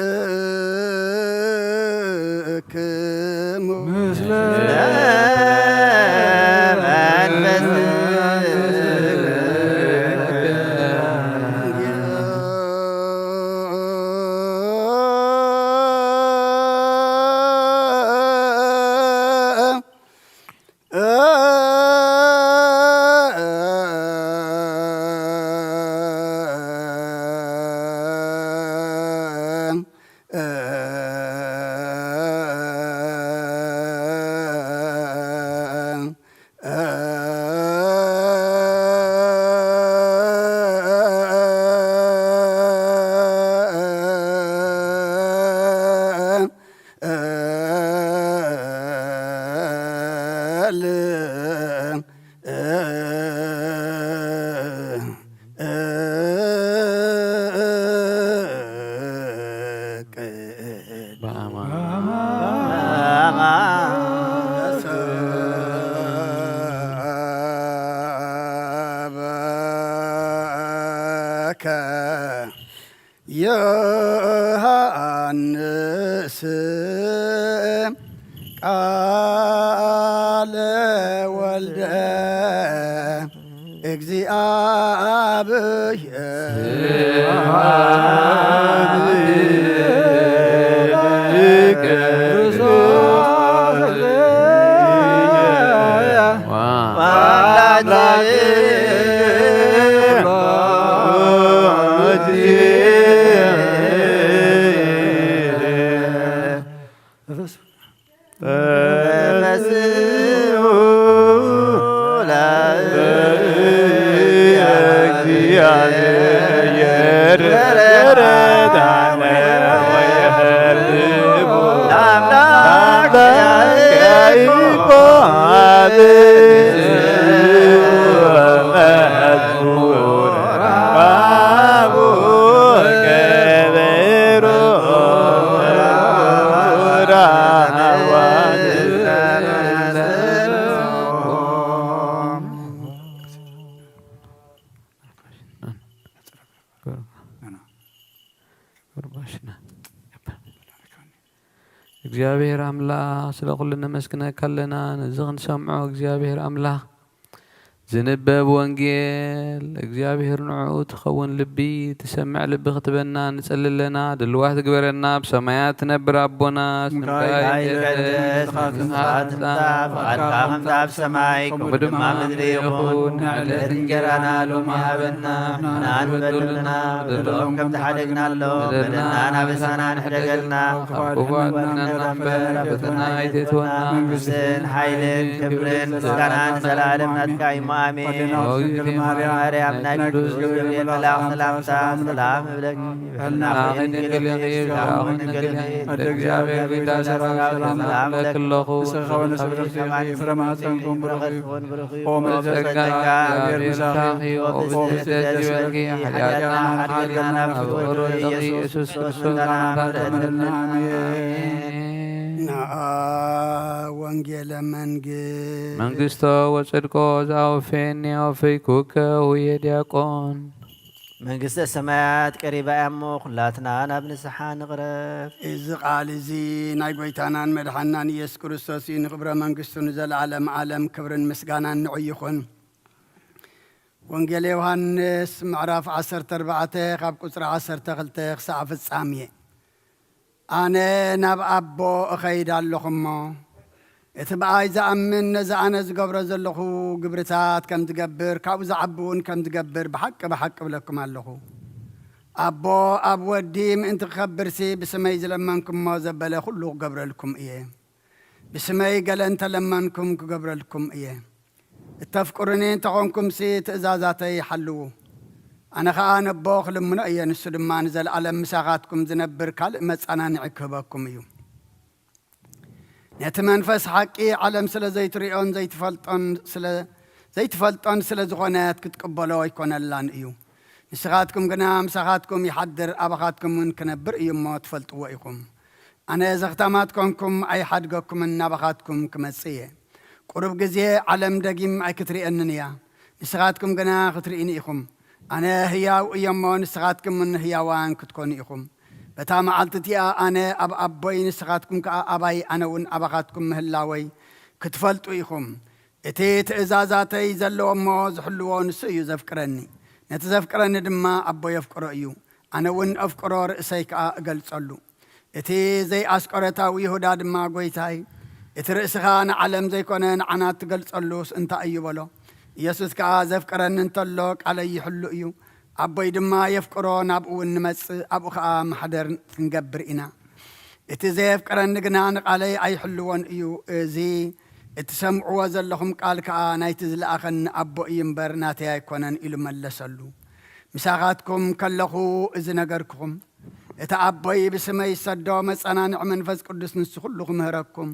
ዮሃንስ ቃለ ወልደ እግዚኣብሔር እግዚኣብሔር ኣምላኽ ስለ ኩሉ ነመስግነካ ኣለና። ነዚ ክንሰምዖ እግዚኣብሔር ኣምላኽ ዝንበብ ወንጌል እግዚኣብሔር ንዕኡ ትኸውን ልቢ ትሰምዕ ልቢ ክትበና ንጸሊ ኣለና። ድልዋት ግበረና። ብሰማያት ትነብር ኣቦና ስምካ ይትቀደስ፣ መንግስትኻ ትምጻእ፣ ፍቓድካ ከምታ ኣብ ሰማይ ከምኡ ድማ ምድሪ ይኹን። ንዕለት እንጀራና ሎሚ ሃበና፣ ንሕና ንበድለና በደሎም ከም ዝሓደግናሎም በደልናን ኣበሳናን ሕደገልና፣ ካብ ክፉ ኣድሕነና እምበር፣ ኣብ ፈተና ኣይተእትወና፣ መንግስትን ሓይልን ክብርን ምስጋናን ንዘለኣለም ናትካ እዩሞ፣ ኣሜን። ድንግል ማርያም ናይ ቅዱስ ገብርኤል መልኣኽ ሰላምታ ሰላም እብለኪ፣ ብሕልናኺ ድንግል ኢኺ፣ ብስጋኺ እውን ድንግል ኢኺ። ኣደ እግዚኣብሔር ጌታ ሰራዊት ሰላም እብለኪ ኣለኹ። ንስኺ ካብ ኣንስቲ ብርኽቲ ኢኺ፣ ፍረ ማህፀንኩም ብሩኽ እዩ። ኦ ምልዕተ ጸጋ፣ እግዚኣብሔር ምሳኺ እዩ። ኦ ብፅዕቲ ደስ ይበልኪ፣ ሓጢኣትና ሓድገልና ናብ ፍትወቱ ኢየሱስ ክርስቶስ መታና ምሕረት እምርልና። ኣሜን። ንኣ ወንጌለ መንግስት መንግስቶ ወጽድቆ ዘኣወፈየኒ ኣወፈይኩከ ውየ ዲያቆን። መንግስተ ሰማያት ቀሪባ እያ እሞ ኩላትና ናብ ንስሓ ንቕረብ። እዚ ቃል እዚ ናይ ጐይታናን መድሓንናን ኢየሱስ ክርስቶስ እዩ። ንኽብረ መንግስቱ ንዘለዓለም ዓለም ክብርን ምስጋናን ንዑ ይኹን። ወንጌል ዮሃንስ ምዕራፍ ዓሰርተ ኣርባዕተ ካብ ቁጽሪ ዓሰርተ ክልተ ክሳዕ ፍጻሜ። ኣነ ናብ ኣቦ እኸይድ ኣለኹ እሞ፣ እቲ ብኣይ ዝኣምን ነዚ ኣነ ዝገብሮ ዘለኹ ግብርታት ከም ዝገብር፣ ካብኡ ዝዓቢ እውን ከም ዝገብር ብሓቂ ብሓቂ እብለኩም ኣለኹ። ኣቦ ኣብ ወዲ ምእንቲ ክኸብርሲ ብስመይ ዝለመንኩሞ ዘበለ ኩሉ ክገብረልኩም እየ። ብስመይ ገለ እንተለመንኩም ክገብረልኩም እየ። እተፍቅሩኒ እንተኾንኩምሲ ትእዛዛተይ ሓልዉ። ኣነ ኸኣ ነቦ ክልምኖ እየ፣ ንሱ ድማ ንዘለኣለም ምሳኻትኩም ዝነብር ካልእ መጸናንዒ ክህበኩም እዩ። ነቲ መንፈስ ሓቂ ዓለም ስለ ዘይትሪኦን ዘይትፈልጦን ስለ ዘይትፈልጦን ስለ ዝኾነት ክትቅበሎ ኣይኮነላን እዩ። ንስኻትኩም ግና ምሳኻትኩም ይሓድር፣ ኣባኻትኩም እውን ክነብር እዩ እሞ ትፈልጥዎ ኢኹም። ኣነ ዘኽታማት ኮንኩም ኣይሓድገኩምን፣ ናባኻትኩም ክመጽእ እየ። ቁሩብ ግዜ ዓለም ደጊም ኣይክትርእየንን እያ፣ ንስኻትኩም ግና ክትርእዩኒ ኢኹም። ኣነ ህያው እየ እሞ ንስኻትኩም እውን ህያዋን ክትኮኑ ኢኹም። በታ መዓልቲ እቲኣ ኣነ ኣብ ኣቦይ፣ ንስኻትኩም ከኣ ኣባይ፣ ኣነ እውን ኣባኻትኩም ምህላወይ ክትፈልጡ ኢኹም። እቲ ትእዛዛተይ ዘለዎ እሞ ዝሕልዎ ንሱ እዩ ዘፍቅረኒ። ነቲ ዘፍቅረኒ ድማ ኣቦ የፍቅሮ እዩ። ኣነ እውን ኣፍቅሮ ርእሰይ ከኣ እገልጸሉ። እቲ ዘይኣስቆረታዊ ይሁዳ ድማ፣ "ጐይታይ፣ እቲ ርእስኻ ንዓለም ዘይኮነ ንዓና እትገልጸሉስ እንታይ እዩ?" በሎ። ኢየሱስ ከኣ፣ "ዘፍቅረኒ እንተሎ ቃለይ ይሕሉ እዩ። ኣቦይ ድማ የፍቅሮ፣ ናብኡ እውን ንመጽእ፣ ኣብኡ ኸኣ ማሕደር ክንገብር ኢና። እቲ ዘየፍቅረኒ ግና ንቓለይ ኣይሕልዎን እዩ። እዚ እትሰምዕዎ ዘለኹም ቃል ከኣ ናይቲ ዝለኣኸኒ ኣቦ እዩ እምበር ናተይ ኣይኮነን" ኢሉ መለሰሉ። "ምሳኻትኩም ከለኹ እዚ ነገርኩኹም። እቲ ኣቦይ ብስመይ ዝሰዶ መጸናንዒ መንፈስ ቅዱስ ንሱ ኩሉ ክምህረኩም፣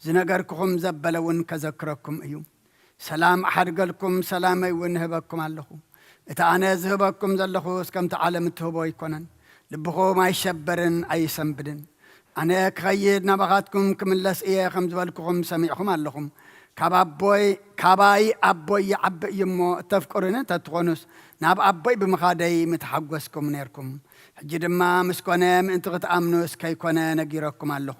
ዝነገርኩኹም ዘበለ እውን ከዘክረኩም እዩ። ሰላም እሓድገልኩም፣ ሰላመይ እውን እህበኩም ኣለኹ። እቲ ኣነ ዝህበኩም ዘለኹስ ከምቲ ዓለም እትህቦ ኣይኮነን። ልብኹም ኣይሸበርን ኣይሰንብድን። ኣነ ክኸይድ ናባኻትኩም ክምለስ እየ ከም ዝበልኩኹም ሰሚዕኹም ኣለኹም። ካብ ኣቦይ፣ ካባይ ኣቦይ ይዓቢ እዩ እሞ እተፍቅሩኒ እንተትኾኑስ ናብ ኣቦይ ብምኻደይ ምተሓጎስኩም ነይርኩም። ሕጂ ድማ ምስ ኮነ ምእንቲ ክትኣምኑስ ከይኮነ ነጊረኩም ኣለኹ።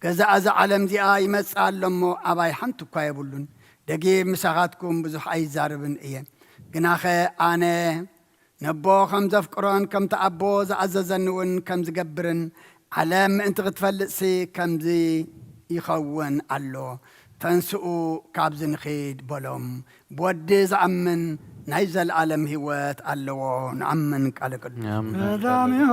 ገዛእ እዛ ዓለም እዚኣ ይመጽእ ኣሎ እሞ ኣባይ ሓንቲ እኳ የብሉን። ደጊም ምሳኻትኩም ብዙሕ ኣይዛረብን እየ። ግናኸ ኣነ ነቦ ከም ዘፍቅሮን ከምቲ ኣቦ ዝኣዘዘኒ እውን ከም ዝገብርን ዓለም ምእንቲ ክትፈልጥሲ ከምዚ ይኸውን ኣሎ። ተንስኡ፣ ካብዚ ንኺድ" በሎም። "ብወዲ ዝኣምን ናይ ዘለኣለም ህይወት ኣለዎ።" ንኣምን። ቃለ ቅዱስ። ኣሜን። ቀዳሚሁ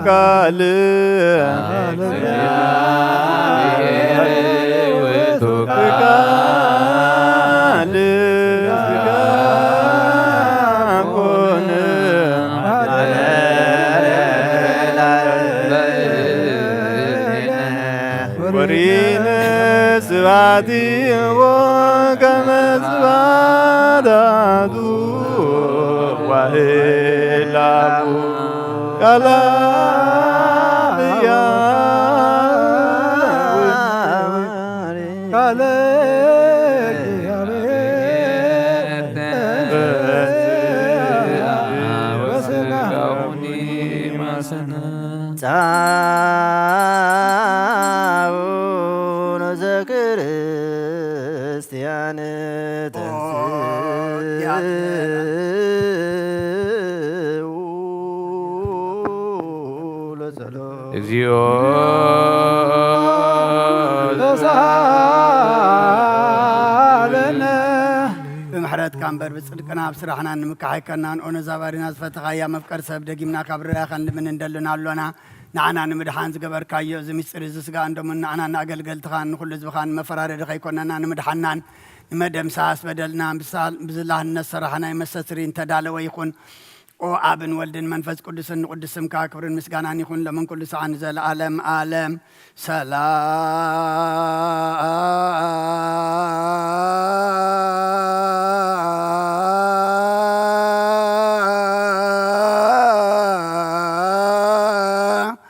ቃል ቃል ስጋ ኮነ። ወሪነ ስብሐቲሁ ከመ ስብሐት አሐዱ ዋህላቡ ቃለ ሕያው ቃለ እግዚአብሔር ተንሥአ ወስጋሁኒ ማሰነ። ጻኡ ንዘክርስቲያን ተንሥኡ ለጸሎት። እግዚኦ ተሳለነ። ብምሕረትካ እምበር ብጽድቅና ኣብ ስራሕና ንምካሕ ኣይከናን። ኦ ነዛ ባሪና ዝፈተኻያ መፍቀር ሰብ፣ ደጊምና ካብ ርራኸ ንልምን እንደልን ኣሎና። ንዓና ንምድሓን ዝገበርካዮ እዚ ምስጢር እዚ ስጋን ደሙን ንዓና ንኣገልገልትኻን ንኹሉ ህዝብኻን መፈራረዲ ከይኮነና ንምድሓናን ንመደምሳስ በደልና ብሳ-፣ ብዝላህነት ሰራሕናይ መሰስሪ እንተዳለወ ይኹን። ኦ ኣብን ወልድን መንፈስ ቅዱስን ንቅዱስ ስምካ ክብርን ምስጋናን ይኹን ሎምን ኩሉ ሰዓን ንዘለዓለም ዓለም። ሰላም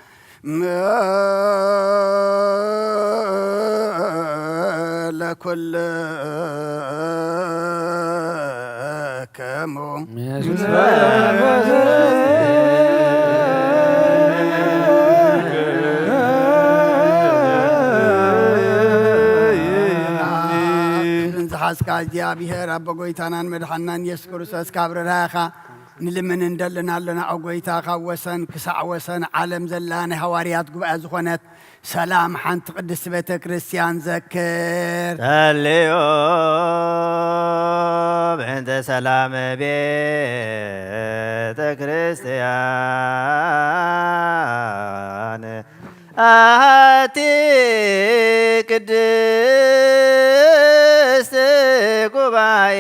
ለኩልክሙ። ዝሓዝካ እግዚኣብሔር ኣቦ ጎይታናን መድሓናን ኢየሱስ ክርስቶስ ካብ ርራኻ ንልምን እንደልን ኣሎና። ኦ ጎይታ፣ ካብ ወሰን ክሳዕ ወሰን ዓለም ዘላ ናይ ሃዋርያት ጉባኤ ዝኾነት ሰላም ሓንቲ ቅድስቲ ቤተ ክርስቲያን ዘክር። ጸልዮ በእንተ ሰላም ቤተ ክርስቲያን። ኣሐቲ ቅድስት ጉባኤ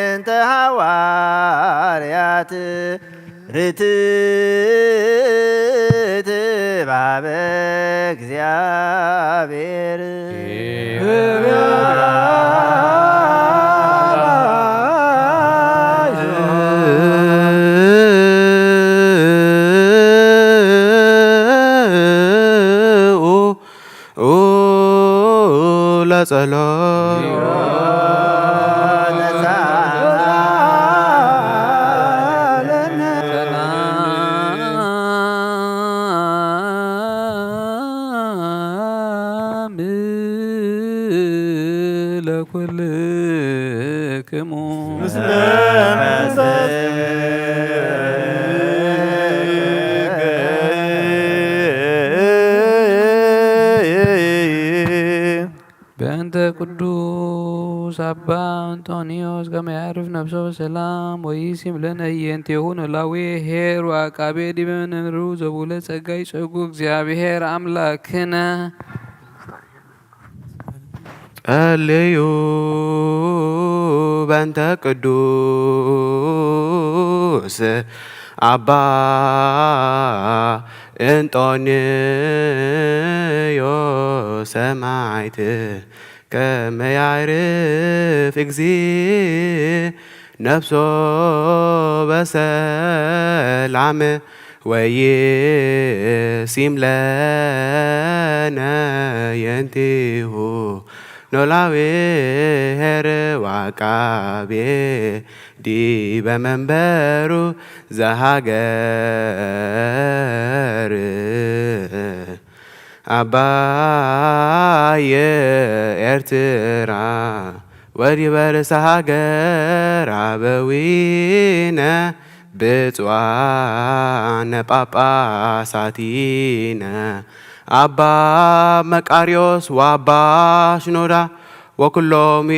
እንተ ሃዋርያት ርትዕት ኣብ እግዚኣብሔር ለጸሎት ሰላም ለኩልክሙ። በእንተ ቅዱስ አባ እንጦንዮስ ከመ ያዕርፍ ነፍሶ በሰላም ወይሲም ለነ ህየንቴሁ ኖላዊ ኄር ወዐቃቤ ዲበ መንበሩ ዘቡለ ጸጋ ይጸጉ እግዚአብሔር አምላክነ። ጸልዩ በእንተ ቅዱስ አባ እንጦንዮስ ሰማዕት ከመ ያዕርፍ እግዚእ ነፍሶ በሰላም ወይሲም ለነ የንቲሁ ኖላዊ ኄር ወዐቃቤ ዲበ መንበሩ ዘሃገር አባየ ኤርትራ ወዲበ ርእሰ ሃገር አበዊነ ብፁዓነ ጳጳሳቲነ አባ መቃርዮስ ወአባ ሽኖዳ ወኩሎም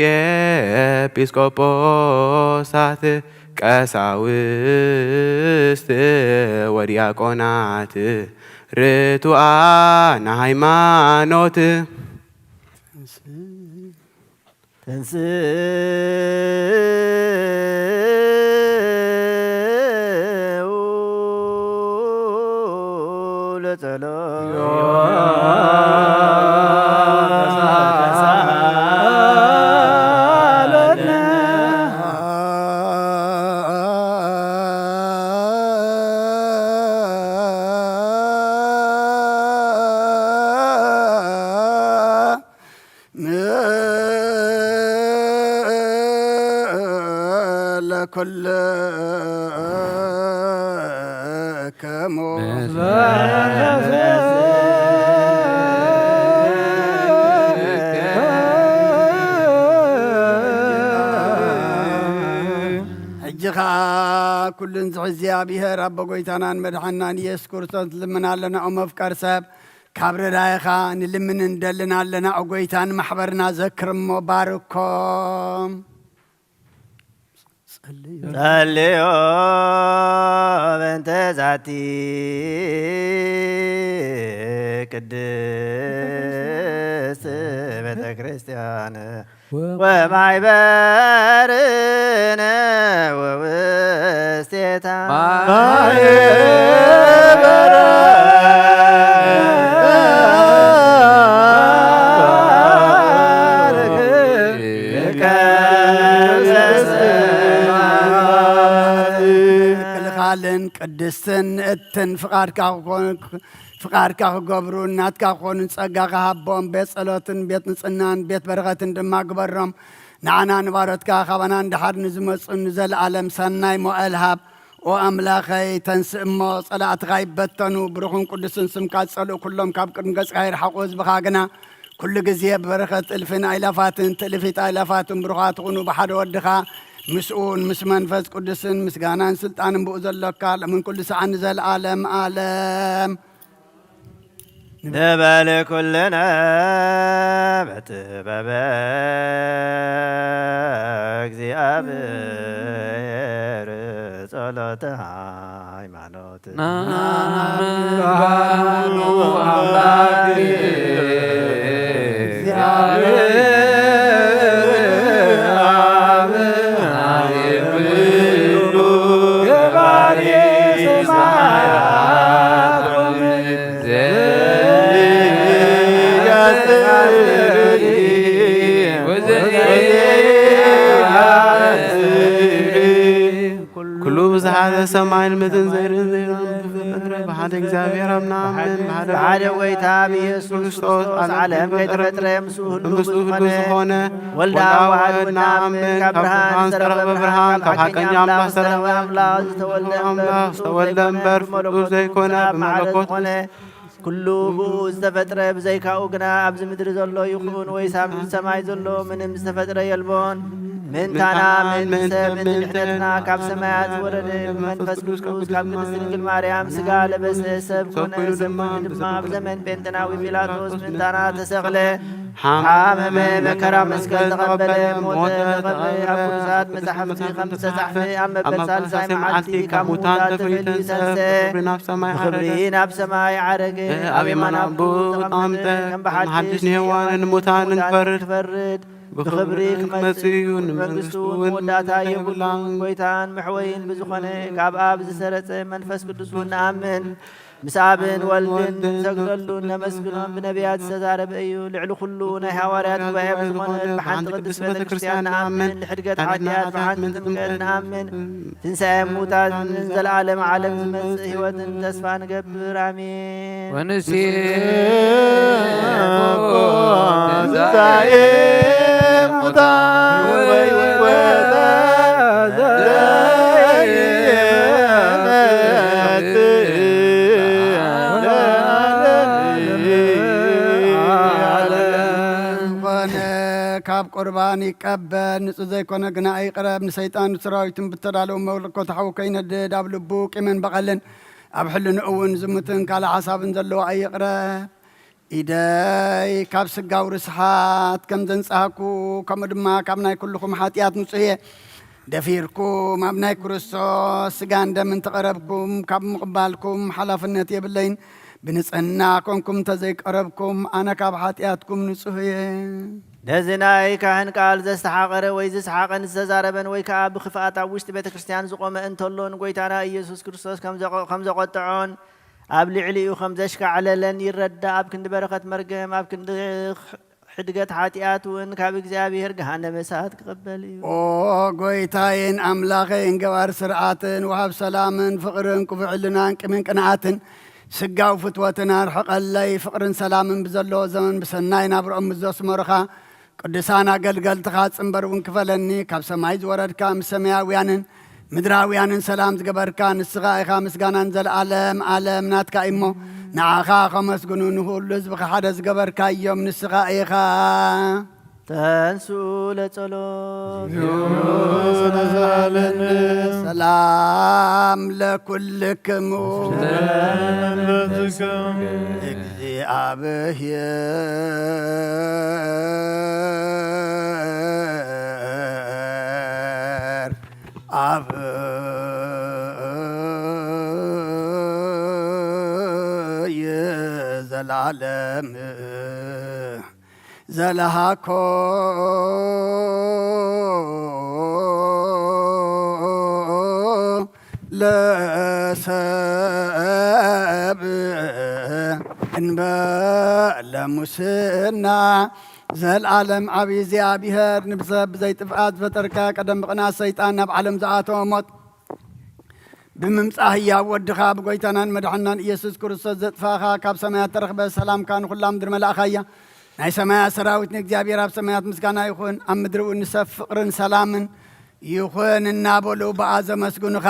ኤጲስቆጶሳት ቀሳውስት ወዲያቆናት ርቱዓነ ሃይማኖት። ተንስኡ ለጸሎት ተሳለነ። ለኩልክሙ ሕጂ ኸዓ ኩሉን ዝሕዚ እግዚኣብሔር ኣቦ ጎይታናን መድሓናን ኢየሱስ ክርስቶስ ንልምን ኣለና። ኦ መፍቀር ሰብ ካብ ረዳይኻ ንልምን እንደልን ኣለና። ኦ ጎይታ ንማሕበርና ዘክር እሞ ባርኮም። ጸልዮ በእንተ ዛቲ ቅድስት ቤተ ክርስቲያን ወማሕበርነ ወውስቴታ ማሕበረ ክልኻልን ቅድስትን ንእትን ፍቓድካ ክኾን ፍቓድካ ክገብሩ ናትካ ክኾኑ ጸጋ ክሃቦም ቤት ጸሎትን ቤት ንጽህናን ቤት በረኸትን ድማ ግበሮም። ንዓና ንባሮትካ ካባና ንደሓር ንዝመጹ ንዘለኣለም ሰናይ ሞኤል ሃብ። ኦ ኣምላኸይ ተንስእ እሞ ጸላእትኻ ይበተኑ። ብሩኽን ቅዱስን ስምካ ዝጸልኡ ኩሎም ካብ ቅድሚ ገጽካ ይርሓቑ። ህዝብኻ ግና ኩሉ ግዜ ብበረኸት እልፍን ኣይላፋትን ትእልፊት ኣይላፋትን ብሩኻት ኩኑ ብሓደ ወድኻ ምስኡን ምስ መንፈስ ቅዱስን ምስጋናን ስልጣንን ብኡ ዘሎካ ሎምን ኩሉ ሰዓን ንዘለኣለም ኣለም። ንበል ኩልነ በጥበበ እግዚኣብሔር ጸሎተ ሃይማኖት። ናመልካሉ አምላክ እግዚአብሔር አብ ኃይል ኩሉ ገባሬ ሰማያት ወምድር ኩሉ ብዝሓዘ ሰማይን ምድርን ዘይርኢ ዘይረኣን ብዝፈጠረ ብሓደ እግዚኣብሔር ኣብ ንኣምን፣ ብሓደ ብሓደ ጎይታ ብኢየሱስ ክርስቶስ ዓለም ከይተፈጥረ ምስኡ ህሉ ምስኡ ህሉ ብዝኾነ ዝኾነ ወልዳ ወልዳ ዋህድ ወልድ ንኣምን፣ ንኣምን፣ ካብ ካብ ብርሃን ብርሃን ዝተረኽበ ዝተረኽበ ብርሃን፣ ብርሃን፣ ካብ ካብ ሓቀኛ ሓቀኛ ኣምላኽ ኣምላኽ ዝተረኽበ ዝተረኽበ ኣምላኽ ዝተወልደ ኣምላኽ እምበር ዝተወልደ ፍጡር እምበር ዘይኮነ፣ ፍጡር ዘይኮነ፣ ብመለኮት ብመለኮት ዝኾነ፣ ኩሉ ብኡ ዝተፈጥረ፣ ብዘይካኡ ግና ኣብዚ ምድሪ ዘሎ ይኹን ወይስ ኣብ ሰማይ ዘሎ ምንም ዝተፈጥረ የልቦን። ምእንታና፣ ምእንተ ምእንተ ሰብ፣ ምእንተ ምእንተ ንሕነትና ካብ ሰማያት ዝወረደ ብመንፈስ ቅዱስ ካብ ቅድስት ድንግል ማርያም ስጋ ለበሰ፣ ሰብ ኮነ፣ ሰብ ኮይኑ ሰብ ድማ ድማ ብዘመን ጴንጤናዊ ጲላጦስ ምእንታና ተሰቕለ፣ ሓመመ፣ መከራ መስቀል ተቐበለ፣ ሞተ፣ ተቐብረ፣ ኣብ ቅዱሳት መጻሕፍቲ ከም ዝተጻሕፈ ኣብ መበል ሳልሳይ መዓልቲ ካብ ሙታን ተፈልዩ ተንስአ፣ ብክብሪ ናብ ሰማይ ዓረገ፣ ብክብሪ ናብ ሰማይ ዓረገ፣ ኣብ ኣብ የማን የማን ኣቦኡ ኣቦኡ ተቐመጠ፣ ተቐመጠ፣ ከም ብሓድሽ ንየዋንን ንሙታንን ንሙታንን ክፈርድ፣ ክፈርድ፣ ብክብሪ ብክብሪ ክመጽእ ክመጽእ እዩ፣ እዩ፣ ንመንግስቱ ንመንግስቱ እውን እውን መወዳእታ መወዳእታ የብሉን። የብላን። ጎይታን መሕወይን ብዝኾነ ካብ ኣብ ዝሰረጸ መንፈስ ቅዱስ እውን ንኣምን። ምስ ኣብን ወልድን ወልድን ንሰግደሉን ነመስግኖን ብነቢያት ዝተዛረበ እዩ። ልዕሊ ኩሉ ናይ ሃዋርያት ጉባኤ ብዝኾነት ብሓንቲ ቅድስት ቤተ ክርስቲያን ንኣምን። ንሕድገት ሓጢኣት ብሓንቲ ጥምቀት ንኣምን። ትንሳኤ ሙታትን ዘለዓለም ዓለም ዝመጽእ ህይወትን ተስፋ ንገብር። ኣሜን። ወንሴፎ ትንሳኤ ሙታን ወይወታ ዝኾነ ካብ ቁርባን ይቀበል፣ ንጹህ ዘይኮነ ግና ይቕረብ። ንሰይጣን ሰራዊትን ብተዳለወ መለኮ ተሓዊ ከይነድድ፣ ኣብ ልቡ ቂምን በቐልን ኣብ ሕልንኡ እውን ዝሙትን ካልእ ሓሳብን ዘለዎ ኣይቕረብ። ኢደይ ካብ ስጋው ርስሓት ከም ዘንጻህኩ፣ ከምኡ ድማ ካብ ናይ ኩልኹም ሓጢኣት ንጹህ እየ። ደፊርኩም ኣብ ናይ ክርስቶስ ስጋን ደምን ተቐረብኩም፣ ካብ ምቕባልኩም ሓላፍነት የብለይን። ብንጽህና ኮንኩም እንተዘይቀረብኩም፣ ኣነ ካብ ሓጢኣትኩም ንጹህ እየ። ነዚ ናይ ካህን ቃል ዘስተሓቐረ ወይ ዝሰሓቐን ዝተዛረበን ወይ ከኣ ብኽፍኣት ኣብ ውሽጢ ቤተ ክርስቲያን ዝቖመ እንተሎ፣ ንጎይታና ኢየሱስ ክርስቶስ ከም ዘቆ-፣ ከም ዘቖጥዖን ኣብ ልዕሊኡ ከም ዘሽካዕለለን ይረዳእ። ኣብ ክንዲ በረኸት መርገም፣ ኣብ ክንዲ ሕድገት ሓጢኣት እውን ካብ እግዚኣብሔር ገሃነመ እሳት ክቕበል እዩ። ኦ ጎይታዬን ኣምላኸይን፣ ገባር ስርዓትን ወሃብ ሰላምን ፍቕርን ክፉእ ሕልናን ቂምን ቅንዓትን ስጋው ፍትወትን ኣርሕቐለይ። ፍቕርን ሰላምን ብዘለዎ ዘመን ብሰናይ ናብርኦም ምስ ዘስመሩኻ ቅዱሳን ኣገልገልትኻ ጽንበር እውን ክፈለኒ። ካብ ሰማይ ዝወረድካ ምስ ሰማያውያንን ምድራውያንን ሰላም ዝገበርካ ንስኻ ኢኻ። ምስጋናን ዘለዓለም ዓለም ናትካ እዩ እሞ፣ ንዓኻ ከመስግኑ ንኹሉ ህዝብኻ ሓደ ዝገበርካዮም ንስኻ ኢኻ። ተንሱ ለጸሎት። እግዚኦ ተሳለነ። ሰላም ለኩልክሙ። ለመንፈስከ። እግዚአብሔር አብ የዘላለም ዘለሃኮ ለሰብ እንበለ ሙስና። ዘልዓለም ዓብዪ እግዚኣብሔር፣ ንብሰብ ብዘይ ጥፍኣት ዝፈጠርካ፣ ቀደም ብቕንኣት ሰይጣን ናብ ዓለም ዝኣተወ ሞት ብምምጻእ ህያው ወድኻ ብጎይታናን መድሓናን ኢየሱስ ክርስቶስ ዘጥፋእኻ፣ ካብ ሰማያት ተረኽበ፣ ሰላምካ ንኹላ ምድሪ መላእኻያ። ናይ ሰማያት ሰራዊት ንእግዚኣብሔር ኣብ ሰማያት ምስጋና ይኹን፣ ኣብ ምድሪ እውን ንሰብ ፍቕርን ሰላምን ይኹን እናበሉ ብኣ ዘመስግኑኻ።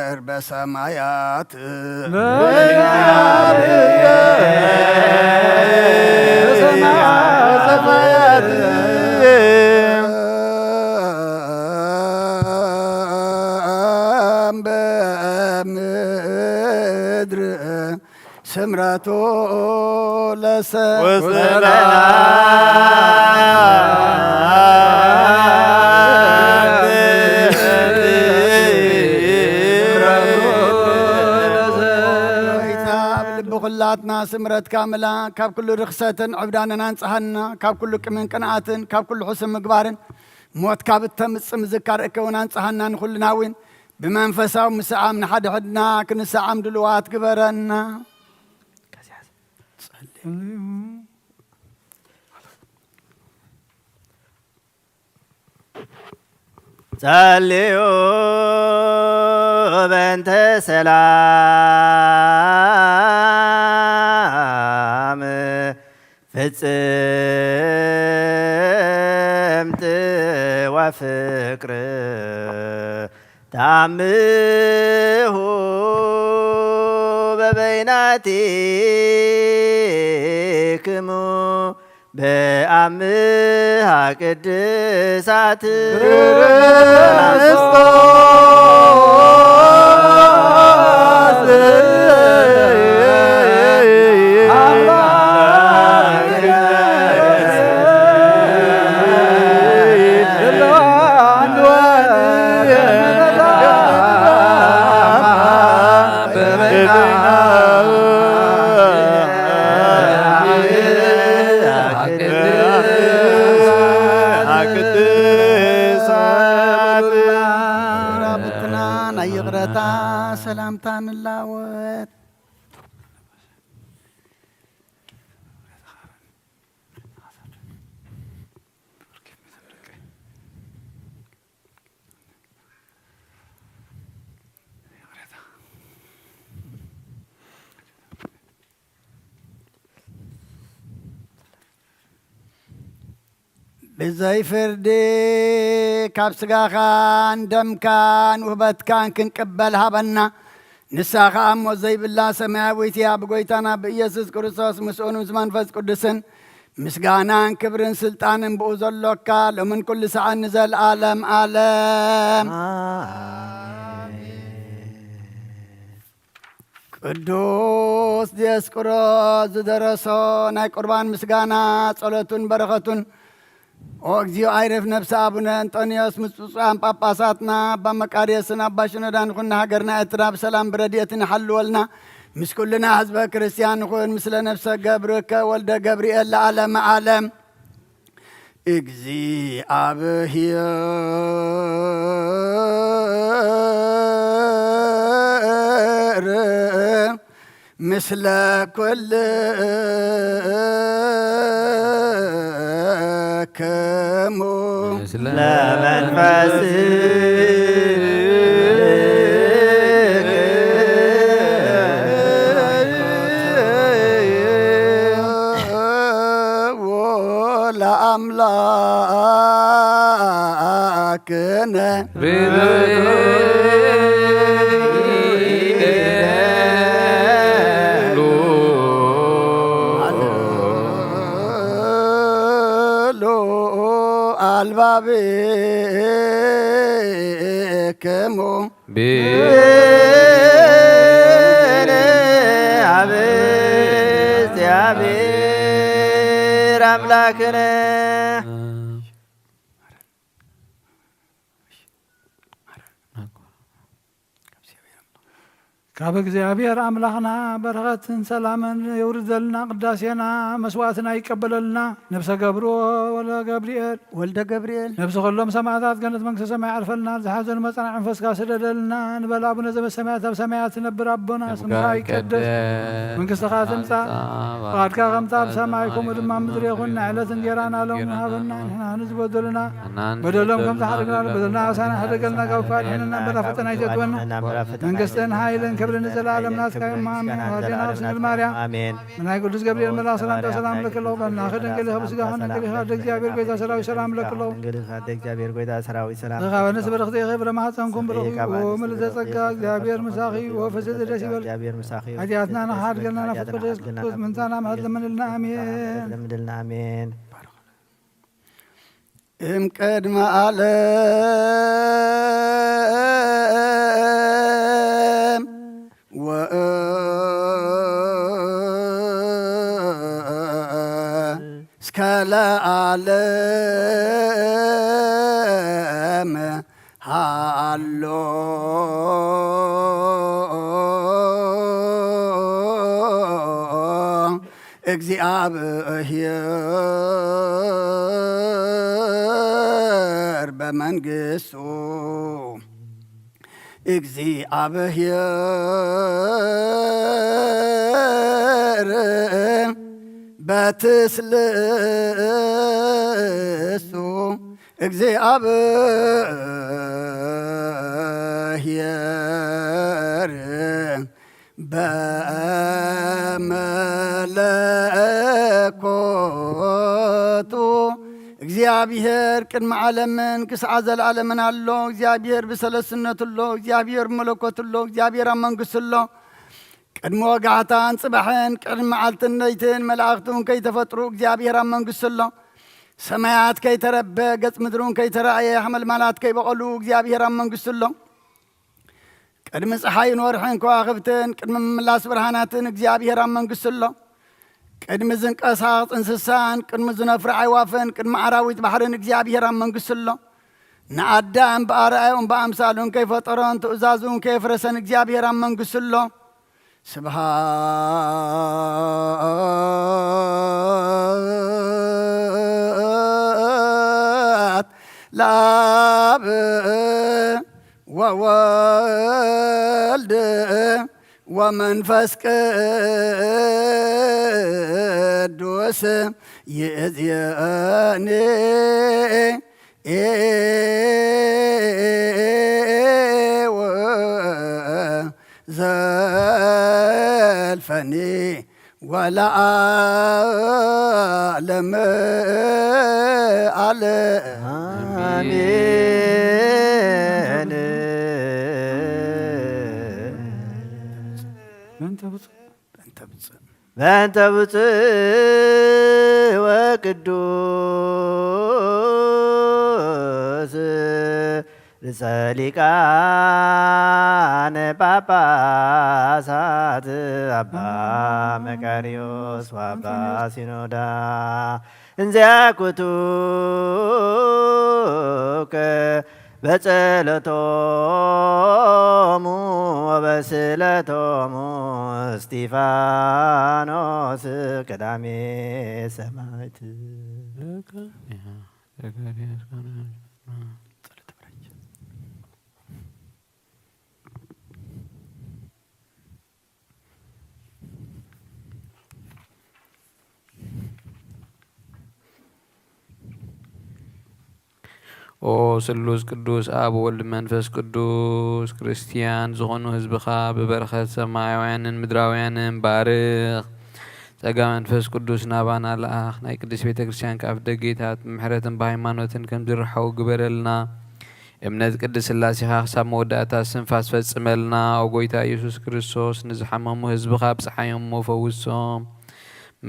ስብሐት በሰማያት በምድር ስምረቱ ለሰ ወሰላም ላትና ስምረትካ ምላ፣ ካብ ኩሉ ርኽሰትን ዕብዳንን ኣንጽሃና፣ ካብ ኩሉ ቅምን ቅንኣትን፣ ካብ ኩሉ ሕሱም ምግባርን፣ ሞት ካብ እተምጽእ ምዝካር እከውን ኣንጽሃና፣ ንኹልና እውን ብመንፈሳዊ ምስዓም ንሓድሕድና ክንሰዓም ድልዋት ግበረና። ጸልዩ በእንተ ሰላም ፍጽምቲ ወፍቅር ታምሁ በበይናቲክሙ በአምሃ ቅድሳት ናይ ይቕረታ ሰላምታ ንላወጥ። ብዘይ ፍርዲ ካብ ስጋኻን ደምካን ውህበትካን ክንቅበል ሃበና። ንሳ ኸኣ ሞት ዘይብላ ሰማያዊት እያ። ብጎይታና ብኢየሱስ ክርስቶስ ምስኡን ምስ መንፈስ ቅዱስን ምስጋናን ክብርን ስልጣንን ብኡ ዘሎካ ሎምን ኩሉ ሰዓት ንዘለኣለም ኣለም። ቅዱስ ዲዮስቆሮስ ዝደረሶ ናይ ቁርባን ምስጋና ጸሎቱን በረኸቱን ኦ እግዚኦ ኣይረፍ ነፍሲ ኣቡነ እንጦንዮስ ምስ ብፁዓን ጳጳሳትና ኣባ መቃርዮስን ኣባ ሽኖዳን ይኹን። ንሃገርና ኤርትራ ብሰላም ብረድኤትን ይሓልወልና። ምስ ኩልና ህዝበ ክርስቲያን ይኹን። ምስለ ነፍሰ ገብርከ ወልደ ገብርኤል ለዓለመ ዓለም። እግዚኣብሔር ምስለ ኩልክሙ። ምስለ መንፈስ ለአምላክነ። አልባብክሙ። ብነ አብ እግዚኣብሔር አምላክነ። ካብ እግዚኣብሔር ኣምላኽና በረኸትን ሰላምን የውርደልና። ቅዳሴና መስዋዕትና ይቀበለልና። ነፍሰ ገብሮ ወለ ገብርኤል ወልደ ገብርኤል። ነፍሲ ኩሎም ሰማዕታት ገነት መንግስተ ሰማይ ዓርፈልና። ዝሓዘኑ መጽናዕ መንፈስካ ስደደልና። ንበል ኣቡነ ዘበሰማያት ኣብ ሰማያት ትነብር ኣቦና ስምካ ይቀደስ። መንግስትኻ ትምጻእ። ፍቓድካ ከምታ ኣብ ሰማይ ከምኡ ድማ ኣብ ምድሪ ይኹን። ንዕለት እንጌራና ሎሚ ሃበና። ንሕና ንዝበደሉና በደሎም ከም ዝሓደግና በደልና ኣሳና ሕደገልና። ካብ ክፋእ ኣድሕነና። በላ ፈተና ኣይተእትወና። መንግስትን ሓይልን ክብርን ንዘለኣለም ናትካ እዮም። ኣሜን። ወዴና ኣብ ስንግል ማርያም። ኣሜን። ናይ ቅዱስ ገብርኤል መልኣኽ ሰላምታ ሰላም ለኪ ኣለኹ። በናኺ ድንግል ኢኺ፣ ብስጋኺ ድንግል ኢኺ። ኣደ እግዚኣብሔር ጎይታ ሰራዊት ሰላም ለኪ ኣለኹ። ድንግል ኢኺ፣ ኣደ እግዚኣብሔር ጎይታ ሰራዊት ሰላም ለኪ ኣለኹ። ተኻበነስ ብርኽቲ ኢኺ፣ ብረማህፀንኩም ብሩኽ እዩ። ብሩኽ እዩ። ምልዕተ ጸጋ እግዚኣብሔር ምሳኺ እዩ። ወፍስሕቲ ደስ ይበል። እግዚኣብሔር ምሳኺ እዩ። ሓጢኣትና ንሓድገልና ናብ ፍቅር ኢየሱስ ክርስቶስ ምንታና ምሕረት ለምንልና። ኣሜን። ለምንልና። ኣሜን። እምቅድመ ዓለም ወእስከ ለዓለም ሃሎ። እግዚኣብሔር በመንግስቱ፣ እግዚኣብሔር በትስልስቱ፣ እግዚኣብሔር በመለኮቱ። እግዚኣብሔር ቅድሚ ዓለምን ክሳዕ ዘለዓለምን ኣሎ። እግዚኣብሔር ብሰለስነቱ ኣሎ። እግዚኣብሔር ብመለኮቱ ኣሎ። እግዚኣብሔር ኣብ መንግስቱ ኣሎ። ቅድሚ ወጋሕታን ጽባሕን፣ ቅድሚ መዓልትን ለይትን፣ መላእኽቱ እውን ከይተፈጥሩ እግዚኣብሔር ኣብ መንግስቱ ኣሎ። ሰማያት ከይተረበ፣ ገጽ ምድሪ እውን ከይተራእየ፣ ሓመልማላት ከይበቐሉ እግዚኣብሔር ኣብ መንግስቱ ኣሎ። ቅድሚ ጸሓይን ወርሕን ከዋኽብትን፣ ቅድሚ ምምላስ ብርሃናትን እግዚኣብሔር ኣብ መንግስቱ ኣሎ። ቅድሚ ዝንቀሳቐስ እንስሳን፣ ቅድሚ ዝነፍሩ ኣዕዋፍን፣ ቅድሚ ኣራዊት ባሕርን እግዚኣብሔር ኣብ መንግስቱ ኣሎ። ንኣዳም ብኣርኣያኡን ብኣምሳሉን ከይፈጠሮን ትእዛዙን ከየፍረሰን እግዚኣብሔር ኣብ መንግስቱ ኣሎ። ስብሃት ለኣብ ወወልድ ወመንፈስ ቅዱስ ይእዜኒ ወዘልፈኒ ወለዓለመ ዓለም። ኣሜን። በእንተ ብፁዕ በእንተ ብፁዕ በእንተ ብፁዕ ወቅዱስ ርእሰ ሊቃነ ጳጳሳት ኣባ መቃርዮስ ወኣባ ሲኖዳ እንዘ ያኩቱ በጸሎቶሙ ወበስእለቶሙ እስጢፋኖስ ቀዳሜ ሰማዕት። ኦ ስሉስ ቅዱስ ኣብ ወልድ መንፈስ ቅዱስ፣ ክርስትያን ዝኾኑ ህዝብኻ ብበረኸት ሰማያውያንን ምድራውያንን ባርኽ። ጸጋ መንፈስ ቅዱስ ናባና ለኣኽ። ናይ ቅድስት ቤተ ክርስቲያን ከኣፍ ደጌታት ብምሕረትን ብሃይማኖትን ከም ዝርሓው ግበረልና። እምነት ቅድስት ሥላሴኻ ክሳብ መወዳእታ ስንፋስ ፈጽመልና። ኦ ጐይታ ኢየሱስ ክርስቶስ፣ ንዝሓመሙ ህዝብኻ ኣብጽሓዮም እሞ ፈውሶም።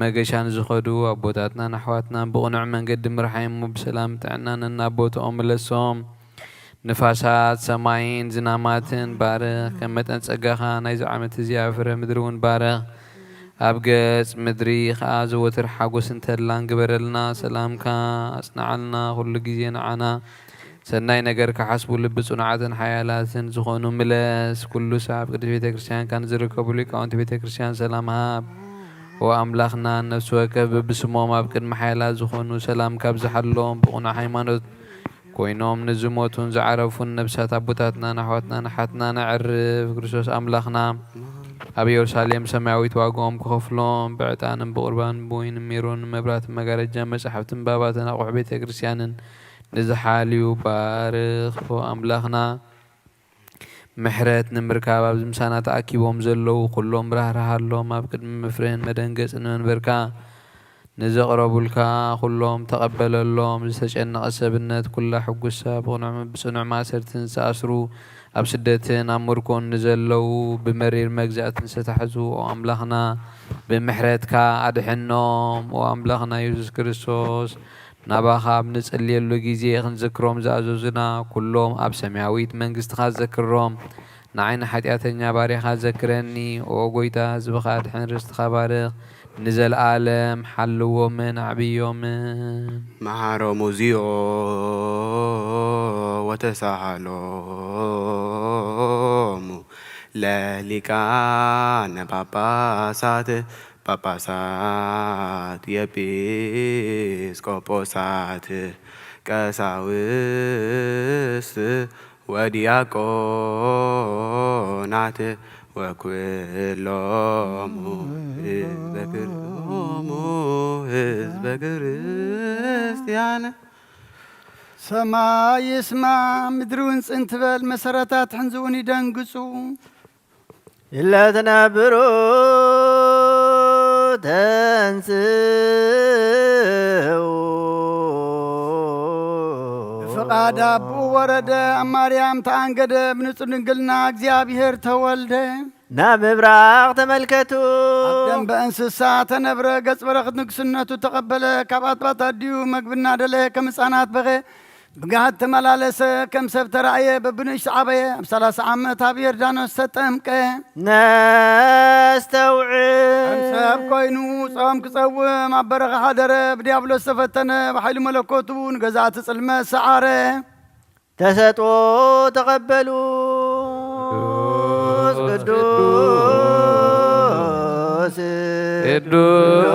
መገሻ ንዝኸዱ ኣቦታትናን ኣሕዋትናን ብቕኑዕ መንገዲ ምርሓዮም እሞ ብሰላም ጥዕና ነናብ ቦታኦም ምለሶም። ንፋሳት ሰማይን ዝናማትን ባርኽ። ከም መጠን ጸጋኻ ናይዚ ዓመት እዚኣ ፍረ ምድሪ እውን ባርኽ። ኣብ ገጽ ምድሪ ኸኣ ዘወትር ሓጎስን ተድላን ግበረልና። ሰላምካ ኣጽንዓልና። ኩሉ ግዜ ንዓና ሰናይ ነገር ክሓስቡ ልቢ ጽኑዓትን ሓያላትን ዝኾኑ ምለስ። ኩሉ ሳዕ ኣብ ቅድስት ቤተ ክርስቲያንካ ንዝርከቡ ሊቃውንቲ ቤተ ክርስቲያን ሰላም ሃብ። ኦ ኣምላኽና፣ ነፍሲ ወከፍ በብስሞም ኣብ ቅድሚ ሓያላት ዝኾኑ ሰላምካ ኣብዝሓሎም። ብቕኑዕ ሃይማኖት ኮይኖም ንዝሞቱን ዝዓረፉን ነብሳት ኣቦታትናን ኣሕዋትናን ኣሓትናን ኣዕርፍ። ክርስቶስ ኣምላኽና ኣብ ኢየሩሳሌም ሰማያዊት ዋጋኦም ክኸፍሎም ብዕጣንን ብቑርባንን ብወይንን ሜሮንን መብራትን መጋረጃን መጻሕፍትን ባባትን ኣቑሑ ቤተ ክርስቲያንን ንዝሓልዩ ባርኽ። ኦ ኣምላኽና፣ ምሕረት ንምርካብ ኣብዚ ምሳና ተኣኪቦም ዘለዉ ኩሎም ራህርሃሎም። ኣብ ቅድሚ መፍርህን መደንገጽን መንበርካ ንዘቕረቡልካ ኩሎም ተቐበለሎም። ዝተጨነቐ ሰብነት ኩላ ሕጉሳ ብቕኑዕ ብጽኑዕ ማእሰርትን ዝተኣስሩ ኣብ ስደትን ኣብ ምርኮን ንዘለዉ ብመሪር መግዛእትን ዝተታሕዙ ኦ ኣምላኽና ብምሕረትካ ኣድሕኖም። ኦ ኣምላኽና ኢየሱስ ክርስቶስ ናባኻ ኣብ ንጽልየሉ ግዜ ክንዝክሮም ዝኣዘዙና ኩሎም ኣብ ሰማያዊት መንግስትኻ ዘክሮም። ንዓይ ንሓጢኣተኛ ባሪያኻ ዘክረኒ። ኦ ጐይታ፣ ህዝብኻ ኣድሕን፣ ርስትኻ ባርኽ፣ ንዘለኣለም ሓልዎምን ኣዕብዮምን። መሃሮሙ ዚኦ ወተሳሃሎሙ ለሊቃነ ጳጳሳት ጳጳሳት፣ የጲስቆጶሳት፣ ቀሳውስት ወዲያቆናት ወኩሎሙ ህዝበ ክርስ-፣ ህዝበ ክርስቲያን። ሰማይ ይስማ፣ ምድሪ እውን ጽን ትበል፣ መሰረታት ሕንዚ እውን ይደንግጹ። እለ ትነብሩ ተንስኡ። ብፍቓድ ኣቦኡ ወረደ፣ ኣብ ማርያም ተኣንገደ፣ ብንጹህ ድንግልና እግዚኣብሔር ተወልደ። ናብ ምብራቕ ተመልከቱ። ኣብ ደንበ እንስሳ ተነብረ፣ ገጽ በረኽት ንግስነቱ ተቐበለ፣ ካብ ኣጥባት ኣዲኡ መግቢ እናደለየ ከም ህፃናት በኸ። ብግሃድ ተመላለሰ፣ ከም ሰብ ተራእየ፣ በብንእሽቱ ዓበየ። ኣብ ሰላሳ ዓመት ኣብ ዮርዳኖስ ተጠምቀ። ነስተውዕል። ከም ሰብ ኮይኑ ጾም ክጸውም ኣብ በረኻ ሓደረ። ብዲያብሎስ ተፈተነ፣ ብሓይሊ መለኮቱ ንገዛእቲ ጽልመት ሰዓረ። ተሰጥኦ ተቐበሉ። ቅዱስ ቅዱስ ቅዱስ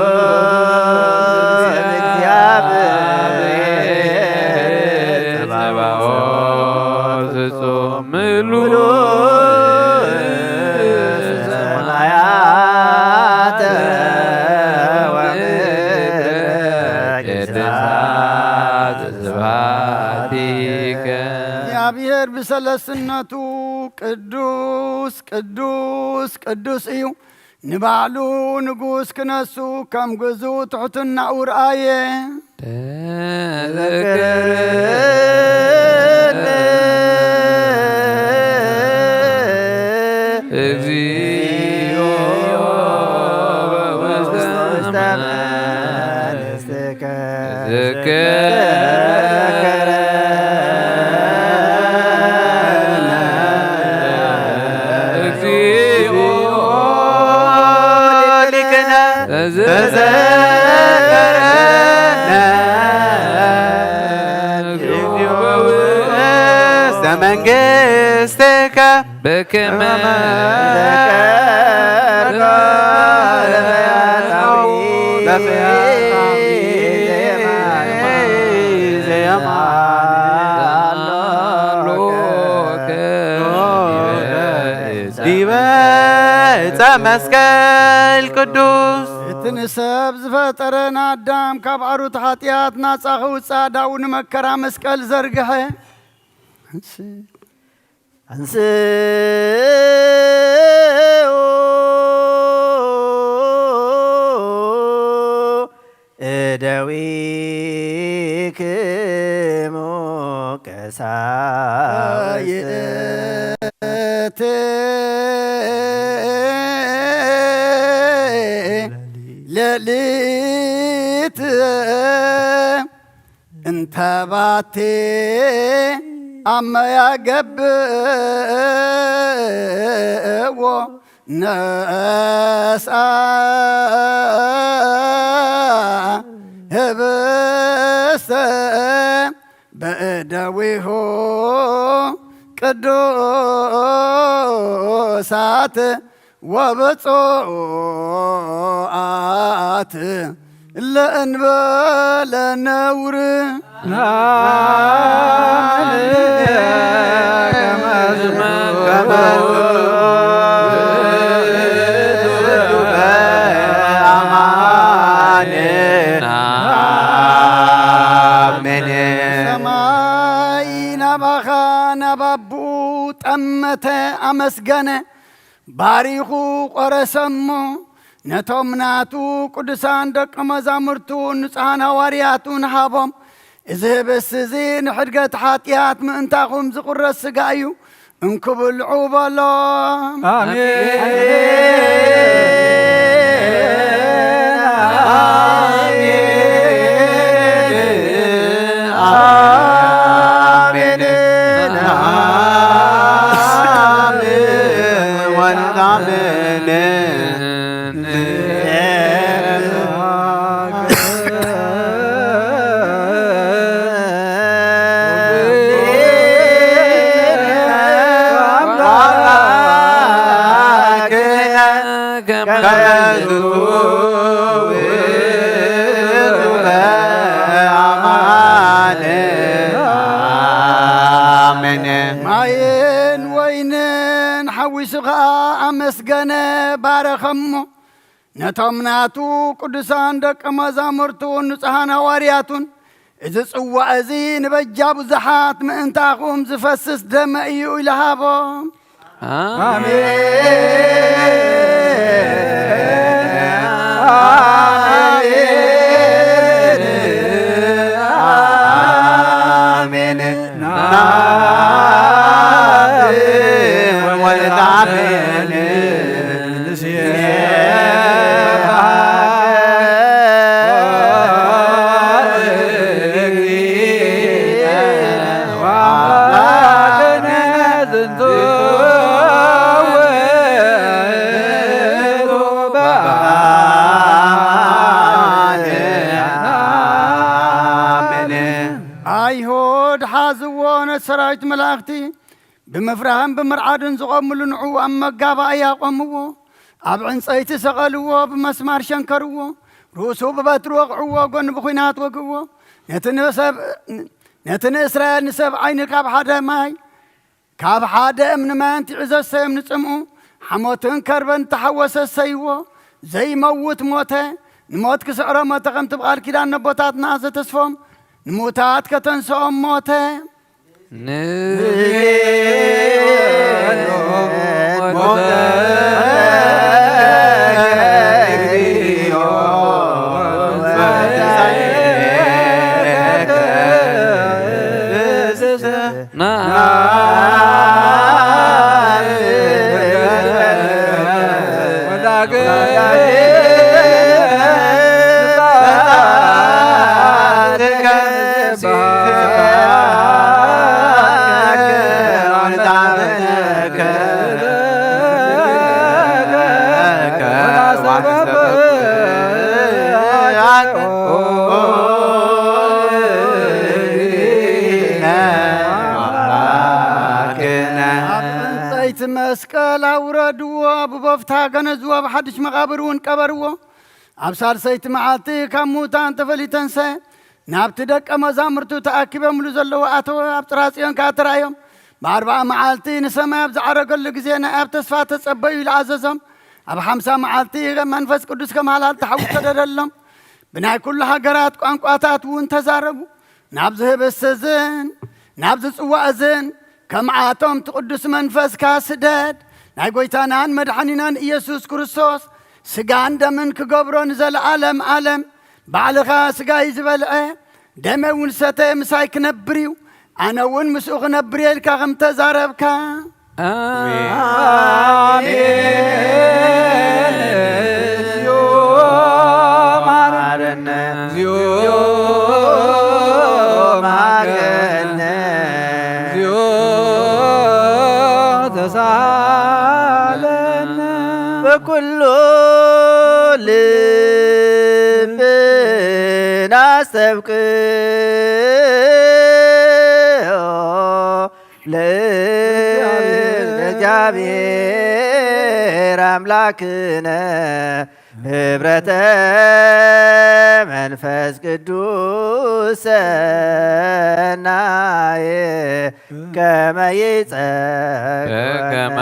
እግዚአብሔር ጸባኦት ፍጹም ምሉእ ሰማያተ ወምድረ ቅድሳት ስብሐቲከ። እግዚኣብሔር ብሰለስነቱ ቅዱስ ቅዱስ ቅዱስ እዩ። ንባዕሉ ንጉስ ክነሱ ከም ግዙእ ትሕትናኡ ረኣየ። ተዘክረኒ እግዚኦ ውስተ መንግሥትከ። ተዘክረኒ እግዚኦ ሊቅነ ተዘክረኒ እግዚኦ ውስተ መንግሥትከ። በከመ ዲበ ዕፀ መስቀል ቅዱስ። እቲ ንሰብ ዝፈጠረ ንኣዳም ካብ ዓሩት ሓጢኣት ናፃ ክውፃእ ዳኡ ንመከራ መስቀል ዘርግሐ። ኣንስኡ እደዊክሙ ቀሳውስት። ሌሊት እንተ ባቲ ኣመ ያገብእዎ ነስአ ህብስተ በእደዊሁ ቅዱሳት ወብፁዓት ለእንበለ ነውር። ሰማይ ናባኻ ናብ ኣቦኡ ጠመተ፣ ኣመስገነ። ባሪኹ ቆረሰ እሞ፣ ነቶም ናቱ ቅዱሳን ደቀ መዛሙርቱ ንጹሓን ሃዋርያቱን ሃቦም። እዚ ህብስቲ እዚ ንሕድገት ሓጢኣት ምእንታኹም ዝቑረስ ስጋ እዩ፣ እንኩ ብልዑ በሎም። ኣሜን። ኣሜን። ኣሜን። ወልድ ኣሜን። ንሱ ኸኣ ኣመስገነ፣ ባረኸሞ። ነቶም ናቱ ቅዱሳን ደቀ መዛሙርቱን ንጹሓን ሃዋርያቱን፣ "እዚ ጽዋእ እዚ ንበጃ ብዙሓት ምእንታኹም ዝፈስስ ደመ እዩ" ኢሉ ሃቦም። ኣሜን። ኣሜን። ኣይሁድ ሓዝዎ፣ ነቲ ሰራዊት መላእኽቲ ብምፍራህን ብምርዓድን ዝቖምሉ ንዕኡ ኣብ መጋባእያ ኣቖምዎ። ኣብ ዕንጸይቲ ሰቐልዎ፣ ብመስማር ሸንከርዎ። ርእሱ ብበትሪ ወቕዕዎ፣ ጎኑ ብኲናት ወግእዎ። ነቲ ንሰብ-፣ ነቲ ንእስራኤል ንሰብኣይ ካብ ሓደ ማይ፣ ካብ ሓደ እምኒ ማይ ኣንቲዑ ዘሰዮም ንጽምኡ፣ ሓሞትን ከርበን ተሓወሰ ሰይዎ። ዘይመውት ሞተ። ንሞት ክስዕሮ ሞተ፣ ከምቲ ብቓል ኪዳን ነቦታትና ዘተስፎም፣ ንሙታት ከተንስኦም ሞተ። ንቤሎ ሞተ። ኣብ ዕንጸይቲ መስቀል ኣውረድዎ፣ ብቦፍታ ገነዝዎ፣ ኣብ ሓድሽ መቓብር እውን ቀበርዎ። ኣብ ሳልሰይቲ መዓልቲ ካብ ምዉታን ተፈሊዩ ተንሰ፣ ናብቲ ደቀ መዛሙርቱ ተኣኪቦምሉ ዘለዉ ኣተወ። ኣብ ጽርሐ ጽዮን ከኣ ተራእዮም። ብኣርብዓ መዓልቲ ንሰማይ ኣብ ዝዓረገሉ ግዜ፣ ናይ ኣብ ተስፋ ተጸበዩ ኢሉ ኣዘዞም። ኣብ ሓምሳ መዓልቲ መንፈስ ቅዱስ ከም ሃላል ተሓዊ ሰደደሎም። ብናይ ኩሉ ሃገራት ቋንቋታት እውን ተዛረቡ። ናብዚ ህብስቲ እዝን ናብዚ ጽዋእ እዝን ከምኣቶም እቲ ቅዱስ መንፈስካ ስደድ። ናይ ጐይታናን መድሓኒናን ኢየሱስ ክርስቶስ ስጋን ደምን ክገብሮ ንዘለኣለም ኣለም። ባዕልኻ ስጋይ ዝበልዐ ደመይ እውን ዝሰተየ ምሳይ ክነብር እዩ፣ ኣነ እውን ምስኡ ክነብር እየ ኢልካ ከም ተዛረብካ። ኣሜን። እግዚኦ መሐረነ። እግዚኦ መሐረነ። እግዚኦ ተሳለነ። በኩሉ ልብና አስተብቅዖ ለእግዚአብሔር አምላክነ ህብረተ መንፈስ ቅዱስ ሰናየ ከመ ይጸግ ከመ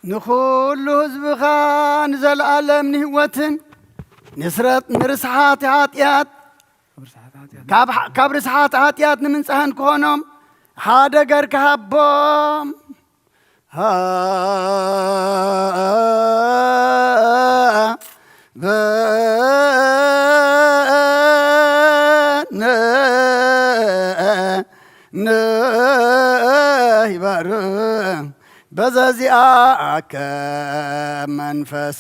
ንኹሉ ህዝብኻ ንዘለኣለም ንህይወትን ንስረት-፣ ንርስሓት ሓጢኣት፣ ካብ ሓ-፣ ካብ ርስሓት ሓጢኣት ንምንጻህን ክኾኖም ሓደ ገርካ ሃቦም። በነ ንይባር በዘዚኣከ መንፈስ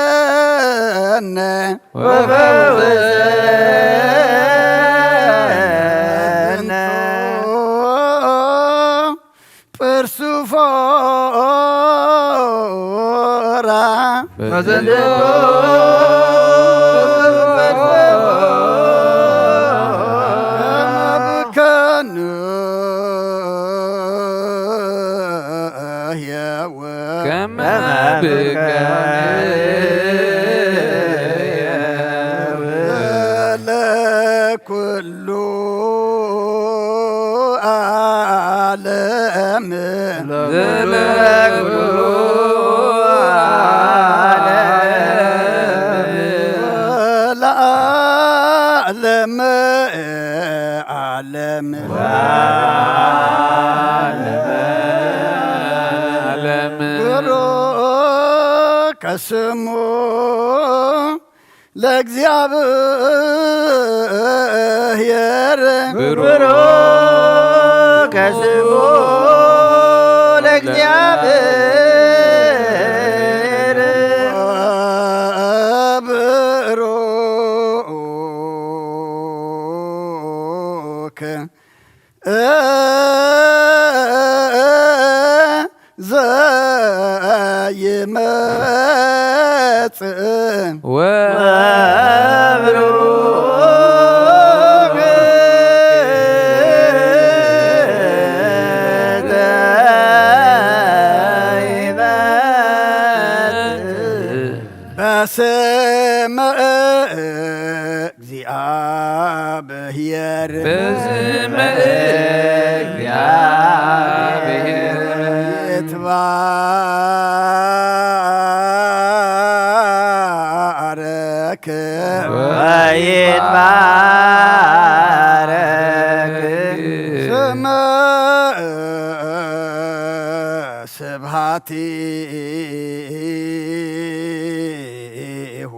ወፈውሰነ ፐርሱፎራ ከመ ብከኑ ለኩሉ ዓለም ለኩሉ ዓለም ለዓለመ ዓለም ዓለም ብሩክ ስሙ ለእግዚኣብሔር ብሩክ ስሙ ለእግዚኣብሔር ብሩክ ዘይመጽእ ወብሩክ ዘይመጽእ በስመ እግዚአብሔር በስመ እግዚአብሔር ይትባረክ ወይትባረክ ስመ ስብሐቲሁ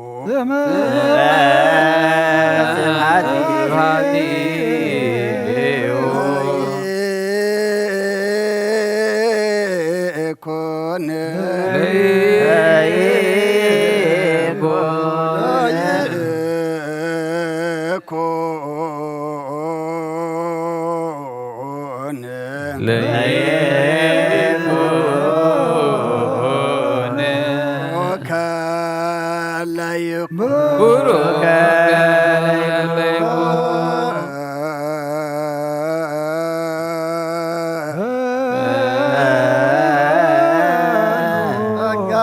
ስብሐቲሁ ይኩን ለይኩን ለይኩን ቡሩከ ለይኩን ቡሩከ ለይኩን ጸጋ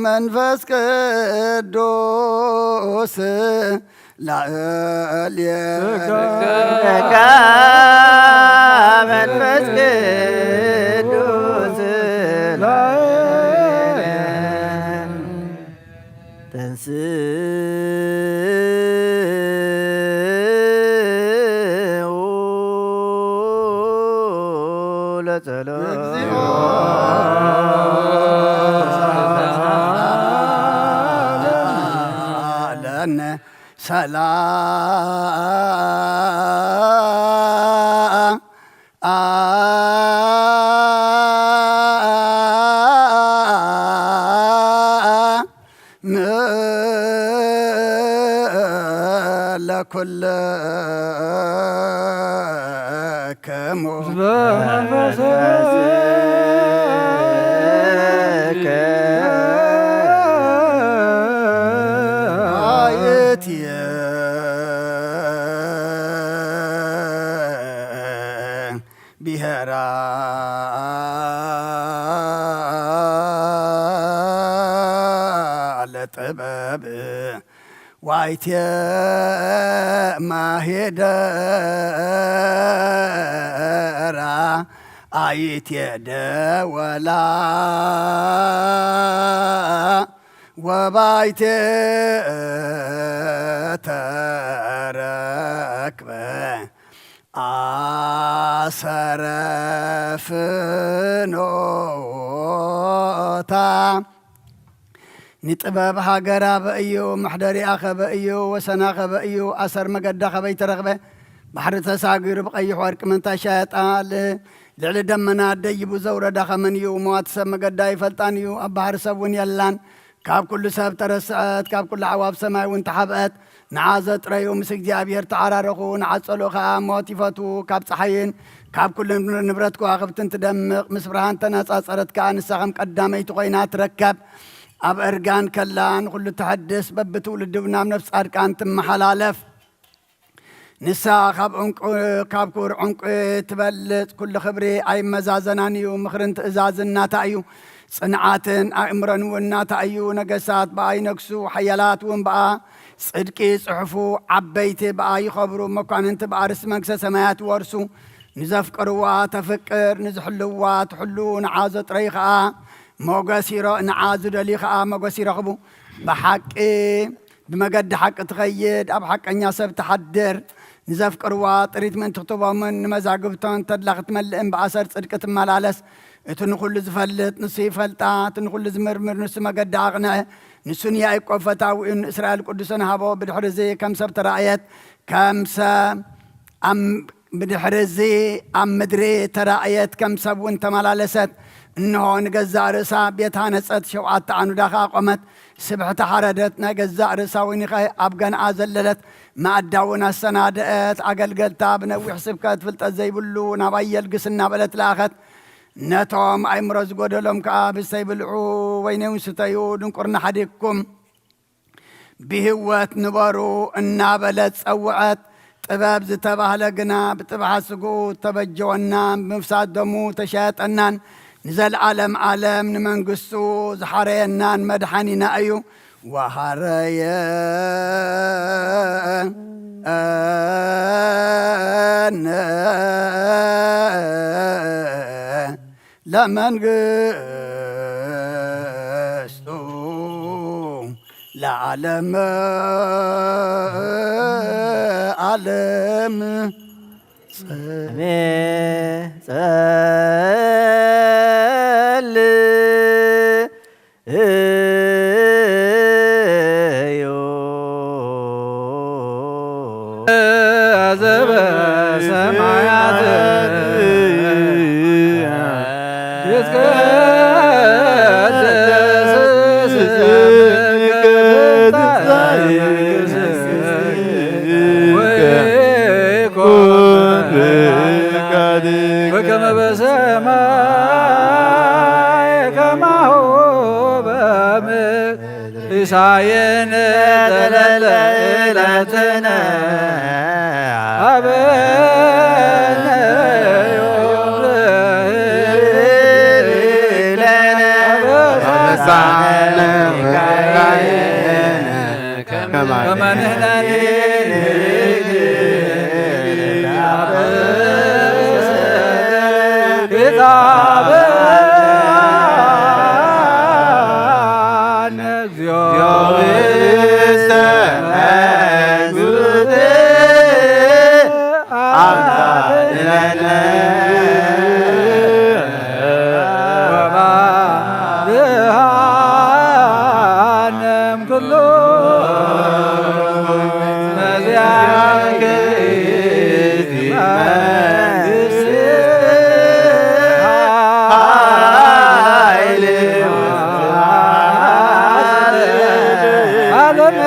መንፈስ ቅዱስ ላዕሌነ ጸጋ መንፈስ ቅዱስ ላዕሌነ ተንሥኡ ለጸሎት ለነ ሰላም ለኩልክሙ በመንፈስከ አየትየ ብሔራ ለጥበብ ዋይቴ ማሄደራ አይቴ ደወላ ወባይቴ ተረክበ አሰረ ፍኖታ ንጥበብ ሃገር ኣበ እዩ፣ መሕደሪኣ ከበ እዩ፣ ወሰና ከበ እዩ፣ ኣሰር መገዳ ከበይ ተረኽበ፣ ባሕሪ ተሳጊሩ ብቐይሕ ወርቂ መን ታሻየጣል፣ ልዕሊ ደመና ደይቡ ዘውረዳ ከመን እዩ፣ መዋቲ ሰብ መገዳ ይፈልጣን እዩ፣ ኣብ ባሕሪ ሰብ እውን የላን። ካብ ኩሉ ሰብ ተረስዐት፣ ካብ ኩሉ ኣዕዋፍ ሰማይ እውን ተሓብአት። ንዓ ዘጥረዩ ምስ እግዚኣብሔር ተዓራረኹ፣ ንዓ ጸልኡ ኸኣ ሞት ይፈትዉ። ካብ ጸሓይን ካብ ኩሉ ንብረት ከዋኽብትን ትደምቕ፣ ምስ ብርሃን ተነጻጸረት ከኣ ንሳ ከም ቀዳመይቲ ኮይና ትረከብ። ኣብ እርጋን ከላ ንኹሉ ተሐድስ፣ በብትውልዲ እውን ናብ ነፍሲ ጻድቃን ትመሓላለፍ። ንሳ ካብ ዕንቁ፣ ካብ ክቡር ዕንቁ ትበልጽ። ኩሉ ክብሪ ኣይመዛዘናን እዩ። ምኽርን ትእዛዝን ናታ እዩ። ጽንዓትን ኣእምሮን እውን ናታ እዩ። ነገስታት ብኣ ይነግሱ፣ ሓያላት እውን ብኣ ጽድቂ ይጽሕፉ። ዓበይቲ ብኣ ይኸብሩ፣ መኳንንቲ ብኣ ርስቲ መንግስተ ሰማያት ይወርሱ። ንዘፍቅርዋ ተፍቅር፣ ንዝሕልዋ ትሕሉ፣ ንዓ ዘጥረዩ ኸኣ ሞገስ ይረ-፣ ንዓ ዝደልዩ ኸኣ ሞገስ ይረኽቡ። ብሓቂ፣ ብመገዲ ሓቂ ትኸይድ፣ ኣብ ሓቀኛ ሰብ ትሓድር። ንዘፍቅርዋ ጥሪት ምእንቲ ክትህቦምን ንመዛግብቶን ተድላ ክትመልእን ብኣሰር ጽድቂ ትመላለስ። እቲ ንኹሉ ዝፈልጥ ንሱ ይፈልጣ፣ እቲ ንኹሉ ዝምርምር ንሱ መገዲ ኣቕንዐ። ንሱ ንያዕቆብ ፈታዊኡን ንእስራኤል ቅዱሱን ሃቦ። ብድሕሪ እዚ ከም ሰብ ተራእየት፣ ከም ሰብ ኣብ፣ ብድሕሪ እዚ ኣብ ምድሪ ተራእየት፣ ከም ሰብ እውን ተመላለሰት። እንሆ ንገዛእ ርእሳ ቤት ሃነጸት፣ ሸውዓተ ዓኑዳ ኸኣ ቆመት። ስብሕቲ ሓረደት፣ ናይ ገዛእ ርእሳ ወይኒ ኸ ኣብ ገንኣ ዘለለት። መኣዳ እውን ኣሰናደአት። ኣገልገልታ ብነዊሕ ስብከት ፍልጠት ዘይብሉ ናባይ የልግስ እናበለት ለኣኸት። ነቶም ኣእምሮ ዝጎደሎም ከኣ ብስተይ ብልዑ፣ ወይኒ እውን ስተዩ፣ ድንቁርና ሓዲግኩም ብህይወት ንበሩ እናበለት ጸውዐት። ጥበብ ዝተባህለ ግና ብጥብሓት ስግኡ ተበጀወና፣ ብምፍሳስ ደሙ ተሸጠናን ንዘለዓለም ዓለም ንመንግስቱ ዝሓረየናን መድሓኒና እዩ። ወሃረየ ለመንግስቱ ለዓለመ ዓለም። ጸ- ጸል እዩ። ዘበሰማያት ይትቀደስ ስምከ ትምጻእ መንግስትከ ወይኩን ፈቃድከ በከመ በሰማይ ከማሁ በምድር። ሲሳየነ ዘለለ ዕለትነ ሀበነ ዮም ለነ አበሳነ ከመ ንሕነኒ ጌታ በአነ እግዚኦ። ወባድሃነ እምኩሉ መዚያከ ይእቲ መንግስት ኃይል ዓለመ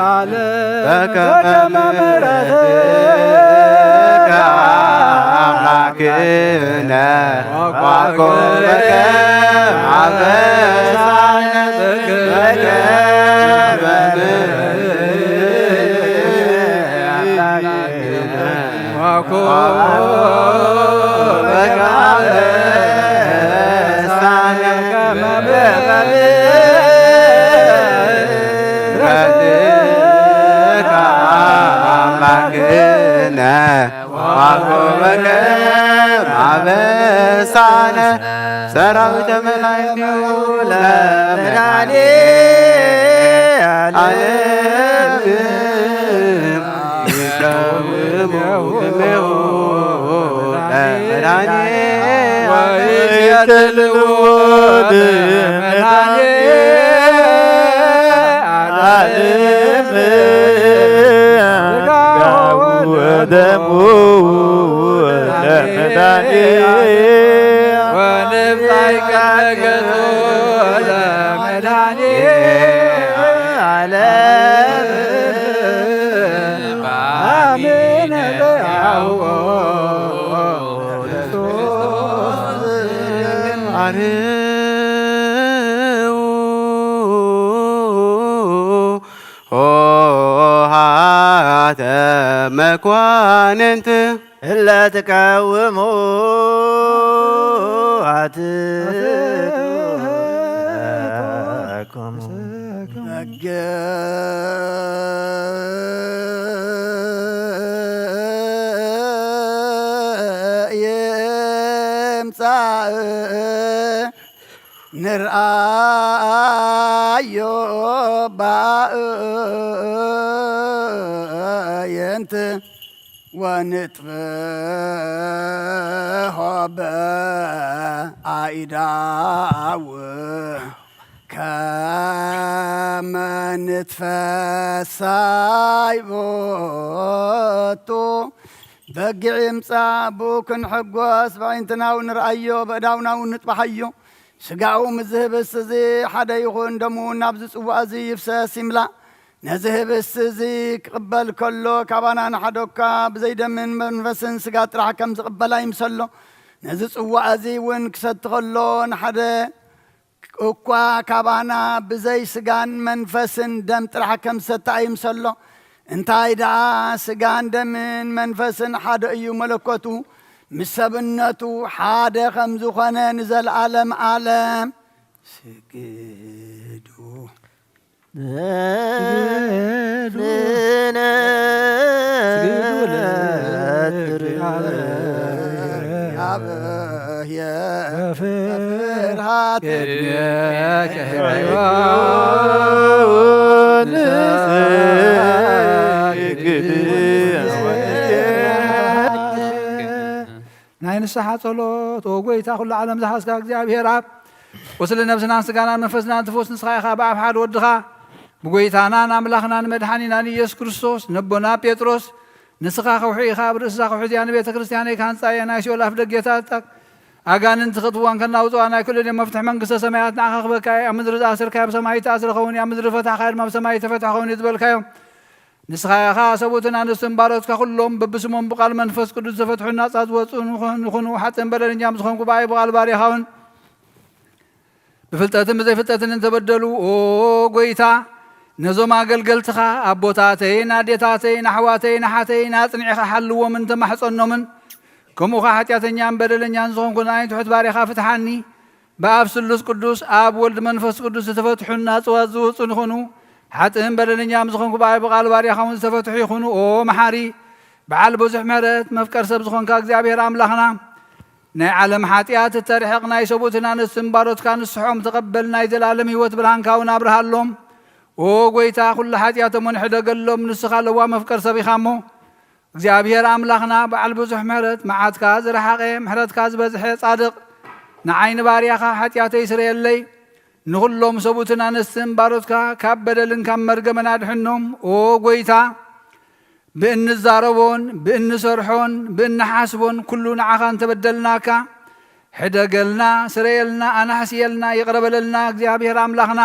ዓለም በከመ ምሕረትከ አምላክነ ወኮበከ አበሳነ በከመ ምሕረትከ አምላክነ ወኮበከ አበሳነ በከመ ምሕረትከ አምላክነ ወኮበከ አበሳነ ሰራዊተ መላእክቲሁ ለመድኃኔ ዓለም ይቀውሙ ቅድሜሁ ለመድኃኔ ወይትልዎ ለመድኃኔ ዓለም ሥጋሁ ወደሙ ለመድኃኔ ወንብጻይ ከገጹ ለመድኃኔ መኳንንት እለ ትቀውሙ በግ ይምጻእ ንርኣዮ ባእየንት ወንጥፍሖ በአይዳው ከመ ንትፈሳይ ቦቱ በጊዕ ይምጻእ ብኡ ክንሕጎስ በዒንትናው ንርኣዮ በእዳውናው ንጥባሓዮ። ስጋኡ ምስ ዝህብስ እዚ ሓደ ይኹን ደሙ ናብዚ ጽዋእ እዚ ይፍሰስ ይምላእ። ነዚ ህብስቲ እዚ ክቕበል ከሎ ካባና ንሓደ እኳ ብዘይ ደምን መንፈስን ስጋ ጥራሕ ከም ዝቕበል ኣይምሰሎ። ነዚ ጽዋእ እዚ እውን ክሰቲ ከሎ ንሓደ እኳ ካባና ብዘይ ስጋን መንፈስን ደም ጥራሕ ከም ዝሰቲ ኣይምሰሎ። እንታይ ደኣ ስጋን ደምን መንፈስን ሓደ እዩ፣ መለኮቱ ምስ ሰብነቱ ሓደ ከም ዝኾነ ንዘለኣለም ኣለም ስግዱ። ናይ ንስሓ ጸሎት። ኦ ጎይታ ኩሉ ዓለም ዝሓዝካ እግዚኣብሔር ኣብ ቁስሊ ነብስናን ስጋናን መንፈስናን ትፈውስ ንስኻ ኢኻ። ብኣብ ሓደ ወድኻ ብጎይታናን ኣምላኽናን መድሓኒናን ኢየሱስ ክርስቶስ ነቦና ጴጥሮስ ንስኻ ከውሒ ኢኻ፣ ኣብ ርእስዛ ከውሒ እዚኣ ንቤተ ክርስቲያነይ ክሃንጻ እየ፣ ናይ ሲኦል ኣፍ ደጌታት ኣጋንንቲ ክእትወን ከናውጽዋ ናይ ኩሉ ድዮም መፍትሒ መንግስተ ሰማያት ንዓኻ ክበካ እየ። ኣብ ምድሪ ዝኣሰርካዮ ኣብ ሰማይ ይተኣስረ ኸውን እዩ፣ ኣብ ምድሪ ፈታሕካዮ ድማ ኣብ ሰማይ ይተፈትሐ ኸውን እዩ ዝበልካዮም ንስኻ ኢኻ። ሰብኡትን ኣንስትን ባሮትካ ኩሎም በብስሞም ብቓል መንፈስ ቅዱስ ዝተፈትሑ ናጻ ዝወጹ ንኹኑ ሓጥን በደለኛም ዝኾንኩ ብኣይ ብቓል ባሪኻውን ብፍልጠትን ብዘይፍልጠትን እንተበደሉ ኦ ጎይታ ነዞም ኣገልገልትኻ ኣቦታተይን ኣዴታተይን ኣሕዋተይ ንሓተይን ኣጽኒዕኻ ሓልዎም እንተማሕጸኖምን ከምኡኻ ሓጢኣተኛን በደለኛን ዝኾንኩ ንኣይ ትሑት ባሪኻ ፍትሓኒ። ብኣብ ስሉስ ቅዱስ ኣብ ወልድ መንፈስ ቅዱስ ዝተፈትሑን ናጽዋት ዝወጹ ንኹኑ ሓጥእን በደለኛ ምስ ዝኾንኩ ብኣይ ብቓል ባርያኻ እውን ዝተፈትሑ ይኹኑ። ኦ መሓሪ በዓል ብዙሕ ምሕረት መፍቀር ሰብ ዝኾንካ እግዚኣብሔር ኣምላኽና ናይ ዓለም ሓጢኣት እተርሕቕ ናይ ሰብኡትን ኣንስትን ባሮትካ ንስሖም ተቐበል ናይ ዘላለም ህይወት ብርሃንካ እውን ኣብርሃሎም። ኦ ጎይታ ኩሉ ሓጢኣቶም እውን ሕደገሎም ንስኻ ለዋ መፍቀር ሰብ ኢኻ እሞ እግዚኣብሔር ኣምላኽና በዓል ብዙሕ ምሕረት መዓትካ ዝረሓቐ ምሕረትካ ዝበዝሐ ጻድቕ ንዓይ ንባርያኻ ሓጢኣተይ ስረየለይ ንኹሎም ሰብኡትን ኣንስትን ባሮትካ ካብ በደልን ካብ መርገምን ኣድሕኖም። ኦ ጎይታ ብእንዛረቦን ብእንሰርሖን ብእንሓስቦን ኩሉ ንዓኻ እንተበደልናካ ሕደገልና ስረየልና ኣናሕስየልና ይቕረ በለልና እግዚኣብሔር ኣምላኽና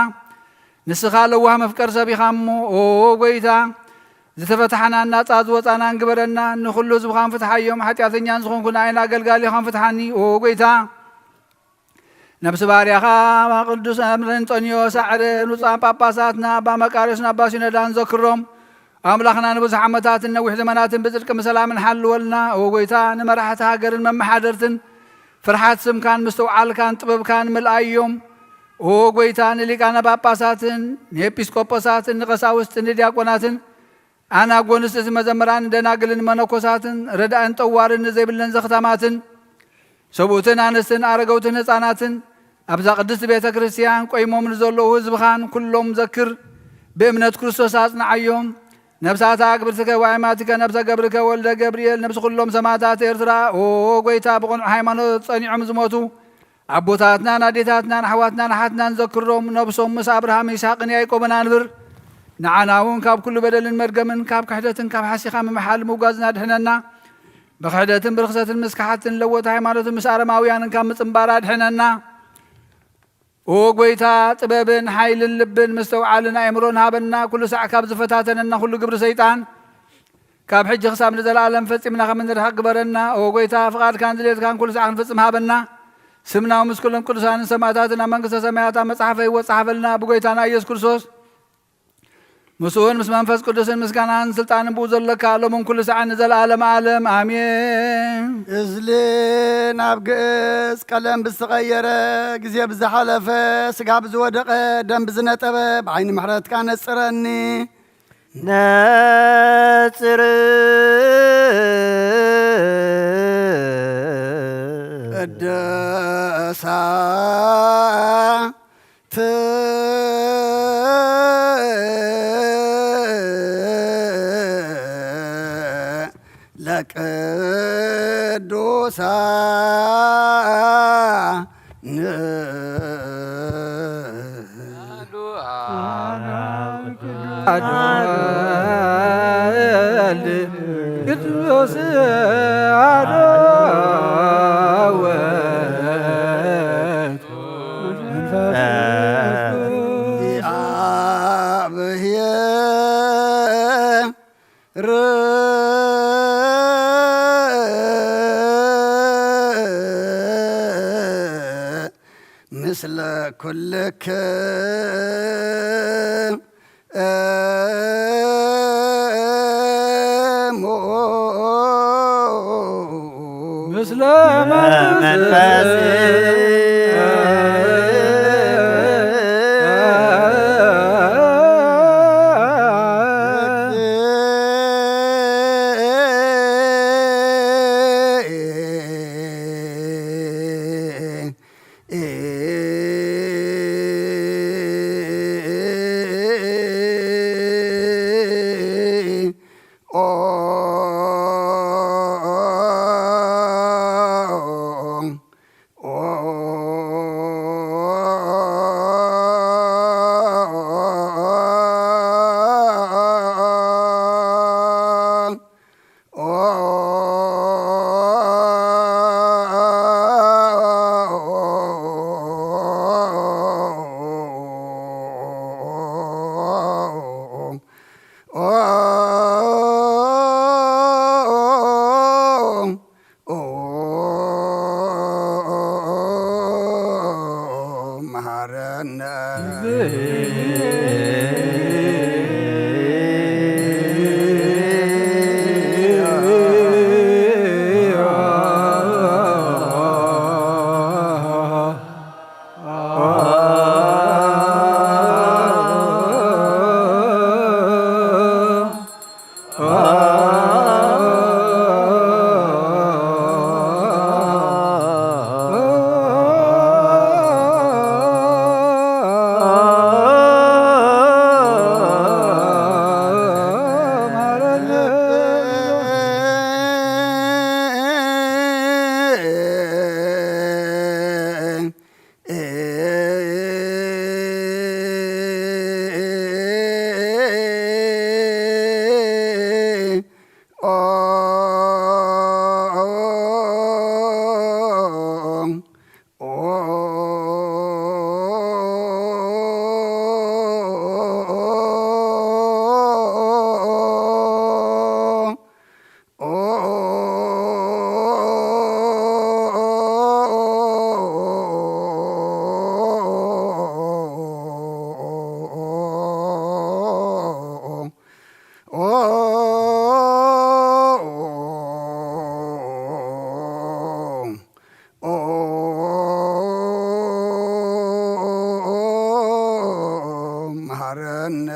ንስኻ ለዋህ መፍቀር ሰብ ኢኻ እሞ ኦ ጎይታ ዝተፈታሕናን ናጻ ዝወጻናን ግበረና። ንኹሉ ህዝብኻን ፍትሓዮም። ሓጢኣተኛን ዝኾንኩ ንኣይን ኣገልጋሊኻን ፍትሓኒ ኦ ጎይታ። ነብሲ ባርያኻ ቅዱስ ኣምረንጦንዮስ ኣዕረ ንጹኣን ጳጳሳትና ኣባ መቃርዮስን ኣባ ሲኖዳን ዘክሮም ኣምላኽና ንብዙሕ ዓመታትን ነዊሕ ዘመናትን ብጽድቂ ብሰላምን ሓልወልና። ኦ ጎይታ ንመራሕቲ ሃገርን መመሓደርትን ፍርሓት ስምካን ምስትውዓልካን ጥበብካን ምልኣዮም። ኦ ጎይታ ንሊቃነ ጳጳሳትን ንኤጲስቆጶሳትን ንቐሳውስትን ንዲያቆናትን ኣናጎንስትን መዘምራንን ደናግልን መነኮሳትን ረዳእን ጠዋርን ንዘይብለን ዘኽታማትን ሰብኡትን ኣንስትን ኣረገውትን ህፃናትን ኣብዛ ቅድስት ቤተ ክርስቲያን ቆይሞም ንዘለዉ ህዝብኻን ኩሎም ዘክር። ብእምነት ክርስቶስ ኣጽንዓዮም። ነብሳታ ኣግብርትከ ወኣይማትከ ነብሰ ገብርከ ወልደ ገብርኤል ነብሲ ኩሎም ሰማዕታት ኤርትራ ኦ ጎይታ ብቕኑዕ ሃይማኖት ጸኒዖም ዝሞቱ ኣቦታትናን ኣዴታትናን ኣሕዋትናን ኣሓትናን ዘክሮም። ነብሶም ምስ ኣብርሃም ይስሐቅን ያዕቆብን ኣንብር። ንዓና እውን ካብ ኩሉ በደልን መርገምን ካብ ክሕደትን ካብ ሓሲኻ ምምሓል ምውጋዝን ኣድሕነና። ብክሕደትን ብርኽሰትን ምስ ከሓትን ለወጥ ሃይማኖትን ምስ ኣረማውያንን ካብ ምጽንባር ኣድሕነና። ኦ ጎይታ ጥበብን ሓይልን ልብን ምስተውዓልን ኣእምሮን ሃበና። ኩሉ ሳዕ ካብ ዝፈታተነና ኩሉ ግብሪ ሰይጣን ካብ ሕጂ ክሳብ ንዘለኣለም ፈጺምና ከም እንርሕቕ ግበረና። ኦ ጎይታ ፍቓድካን ድሌትካን ኩሉ ሳዕ ክንፍጽም ሃበና። ስምና ምስ ኩሎም ቅዱሳንን ሰማዕታትን ኣብ መንግስተ ሰማያት ኣብ መጽሓፈ ህይወት ጸሓፈልና። ብጎይታና ኢየሱስ ክርስቶስ ምስኡን ምስ መንፈስ ቅዱስን ምስጋናን ስልጣንን ብኡ ዘለካ ሎምን ኩሉ ሰዓት ንዘለዓለም ዓለም ኣሜን። እዝሊ ናብ ግእዝ ቀለም ብዝተቐየረ ግዜ ብዝሓለፈ ስጋ ብዝወደቐ ደም ብዝነጠበ ብዓይኒ ምሕረትካ ነጽረኒ። ነጽር ቅዱሳ ለቅዱሳን ቅዱስ አሐዱ ወውእቱ መንፈስ ምስለ ኩልክሙ ምስለ መንፈስ መሃረነ። መሃረነ።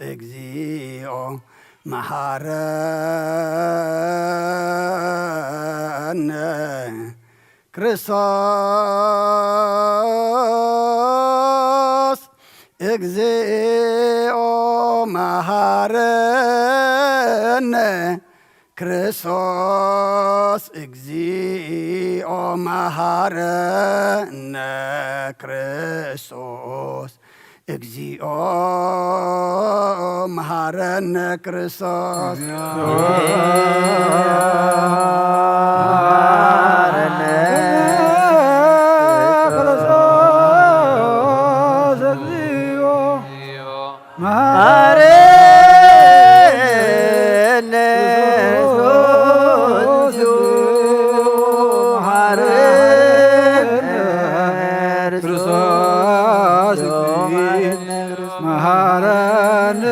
እግዚኦ መሓረነ ክርስቶስ። እግዚኦ መሓረነ ክርስቶስ። እግዚኦ መሓረነ ክርስቶስ። እግዚኦ መሓረነ ክርስቶስ። መሓረነ ክርስቶስ። እግዚኦ መሓረነ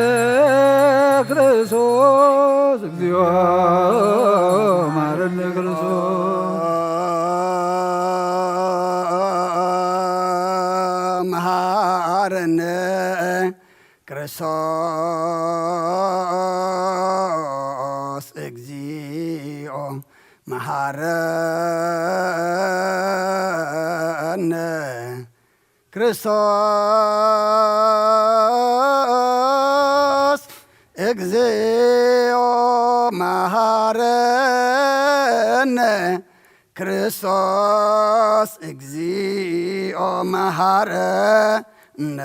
ክርስቶስ። መሓረነ ክርስቶስ። እግዚኦ መሓረነ ክርስቶስ። እግዚኦ መሓረነ ክርስቶስ። እግዚኦ መሓረነ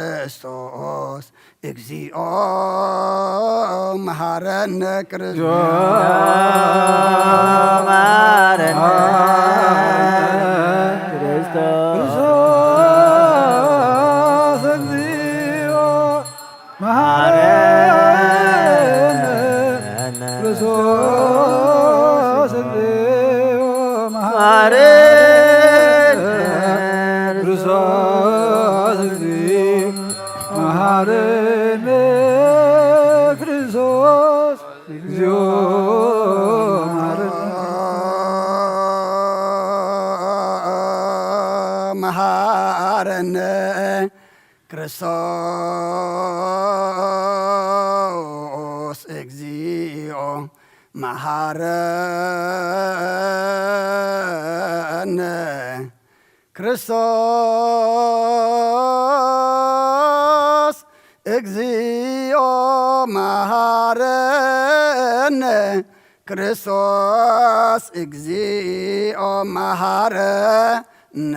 ክርስቶስ። እግዚኦ መሓረነ ክርስቶስ። መሓረነ ክርስቶስ። መሓረነ ክርስቶስ። እግዚኦ መሓረነ ክርስቶስ። እግዚኦ መሓረነ ክርስቶስ። እግዚኦ መሓረነ መሓረነ ክርስቶስ። እግዚኦ መሓረነ ክርስቶስ። እግዚኦ መሓረነ ክርስቶስ። እግዚኦ መሓረነ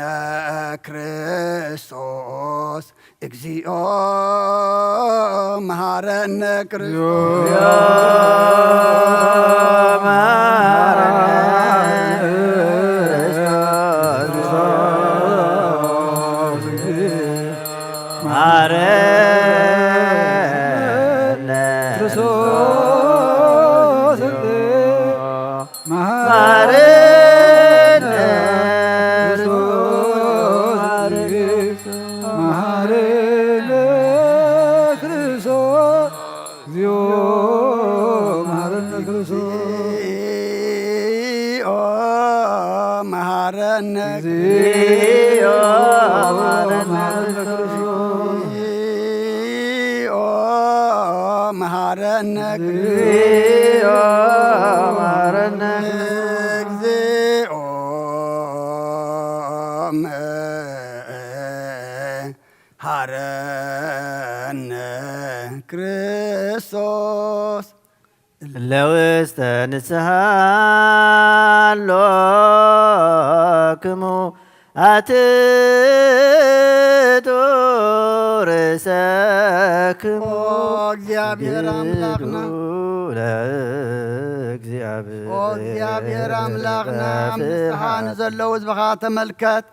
ክርስቶስ። እግዚኦ መሓረነ ክርስቶስ። መሓረነ መሓረነ ክርስቶስ። እግዚኦ መሓረነ ክርስቶስ። እግዚኦ መሓረነ እግዚኦ መሓረነ ክርስቶስ። መሓረነ እግዚኦ መሓረነ እግዚኦ መሓረነ ክርስቶስ። ለውስተ ንስሓ ኣሎክሙ ኣትቱ ርእሰክሙ ኦ እግዚኣብሔር ኣምላኽና። ለእግዚኣብሔር ኦ እግዚኣብሔር ኣምላኽና፣ ኣብ ንስሓ ንዘለዉ ህዝብኻ ተመልከት።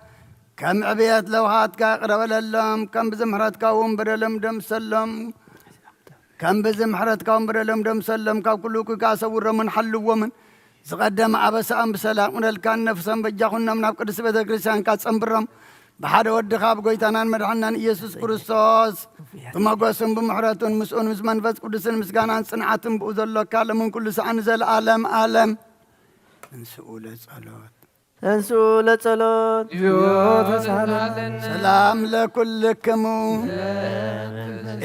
ከም ዕብየት ለውሃትካ ይቕረ በለሎም፣ ከም ብዝምሕረትካ እውን በደሎም ደምሰሎም። ከም ብዝምሕረትካ እውን በደሎም ደምሰሎም፣ ካብ ኩሉ እኩይ ከኣ ሰውሮምን ሓልዎምን። ዝቐደመ ኣበሳኦም ብሰላም ቅደልካን ነፍሶም በጃ ኩኖም ናብ ቅድስቲ ቤተ ክርስቲያንካ ጸንብሮም። ብሓደ ወድኻ ብጎይታናን መድሓናን ኢየሱስ ክርስቶስ ብመጎስን ብምሕረቱን ምስኡን ምስ መንፈስ ቅዱስን ምስጋናን ጽንዓትን ብኡ ዘሎካ ሎምን ኩሉ ሰዓን ዘለኣለም ኣለም። እንስኡ ለጸሎት። ተንሱ ለጸሎት። ተሳለን። ሰላም ለኩልክሙ።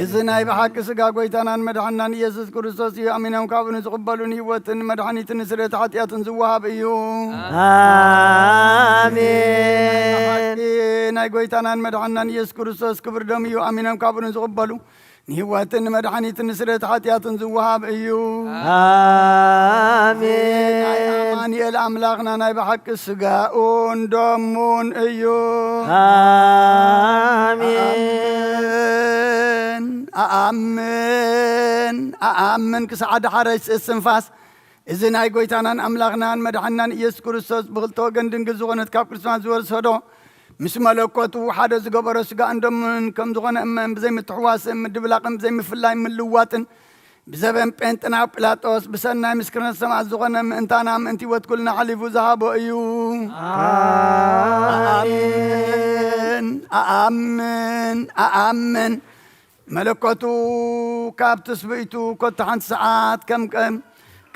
እዚ ናይ ብሓቂ ስጋ ጎይታናን መድሓናን ኢየሱስ ክርስቶስ እዩ። ኣሚኖም ካብኡ ንዝቕበሉ ንህይወትን መድሓኒትን ንስርየት ሓጢኣትን ዝወሃብ እዩ። ኣሜን። ሓቂ ናይ ጎይታናን መድሓናን ኢየሱስ ክርስቶስ ክብር ደም እዩ። ኣሚኖም ካብኡ ንዝቕበሉ ንህይወትን ንመድሓኒትን ንስርየት ሓጢኣትን ዝወሃብ እዩ። ናይ ኣሜን። ኣማኑኤል ኣምላኽና ናይ ብሓቂ ስጋኡን ደሙን እዩ። ኣሜን። ኣኣምን ኣኣምን ኣኣምን ክሳዕ ዳሓረሽ እስትንፋስ እዚ ናይ ጎይታናን ኣምላኽናን መድሓናን ኢየሱስ ክርስቶስ ብኽልተ ወገን ድንግል ዝኾነት ካብ ክርስቶስ ዝወሰዶ ምስ መለኮቱ ሓደ ዝገበሮ ስጋኡን ደሙን ከም ዝኾነ እመን ብዘይምትሕዋስን ምድብላቕን ብዘይምፍላይ ምልዋጥን ብዘበን ጴንጥናው ጲላጦስ ብሰናይ ምስክርነት ሰማዕት ዝኾነ ምእንታና ምእንቲ ህይወት ኩልና ሓሊፉ ዝሃቦ እዩ። ኣኣምን ኣኣምን ኣኣምን መለኮቱ ካብ ትስብእቱ ኮቶ ሓንቲ ሰዓት ከም ከም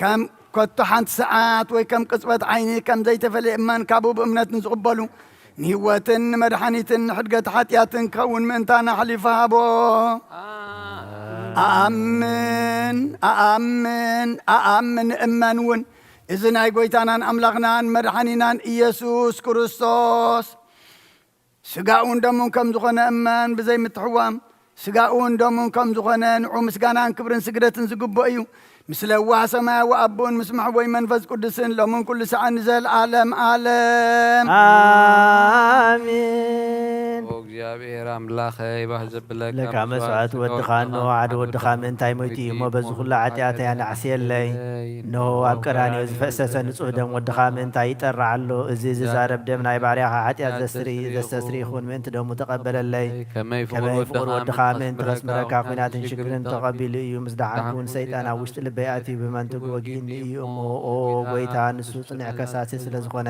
ከም ኮቶ ሓንቲ ሰዓት ወይ ከም ቅጽበት ዓይኒ ከም ዘይተፈልየ እመን ካብኡ ብእምነት ንዝቕበሉ ንህይወትን ንመድሓኒትን ንሕድገት ሓጢኣትን ክኸውን ምእንታና ኣሕሊፉ ሃቦ። ኣኣምን ኣኣምን ኣኣምን እመን እውን እዚ ናይ ጎይታናን ኣምላኽናን መድሓኒናን ኢየሱስ ክርስቶስ ስጋኡን ደሙን ከም ዝኾነ እመን ብዘይምትሕዋም ስጋኡን ደሙን ከም ዝኾነ ንዑ ምስጋናን ክብርን ስግደትን ዝግብኦ እዩ። ምስ ለዋህ ሰማያዊ ኣቦን ምስ መሕወይ መንፈስ ቅዱስን ሎምን ኩሉ ሰዓት ንዘለኣለም ኣለም። ኣሜን። ኦ እግዚኣብሔር ኣምላኸይ ባህ ዘብለካ ለካ መስዋዕት ወድኻ እንሆ ሓደ ወድኻ ምእንታይ ሞይቱ እዩ እሞ በዚ ኩሉ ሓጢኣተይ ኣናዕስየለይ። እንሆ ኣብ ቀራንዮ ዝፈሰሰ ንጹህ ደም ወድኻ ምእንታይ ይጠርዕ ኣሎ። እዚ ዝዛረብ ደም ናይ ባርያኻ ሓጢኣት ዘስትርኢ ዘስተስሪ ይኹን ምእንቲ ደሙ ተቐበለለይ። ከመይ ፍቑር ወድኻ ምእንቲ ከስምረካ ኲናትን ሽግርን ተቐቢሉ እዩ። ምስ ደሓንኩ እውን ሰይጣን ኣብ ውሽጢ ልበይ ኣትዩ ብመንትግ ወጊእኒ እዩ እሞ ኦ ጎይታ ንሱ ጽኒዕ ከሳሲ ስለ ዝኾነ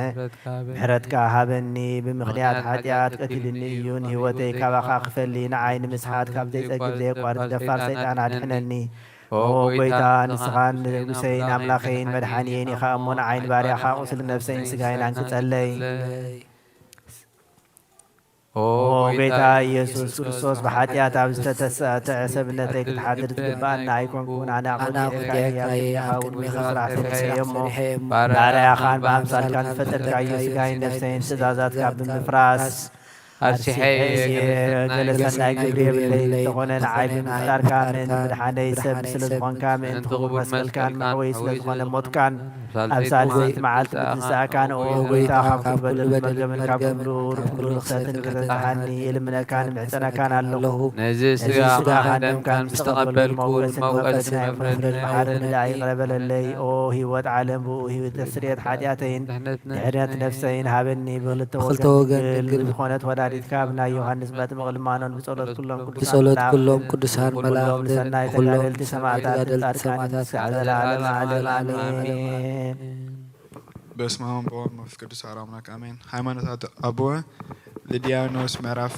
ምሕረትካ ሃበኒ። ብምኽንያት ሓጢኣት ቀቲሉኒ እዩ። ንህይወተይ ካባኻ ክፈሊ ንዓይ ንምስሓት ካብ ዘይጸግብ ዘየቋርጽ ደፋር ሰይጣን ኣድሕነኒ። ኦ ጎይታ ንስኻን ንጉሰይን ኣምላኸይን መድሓንየይን ኢኻ እሞ ንዓይ ንባርያኻ ቁስሊ ነፍሰይን ስጋይን ኣንክጸለይ። ኦ ጎይታ ኢየሱስ ክርስቶስ ብሓጢኣት ኣብ ዝተተስኣተ ሰብነተይ ክትሓድር ዝግብኣኒ ኣይኮንኩን። ኣነ ኣቑዲኤካ እየ ኣብ ቅድሜኻ ስራሕ ሰሪሐ እየ እሞ ባርያኻን ብኣምሳልካን ዝፈጠርካዮ ስጋይን ነፍሰይን ትእዛዛትካ ብምፍራስ ኣርሲሐ እየ። ገለ ሰናይ ግብሪ የብለይን እንተኾነ ንዓይ ብምፍጣርካ ምእንቲ ምድሓነይ ሰብ ስለ ዝኾንካ ምእንቲ ክቡር መስቀልካን መሕወይ ስለ ዝኾነ ሞትካን ኣብ ሳልሰይቲ መዓልቲ ምትንሳእካን ኦ ጎይታ ካብ ኩሉ በደልን መርገምን ካብ ኩሉ ርኩሰትን ከተንጽሓኒ እልምነካን እምሕጸነካን ኣለኹ። ነዚ ስጋኻን ደምካን ምስ ተቐበልኩ ንመውቀሲ ናይ ፍርዲ መሓረኒ ደኣ ይቕረ በለለይ። ኦ ህይወት ዓለም ብኡ ህይወት ስርየት ሓጢኣተይን ድሕነት ነፍሰይን ሃበኒ። ብኽልተ ወገን ድንግል ዝኾነት ወላዲትካ ብናይ ዮሃንስ መጥምቕ ልማኖን ብጸሎት ኩሎም ቅዱሳን ብጸሎት መላእኽትን ኩሎም ቅዱሳን ኩሎም መላእኽትን ሰናይ ኩሎም ተጋደልቲ ሰናይ ሰማዕታትን ተጋደልቲ እስካዕ ዘለዓለም ሰማዕታትን ዓለም እስካዕ ዓለም ዘለዓለም ዓለም ኣሜን። በስመ አብ ወወልድ ወመንፈስ ቅዱስ አሐዱ አምላክ አሜን። ሃይማኖት ኣቦ ልድያኖስ ምዕራፍ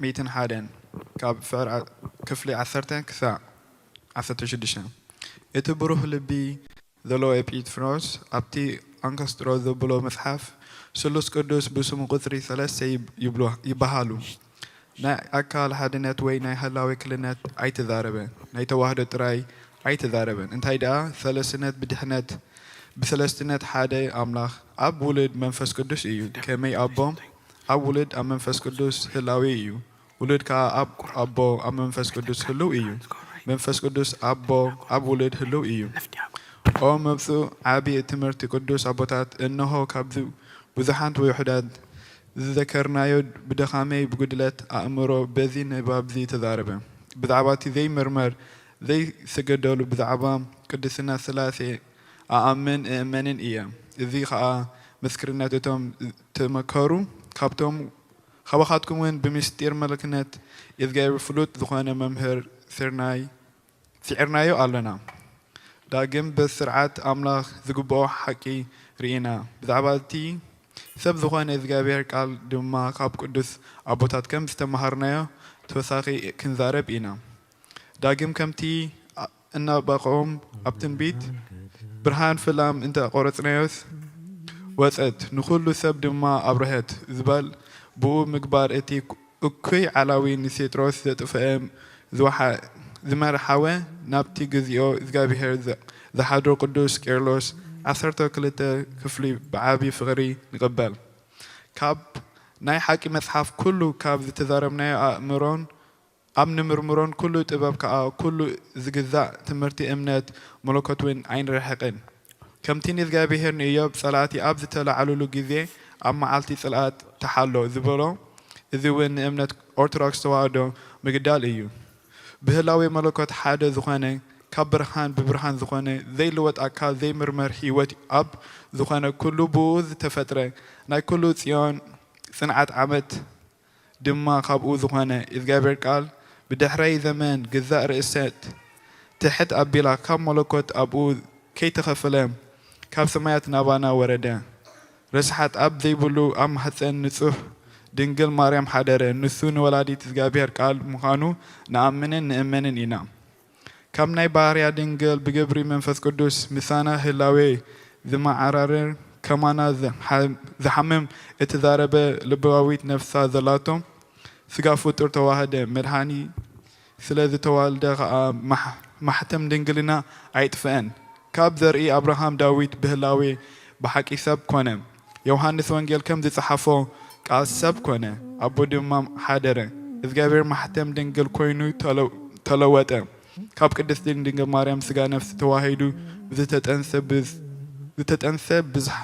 ሚእትን ሓደን ካብ ፍዕር ዓ- ክፍሊ ዓሰርተ ክሳዕ ዓሰርተ ሽዱሽተ። እቲ ብሩህ ልቢ ዘለዎ ኤጲፍሮስ ኣብቲ ኣንከስትሮ ዘብሎ መጽሓፍ ስሉስ ቅዱስ ብስሙ ቁጽሪ ሰለስተ ይብ- ይብሉ- ይበሃሉ። ናይ ኣካል ሓድነት ወይ ናይ ህላዌ ክልነት ኣይተዛረበን፣ ናይ ተዋህዶ ጥራይ ኣይተዛረበን። እንታይ ደኣ ሰለስነት ብድሕነት ብሰለስትነት ሓደ ኣምላኽ ኣብ ውሉድ መንፈስ ቅዱስ እዩ። ከመይ ኣቦ ኣብ ውሉድ ኣብ መንፈስ ቅዱስ ህላዌ እዩ፣ ውሉድ ከኣ ኣብ ኣቦ ኣብ መንፈስ ቅዱስ ህልው እዩ። መንፈስ ቅዱስ ኣቦ ኣብ ውሉድ ህልው እዩ። ኦ መብጽኡ ዓቢ ትምህርቲ ቅዱስ ኣቦታት፣ እነሆ ካብዚ ብዙሓት ውሑዳት ዝዘከርናዮ ብድኻመይ ብጉድለት ኣእምሮ በዚ ንባብዚ ተዛረበ። ብዛዕባ እቲ ዘይምርመር ዘይሰገደሉ ብዛዕባ ቅድስና ስላሴ ኣኣምን እእመንን እየ። እዚ ኸኣ ምስክርነት እቶም ተመከሩ ካብቶም ካባኻትኩም እውን ብምስጢር መለክነት እግዚኣብሔር ፍሉጥ ዝኾነ መምህር ስርናይ ስዒርናዮ ኣሎና። ዳግም ብስርዓት ኣምላኽ ዝግብኦ ሓቂ ርኢና። ብዛዕባ እቲ ሰብ ዝኾነ እግዚኣብሔር ቃል ድማ ካብ ቅዱስ ኣቦታት ከም ዝተማሃርናዮ ተወሳኺ ክንዛረብ ኢና። ዳግም ከምቲ እናባቆም ኣብ ትንቢት ብርሃን ፍላም እንተ ቆረጽናዮስ ወጸት፣ ንኹሉ ሰብ ድማ ኣብርሀት ዝበል ብኡ ምግባር እቲ እኩይ ዓላዊ ንሴጥሮስ ዘጥፍአ ዝወሓ-፣ ዝመርሓወ ናብቲ ግዚኦ እግዚኣብሔር ዘ-፣ ዝሓድሮ ቅዱስ ቄርሎስ ዓሰርተ ክልተ ክፍሊ ብዓቢ ፍቕሪ ንቕበል። ካብ ናይ ሓቂ መጽሓፍ ኩሉ ካብ ዝተዛረብናዮ ኣእምሮን ኣብ ንምርምሮን ኩሉ ጥበብ ከኣ ኩሉ ዝግዛእ ትምህርቲ እምነት መለኮት እውን ኣይንርሕቅን። ከምቲ ንእግዚኣብሔር ንእዮብ ጸላእቲ ኣብ ዝተላዕልሉ ግዜ ኣብ መዓልቲ ጽልኣት ተሓሎ ዝበሎ፣ እዚ እውን ንእምነት ኦርቶዶክስ ተዋህዶ ምግዳል እዩ። ብህላዌ መለኮት ሓደ ዝኾነ፣ ካብ ብርሃን ብብርሃን ዝኾነ፣ ዘይልወጥ ኣካል ዘይምርመር ህይወት ኣብ ዝኾነ ኩሉ ብኡ ዝተፈጥረ ናይ ኩሉ ጽዮን ጽንዓት ዓመት ድማ ካብኡ ዝኾነ እግዚኣብሔር ቃል ብድሕረይ ዘመን ግዛእ ርእሰት ትሕት ኣቢላ ካብ መለኮት ኣብኡ ከይተኸፍለ ካብ ሰማያት ናባና ወረደ። ርስሓት ኣብ ዘይብሉ ኣብ ማህፀን ንጹህ ድንግል ማርያም ሓደረ። ንሱ ንወላዲት እግዚኣብሔር ቃል ምዃኑ ንኣምንን ንእመንን ኢና። ካብ ናይ ባህርያ ድንግል ብግብሪ መንፈስ ቅዱስ ምሳና ህላዌ ዝመዓራረር ከማና ዝሓ-፣ ዝሓምም እትዛረበ ልባዊት ነፍሳ ዘላቶ ስጋ ፍጡር ተዋህደ መድሓኒ ስለ ዝተዋልደ ኸኣ ማሕ-፣ ማሕተም ድንግልና ኣይጥፍአን። ካብ ዘርኢ ኣብርሃም ዳዊት ብህላዌ ብሓቂ ሰብ ኮነ። ዮሃንስ ወንጌል ከም ዝጸሓፎ ቃል ሰብ ኮነ፣ ኣቦ ድማ ሓደረ። እግዚኣብሔር ማሕተም ድንግል ኮይኑ ተለ-፣ ተለወጠ። ካብ ቅድስት ድንግል ማርያም ስጋ ነፍሲ ተዋሂዱ ዝተጠንሰ ብዝ-፣ ዝተጠንሰ ብዝሕ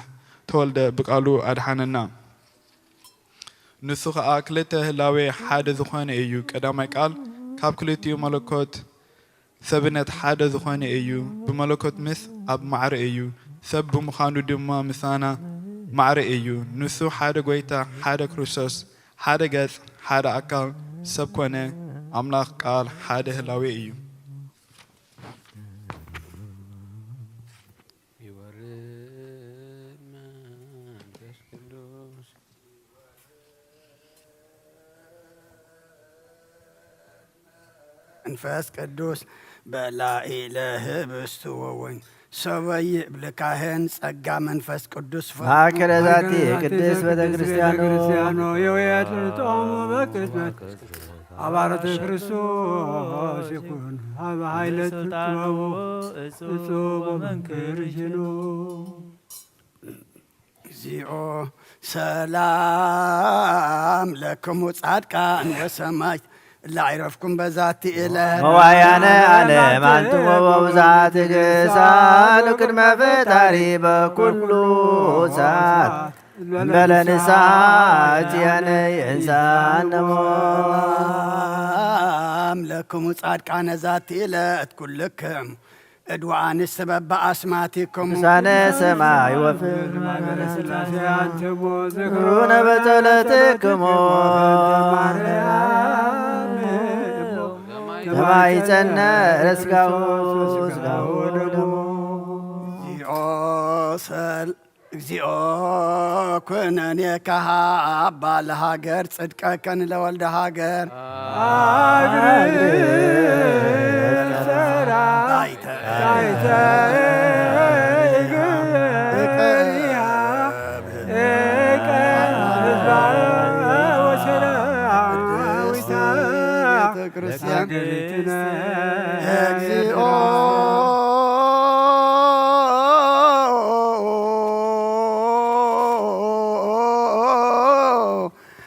ተወልደ ብቃሉ ኣድሓነና። ንሱ ኸኣ ክልተ ህላዌ ሓደ ዝኾነ እዩ። ቀዳማይ ቃል ካብ ክልቲኡ መለኮት ሰብነት ሓደ ዝኾነ እዩ። ብመለኮት ምስ ኣብ ማዕረ እዩ። ሰብ ብምዃኑ ድማ ምሳና ማዕረ እዩ። ንሱ ሓደ ጐይታ፣ ሓደ ክርስቶስ፣ ሓደ ገጽ፣ ሓደ ኣካል ሰብ ኮነ። ኣምላኽ ቃል ሓደ ህላዌ እዩ። ይወርድ መንፈስ ቅዱስ። መንፈስ ቅዱስ በላዒ ለህብስቱ ወወይን ሰበይ ይብልካህን ጸጋ መንፈስ ቅዱስ ፈ- ማእከለ ዛቲ ቅድስት ቤተ ክርስቲያኑ የውየት ልጦሙ በቅጽበት አባረተ ክርስቶስ ይኩን ሀበ ኃይለ ጥበቡ እጹብ መንክር ይኑ። እግዚኦ ሰላም ለክሙ ጻድቃን ወሰማዕት እለ ዐረፍኩም በዛቲ ዕለት። መዋያነ ዓለም አንትሙ በብዝሓ ትግሳሉ ቅድመ ፈጣሪ በኩሉ ሰዓት እንበለ ንስሓ እትያነ የንሳነሞ። ሰላም ለክሙ ጻድቃነ ዛቲ ዕለት ኩልክም እድዋን ስበብ በአስማቲኩም ቅዱሳነ ሰማይ ወፍር ማህበረ ሥላሴ አንትሙ ዝክሩነ በጸሎትክሙ። ማርያም ከማይጸነ ረስጋሁ ስጋሁ ደሙ። እግዚኦ ሰል-፣ እግዚኦ ኩነኔ ከሃባ ለሃገር ጽድቀከን ለወልደ ሃገር። አግር ሰራ ዳይተ ዳይተ እቀ ህዝባ ወሰራ ቤተ ክርስቲያን። እግዚኦ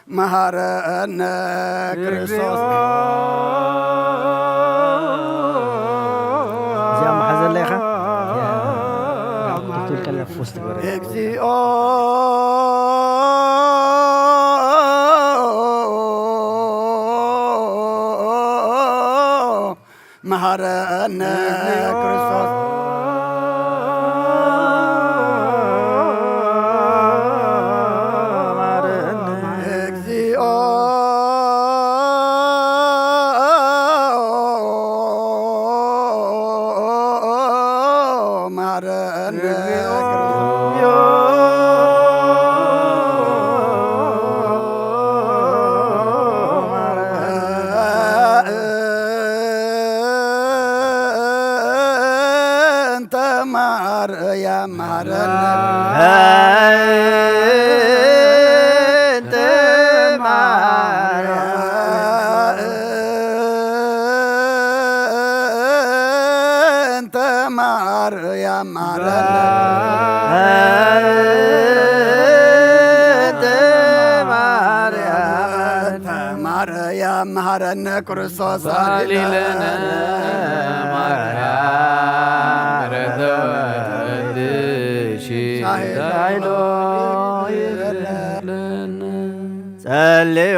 መሐረነ ክርስቶስ። እዚኣ መሓዘለይ ኢኻ? እዚኣ ክትብል ከላ ፎስት ግበረላ። እግዚኦ መሐረነ ክርስቶስ። እግዚኦ መሐረነ ማርያም መሃረነ። እንተ ማርያም እንተ ማርያም መሃረነ። እንተ ማርያም እንተ ማርያም መሃረነ ክርስቶስ ሳሊለነ ማርያም ምሕረተ ወልድኪ ሳይሎ ይብለነ። ጸልዮ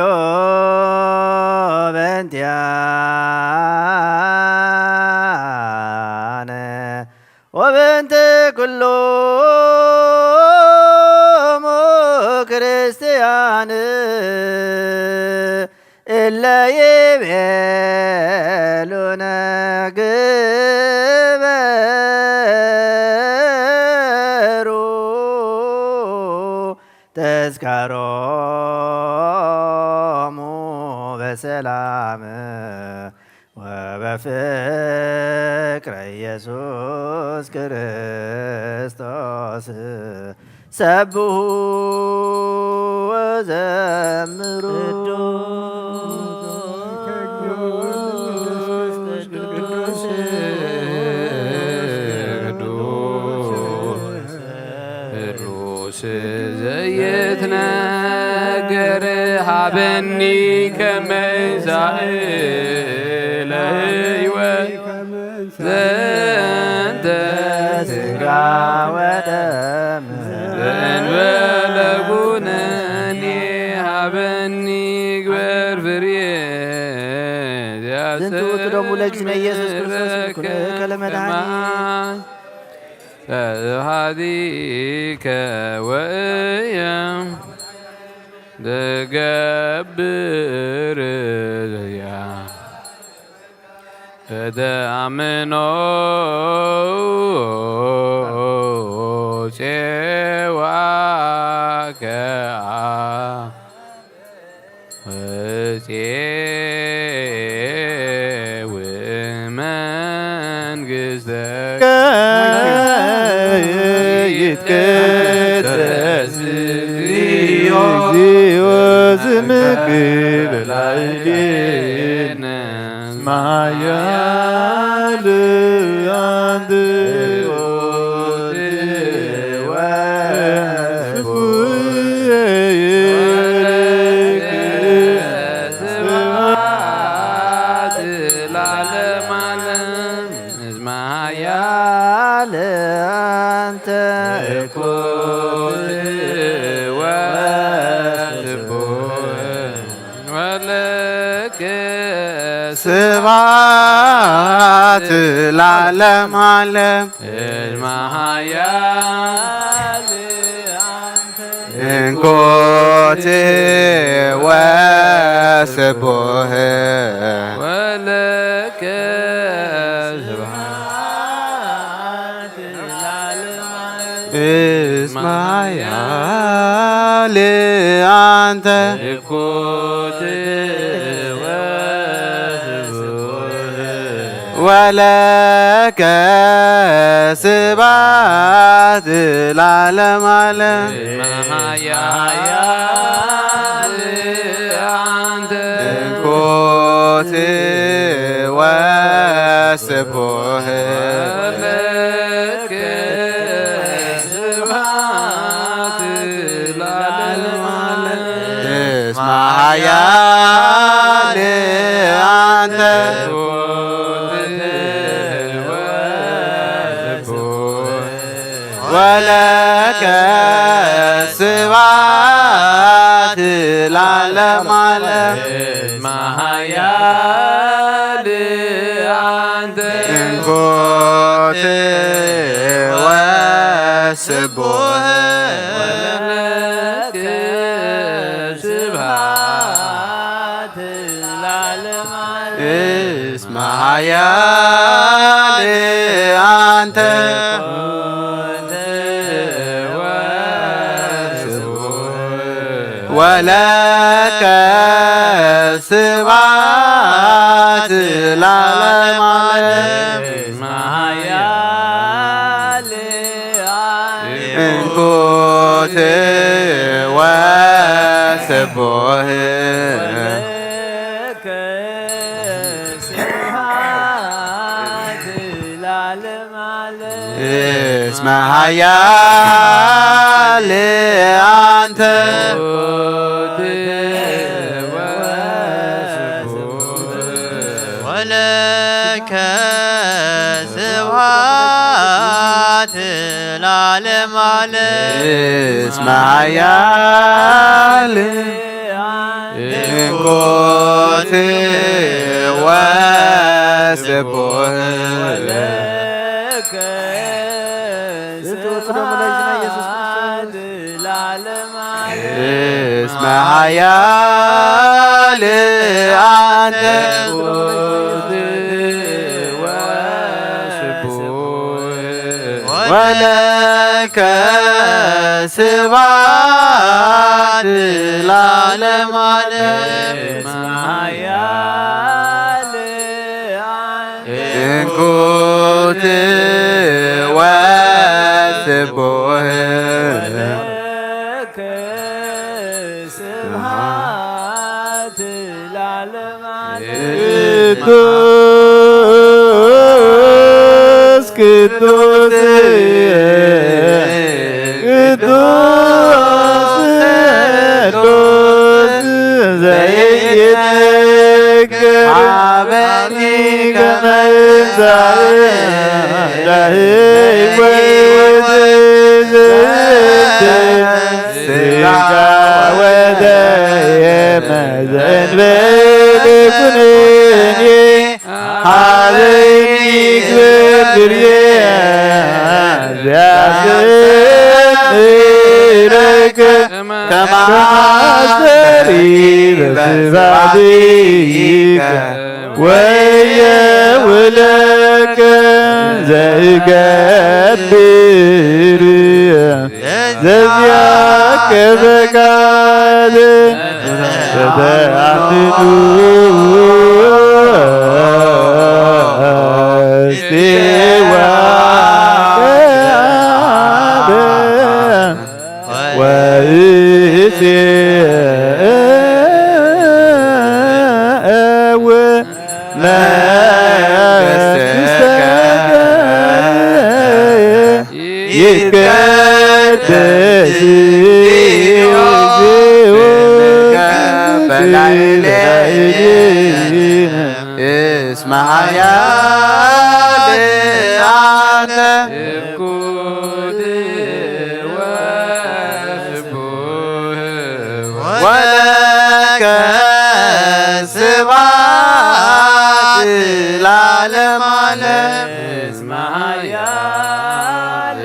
በእንቲኣነ ወበእንተ ኩሎሙ ክርስቲያን እለ ይቤሉነ ግበሩ ተዝካሮሙ በሰላም ወበፍቅረ ኢየሱስ ክርስቶስ ሰብሑ ወዘምሩ። ቅዱስ ዘይትነገር ሃበኒ ከመይሳእ ለህይወት ዘንተ ስጋ ወደም ዘእንበለ ኩነኔ ሃበኒ ግበር ፍርየ ዝንቱ ውእቱ ደሙ ለእግዚእነ ኢየሱስ ክርስቶስ ኩነከ ለመድኃኒ ተሃዲከ ወእየ ትገብር ያ እተኣምኖ ጼዋከ አ እፄ ወመንግሥተ ይትቀደስ እግዚኦ ዝምግብ ላዕሌነ ማያል አንድ ስብሐት ለዓለመ ዓለም። እስመ ኃያል አንተ እኩል ወስቡሕ ወለከ ስብሐት ለዓለመ ዓለም። እስመ ኃያል እንኮቴ ወስቡሕ ወለከ ስብሐት ለዓለመ ዓለም። እስመ ኃያል አንተ እኩት ወስቡሕ ወለከ ስብሐት ለዓለመ ዓለም። ኃያል አንተ እንኮት ወስቡሕ ወለከ ስብሐት ለዓለመ ዓለም። እስመ ኃያል አንተ ወለከ ስብሐት ለዓለመ ዓለም። እስመ ኃያል አንተ እንኮት ወስቡሕ ወለከ ስብሐት ለዓለመ ዓለም። እስመ ኃያል አንተ ወለከ ስብሐት ለዓለመ ዓለም። እስመ ኃያል ስቡሕ እስመ ኃያል አንተ ወለከ ስብሐት ለዓለመ ዓለም። እስመ ኃያል እንኮት ወስቡሕ ለከ ስብሐት ለዓለመ ዓለም። እስመ ኃያል አንተ ወስቡሕ ወለከ ስብሐት ለዓለመ ዓለም። እስመ ኃያል እንኩት ወስቡሕ ወለከ ስብሐት ለዓለመ ዓለም። ቅዱስ ቅዱስ ቅዱስ ቅዱስ ዘይትነገር ሀበኒ ከመ ይንሳእ ለሕይወት ዘንተ ስጋ ወደመ ዘእንበለ ኩነኔ ሀበኒ ግበር ብርየ ዘያሰምረከ ከመ አስተሪ በስባቲከ ወየ ውለከ ዘይገብር ዘዚአከ ፈቃድ በተአምኑ እስቴዋ ወእሴ እው መንግሥትከ ይትቀደስ በላዕሌነ እስመ ኃያል አንተ። ወለከ ስብሐት ለዓለመ ዓለም። እስመ ኃያል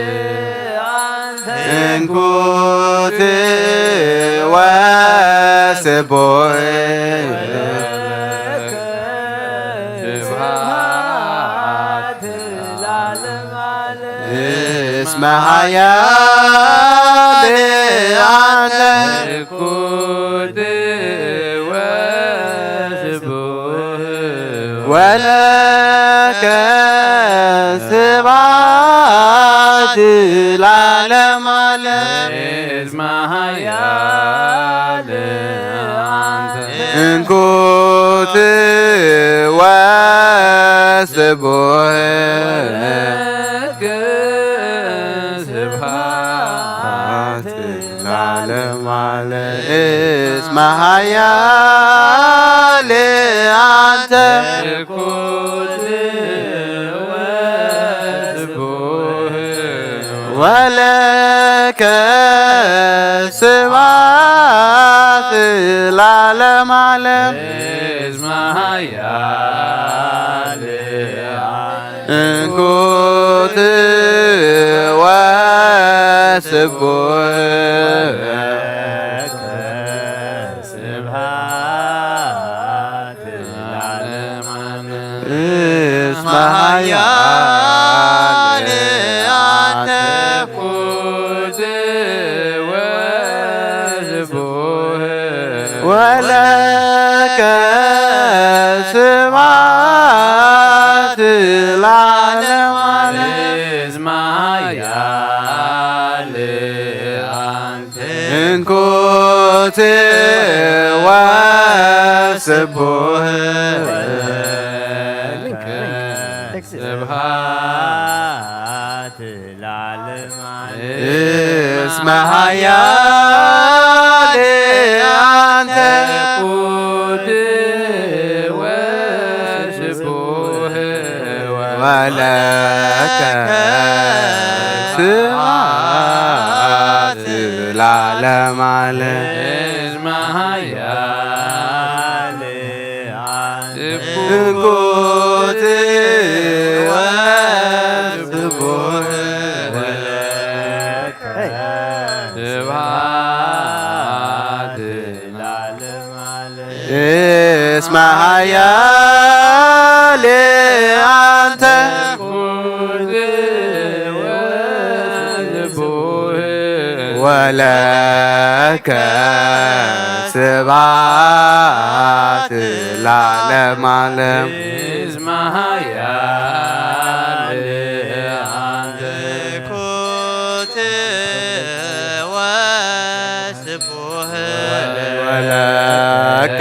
አንተ። እንኩት ወስቡሕ። ወለከ ስብሐት ለዓለመ ዓለም። እስመ ኃያል አንተ። ኩት ወስቡሕ። ወለከ ስብሐት ለዓለመ ዓለም። እስመ ኃያል አንተ። እንኩት ወስቡሕ። ወለከ ስብሐት ለዓለመ ዓለም። እስመ ኃያል አንተ። ኩት ወስቡሕ። ወለከ ስብሐት ለዓለመ ዓለም። እስመ ኃያል እንኩት ወስቡሕ። ስብሐት ለዓለመ ዓለም። እስመ ኃያል አንተ። ኩት ወስቡሕ። ወለከ ስብሐት ለዓለመ ዓለም። እስመ ኃያል አንተ። እንኩት ስቡህ ወለከ ስብሐት ለዓለመ ዓለም። እስመ ኃያል አንተ ኩት ወስቡህ ወለከ ስብሐት ለዓለመ ዓለም። እስመ ኃያል እንኩት ወስቡህ ወለከ ስብሐት ለዓለመ ዓለም። እስመ ኃያል አንተ ኩት ወስቡህ ወለከ ስብሐት ለዓለመ ዓለም። እስመ ኃያል አንተ ኩት ወስቡህ ወለከ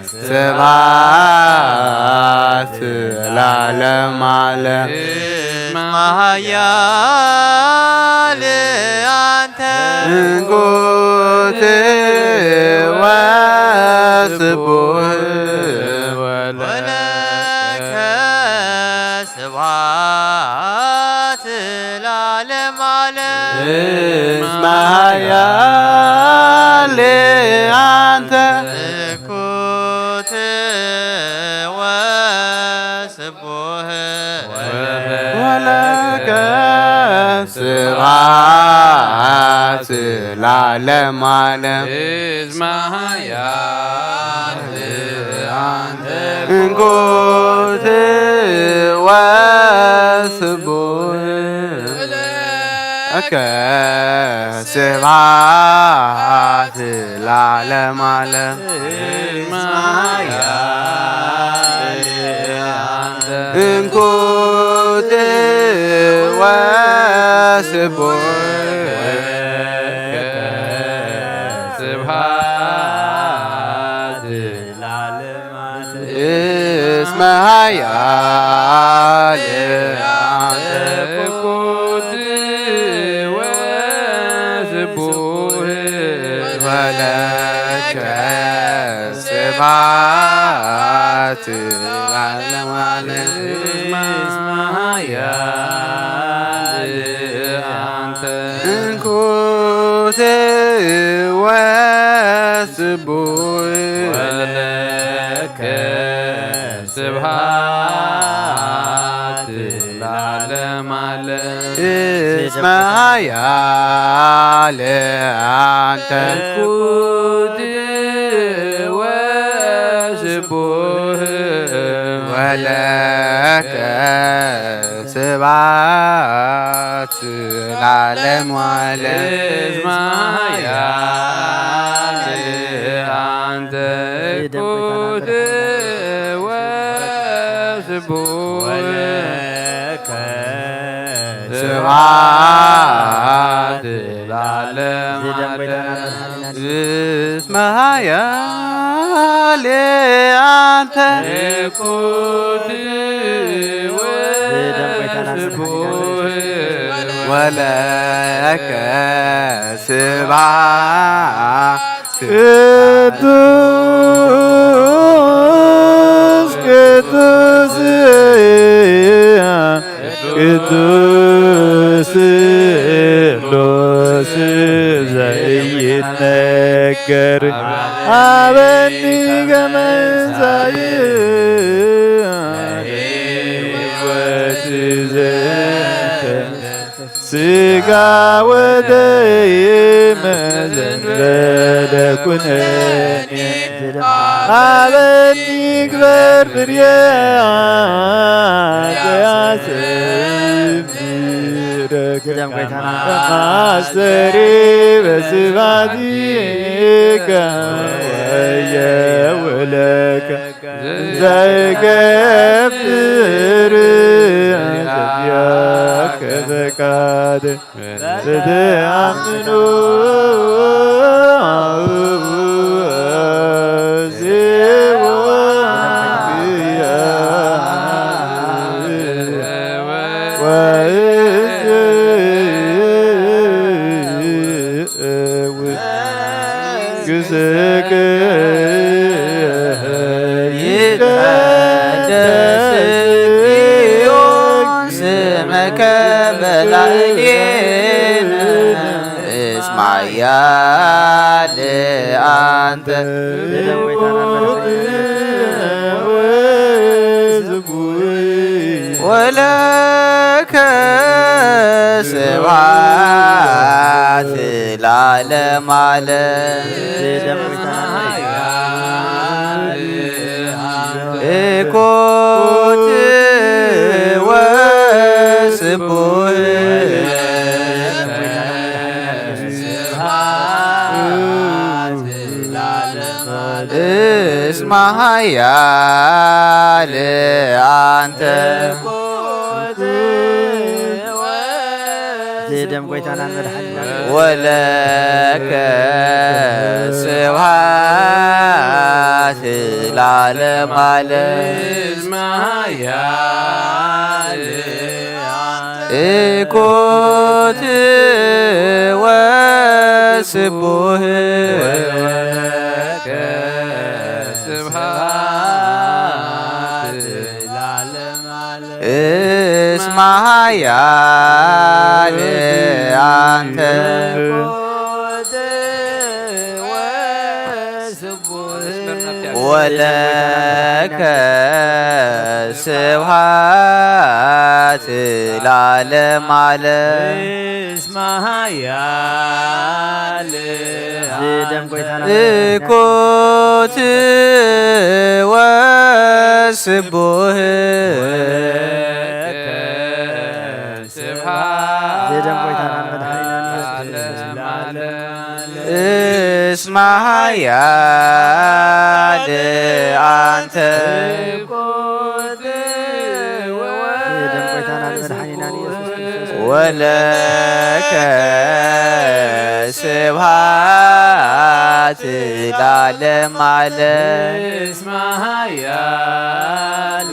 ስብሐት ለዓለመ ዓለም። እስመ ኃያል አንተ እንኩት ወስቡህ ወለከ ስብሐት ለዓለመ ዓለም። እስመ ኃያል አንተ ኩት ወስቡህ ወለከ ስብሐት ለዓለመ ዓለም። እስመ ኃያል አንተ እንኩት ወስቡህ ለከ ስብሐት ለዓለመ ዓለም። እስመ ኃያል አንተ እንኩት ወስቡህ ለከ ስብሐት ለዓለመ ዓለም። እስመ ኃያል አንተ ኩት ወስቡህ ወለከ ስብሐት ለዓለመ ዓለም። እስመ ኃያል አንተ እንኩት ወስቡህ ወለከ ስብሐት ለዓለመ ዓለም። እስመ ኃያል አንተ ኩት ወስቡህ ወለከ ስብሐት ለዓለመ ዓለም። እስመ ኃያል አንተ ኩት ወስቡህ ወለከ ስብሐት ለዓለመ ዓለም። እስመ ኃያል አንተ ኩት ወስቡህ ወለከ ስብሐት ቅዱስ ቅዱስ ቅዱስ ስሉስ ዘይነገር አበኒ ገመንሳይ ሕይወት ዘንተ ስጋ ወደም ዘንበለ ኩነኔ አበኒ ግበር ፍርየ ዘያስምረከ ማስተሪ በስባቲከ ወየውለከ ዘይገብር ዘያከ ፈቃድ በተአምኖ ግስክ ይትቀደስ ስምከ በላዕሌነ እስመ ኃያል አንተ። ወለከ ስብሐት ለዓለመ ዓለም። እኮት ወስቡህ እስመ ኃያል አንተ። ደም ጎይታናን መድኃኒናን። ወለከ ስብሐት ለዓለመ ዓለም። እስመ ኃያል እኮት ወስቡህ። ወለከ ስብሐት ለዓለመ ዓለም። እስመ ኃያል አንተ። ወለከ ስብሐት ለዓለመ ዓለም። እስመ ኃያል እኮት ወስቡህ። ስብሐት ዘደም ጎይታናን መድኃኒናን ኢየሱስ ክርስቶስ ለዓለመ ዓለም። እስመ ኃያል አንተ። ዘደም ጎይታናን መድኃኒናን ኢየሱስ ክርስቶስ። ወለከ ስብሐት ለዓለመ ዓለም። እስመ ኃያል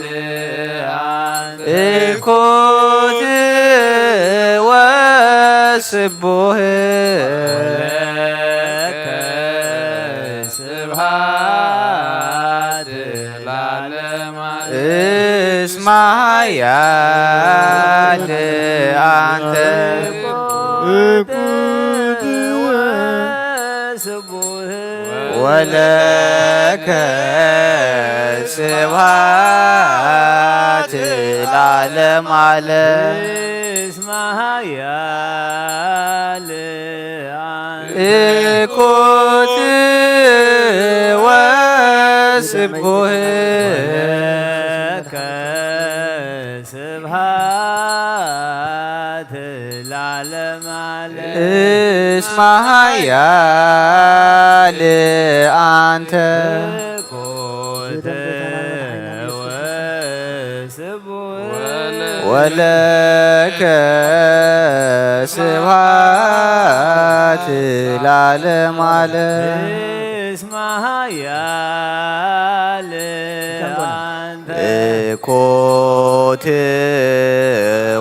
አንተ። እኮት ወስቡህ። ወለከ ስብሐት ለዓለመ ዓለም። እስመ ኃያል አንተ። እኩት ወስቡህ። ወለከ ስብሐት ለዓለመ ዓለም። እስመ ኃያል እኮት ወስቡህ። ለከ ስብሐት ለዓለመ ዓለም። እስመ ኃያል አንተ። እኮት ወስቡህ። ወለከ ስብሐት ለዓለመ ዓለም። እስመ ኃያል አንተ። እኮት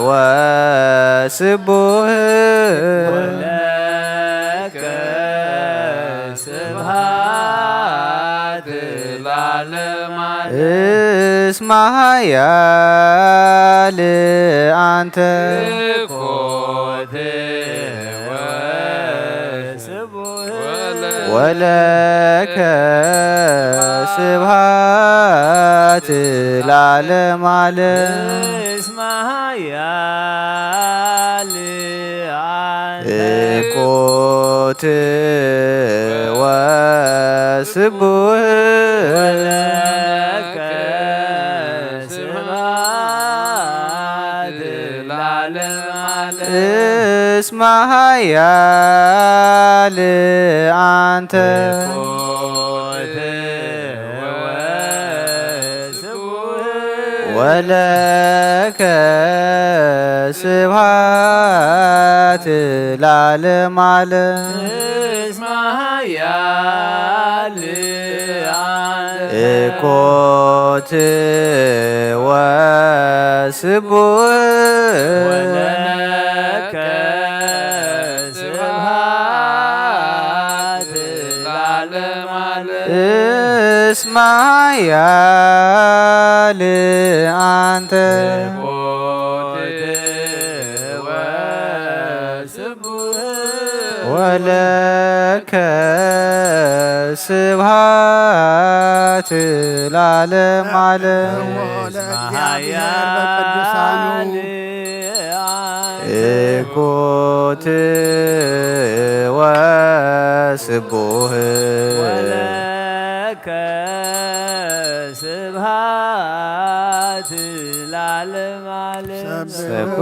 ወስቡህ። ወለከ ስብሐት ለዓለመ ዓለም። እስመ ኃያል አንተ። እኮት ወስቡህ። ወለከ ስብሐት ለዓለመ ዓለም። እስመ ኃያል አንተ። እኮት ወስቡህ። ወለከ ስብሐት ለዓለመ ዓለም። እስመ ኃያል አንተ። እኮት ወስቡህ። ወለከ ስብሐት ለዓለመ ዓለም። እስመ ኃያል አንተ። ኮት ወስቡህ ወለከ ስብሐት ለዓለመ ዓለም። እስመ ኃያል አንተ ኮት ወስቡህ ወለከ ስብሐት ለዓለመ ዓለም። ለእግዚአብሔር በቅዱሳኑ። ኮት ወስቡህ ወለከ ስብሐት ለዓለመ ዓለም። ሰብሑ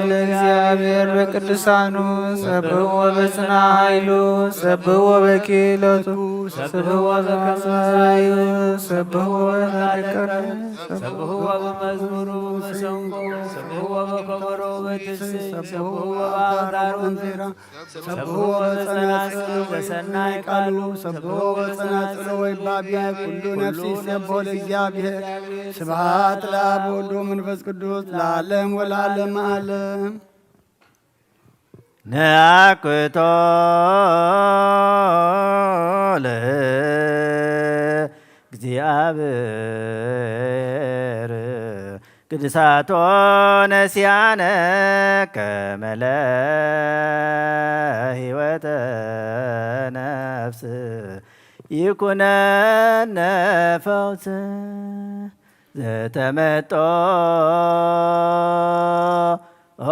ለእግዚአብሔር በቅዱሳኑ፣ ሰብሑ በጽና ኃይሉ፣ ሰብሑ በኪለቱ፣ ሰብሑ በከመ ራእዩ፣ ሰብሑ በመለከት፣ ሰብሑ በመዝሙሩ መሰንቆ፣ ሰብሑ በከበሮ በትስብእት፣ ሰብሑ በአውታሩ እንዚራ፣ ሰብሑ በጸናጽል በሰናይ ቃሉ፣ ሰብሑ በጸናጽል ወይባቤ ኩሉ ነፍሲ ይሴብሖ ለእግዚአብሔር። ስብሐት ለአብ ወወልድ ወመንፈስ ቅዱስ ለዓለም ወለዓለመ ዓለም። ነአኩቶ ለእግዚአብሔር ቅድሳቶ ነሲያነ ከመ ለህይወተ ነፍስ ይኩነነ ፈውስ ዘተመጦ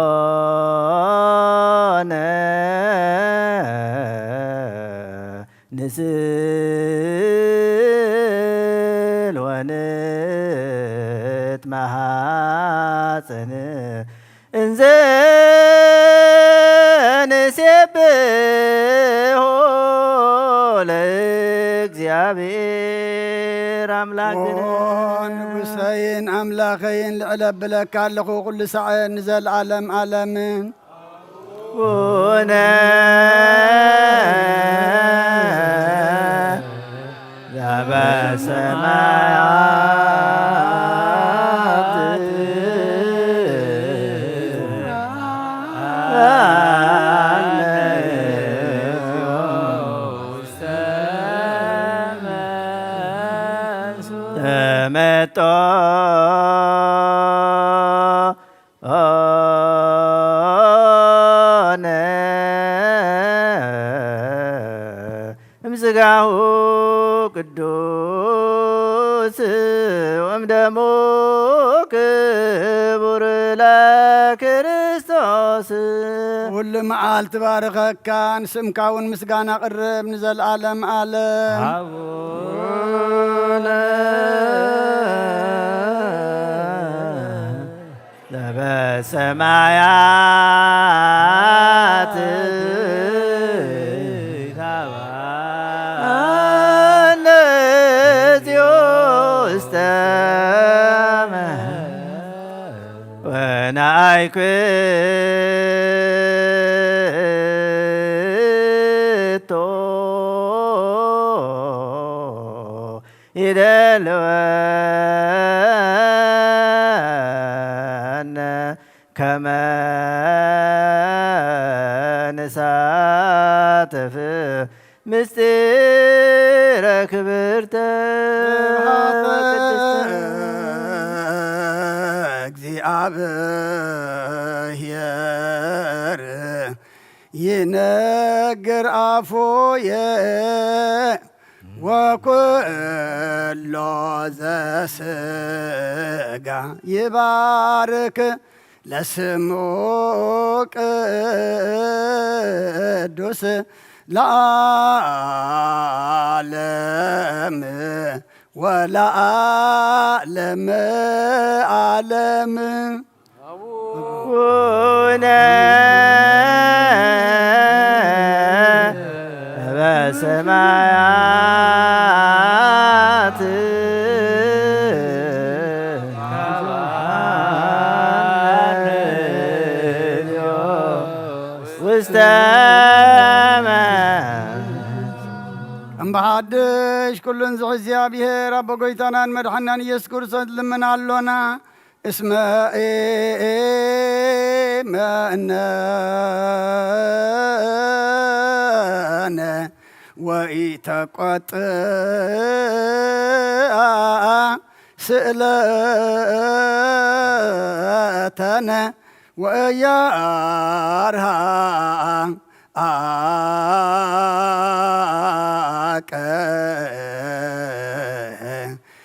ኦነ ንስእል ወንትመሃጽን እንዘ ንሴብሖ ለእግዚአብሔር ኣምላክነ። ኦ ንጉሰይን ኣምላኸይን ልዕል ኣብለካ ኣለኹ ኩሉ ሳዕ ንዘለዓለም ዓለምን። ቡነ ዘበሰማያት ተመጦ ኦነ እምስጋሁ ቅዱስ ወእምደሙ ክቡር ለክርስቶስ። ኩሉ መዓልቲ ባርኸካ፣ ንስምካ እውን ምስጋና ቅርብ ንዘለዓለም ዓለም። አቡነ ዘበሰማያት ይትባረክ ስምከ ውስተ ወነአይኩቶ ይደልወነ ከመ ንሳተፍ ምስጢረ ክብርተ ስብሐተ ቅድስተ። እግዚአብሔር ይነግር አፉየ ወኩሎ ዘስጋ ይባርክ ለስሙ ቅዱስ ለዓለም ወለዓለም ዓለም። አቡነ በሰማያት ውስተ ብሓድሽ ኩሉን ዝሕ እግዚኣብሔር ኣቦ ጎይታናን መድሓናን ኢየሱስ ክርስቶስ ልምን ኣሎና። እስመ ኢመነነ ወኢተቆጥአ ስእለተነ ወያርሃ አቀ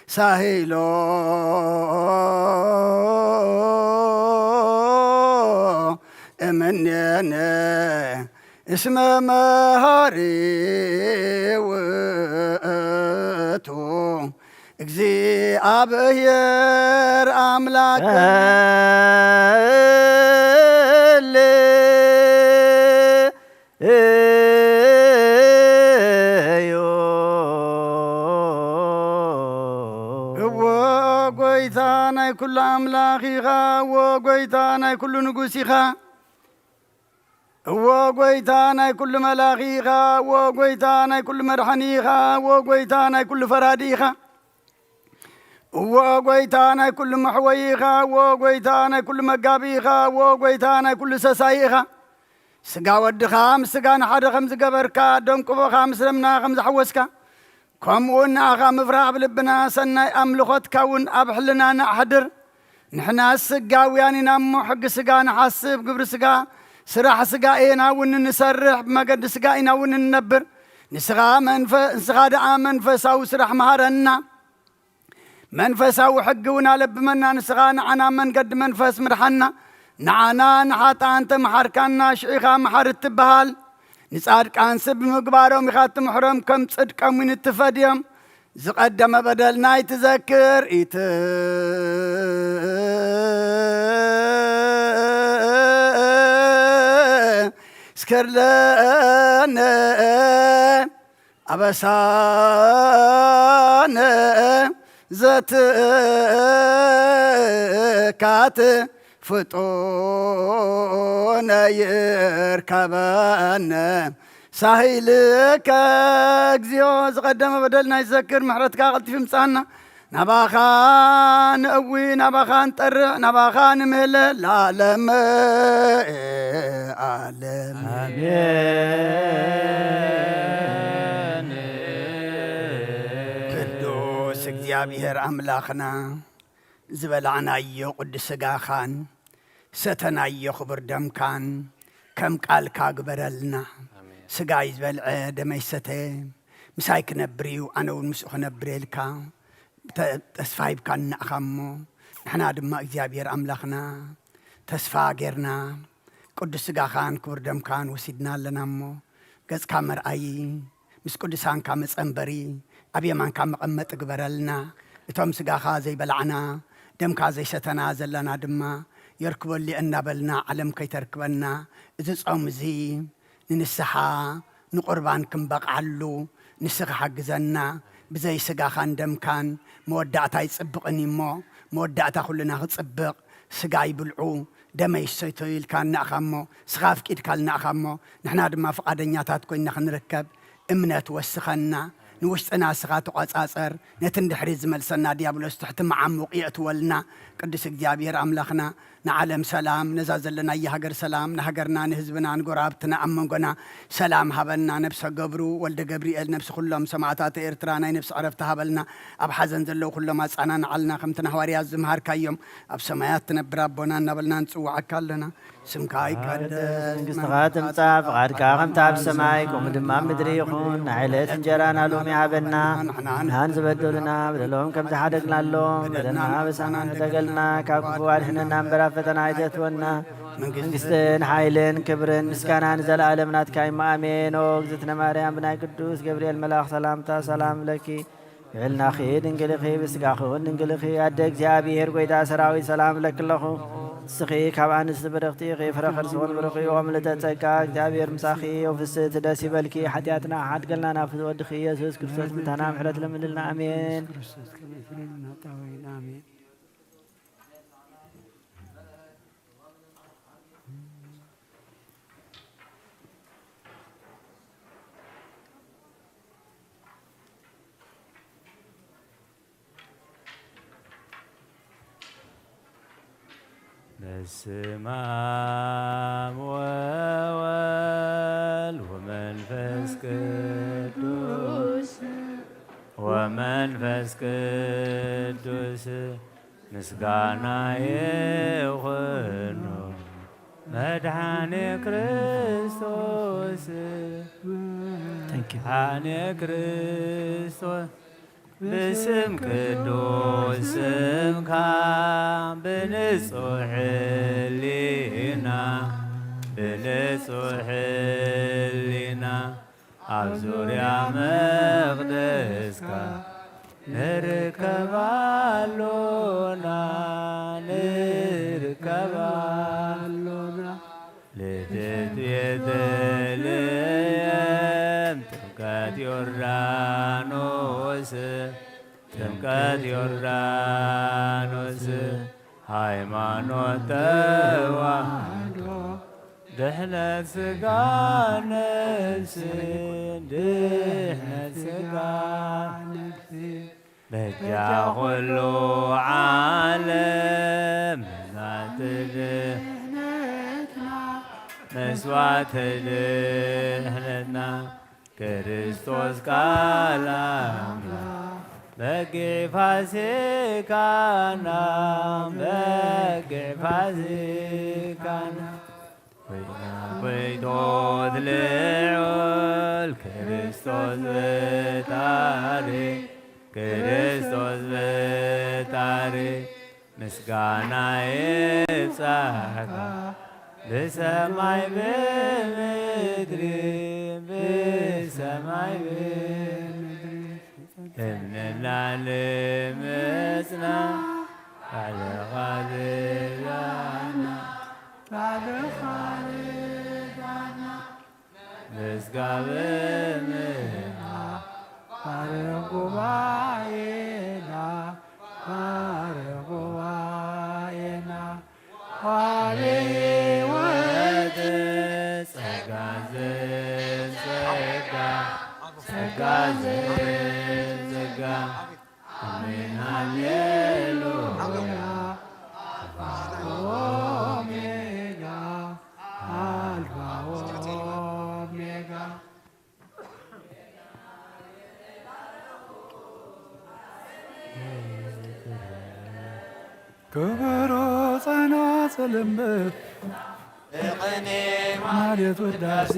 ሳሂሎ እምኔነ እስመ መሃሪ ውእቱ እግዚአብሔር አምላክ። እዎ ጎይታ ናይ ኩሉ ኣምላኽ ኢኻ። እዎ ጎይታ ናይ ኩሉ ንጉስ ኢኻ። እዎ ጎይታ ናይ ኩሉ መላኺ ኢኻ። እዎ ጎይታ ናይ ኩሉ መድሓኒ ኢኻ። እዎ ጎይታ ናይ ኩሉ ፈራዲ ኢኻ። እዎ ጎይታ ናይ ኩሉ መሕወይ ኢኻ። እዎ ጎይታ ናይ ኩሉ መጋቢ ኢኻ። እዎ ጎይታ ናይ ኩሉ ሰሳይ ኢኻ። ስጋ ወድኻ ምስ ስጋ ንሓደ ከም ዝገበርካ፣ ደም ቅቦኻ ምስ ደምና ከም ዝሓወስካ፣ ከምኡ እውን ንኣኻ ምፍራህ ኣብ ልብና፣ ሰናይ ኣምልኾትካ እውን ኣብ ሕልናና ኣሕድር። ንሕና ስጋውያን ኢና እሞ፣ ሕጊ ስጋ ንሓስብ፣ ግብሪ ስጋ፣ ስራሕ ስጋ ኢና እውን እንሰርሕ፣ ብመገዲ ስጋ ኢና እውን እንነብር። ንስኻ መንፈ-፣ ንስኻ ደኣ መንፈሳዊ ስራሕ መሃረና። መንፈሳዊ ሕጊ እውን ኣለብመና። ንስኻ ንዓና መንገዲ መንፈስ ምርሓና። ንዓና ንሓጥኣን ተመሓርካና፣ ሽዒኻ መሓር እትበሃል። ንጻድቃንሲ ብምግባሮም ኢኻ እትምሕሮም፣ ከም ጽድቆም እውን እትፈድዮም። ዝቐደመ በደልና ይትዘክር ኢትስክር ለነ። ኣበሳነ ዘትካት ፍጡነ ይርከበነ ሳሂልከ እግዚኦ። ዝቐደመ በደልና ይዘክር፣ ምሕረትካ ቀልጢፉ ይምጻና። ናባኻ ንእዊ፣ ናባኻ ንጠርዕ፣ ናባኻ ንምህለ ለዓለመ ዓለም። ኣሜን። ቅዱስ እግዚኣብሔር ኣምላኽና፣ ዝበላዕናዮ ቅዱስ ሥጋኻን ሰተናዮ ክቡር ደምካን ከም ቃልካ ግበረልና። ኣሜን። ሥጋይ ዝበልዐ ደመይ ሰተ ምሳይ ክነብር እዩ፣ ኣነ እውን ምስኡ ክነብር እየ ኢልካ ተ-፣ ተስፋ ሂብካና ኢኻ እሞ፣ ንሕና ድማ እግዚኣብሔር ኣምላኽና ተስፋ ጌርና፣ ቅዱስ ሥጋኻን ክቡር ደምካን ወሲድና ኣለና እሞ፣ ገጽካ መርኣዪ፣ ምስ ቅዱሳንካ መጸንበሪ፣ ኣብ የማንካ መቐመጢ ግበረልና። እቶም ሥጋኻ ዘይበላዕና፣ ደምካ ዘይሰተና ዘለና ድማ፣ የርክበሉ እናበልና ዓለም ከይተርክበና፣ እዚ ጾም እዚ ንንስሓ ንቁርባን ክንበቕዓሉ ንስኻ ሓግዘና። ብዘይ ስጋኻን ደምካን መወዳእታ ኣይጽብቕን እዩ እሞ፣ መወዳእታ ኩልና ክጽብቕ፣ ስጋይ ብልዑ፣ ደመይ ሰተዩ ኢልካና ኢኻ እሞ፣ ስኻ ኣፍቂድካልና ኢኻ እሞ፣ ንሕና ድማ ፍቓደኛታት ኮይንና ክንርከብ እምነት ወስኸና። ንውሽጥና ስኻ ተቖጻጸር፣ ነቲ ንድሕሪት ዝመልሰና ዲያብሎስ ትሕቲ መዓሙቕ የእትወልና። ቅዱስ እግዚኣብሔር ኣምላኽና፣ ንዓለም ሰላም፣ ነዛ ዘለናያ ሃገር ሰላም፣ ንሃገርና፣ ንህዝብና፣ ንጎረባብትና፣ ኣብ መንጎና ሰላም ሃበና። ነብሰ ገብሩ ወልደ ገብርኤል፣ ነብሲ ኩሎም ሰማዕታት ኤርትራ ናይ ነብሲ ዕረፍቲ ሃበልና። ኣብ ሓዘን ዘለዉ ኩሎም ኣጻናንዓልና፣ ከምቲ ንሃዋርያት ዝመሃርካዮም፣ ኣብ ሰማያት ትነብር ኣቦና እናበልና ንጽውዓካ ኣለና። ስምካ ይቀደስ፣ መንግስትኻ ትምጻእ፣ ፍቓድካ ከምቲ ኣብ ሰማይ ከምኡ ድማ ኣብ ምድሪ ይኹን። ናይ ዕለት እንጀራና ሎሚ ሃበና። ንሕናን ዝበደሉና በደሎም ከም ዝሓደግናሎም በደልና በሳና ንተገልና፣ ካብ ክፉ ኣድሕነና እምበር ኣብ ፈተና ኣይተእትወና። መንግስትን ሓይልን ክብርን ምስጋናን ንዘለኣለም ናትካ እሞ ኣሜን። ኦ እግዝእትነ ማርያም፣ ብናይ ቅዱስ ገብርኤል መልኣኽ ሰላምታ ሰላም ለኪ። ልዕልናኺ ድንግል ኢኺ፣ ብስጋኺ እውን ድንግል ኢኺ። ኣደ እግዚኣብሔር፣ ጐይታ ሰራዊት፣ ሰላም እብለኪ ኣለኹ። ንስኺ ካብ ኣንስቲ ብርኽቲ ኢኺ፣ ፍረ ከርስኺ እውን ብሩኽ እዩ። ኦ ምልዕተ ጸጋ፣ እግዚኣብሔር ምሳኺ፣ ኦ ፍስሕቲ ደስ ይበልኪ። ሓጢኣትና ሓድገልና፣ ናብ ፍትወድኺ ኢየሱስ ክርስቶስ ምታና ምሕረት ለምንልና። ኣሜን። ክርስቶስ ከመ ፍሬ ናጣወይን። ኣሜን። በስመ አብ ወወልድ ወመንፈስ ቅዱስ ወመንፈስ ቅዱስ ምስጋና ይኹኖ መድኃኔ ክርስቶስ። Thank you. መድኃኔ ክርስቶስ ብስም ቅዱስ ስምካ ብንጹሕ ሕሊና፣ ብንጹሕ ሕሊና ኣብ ዙርያ መቕደስካ ንርከብ ኣሎና፣ ንርከብ ኣሎና። ልደት ቤተልሔም፣ ጥምቀት ዮርዳኖስ፣ ጥምቀት ዮርዳኖስ፣ ሃይማኖት ተዋህዶ፣ ድሕነት ሥጋ ነፍስ፣ ድሕነት ሥጋ ነፍስ። በጃ ኩሉ ዓለም መስዋዕቲ ድሕነትና፣ መስዋዕቲ ድሕነትና፣ ክርስቶስ ቃል ኣምላኽ በጊዕ ፋሲካና፣ በጊዕ ፋሲካና። ኮይና ኮይቶት ልዑል ክርስቶስ ብታሪ፣ ክርስቶስ ብታሪ፣ ምስጋና ይብጻሕካ ብሰማይ ብምድሪ፣ ብሰማይ ብምድሪ። እምንና ልምጽና ባዕልኻ ርዳና፣ ባዕልኻ ርዳና። ምስጋብና ባርኽ ጉባኤና፣ ባርኽ ጉባኤና። ዋቤ ሕይወት ጸጋ ዘጸጋ፣ ጸጋ ዘጸጋ። ኣሜን ሃሌሉያ። ኣልፋ ኦሜጋ፣ ኣልፋ ኦሜጋ። ከበሮ ጸናጽል እምብልታ ብቕኔ ማህሌት ውዳሴ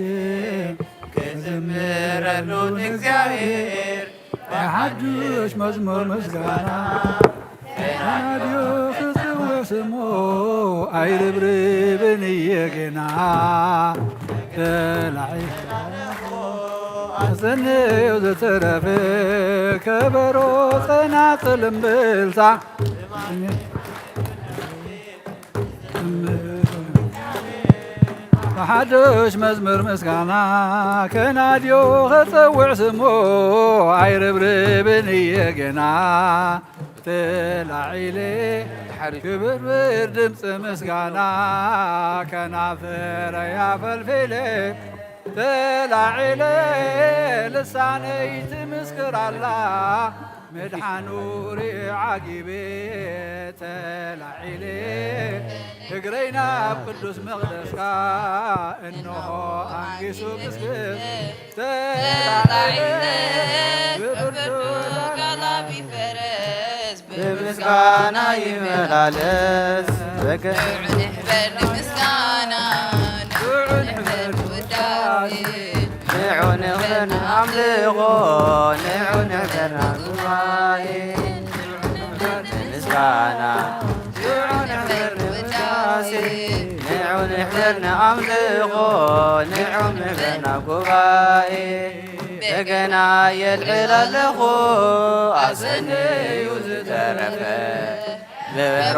ክዝምረሉ ንእግዚኣብሔር ብሓድሽ መዝሙር ምስጋና። ከናድዮ ክጽውዕ ስሙ ኣይርብርብን እየ ገና። ተላዒ ኣጽንዮ ዝተረፈ ከበሮ ጸናጽል እምብልታ ብሓድሽ መዝሙር ምስጋና ከናድዮ ኸጸውዕ ስሙ ኣይርብርብን እየ ገና። ተላዒለ ክብርብር ድምፂ ምስጋና ከናፍረይ ኣፈልፊለ ተላዒለ ልሳነይ ትምስክር ኣላ ምድሓኑ ርኤ ዓጊበ ተላዒለ እግረይ ናብ ቅዱስ መቕደስካ እንሆ ኣንጊሱ ምስግብ ተላዒለ ብብርቱዕ ቃላ ቢፈረስ ብምስጋና ይመላለስ በገ ንዑ ንሕበር ንምስጋና ንዑ ንሕበር ውዳሴ ንዑ ንሕበር ንኣምልኾ ንዑ ንሕበር ንጉባኤ ንምስጋና ንዑ ንሕበር ንውዳሴ ንዑ ንሕበር ንኣምልኾ ንዑ ንሕበር ናብ ጉባኤ በገና የልዕል ኣለኹ ኣሰነዩ ዝተረፈ በሮ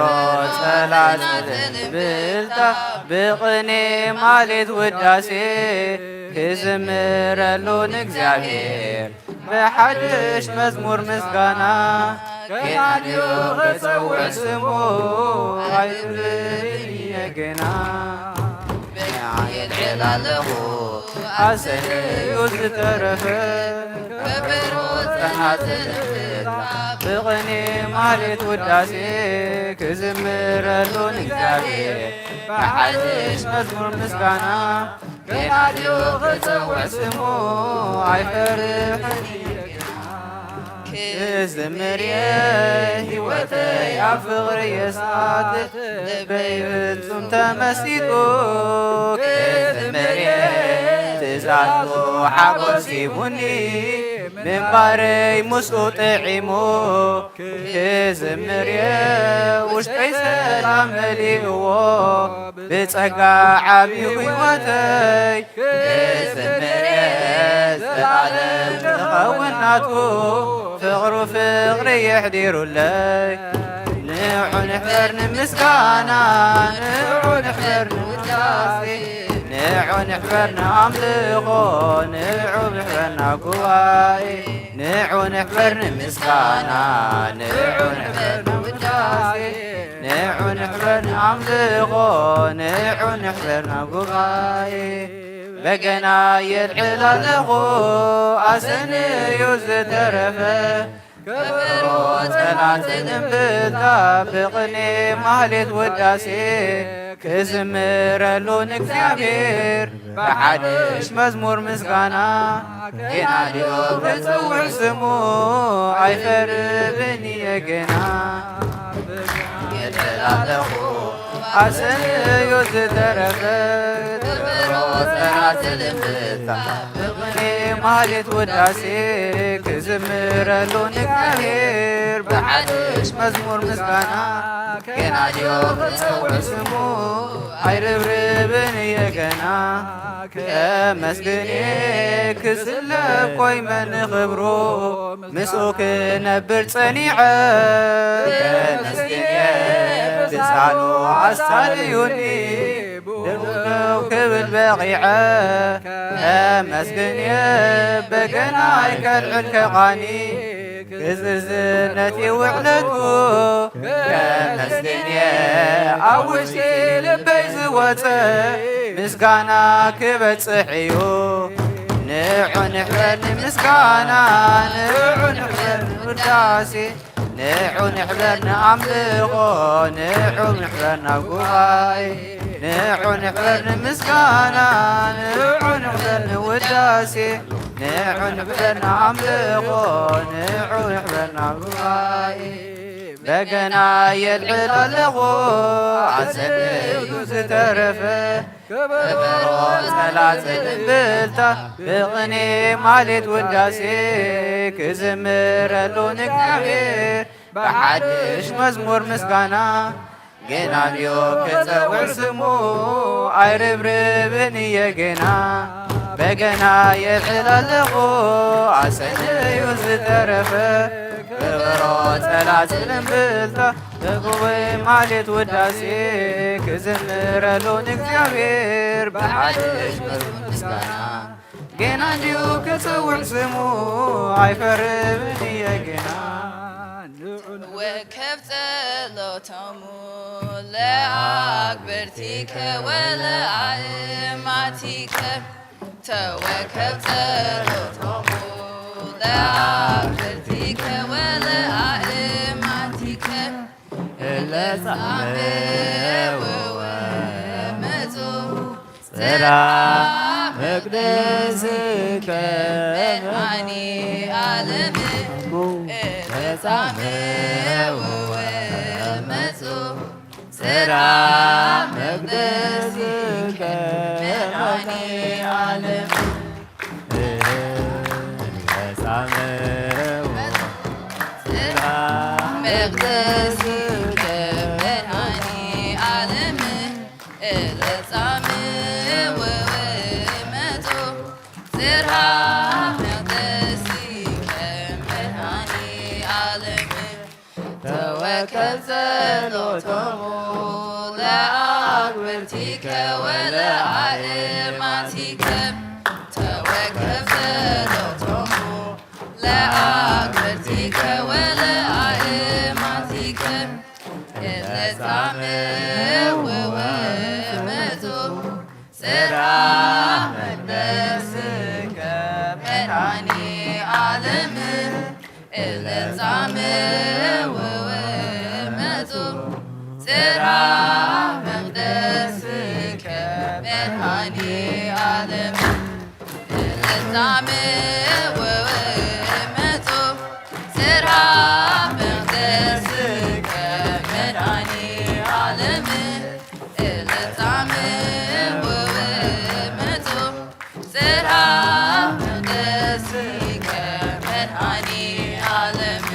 ጸላጽል እምብልታ ብቕኔ ማሌት ውዳሴ ክዝምረሉ ንእግዚኣብሔር ብሓድሽ መዝሙር ምስጋና ከናድዮ ክጸውዕ ስሙ ኣይብልን እየ ግና ንዓ የልዕል ኣለኹ ኣሰነዩ ዝተረፈ ከበሮ ጸናጽል እምብልታ ብቕኔ ማሌት ውዳሴ ክዝምረሉ ንእግዚኣብሔር ብሓድሽ መዝሙር ምስጋና። ገና ድዩ ክጽውዕ ስሙ ኣይፈርሕን እየ ገና። ክዝምር እየ ህይወተይ ኣብ ፍቕሪ የሳት ልበይ ፍጹም ተመሲጡ። ክዝምር እየ ትእዛዙ ሓጎስ ሂቡኒ ምንባረይ ምስኡ ጥዒሙ። ክዝምር እየ ውሽጠይ ሰላም መሊእዎ ብጸጋ ዓብዩ ህይወተይ። ክዝምር እየ ዘላለም ክኸውን ናቱ ፍቕሩ ፍቕሪ የሕዲሩለይ። ንዑ ንሕበር ንምስጋና ንዑ ንሕበር ንውዳሴ ንዑ ንሕበር ንኣምልኾ ንዑ ንሕበር ናብ ጉባኤ ንዑ ንሕበር ንምስጋና ንዑ ንሕበር ንውዳሴ ንዑ ንሕበር ንኣምልኾ ንዑ ንሕበር ናብ ጉባኤ። በገና የልዕል ኣለኹ ኣሰን እዩ ዝተረፈ ከበሮ ጸናጽል እምብልታ ብቕኔ ማህሌት ውዳሴ ክዝምረሉ ንእግዚኣብሔር ብሓድሽ መዝሙር ምስጋና። ገና ድዮ ክጽውዕ ስሙ ኣይፈርብን እየ ገና። የደላለኹ ኣሰን እዩ ዝተረፈ ከበሮ ጸናጽል እምብልታ ብቕኔ ማህሌት ውዳሴ ክዝምረሉ ንእግዚኣብሔር ብሓድሽ መዝሙር ምስጋና። ገና ድዮ ክጸውዕ ስሙ ኣይርብርብን እየ ገና። ከመስግን እየ ክስለ ኮይመ ንኽብሩ ምስኡ ክነብር ጸኒዐ። ከመስግን እየ ብሳኑ ኣሳልዩኒ ደው ክብል በቒዐ። ከመስግን እየ በገናይ ከልዕል ከቓኒ ክዝዝነት ውዕለቱ ከመስግን እየ ኣብ ውሽጢ ልበይ ዝወፀ ምስጋና ክበፅሕ እዩ። ንዑ ንሕበር ንምስጋና ንዑ ንሕበር ንውዳሴ ንዑ ንሕበር ንኣምልኾ ንዑ ንሕበር ናብ ጉባኤ ንዑ ንሕበር ንምስጋና ንዑ ንሕበር ንውዳሴ ንዑ ንሕበር ንኣምልኾ ንዑ ንሕበር ናብ ጉባኤ። በገና የልዕል ኣለኹ ኣሰን እዩ ዝተረፈ ከበሮ ጸናጽል እምብልታ ብቕኔ ማህሌት ውዳሴ ክዝምረሉ ንእግዚኣብሔር ብሓድሽ መዝሙር ምስጋና። ገና ድዮ ክጸውዕ ስሙ ኣይርብርብን እየ ገና። በገና የልዕል ኣለኹ ኣሰን እዩ ዝተረፈ ከበሮ ጸናጽል እምብልታ ብጉባኤ ማህሌት ውዳሴ ክዝምረሉ ንእግዚኣብሔር ብሓድሽ መዝሙር ምስጋና። ገና እንዲሁ ክጽውዕ ስሙ ኣይፈርብን እየ ገና። ንዑ ንወከብ ጸሎቶሙ ለአግብርቲከ ወለአእማቲከ ተወከብ ጸሎቶሙ ለአግብርቲከ ወለአእማቲከ እለ ጻምእ ወመጹ ጽራ መቅደስከ መድኃኔ ዓለም እለ ጻምእ ወመጹ ጽራ መቅደስከ መድኃኔ ዓለም እለ ጻምእ ጽራ መቅደስከ መድኃኔ ዓለም እለ ጻምእ ወመጹ ጽራ መቅደስከ መድኃኔ ዓለም ተወከብ ጸሎቶሙ ለአግብርቲከ ወለአእማቲከ ተወከብ ጸሎቶሙ ለአግብርቲከ ወለአእማቲከ እለ ጻምእ ወመጹ ጽራ መቅደስከ መድኃኔ ዓለም እለ ጻምእ ወመጹ ዓለም እላመ ወመጹ ስርሃ መቅደስከ መድኃኔ ዓለም እላመ ወመጹ ስርሃ መቅደስከ መድኃኔ ዓለም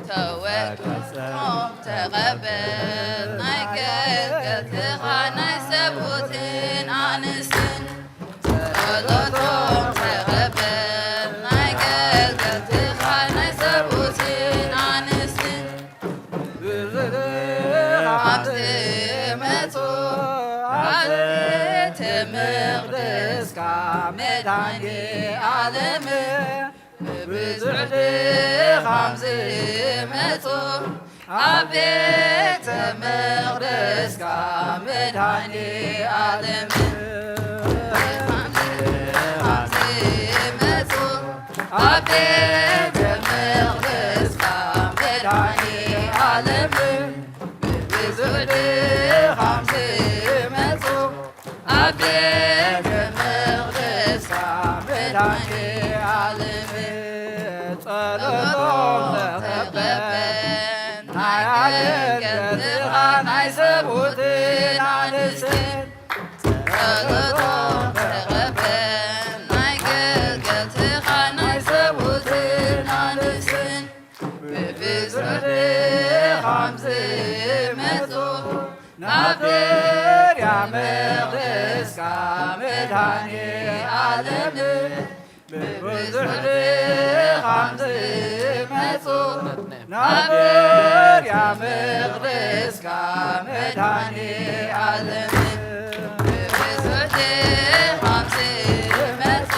ተወከሶም ተቐበል ናይ ገልገልትኻ ናይ ሰብኡትን ኣንስትን ጸሎቶም ተቐበል ናይ ገልገልትኻ ናይ ሰብኡትን ኣንስትን ብዙሕ ኣብ ዝመጹ ኣብ ቤተ መቕደስካ መድኃኔ ዓለም ብብዙሕ ድኻም ዝመጹ ኣብ ቤተ መቕደስካ መድኃኔ ዓለም ድኻም ዝመጹ ኣብ ቤተ መቕደስካ መድኃኔ ዓለም ብብዙሕ ድኻም ዝመጹ ኣብ ቤተ መቕደስካ መድኃኔ ዓለም ጸሎቶም ተቐበል ናይ ኣገልገልትኻ ናይ ሰብኡትን ኣንስትን ጸሎቶም ተቐበል ናይ ገልገልትኻ ናይ ሰብኡትን ኣንስትን ብብዙሕ ድኻም ዝመጹ ናብ ድርያ መቕደስካ መድኃኔ ዓለም ብብዙሕ ድኻም ዝመጹ ናብ ድርያ መቕደስካ መድኃኔ ዓለም ብብዙሕ ድኻም ዝመጹ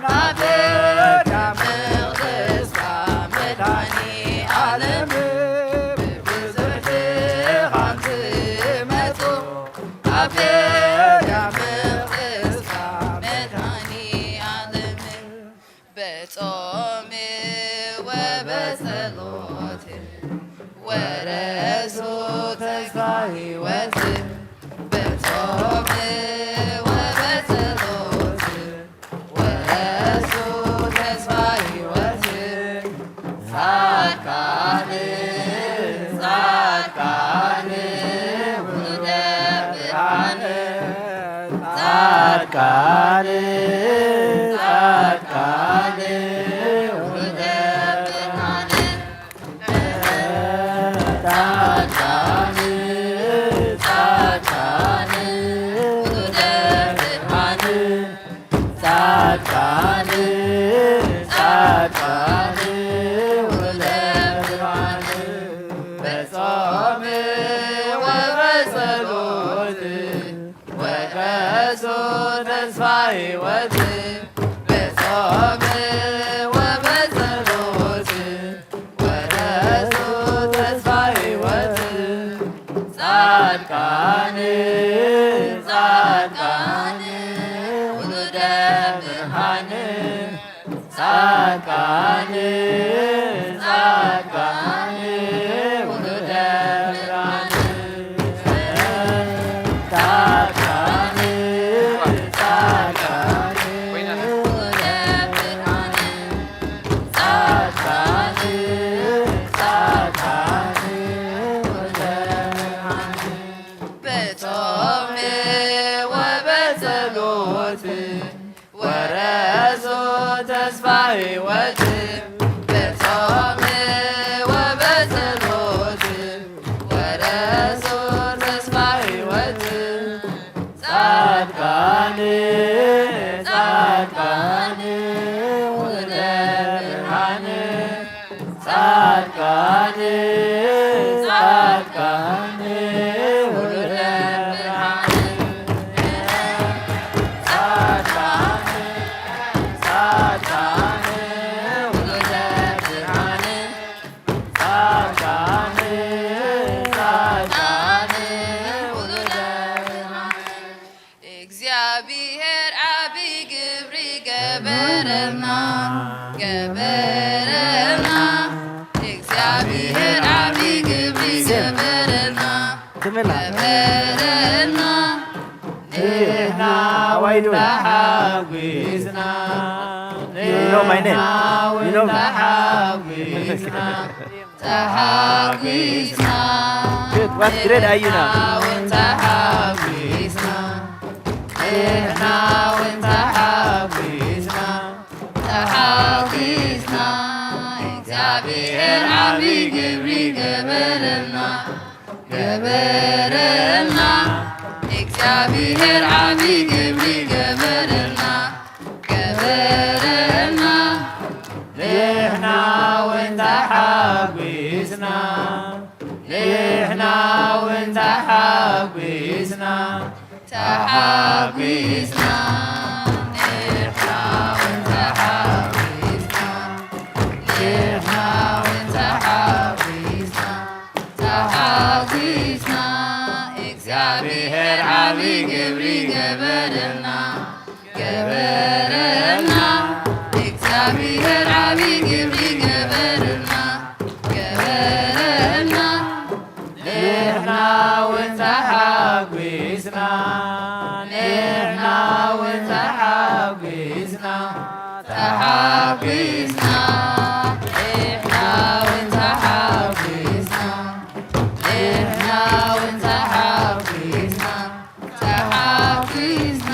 ናብ ድርያ መቕደስካ መድኃኔ ዓለም ብብዙሕ ድኻም ዝመጹ ኣብ ድርያ መቕደስካ መድኃኔ ዓለም በጾም ወበጸሎት ወረሱ ተስፋ ሕይወት በጾም ወበጸሎት ወረሱ ተስፋ ሕይወት ጻድቃን ጻድቃን ውሉደ ብርሃን ጻድቃን ጻድቃን ውሉደ ብርሃን ጻድቃን ጻድቃን ውሉደ ብርሃን ጻድቃን ጻድቃን ውሉደ ብርሃን በጾም ወበጸሎት ወረሱ ተስፋ ሕይወት በጾም ወበጸሎት ወረሱ ተስፋ ሕይወት ጻድቃን ጻድቃን ውሉደ ብርሃን ጻድቃን ጻድቃን ውሉደ ብርሃን ጻድቃን ጻድቃን ውሉደ ብርሃን ጻድቃን ጻድቃን ውሉደ ብርሃን በጾም ወበጸሎት ወረሱ ተስፋ ሕይወት በጾም ወበጸሎት ወረሱ ተስፋ ሕይወት ጻድቃን ጻድቃን ውሉደ ብርሃን ጻድቃን ጻድቃን ውሉደ ብርሃን ጻድቃን ጻድቃን ውሉደ ብርሃን ጻድቃን ጻድቃን ውሉደ ብርሃን How you doing? You know my name? You know? Good. What grade are you now? እግዚኣብሔር ዓቢ ግብሪ ገበረልና፣ ገበረልና። እግዚኣብሔር ዓቢ ግብሪ ገበረልና፣ ገበረልና። ንሕና እውን ተሓጒስና፣ ንሕና እውን ተሓጒስና። ተሓጒስና፣ ንሕና እውን ተሓጒስና፣ ንሕና እውን ተሓጒስና፣ ተሓጒስና። እግዚኣብሔር ዓቢ ግብሪ ገበረልና፣ ገበረልና። እግዚኣብሔር ዓቢ ግብሪ ገበረልና፣ ገበረልና። ንሕና እውን ተሓጒስና፣ ንሕና እውን ተሓጒስና፣ ተሓጒስና። ንሕና እውን ተሓጒስና፣ ንሕና እውን ተሓጒስና፣ ተሓጒስና።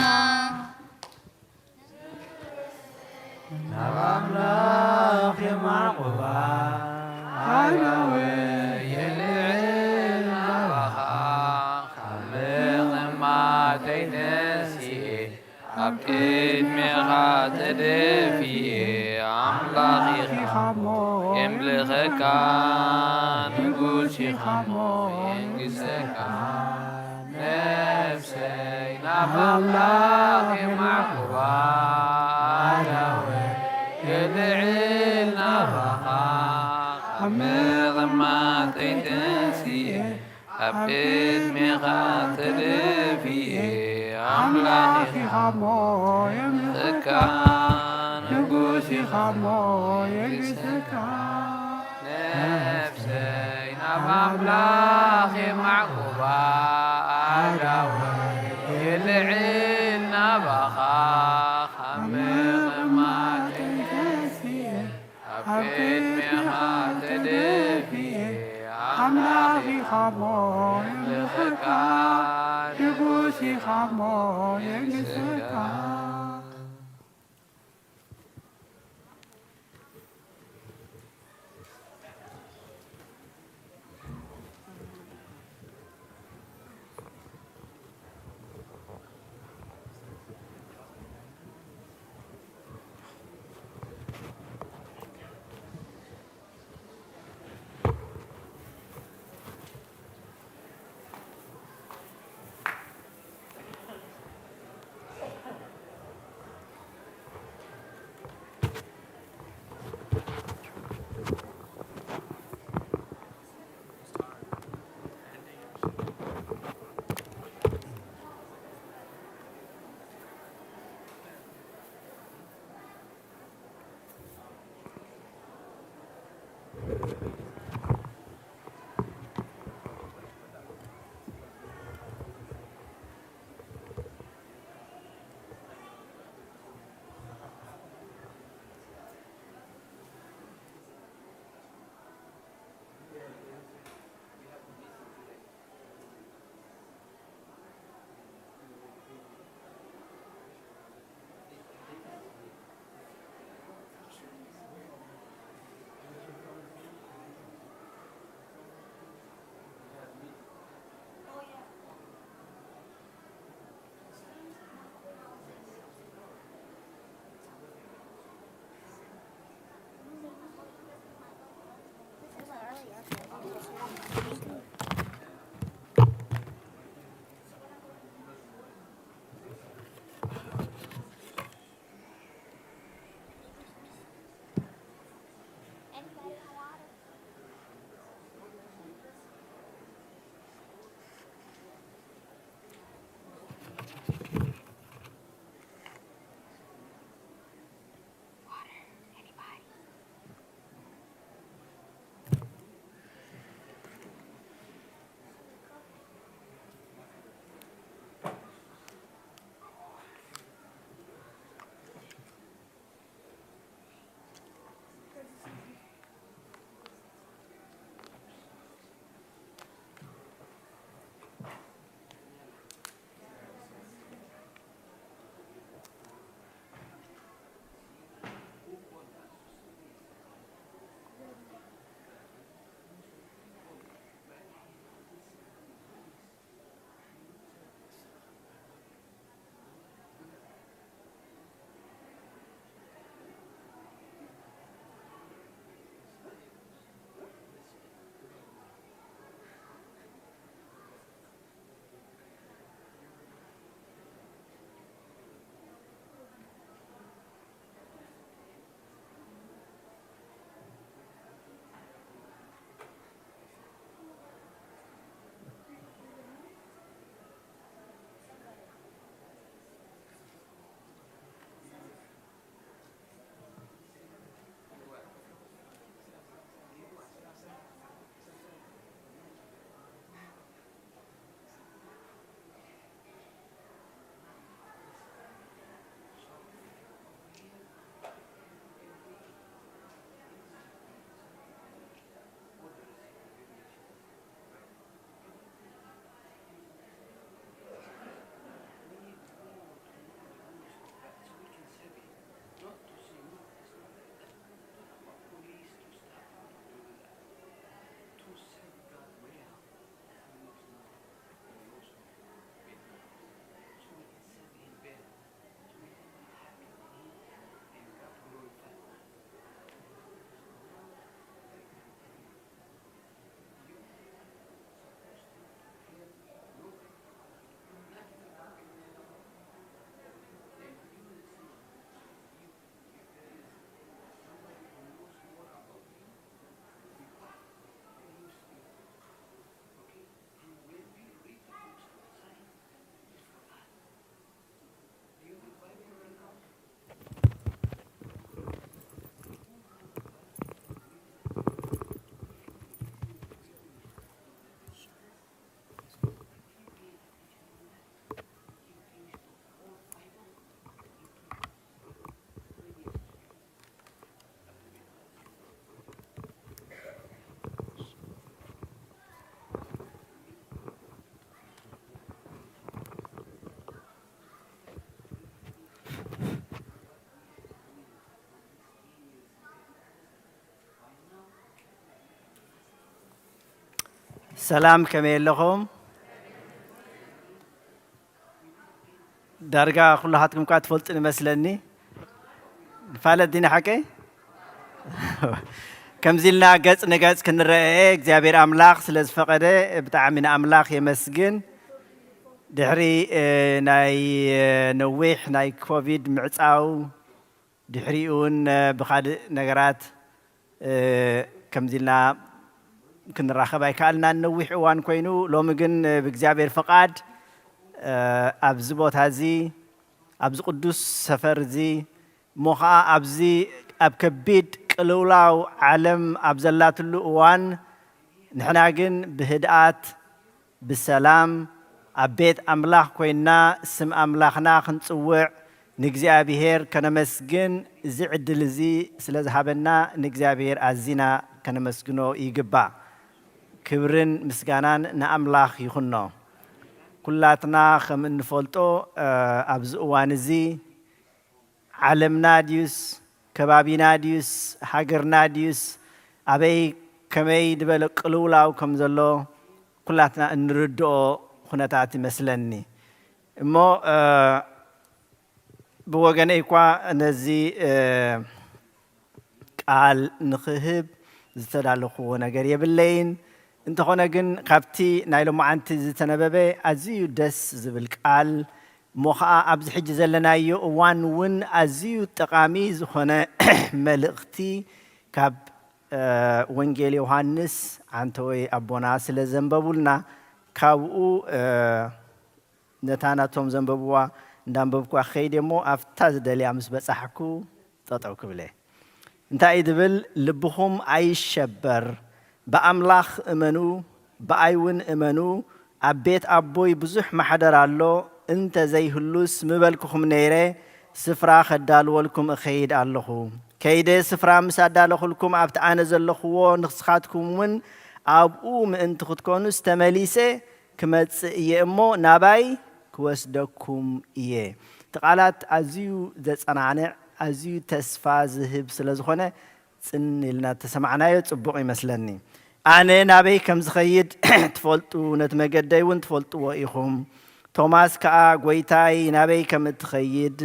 ናብ ኣምላኽ የማዕቑባ፣ ኣነወ የልዕል ናባኻ፣ ካብ ምቕማጠይ ተንሲኤ፣ ኣብ ቅድሜኻ ተደፊኤ፣ ኣምላኽ ኢኻ እሞ የምልኸካ፣ ንጉስ ኢኻ እሞ የንግሰካ። ነፍሰይ ናብ ኣምላኽ የማዕቁባ፣ ኣዳወ የልዕል ናባኻ፣ ካብ ምቕማጠይ ተንሲኤ፣ ኣብ ቅድሜኻ ተደፊኤ፣ ኣምላኽ ኢኻ እሞ የምልኸካ፣ ንጉስ ኢኻ እሞ የንግሰካ። ነፍሰይ ናብ ኣምላኽ የማዕቁባ፣ ኣዳወ የልዕል ናባኻ፣ ካብ ምቕማጠይ ተንሲኤ፣ ኣብ ቅድሜኻ ተደፊኤ፣ ኣምላኽ ኢኻ እሞ የምልኸካ፣ ንጉስ ኢኻ እሞ የንግሰካ። ሰላም፣ ከመይ ኣለኹም? ዳርጋ ኩላኻትኩም እኳ ትፈልጡ ንመስለኒ። ንፋለጥ ዲና ሓቀይ? ከምዚ ኢልና ገጽ ንገጽ ክንረአ እግዚኣብሔር ኣምላኽ ስለ ዝፈቐደ ብጣዕሚ ንኣምላኽ የመስግን። ድሕሪ፣ እ፣ ናይ፣ እ፣ ነዊሕ ናይ ኮቪድ ምዕጻው ድሕሪኡ እውን፣ እ፣ ብኻልእ ነገራት፣ እ፣ ከምዚ ኢልና ክንራኸብ ኣይከኣልናን ነዊሕ እዋን ኮይኑ፣ ሎሚ ግን፣ እ፣ ብእግዚኣብሔር ፍቓድ፣ እ፣ ኣብዚ ቦታ እዚ፣ ኣብዚ ቅዱስ ሰፈር እዚ፣ እሞ ኸዓ ኣብዚ ኣብ ከቢድ ቅልውላው ዓለም ኣብ ዘላትሉ እዋን፣ ንሕና ግን ብህድኣት ብሰላም ኣብ ቤት ኣምላኽ ኮይንና ስም ኣምላኽና ክንጽውዕ ንእግዚኣብሔር ከነመስግን እዚ ዕድል እዚ ስለ ዝሃበና ንእግዚኣብሔር ኣዚና ከነመስግኖ ይግባእ። ክብርን ምስጋናን ንኣምላኽ ይኹኖ። ኩላትና ከም እንፈልጦ፣ እ፣ ኣብዚ እዋን እዚ ዓለምና ድዩስ፣ ከባቢና ድዩስ፣ ሃገርና ድዩስ፣ ኣበይ ከመይ ዝበለ ቅልውላው ከም ዘሎ ኩላትና እንርድኦ ኩነታት ይመስለኒ። እሞ፣ እ፣ ብወገነይ እኳ ነዚ፣ እ፣ ቃል ንኽህብ ዝተዳለኽዎ ነገር የብለይን። እንተኾነ ግን ካብቲ ናይ ሎማዓንቲ ዝተነበበ ኣዝዩ ደስ ዝብል ቃል፣ እሞ ኸዓ ኣብዚ ሕጂ ዘለናዮ እዋን እውን ኣዝዩ ጠቓሚ ዝኾነ መልእኽቲ ካብ፣ እ፣ ወንጌል ዮሃንስ ዓንተወይ ኣቦና ስለ ዘንበቡልና ካብኡ፣ እ፣ ነታ ናቶም ዘንበብዋ እንዳንበብኩዋ ክኸይድ እየ እሞ፣ ኣብታ ዝደልያ ምስ በጻሕኩ ጠጠው ክብል እየ። እንታይ እዩ ዝብል? ልብኹም ኣይሸበር፣ ብኣምላኽ እመኑ፣ ብኣይ እውን እመኑ። ኣብ ቤት ኣቦይ ብዙሕ ማሕደር ኣሎ፣ እንተ ዘይህሉስ ምበልኩኹም ነይረ፣ ስፍራ ከዳልወልኩም እኸይድ ኣለኹ። ከይደ ስፍራ ምስ ኣዳለኹልኩም፣ ኣብቲ ኣነ ዘለኹዎ ንስኻትኩም እውን ኣብኡ ምእንቲ ክትኮኑስ ተመሊሰ ክመጽእ እየ እሞ ናባይ ክወስደኩም እየ። እቲ ቃላት ኣዝዩ ዘጸናንዕ፣ ኣዝዩ ተስፋ ዝህብ ስለ ዝኾነ፣ ጽን ኢልና ተሰማዕናዮ ጽቡቕ ይመስለኒ። ኣነ ናበይ ከም ዝኸይድ ትፈልጡ፣ ነቲ መገደይ እውን ትፈልጥዎ ኢኹም። ቶማስ ከኣ፣ "ጐይታይ፣ ናበይ ከም እትኸይድ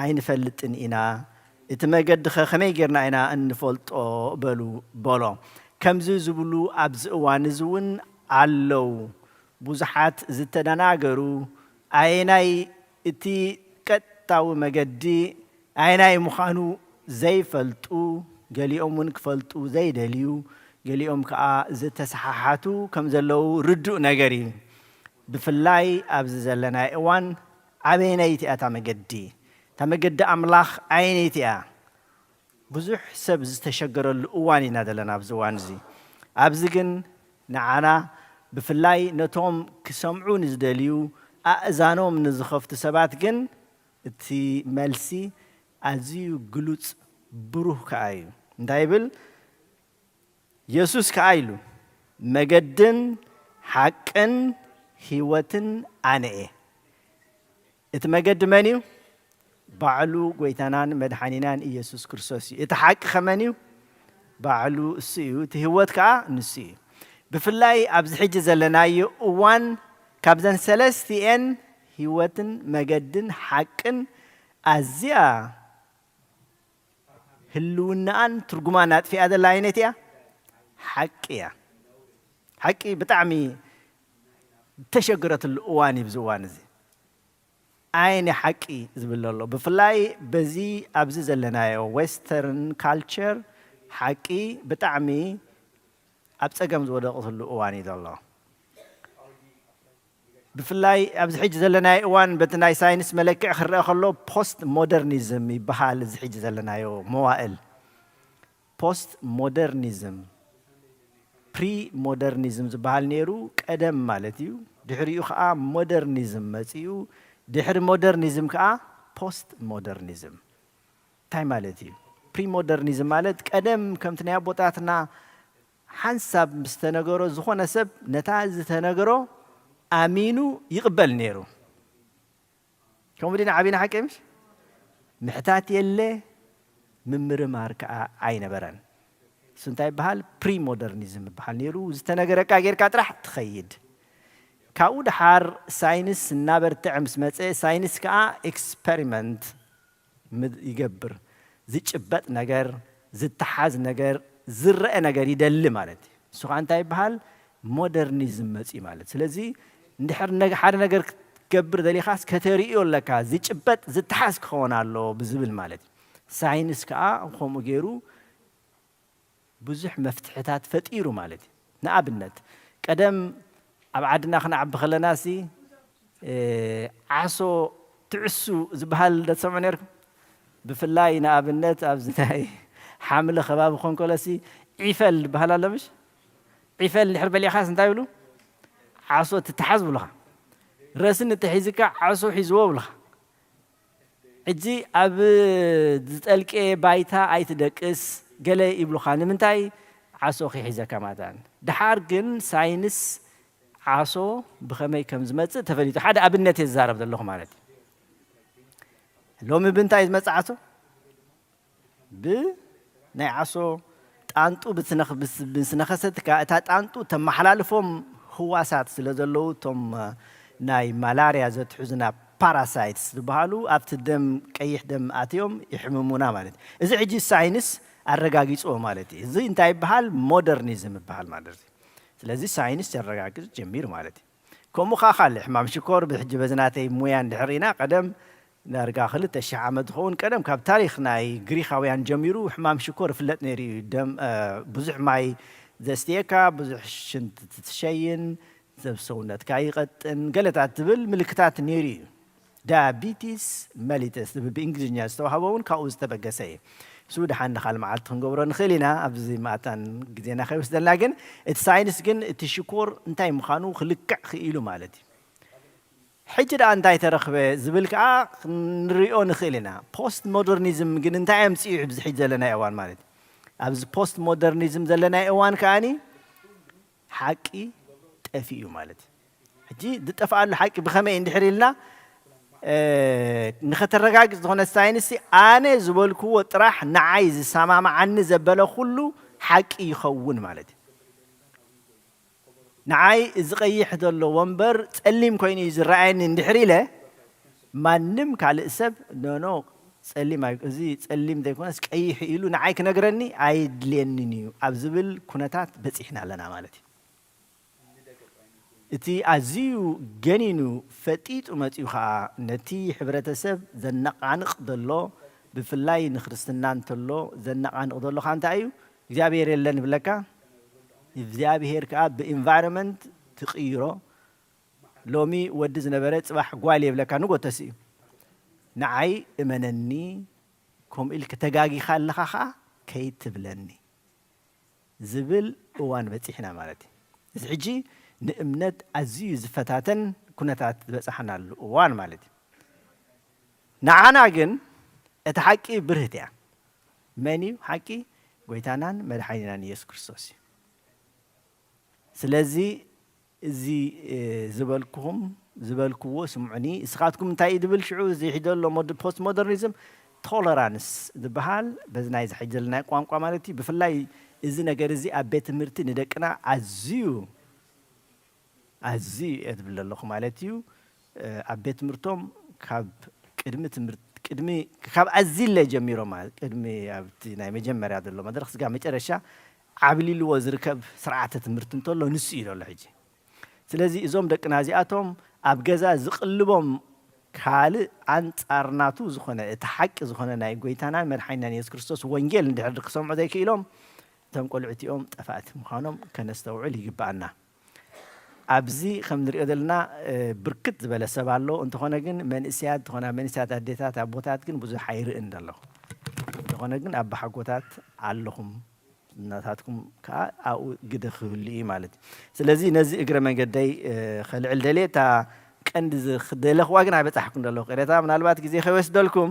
ኣይንፈልጥን ኢና። እቲ መገዲ ኸ ከመይ ጌርና ኢና እንፈልጦ?" በሉ፣ በሎ። ከምዚ ዝብሉ ኣብዚ እዋን እዚ እውን ኣለዉ። ብዙሓት ዝተደናገሩ፣ ኣየናይ እቲ ቀጥታዊ መገዲ ኣየናይ ምዃኑ ዘይፈልጡ፣ ገሊኦም እውን ክፈልጡ ዘይደልዩ፣ ገሊኦም ከኣ ዝተሰሓሓቱ ከም ዘለዉ ርዱእ ነገር እዩ። ብፍላይ ኣብዚ ዘለናዮ እዋን ኣበየነይቲ እያ እታ መገዲ? እታ መገዲ ኣምላኽ ኣየነይቲ እያ? ብዙሕ ሰብ ዝተሸገረሉ እዋን ኢና ዘለና ኣብዚ እዋን እዚ። ኣብዚ ግን ንዓና ብፍላይ ነቶም ክሰምዑ ንዝደልዩ ኣእዛኖም ንዝኸፍቱ ሰባት ግን እቲ መልሲ ኣዝዩ ግሉጽ ብሩህ ከኣ እዩ። እንታይ ይብል? የሱስ ከኣ ኢሉ፣ "መገድን ሓቅን ህይወትን ኣነ እየ።" እቲ መገዲ መን እዩ? ባዕሉ ጐይታናን መድሓኒናን ኢየሱስ ክርስቶስ እዩ። እቲ ሓቂ ከ መን እዩ? ባዕሉ እሱ እዩ። እቲ ህይወት ከኣ ንሱ እዩ። ብፍላይ ኣብዚ ሕጂ ዘለናዮ እዋን ካብዘን ሰለስቲኤን ህይወትን መገድን ሓቅን ኣዝያ ህልውናኣን ትርጉማን ኣጥፊኣ ዘላ ዓይነት እያ? ሓቂ እያ። ሓቂ ብጣዕሚ ዝተሸገረትሉ እዋን እዩ፣ ብዚ እዋን እዚ። ኣየን ሓቂ ዝብል ዘሎ? ብፍላይ በዚ ኣብዚ ዘለናዮ ዌስተርን ካልቸር ሓቂ ብጣዕሚ ኣብ ጸገም ዝወደቕትሉ እዋን እዩ ዘሎ። ብፍላይ ኣብዚ ሕጂ ዘለናዮ እዋን በቲ ናይ ሳይንስ መለክዒ ክረአ ከሎ ፖስት ሞደርኒዝም ይበሃል። እዚ ሕጂ ዘለናዮ መዋእል ፖስት ሞደርኒዝም፣ ፕሪ ሞደርኒዝም ዝበሃል ነይሩ ቀደም ማለት እዩ። ድሕሪኡ ከዓ ሞደርኒዝም መፂኡ። ድሕሪ ሞደርኒዝም ከዓ ፖስት ሞደርኒዝም። እንታይ ማለት እዩ? ፕሪ ሞደርኒዝም ማለት ቀደም ከምቲ ናይ ኣቦታትና ሓንሳብ ምስ ተነገሮ ዝኾነ ሰብ ነታ ዝተነገሮ ኣሚኑ ይቕበል ነይሩ። ከምኡ ድና ዓቢና ሓቂ ምሽ? ምሕታት የለ፣ ምምርማር ከኣ ኣይነበረን። እሱ እንታይ ይበሃል? ፕሪሞደርኒዝም ይበሃል ነይሩ። ዝተነገረካ ጌርካ ጥራሕ ትኸይድ። ካብኡ ደሓር ሳይንስ እናበርትዐ ምስ መፀ፣ ሳይንስ ከዓ ኤክስፐሪመንት ይገብር። ዝጭበጥ ነገር፣ ዝተሓዝ ነገር፣ ዝረአ ነገር ይደሊ ማለት እዩ። እሱ ከዓ እንታይ ይበሃል? ሞደርኒዝም መፅኡ ማለት። ስለዚ እንድሕር ሓደ ነገር ክትገብር ደሊኻስ ከተርእዮ ኣለካ፣ ዝጭበጥ ዝተሓዝ ክኸውን ኣለዎ ብዝብል ማለት እዩ። ሳይንስ ከዓ ከምኡ ገይሩ ብዙሕ መፍትሕታት ፈጢሩ ማለት እዩ። ንኣብነት ቀደም ኣብ ዓድና ክንዓቢ ከለና ሲ ዓሶ ትዕሱ ዝበሃል ዶ ትሰምዑ ነርኩም? ብፍላይ ንኣብነት ኣብዚ ናይ ሓምለ ከባቢ ኮንኮለሲ ዒፈል ዝበሃል ኣሎ ምሽ? ዒፈል ድሕር በሊዕኻስ እንታይ ይብሉ? ዓሶ ትተሓዝ ብሉኻ። ረስኒ ተሒዝካ ዓሶ ሒዝዎ ብሉኻ። ሕጂ ኣብ ዝጠልቀ ባይታ ኣይትደቅስ ገለ ይብሉኻ። ንምንታይ? ዓሶ ከይሒዘካ ማታን። ድሓር ግን ሳይንስ ዓሶ ብኸመይ ከም ዝመጽእ ተፈሊጡ። ሓደ ኣብነት እየ ዝዛረብ ዘለኹ ማለት እዩ። ሎሚ ብእንታይ እዩ ዝመጽእ ዓሶ? ብናይ ዓሶ ጣንጡ ብትነኽ-፣ ብስ-፣ ምስ ነኸሰትካ፣ እታ ጣንጡ ተመሓላልፎም ህዋሳት ስለ ዘለዉ፣ እቶም ናይ ማላርያ ዘትሕዙና ፓራሳይትስ ዝበሃሉ ኣብቲ ደም፣ ቀይሕ ደም ኣትዮም ይሕምሙና ማለት እዩ። እዚ ሕጂ ሳይንስ ኣረጋጊፅዎ ማለት እዩ። እዚ እንታይ ይበሃል? ሞደርኒዝም ይበሃል ማለት እዩ። ስለዚ ሳይንስ የረጋግፅ ጀሚሩ ማለት እዩ። ከምኡ ከዓ ካልእ ሕማም ሽኮር ብሕጂ በዚ ናተይ ሙያ እንድሕር ኢና፣ ቀደም ዳርጋ ክልተ ሽሕ ዓመት ዝኸውን ቀደም ካብ ታሪኽ ናይ ግሪኻውያን ጀሚሩ ሕማም ሽኮር ይፍለጥ ነይሩ እዩ። ደም ብዙሕ ማይ ዘስትየካ፣ ብዙሕ ሽንቲ ትሸይን፣ ሰብ ሰውነትካ ይቐጥን ገለታት ትብል ምልክታት ነይሩ እዩ። ዳያቢቲስ መሊተስ ዝብል ብእንግሊዝኛ ዝተዋህቦ እውን ካብኡ ዝተበገሰ እዩ። እሱ ድሓን ንኻል መዓልቲ ክንገብሮ ንኽእል ኢና። ኣብዚ መኣታን ግዜና ከይወስደልና ግን እቲ ሳይንስ ግን እቲ ሽኮር እንታይ ምዃኑ ክልክዕ ክኢሉ ማለት እዩ። ሕጂ ደኣ እንታይ ተረኽበ ዝብል ከኣ ክንሪኦ ንኽእል ኢና። ፖስት ሞደርኒዝም ግን እንታይ ኣምጺኡ ኣብዚ ሕጂ ዘለናዮ እዋን ማለት እዩ። ኣብዚ ፖስት ሞደርኒዝም ዘለናዮ እዋን ከኣኒ ሓቂ ጠፊኡ ማለት እዩ። ሕጂ ዝጠፍኣሉ ሓቂ ብኸመይ እንድሕር ኢልና ንኸተረጋግጽ ዝኾነ ሳይንስ ኣነ ዝበልክዎ ጥራሕ ንዓይ ዝሰማምዓኒ ዘበለ ኩሉ ሓቂ ይኸውን ማለት እዩ። ንዓይ እዚ ቀይሕ ዘሎ ወንበር ጸሊም ኮይኑ እዩ ዝረኣየኒ እንድሕር ኢለ ማንም ካልእ ሰብ ኖኖ ጸሊም ኣይ-፣ እዚ ጸሊም ዘይኮነስ ቀይሕ ኢሉ ንዓይ ክነግረኒ ኣይድልየንን እዩ ኣብ ዝብል ኩነታት በጺሕና ኣለና ማለት እዩ። እቲ ኣዝዩ ገኒኑ ፈጢጡ መጺኡ ኸኣ ነቲ ሕብረተሰብ ዘነቓንቕ ዘሎ፣ ብፍላይ ንክርስትና እንተሎ ዘነቓንቕ ዘሎ ኸኣ እንታይ እዩ? እግዚኣብሔር የለን ይብለካ። እግዚኣብሔር ከኣ ብኢንቫይሮንመንት ትቕይሮ። ሎሚ ወዲ ዝነበረ ጽባሕ ጓል የብለካ፣ ንጎ ተስኡ። ንዓይ እመነኒ፣ ከምኡ ኢልክ ተጋጊኻ ኣለኻ ኸኣ ከይትብለኒ ዝብል እዋን በጺሕና ማለት እዩ። እዚ ሕጂ ንእምነት ኣዝዩ ዝፈታተን ኩነታት ዝበጻሕናሉ እዋን ማለት እዩ። ንዓና ግን እቲ ሓቂ ብርህት እያ። መን እዩ ሓቂ? ጎይታናን መድሓኒናን ኢየሱስ ክርስቶስ እዩ። ስለዚ እዚ፣ እ፣ ዝበልኩኹም፣ ዝበልክዎ ስምዑኒ። እስኻትኩም እንታይ እዩ ድብል ሽዑ እዚ ሒዶ ኣሎ ሞድ-፣ ፖስት ሞደርኒዝም ቶለራንስ ዝበሃል በዚ ናይ ዝሕጂ ዘለናዮ ቋንቋ ማለት እዩ። ብፍላይ እዚ ነገር እዚ ኣብ ቤት ትምህርቲ ንደቅና ኣዝዩ፣ ኣዝዩ እየ ዝብል ዘለኹ ማለት እዩ። እ፣ ኣብ ቤት ትምህርቶም ካብ ቅድሚ ትምህርቲ፣ ቅድሚ፣ ካብ ኣዚለ ጀሚሮም ማለት ቅድሚ ኣብቲ ናይ መጀመርያ ዘሎ መድረኽ ስጋ መጨረሻ ዓብሊልዎ ዝርከብ ስርዓተ ትምህርቲ እንተሎ ንሱ እዩ ዘሎ ሕጂ። ስለዚ እዞም ደቅና እዚኣቶም ኣብ ገዛ ዝቕልቦም ካልእ ኣንጻር ናቱ ዝኾነ እቲ ሓቂ ዝኾነ ናይ ጎይታናን መድሓኒናን የሱስ ክርስቶስ ወንጌል እንድሕር ክሰምዑ ዘይክኢሎም እቶም ቆልዑ እቲኦም ጠፋእቲ ምዃኖም ከነስተውዕል ይግብኣና። ኣብዚ ከም ንሪኦ ዘለና፣ እ፣ ብርክት ዝበለ ሰብ ኣሎ። እንተኾነ ግን መንእሰያት፣ እንተኾነ መንእሰያት ኣዴታት፣ ኣቦታት ግን ብዙሕ ኣይርእን ዘለኹ። እንተኾነ ግን ኣባሓጎታት ኣለኹም። ናታትኩም ከኣ ኣብኡ ግደ ክህሉ እዩ ማለት እዩ። ስለዚ ነዚ እግረ መንገደይ፣ እ፣ ከልዕል ደልየ፣ እታ ቀንዲ ዝ-፣ ደለኽዋ ግን ኣይበጻሕኩን ዘለኹ። ቅሬታ ምናልባት ግዜ ከይወስደልኩም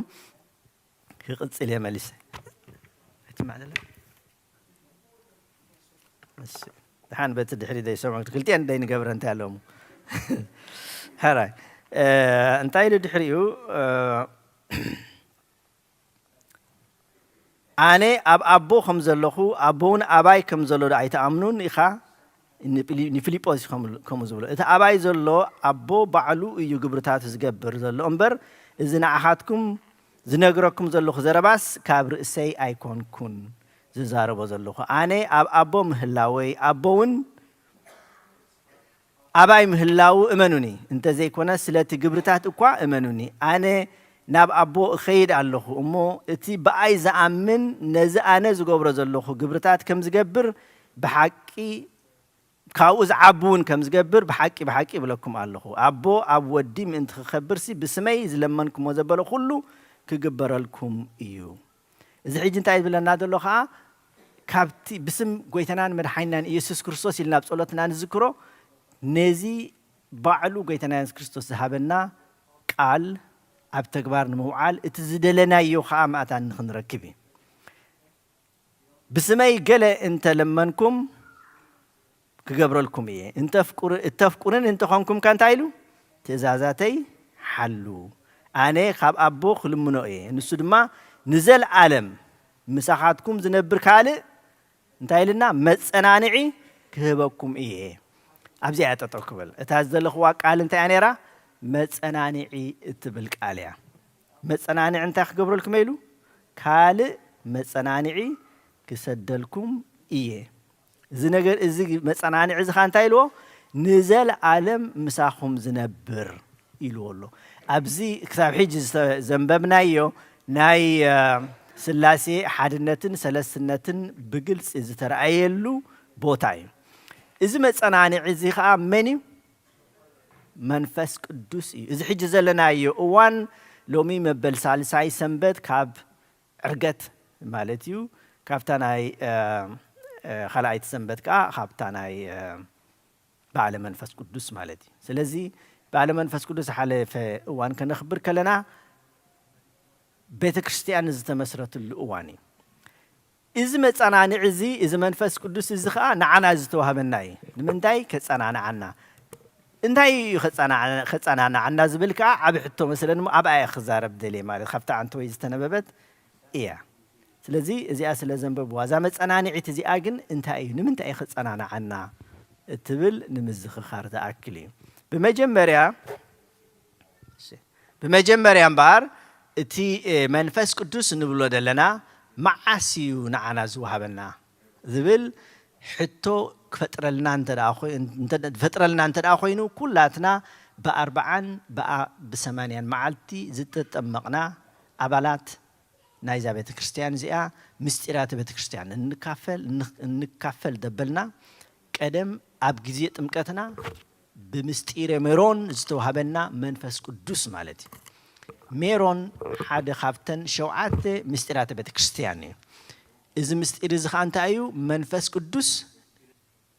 ክቕጽል እየ መሊሰ። ኣይትማዕ ደለ? እሺ። ደሓን በቲ ድሕሪ ደይሰምዑ ክልቲአን ደይንገብረ እንታይ ኣለሙ? ሕራይ። እ፣ እንታይ ኢሉ ድሕሪኡ፣ እ፣ ኣነ ኣብ ኣቦ ከም ዘለኹ፣ ኣቦ እውን ኣባይ ከም ዘሎ ዶ ኣይትኣምኑን ኢኻ? ንፊሊ-፣ ንፊልጶስ እዩ ከምኡ፣ ከምኡ ዝብሎ። እቲ ኣባይ ዘሎ ኣቦ ባዕሉ እዩ ግብርታቱ ዝገብር ዘሎ እምበር፣ እዚ ንዓኻትኩም ዝነግረኩም ዘለኹ ዘረባስ ካብ ርእሰይ ኣይኮንኩን ዝዛረቦ ዘለኹ። ኣነ ኣብ ኣቦ ምህላወይ፣ ኣቦ እውን ኣባይ ምህላዉ እመኑኒ፣ እንተዘይኮነ ስለቲ ግብርታት እኳ እመኑኒ። ኣነ ናብ ኣቦ እኸይድ ኣለኹ እሞ፣ እቲ ብኣይ ዝኣምን ነዚ ኣነ ዝገብሮ ዘለኹ ግብርታት ከም ዝገብር ብሓቂ፣ ካብኡ ዝዓቢ እውን ከም ዝገብር ብሓቂ፣ ብሓቂ እብለኩም ኣለኹ። ኣቦ ኣብ ወዲ ምእንቲ ክኸብርሲ ብስመይ ዝለመንኩሞ ዘበለ ኩሉ ክግበረልኩም እዩ። እዚ ሕጂ እንታይ ዝብለና ዘሎ ኸኣ፣ ካብቲ ብስም ጎይታናን መድሓኒናን ኢየሱስ ክርስቶስ ኢልና ኣብ ጸሎትና ንዝክሮ፣ ነዚ ባዕሉ ጎይታና የሱስ ክርስቶስ ዝሃበና ቃል ኣብ ተግባር ንምውዓል፣ እቲ ዝደለናዮ ኸኣ መኣታን ንኽንረክብ እዩ። ብስመይ ገለ እንተ ለመንኩም ክገብረልኩም እየ። እንተፍቁር-፣ እተፍቁርን እንተኾንኩም ከ እንታይ ኢሉ? ትእዛዛተይ ሓሉ። ኣነ ካብ ኣቦ ክልምኖ እየ። ንሱ ድማ ንዘለኣለም ምሳኻትኩም ዝነብር ካልእ እንታይ ኢልና? መጸናንዒ ክህበኩም እየ። ኣብዚኣ እያ ጠጠው ክብል። እታ ዝደለኽዋ ቃል እንታይ እያ ነይራ? መጸናንዒ እትብል ቃል እያ። መጸናንዒ እንታይ ክገብረልኩም እየ ኢሉ? ካልእ መጸናንዒ ክሰደልኩም እየ። እዚ ነገር፣ እዚ መጸናንዒ እዚ ኸኣ እንታይ ኢልዎ? ንዘለኣለም ምሳኹም ዝነብር ኢልዎ ኣሎ። ኣብዚ ክሳብ ሕጂ ዝተ-፣ ዘንበብናዮ ናይ፣ እ፣ ስላሴ ሓድነትን ሰለስትነትን ብግልጺ ዝተረኣየሉ ቦታ እዩ። እዚ መጸናንዒ እዚ ኸኣ መን እዩ? መንፈስ ቅዱስ እዩ። እዚ ሕጂ ዘለናዮ እዋን ሎሚ መበል ሳልሳይ ሰንበት ካብ ዕርገት ማለት እዩ። ካብታ ናይ፣ እ፣ እ፣ ካልኣይቲ ሰንበት ከኣ ካብታ ናይ፣ እ፣ በዓለ መንፈስ ቅዱስ ማለት እዩ። ስለዚ በዓለ መንፈስ ቅዱስ ዝሓለፈ እዋን ከነኽብር ከለና ቤተ ክርስቲያን ዝተመስረትሉ እዋን እዩ። እዚ መጸናንዒ እዚ፣ እዚ መንፈስ ቅዱስ እዚ ኸኣ ንዓና ዝተዋህበና እዩ። ንምንታይ? ከጸናንዓና። እንታይ እዩ ከጸናዕ-፣ ከጸናንዓና ዝብል ከኣ ዓቢ ሕቶ መስለኒ እሞ ኣብኣ እየ ክዛረብ ደልየ ማለት ካብታ ዓንተወይ ዝተነበበት እያ። ስለዚ እዚኣ ስለ ዘንበብዋ፣ እዛ መጸናንዒት እዚኣ ግን እንታይ እዩ? ንምንታይ እዩ ከጸናንዓና እትብል ንምዝኽኻር ዝኣክል እዩ። ብመጀመርያ፣ እሺ፣ ብመጀመርያ እምበኣር እቲ፣ እ፣ መንፈስ ቅዱስ ንብሎ ዘለና መዓስ እዩ ንዓና ዝወሃበና ዝብል ሕቶ ክፈጥረልና እንተ ደኣ ኮይ-፣ እንተ-፣ ዝፈጥረልና እንተ ደኣ ኮይኑ፣ ኩላትና ብኣርብዓን ብኣ-፣ ብሰማንያን መዓልቲ ዝተጠመቕና ኣባላት ናይዛ ቤተ ክርስቲያን እዚኣ፣ ምስጢራተ ቤተ ክርስቲያን እንካፈል፣ እንኽ-፣ እንካፈል ዘበልና፣ ቀደም ኣብ ግዜ ጥምቀትና ብምስጢረ ሜሮን ዝተዋህበና መንፈስ ቅዱስ ማለት እዩ። ሜሮን ሓደ ካብተን ሸውዓተ ምስጢራተ ቤተ ክርስቲያን እዩ። እዚ ምስጢር እዚ ኸኣ እንታይ እዩ? መንፈስ ቅዱስ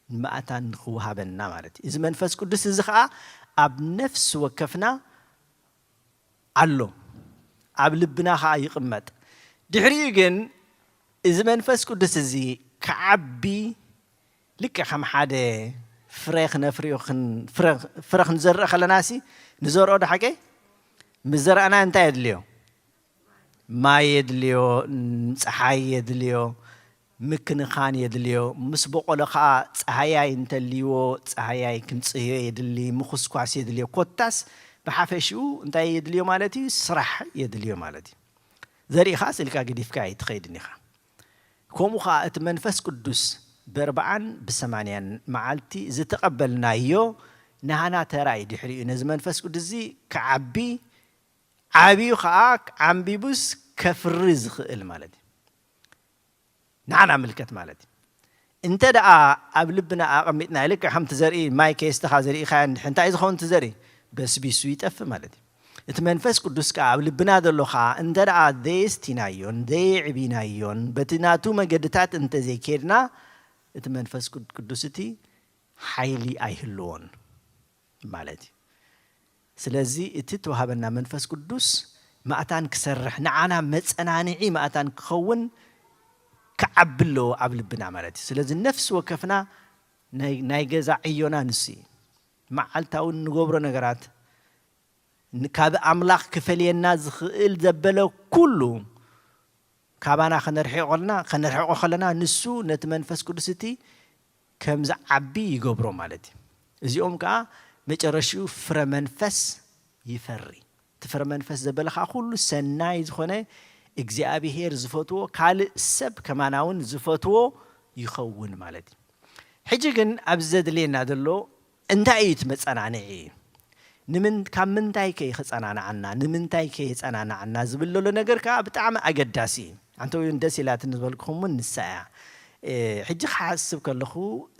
ንመኣታን ንኽወሃበና ማለት እዩ። እዚ መንፈስ ቅዱስ እዚ ኸኣ ኣብ ነፍሲ ወከፍና ኣሎ፣ ኣብ ልብና ኸኣ ይቕመጥ። ድሕሪኡ ግን እዚ መንፈስ ቅዱስ እዚ ክዓቢ፣ ልክዕ ከም ሓደ ፍረ ክነፍርዮ ክን-፣ ፍረ፣ ፍረ ክንዘርእ ከለናሲ፣ ንዘርኦ ዶ ሓቀይ? ምስ ዘራእና እንታይ የድልዮ? ማይ የድልዮ፣ ን-፣ ጸሓይ የድልዮ፣ ምክንኻን የድልዮ። ምስ በቆሎ ኸኣ ጸሃያይ እንተልይዎ፣ ጸሃያይ ክንጽህዮ የድሊ፣ ምኹስኳስ የድልዮ። ኮታስ ብሓፈሽኡ እንታይ የድልዮ ማለት እዩ? ስራሕ የድልዮ ማለት እዩ። ዘርኢ ኸኣ ስኢልካ ገዲፍካ ኣይትኸይድን ኢኻ። ከምኡ ኸኣ እቲ መንፈስ ቅዱስ ብኣርብዓን ብሰማንያን መዓልቲ ዝተቐበልናዮ ናህና ተራ እዩ። ድሕሪኡ ነዚ መንፈስ ቅዱስ እዚ ክዓቢ፣ ዓብዩ ኸኣ ዓንቢቡስ ከፍሪ ዝኽእል ማለት እዩ። ንዓና ምልከት ማለት እዩ። እንተ ደኣ ኣብ ልብና ኣቐሚጥና፣ ልክዕ ከምቲ ዘርኢ ማይ ከየስተኻ ዘሪእኻዮ እንድሕር እንታይ እዩ ዝኸውን እቲ ዘርኢ? በስቢሱ ይጠፍእ ማለት እዩ። እቲ መንፈስ ቅዱስ ከኣ ኣብ ልብና ዘሎ ኸኣ እንተ ደኣ ዘየስቲናዮን ዘየዕቢናዮን በቲ ናቱ መገድታት እንተ ዘይኬድና፣ እቲ መንፈስ ቅድ-፣ ቅዱስ እቲ ሓይሊ ኣይህልዎን ማለት እዩ። ስለዚ እቲ ተዋሃበና መንፈስ ቅዱስ መኣታን ክሰርሕ፣ ንዓና መጸናንዒ መኣታን ክኸውን ክዓቢ ኣለዎ ኣብ ልብና ማለት እዩ። ስለዚ ነፍሲ ወከፍና ናይ፣ ናይ ገዛ ዕዮና ንሱ እዩ። መዓልታዊ ንገብሮ ነገራት ን-፣ ካብ ኣምላኽ ክፈልየና ዝኽእል ዘበለ ኩሉ ካባና ከነርሕቆ ከለና ከነርሕቆ ከለና ንሱ ነቲ መንፈስ ቅዱስ እቲ ከም ዝዓቢ ይገብሮ ማለት እዩ። እዚኦም ከዓ መጨረሽኡ ፍረ መንፈስ ይፈሪ። እቲ ፍረ መንፈስ ዘበለ ከዓ ኩሉ ሰናይ ዝኾነ እግዚኣብሄር ዝፈትዎ ካልእ ሰብ ከማና እውን ዝፈትዎ ይኸውን ማለት እዩ። ሕጂ ግን ኣብዚ ዘድልየና ዘሎ እንታይ እዩ እቲ መጸናንዒ? ንምን ካብ ምንታይ ከ ይኸጸናንዓና ንምንታይ ከ ይጸናንዓና ዝብል ዘሎ ነገር ከዓ ብጣዕሚ ኣገዳሲ እዩ። ኣንተ እውን ደስ ኢላትኒ ዝበልኩኹም እውን ንሳ እያ። ሕጂ ክሓስብ ከለኹ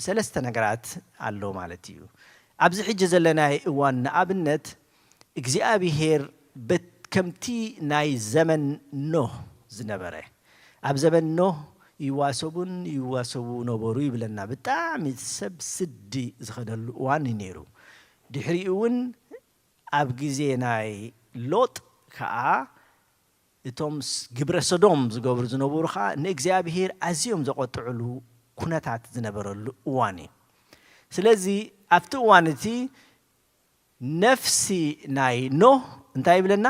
ሰለስተ ነገራት ኣሎ ማለት እዩ። ኣብዚ ሕጂ ዘለናይ እዋን ንኣብነት እግዚኣብሄር ከምቲ ናይ ዘመን ኖህ ዝነበረ፣ ኣብ ዘመን ኖህ ይዋሰቡን ይዋሰቡ ነበሩ ይብለና። ብጣዕሚ ሰብ ስዲ ዝኸደሉ እዋን እዩ ነይሩ። ድሕሪኡ እውን ኣብ ግዜ ናይ ሎጥ ከዓ እቶም ግብረ ሰዶም ዝገብሩ ዝነበሩ ከዓ ንእግዚኣብሄር ኣዝዮም ዘቆጥዕሉ ኩነታት ዝነበረሉ እዋን እዩ። ስለዚ ኣብቲ እዋን እቲ ነፍሲ ናይ ኖህ እንታይ ይብለና?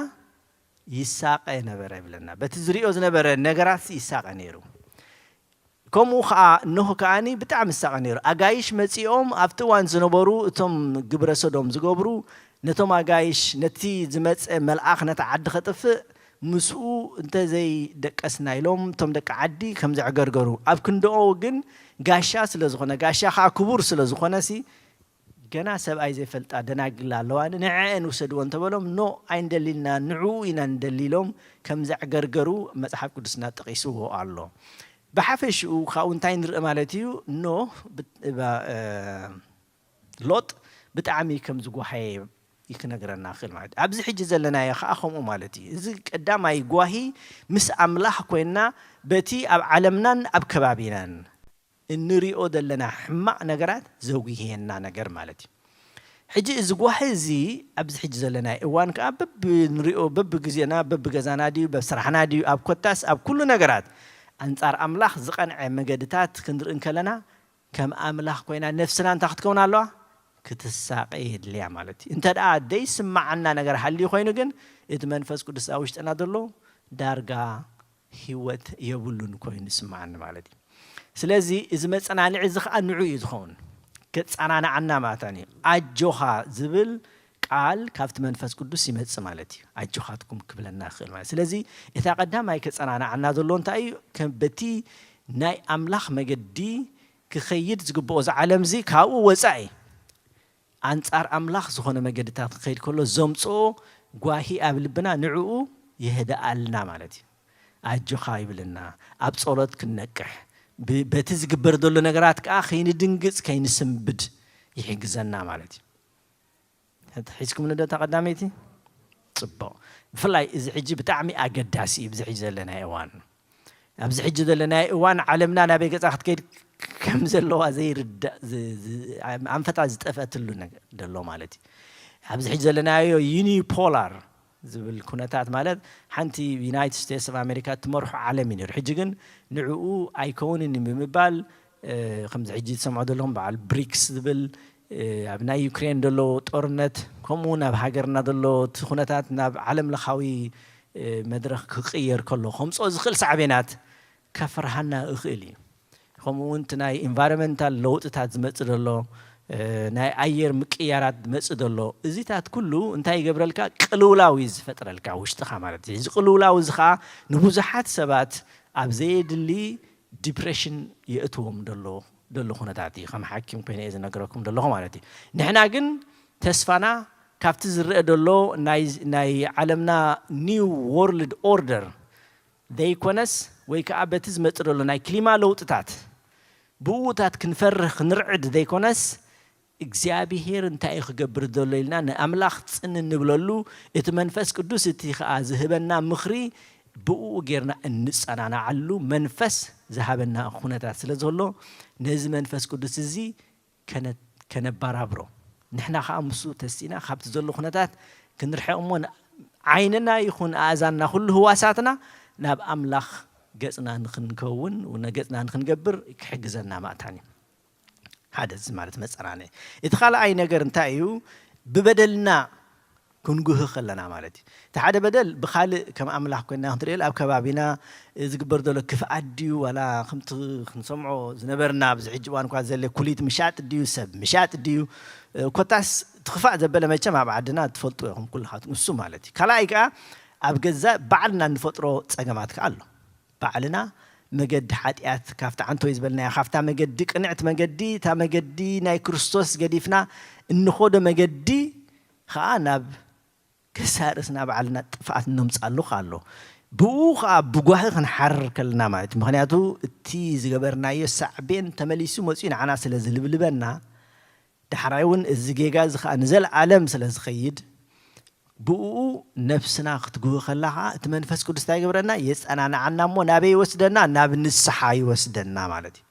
ይሳቐ ነበረ ይብለና። በቲ ዝሪኦ ዝነበረ ነገራት ይሳቐ ነይሩ። ከምኡ ከዓ ኖህ ከዓኒ ብጣዕሚ ይሳቐ ነይሩ። ኣጋይሽ መፂኦም ኣብቲ እዋን ዝነበሩ እቶም ግብረ ሰዶም ዝገብሩ ነቶም ኣጋይሽ ነቲ ዝመፀ መልኣኽ ነቲ ዓዲ ከጥፍእ ምስኡ እንተዘይደቀስና ኢሎም እቶም ደቂ ዓዲ ከም ዘዕገርገሩ ኣብ ክንድኦ ግን ጋሻ ስለ ዝኾነ ጋሻ ከዓ ክቡር ስለ ዝኾነ ሲ ገና ሰብኣይ ዘይፈልጣ ደናግል ኣለዋ ንዐአን ውሰድዎ እንተበሎም ኖ ኣይንደሊልና ንዕኡ ኢና ንደሊ ኢሎም ከም ዘዕገርገሩ መፅሓፍ ቅዱስና ጠቂስዎ ኣሎ። ብሓፈሽኡ ካብኡ እንታይ ንርኢ ማለት እዩ? ኖህ ሎጥ ብጣዕሚ ከም ዝጓሃየ ክነግረና ክእል ማለት ኣብዚ ሕጂ ዘለናዮ ከዓ ከምኡ ማለት እዩ። እዚ ቀዳማይ ጓሂ ምስ ኣምላኽ ኮይንና በቲ ኣብ ዓለምናን ኣብ ከባቢናን እንሪኦ ዘለና ሕማቕ ነገራት ዘጉህየና ነገር ማለት እዩ። ሕጂ እዚ ጓሂ እዚ ኣብዚ ሕጂ ዘለናይ እዋን ከዓ በብንሪኦ በብግዜና በብገዛና ድዩ በስራሕና ድዩ ኣብ ኮታስ ኣብ ኩሉ ነገራት ኣንጻር ኣምላኽ ዝቐንዐ መገድታት ክንርኢ እንከለና ከም ኣምላኽ ኮይና ነፍስና እንታይ ክትከውን ኣለዋ? ክትሳቐ የድልያ ማለት እዩ። እንተ ደኣ ዘይስማዓና ነገር ሃልዩ ኮይኑ ግን እቲ መንፈስ ቅዱስ ኣብ ውሽጥና ዘሎ ዳርጋ ህይወት የብሉን ኮይኑ ይስምዓኒ ማለት እዩ። ስለዚ እዚ መጸናንዒ እዚ ኸዓ ንዑ እዩ ዝኸውን። ከጸናንዓና ማለት እዩ። ኣጆኻ ዝብል ቃል ካብቲ መንፈስ ቅዱስ ይመጽእ ማለት እዩ። ኣጆኻትኩም ክብለና ይኽእል ማለት ስለዚ እታ ቀዳማይ ከጸናንዓና ዘሎ እንታይ እዩ? ከም በቲ ናይ ኣምላኽ መገዲ ክኸይድ ዝግብኦ እዚ ዓለም እዚ ካብኡ ወጻኢ ኣንጻር ኣምላኽ ዝኾነ መገድታት ክኸይድ ከሎ ዘምጽኦ ጓሂ ኣብ ልብና ንዕኡ የህድኣልና ማለት እዩ። ኣጆኻ ይብልና፣ ኣብ ጸሎት ክንነቅሕ፣ ብ- በቲ ዝግበር ዘሎ ነገራት ከኣ ከይንድንግጽ ከይንስንብድ ይሕግዘና ማለት እዩ። ሕዝኩም ንደታ ቀዳመይቲ ጽቡቕ። ብፍላይ እዚ ሕጂ ብጣዕሚ ኣገዳሲ እዩ። ብዚ ሕጂ ዘለናዮ እዋን ኣብዚ ሕጂ ዘለናዮ እዋን ዓለምና ናበይ ገጻ ክትከይድ ከም ዘለዋ ዘይርዳእ ዝ- ዝ- ኣንፈታ ዝጠፈትሉ ነገር ዘሎ ማለት እዩ። ኣብዚ ሕጂ ዘለናዮ ዩኒፖላር ዝብል ኩነታት ማለት ሓንቲ ዩናይትድ ስቴትስ ኦፍ ኣሜሪካ ትመርሖ ዓለም እዩ ነይሩ። ሕጂ ግን ንዕኡ ኣይከውንን እዩ ብምባል ከምዚ ሕጂ ትሰምዖ ዘለኹም በዓል ብሪክስ ዝብል ኣብ ናይ ዩክሬን ዘሎ ጦርነት ከምኡ እውን ኣብ ሃገርና ዘሎ እቲ ኩነታት ናብ ዓለም ለኻዊ መድረኽ ክቕየር ከሎ ከምፅኦ ዝኽእል ሳዕቤናት ከፍርሃና ይኽእል እዩ። ከምኡ እውን እቲ ናይ ኢንቫይሮንመንታል ለውጥታት ዝመፅእ ዘሎ ናይ ኣየር ምቅያራት ዝመፅእ ዘሎ እዚታት ኩሉ እንታይ ይገብረልካ? ቅልውላው እዩ ዝፈጥረልካ ውሽጥኻ ማለት እዩ። እዚ ቅልውላው እዚ ከዓ ንብዙሓት ሰባት ኣብ ዘየድሊ ዲፕሬሽን የእትዎም ደሎ ደሎ ኩነታት እዩ። ከም ሓኪም ኮይነ እየ ዝነግረኩም ደለኹ ማለት እዩ። ንሕና ግን ተስፋና ካብቲ ዝረአ ደሎ ናይ ናይ ዓለምና ኒው ወርልድ ኦርደር ዘይኮነስ ወይ ከዓ በቲ ዝመፅእ ደሎ ናይ ክሊማ ለውጥታት ብኡታት ክንፈርህ ክንርዕድ ዘይኮነስ እግዚኣብሄር እንታይ እዩ ክገብር ዘሎ ኢልና ንኣምላኽ ጽን እንብለሉ እቲ መንፈስ ቅዱስ እቲ ከዓ ዝህበና ምኽሪ ብኡ ጌርና እንጸናናዓሉ መንፈስ ዝሃበና ኩነታት ስለ ዘሎ ነዚ መንፈስ ቅዱስ እዚ ከነ- ከነባራብሮ ንሕና ከዓ ምስኡ ተሲእና ካብቲ ዘሎ ኩነታት ክንርሕቕ እሞ ን- ዓይንና ይኹን ኣእዛንና ኩሉ ህዋሳትና ናብ ኣምላኽ ገጽና ንክንከውን ገጽና ንክንገብር ክሕግዘና ማእታን እዩ። ሓደ እዚ ማለት መጸናንዒ። እቲ ካልኣይ ነገር እንታይ እዩ? ብበደልና ክንጉህ ከለና ማለት እዩ። እቲ ሓደ በደል ብኻልእ ከም ኣምላኽ ኮይና ክንትርእየሉ ኣብ ከባቢና ዝግበር ዘሎ ክፍኣት ድዩ ዋላ ከምቲ ክንሰምዖ ዝነበርና ኣብዚ ሕጂ እዋን እኳ ዘለ ኩሊት ምሻጥ ድዩ ሰብ ምሻጥ ድዩ ኮታስ ትኽፋእ ዘበለ መቸም ኣብ ዓድና ትፈልጡ ኢኹም ኩልኻትኩም እሱ ማለት እዩ። ካልኣይ ከዓ ኣብ ገዛእ ባዕልና እንፈጥሮ ፀገማት ከዓ ኣሎ። ባዕልና መገዲ ሓጢኣት ካብቲ ዓንተወይ ዝበልናዮ ካብታ መገዲ ቅንዕቲ መገዲ እታ መገዲ ናይ ክርስቶስ ገዲፍና እንኾዶ መገዲ ከዓ ናብ ከሳርስ ናብ ዓልና ጥፍኣት እነምፃሉ ኣሎ። ብኡ ከዓ ብጓሂ ክንሓርር ከለና ማለት እዩ። ምክንያቱ እቲ ዝገበርናዮ ሳዕቤን ተመሊሱ መፅኡ ንዓና ስለ ዝልብልበና ዳሕራይ እውን እዚ ጌጋ እዚ ከዓ ንዘለኣለም ስለ ዝኸይድ ብኡ ነፍስና ክትግህ ከላ ከዓ እቲ መንፈስ ቅዱስ እንታይ ይገብረና የፀናንዓና እሞ ናበይ ይወስደና ናብ ንስሓ ይወስደና ማለት እዩ።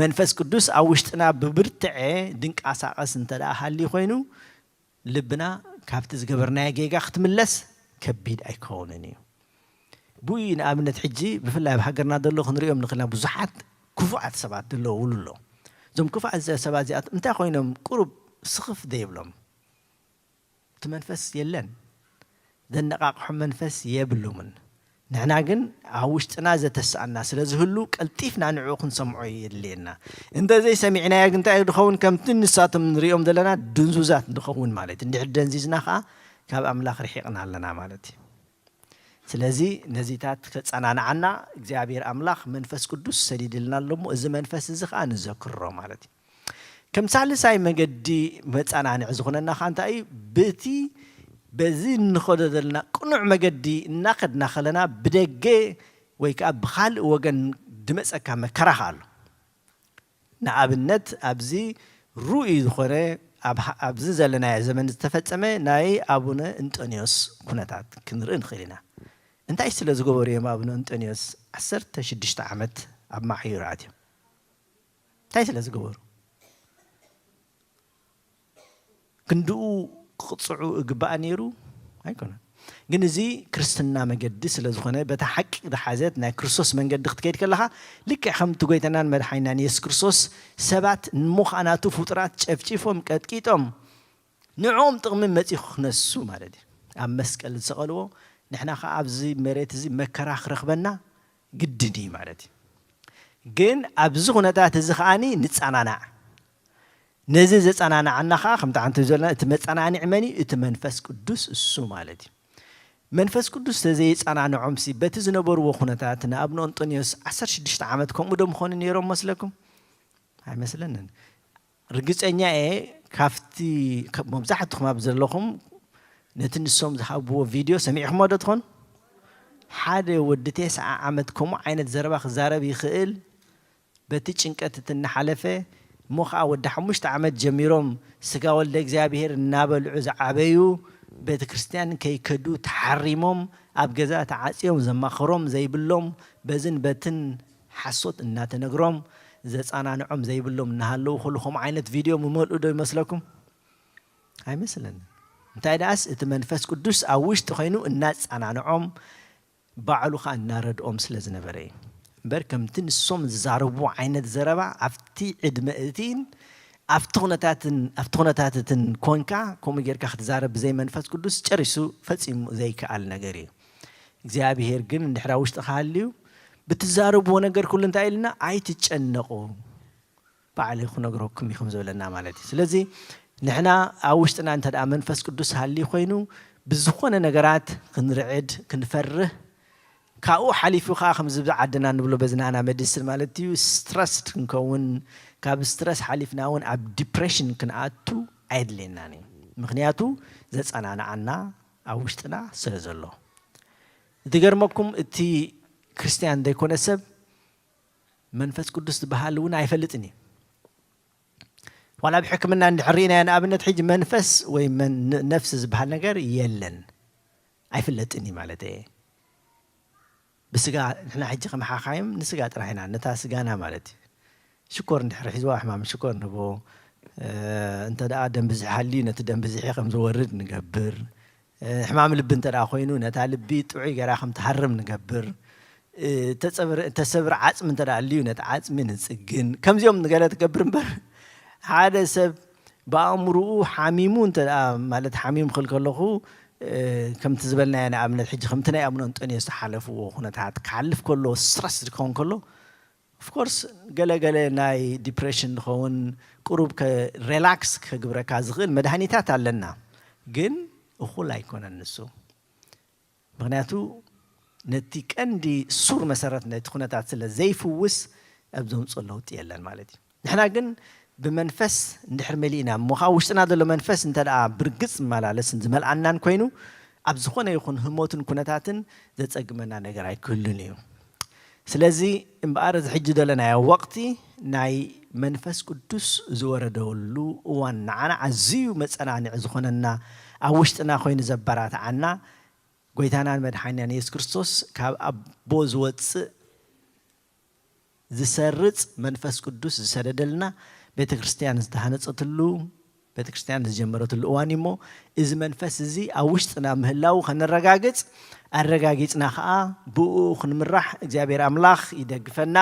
መንፈስ ቅዱስ ኣብ ውሽጥና ብብርትዐ ድንቃሳቀስ እንተ ደኣ ሃልዩ ኮይኑ ልብና ካብቲ ዝገበርናዮ ጌጋ ክትምለስ ከቢድ ኣይከውንን እዩ። ብኡ ንኣብነት ሕጂ ብፍላይ ኣብ ሃገርና ዘሎ ክንሪኦም ንኽእልና ብዙሓት ክፉኣት ሰባት ዘለውሉ ኣሎ። እዞም ክፉኣት ሰባት እዚኣቶም እንታይ ኮይኖም ቁሩብ ስኽፍ ዘይብሎም እቲ መንፈስ የለን። ዘነቃቕሖ መንፈስ የብሎምን። ንሕና ግን ኣብ ውሽጥና ዘተስኣና ስለ ዝህሉ ቀልጢፍና ንዕኡ ክንሰምዖ የድልየና። እንተዘይሰሚዕናዮ ግን እንታይ ድኸውን ከምቲ ንሳቶም ንሪኦም ዘለና ድንዙዛት ንኸውን ማለት እንድሕር ደንዚዝና ከዓ ካብ ኣምላኽ ርሒቕና ኣለና ማለት እዩ። ስለዚ ነዚታት ከጸናንዓና እግዚኣብሔር ኣምላኽ መንፈስ ቅዱስ ሰዲድልና ኣሎ እሞ እዚ መንፈስ እዚ ከዓ ንዘክሮ ማለት እዩ። ከም ሳልሳይ መገዲ መጸናንዒ ዝኾነና ከዓ እንታይ እዩ? በቲ በዚ እንኸዶ ዘለና ቅኑዕ መገዲ እናኸድና ከለና ብደገ ወይ ከዓ ብኻልእ ወገን ድመፀካ መከራ ከዓ ኣሎ። ንኣብነት ኣብዚ ርኡይ ዝኾነ ኣብዚ ዘለናዮ ዘመን ዝተፈጸመ ናይ ኣቡነ እንጠንዮስ ኩነታት ክንርኢ ንኽእል ኢና። እንታይ ስለ ዝገበሩ እዮም ኣቡነ እንጠንዮስ ዓሰርተ ሽዱሽተ ዓመት ኣብ ማዕዩር ኣትዮም? እንታይ ስለ ዝገበሩ? ክንድኡ ክቕፅዑ እግባእ ነይሩ ኣይኮነን። ግን እዚ ክርስትና መገዲ ስለ ዝኾነ በታ ሓቂ ዝሓዘት ናይ ክርስቶስ መንገዲ ክትከይድ ከለኻ ልክዕ ከምቲ ጎይታናን መድሓኒናን የሱስ ክርስቶስ ሰባት እሞ ከዓ ናቱ ፍጡራት ጨፍጪፎም ቀጥቂጦም ንዕኦም ጥቕሚ መፂኡ ክነሱ ማለት እዩ። ኣብ መስቀል ዝሰቐልዎ ንሕና ከዓ ኣብዚ መሬት እዚ መከራ ክረኽበና ግድን እዩ ማለት እዩ። ግን ኣብዚ ኩነታት እዚ ከዓኒ ንጸናናዕ። ነዚ ዘጸናንዓና ከኣ ከምቲ ሓንቲ ዘለና እቲ መጸናንዒ መን እዩ? እቲ መንፈስ ቅዱስ እሱ ማለት እዩ። መንፈስ ቅዱስ ተዘየጸናንዖምሲ በቲ ዝነበርዎ ኩነታት ንኣብነ እንጦንዮስ ዓሰርተ ሽዱሽተ ዓመት ከምኡ ዶ ምኾኑ ነይሮም መስለኩም? ኣይመስለንን። ርግጸኛ እየ ካብቲ መብዛሕትኹም ኣብ ዘለኹም ነቲ ንሶም ዝሃብዎ ቪድዮ ሰሚዕኹሞ ዶ ትኾኑ? ሓደ ወዲ ተስዓ ዓመት ከምኡ ዓይነት ዘረባ ክዛረብ ይኽእል? በቲ ጭንቀት እቲ እናሓለፈ እሞ ኸዓ ወዲ ሓሙሽተ ዓመት ጀሚሮም ስጋ ወልደ እግዚኣብሔር እናበልዑ ዝዓበዩ ቤተ ክርስቲያን ከይከዱ ተሓሪሞም ኣብ ገዛ ተዓፅዮም ዘማኽሮም ዘይብሎም በዝን በትን ሓሶት እናተነግሮም ዘፃናንዖም ዘይብሎም እናሃለዉ ኩሉ ከምኡ ዓይነት ቪድዮ ምመልኡ ዶ ይመስለኩም? ኣይመስለንን። እንታይ ደኣስ እቲ መንፈስ ቅዱስ ኣብ ውሽጢ ኮይኑ እናፃናንዖም ባዕሉ ኸዓ እናረድኦም ስለ ዝነበረ እዩ እምበር ከምቲ ንሶም ዝዛረብዎ ዓይነት ዘረባ ኣብቲ ዕድመ እቲን ኣብቲ ኩነታትን ኣብቲ ኩነታት እትን ኮንካ ከምኡ ጌርካ ክትዛረብ ብዘይ መንፈስ ቅዱስ ጨሪሱ ፈጺሙ ዘይከኣል ነገር እዩ። እግዚኣብሄር ግን እንድሕር ኣብ ውሽጥኻ ሃልዩ ብትዛረብዎ ነገር ኩሉ እንታይ ኢልና ኣይትጨነቑ ባዕለይ ክነግረኩም እዩ ከም ዝበለና ማለት እዩ። ስለዚ ንሕና ኣብ ውሽጥና እንተ ደኣ መንፈስ ቅዱስ ሃልዩ ኮይኑ ብዝኾነ ነገራት ክንርዕድ ክንፈርህ ካብኡ ሓሊፉ ከዓ ከምዚ ብዓድና ንብሎ በዝናና መድስን ማለት እዩ ስትረስድ ክንከውን ካብ ስትረስ ሓሊፍና እውን ኣብ ዲፕሬሽን ክንኣቱ ኣየድልየናን እዩ። ምክንያቱ ዘጸናንዓና ኣብ ውሽጥና ስለ ዘሎ። ዝገርመኩም እቲ ክርስትያን ዘይኮነ ሰብ መንፈስ ቅዱስ ዝበሃል እውን ኣይፈልጥን እዩ። ዋላ ኣብ ሕክምና እንድሕር ርኢናዮ ንኣብነት ሕጂ መንፈስ ወይ መን- ን- ነፍሲ ዝበሃል ነገር የለን ኣይፍለጥን እዩ ማለት እየ። ብስጋ ንሕና ሕጂ ከም ሓኻይም ንስጋ ጥራሕ ኢና ነታ ስጋና ማለት እዩ። ሽኮር እንድሕር ሒዝዋ ሕማም ሽኮር ንቦ እንተ ደኣ ደም ብዝሒ ሃልዩ ነቲ ደም ብዝሒ ከም ዝወርድ ንገብር። ሕማም ልቢ እንተ ደኣ ኮይኑ ነታ ልቢ ጥዑይ ገራ ከም ትሃርም ንገብር። ተሰብር ዓፅሚ እንተ ደኣ ኣልዩ ነቲ ዓፅሚ ንፅግን። ከምዚኦም ንገለ ትገብር እምበር ሓደ ሰብ ብኣእምርኡ ሓሚሙ እንተ ደኣ ማለት ሓሚሙ ክል ከለኹ ከምቲ ዝበልናዮ ንኣብነት ሕጂ ከምቲ ናይ ኣቡነ እንጦንዮስ ዝሓለፍዎ ኩነታት ክሓልፍ ከሎ ስትረስ ዝኸውን ከሎ ኦፍኮርስ ገለገለ ናይ ዲፕሬሽን ዝኸውን ቁሩብ ሬላክስ ከግብረካ ዝኽእል መድሃኒታት ኣለና። ግን እኹል ኣይኮነን ንሱ። ምክንያቱ ነቲ ቀንዲ ሱር መሰረት ነቲ ኩነታት ስለ ዘይፍውስ ኣብ ዘምፅኦ ለውጢ የለን ማለት እዩ። ንሕና ግን ብመንፈስ እንድሕር መሊእና እሞ ካብ ውሽጥና ዘሎ መንፈስ እንተ ደኣ ብርግጽ ዝመላለስን ዝመልኣናን ኮይኑ ኣብ ዝኾነ ይኹን ህሞትን ኩነታትን ዘጸግመና ነገር ኣይክህሉን እዩ። ስለዚ እምበኣር እዚ ሕጂ ዘለናዮ ወቕቲ ናይ መንፈስ ቅዱስ ዝወረደሉ እዋን ንዓና ኣዝዩ መጸናንዒ ዝኾነና ኣብ ውሽጥና ኮይኑ ዘበራትዓና ጎይታናን መድሓኒናን የሱስ ክርስቶስ ካብ ኣቦ ዝወጽእ ዝሰርጽ መንፈስ ቅዱስ ዝሰደደልና ቤተ ክርስቲያን ዝተሃነጸትሉ ቤተ ክርስቲያን ዝጀመረትሉ እዋን እዩ እሞ እዚ መንፈስ እዚ ኣብ ውሽጥና ምህላው ከነረጋግጽ ኣረጋጊጽና ከዓ ብኡ ክንምራሕ እግዚኣብሔር ኣምላኽ ይደግፈና።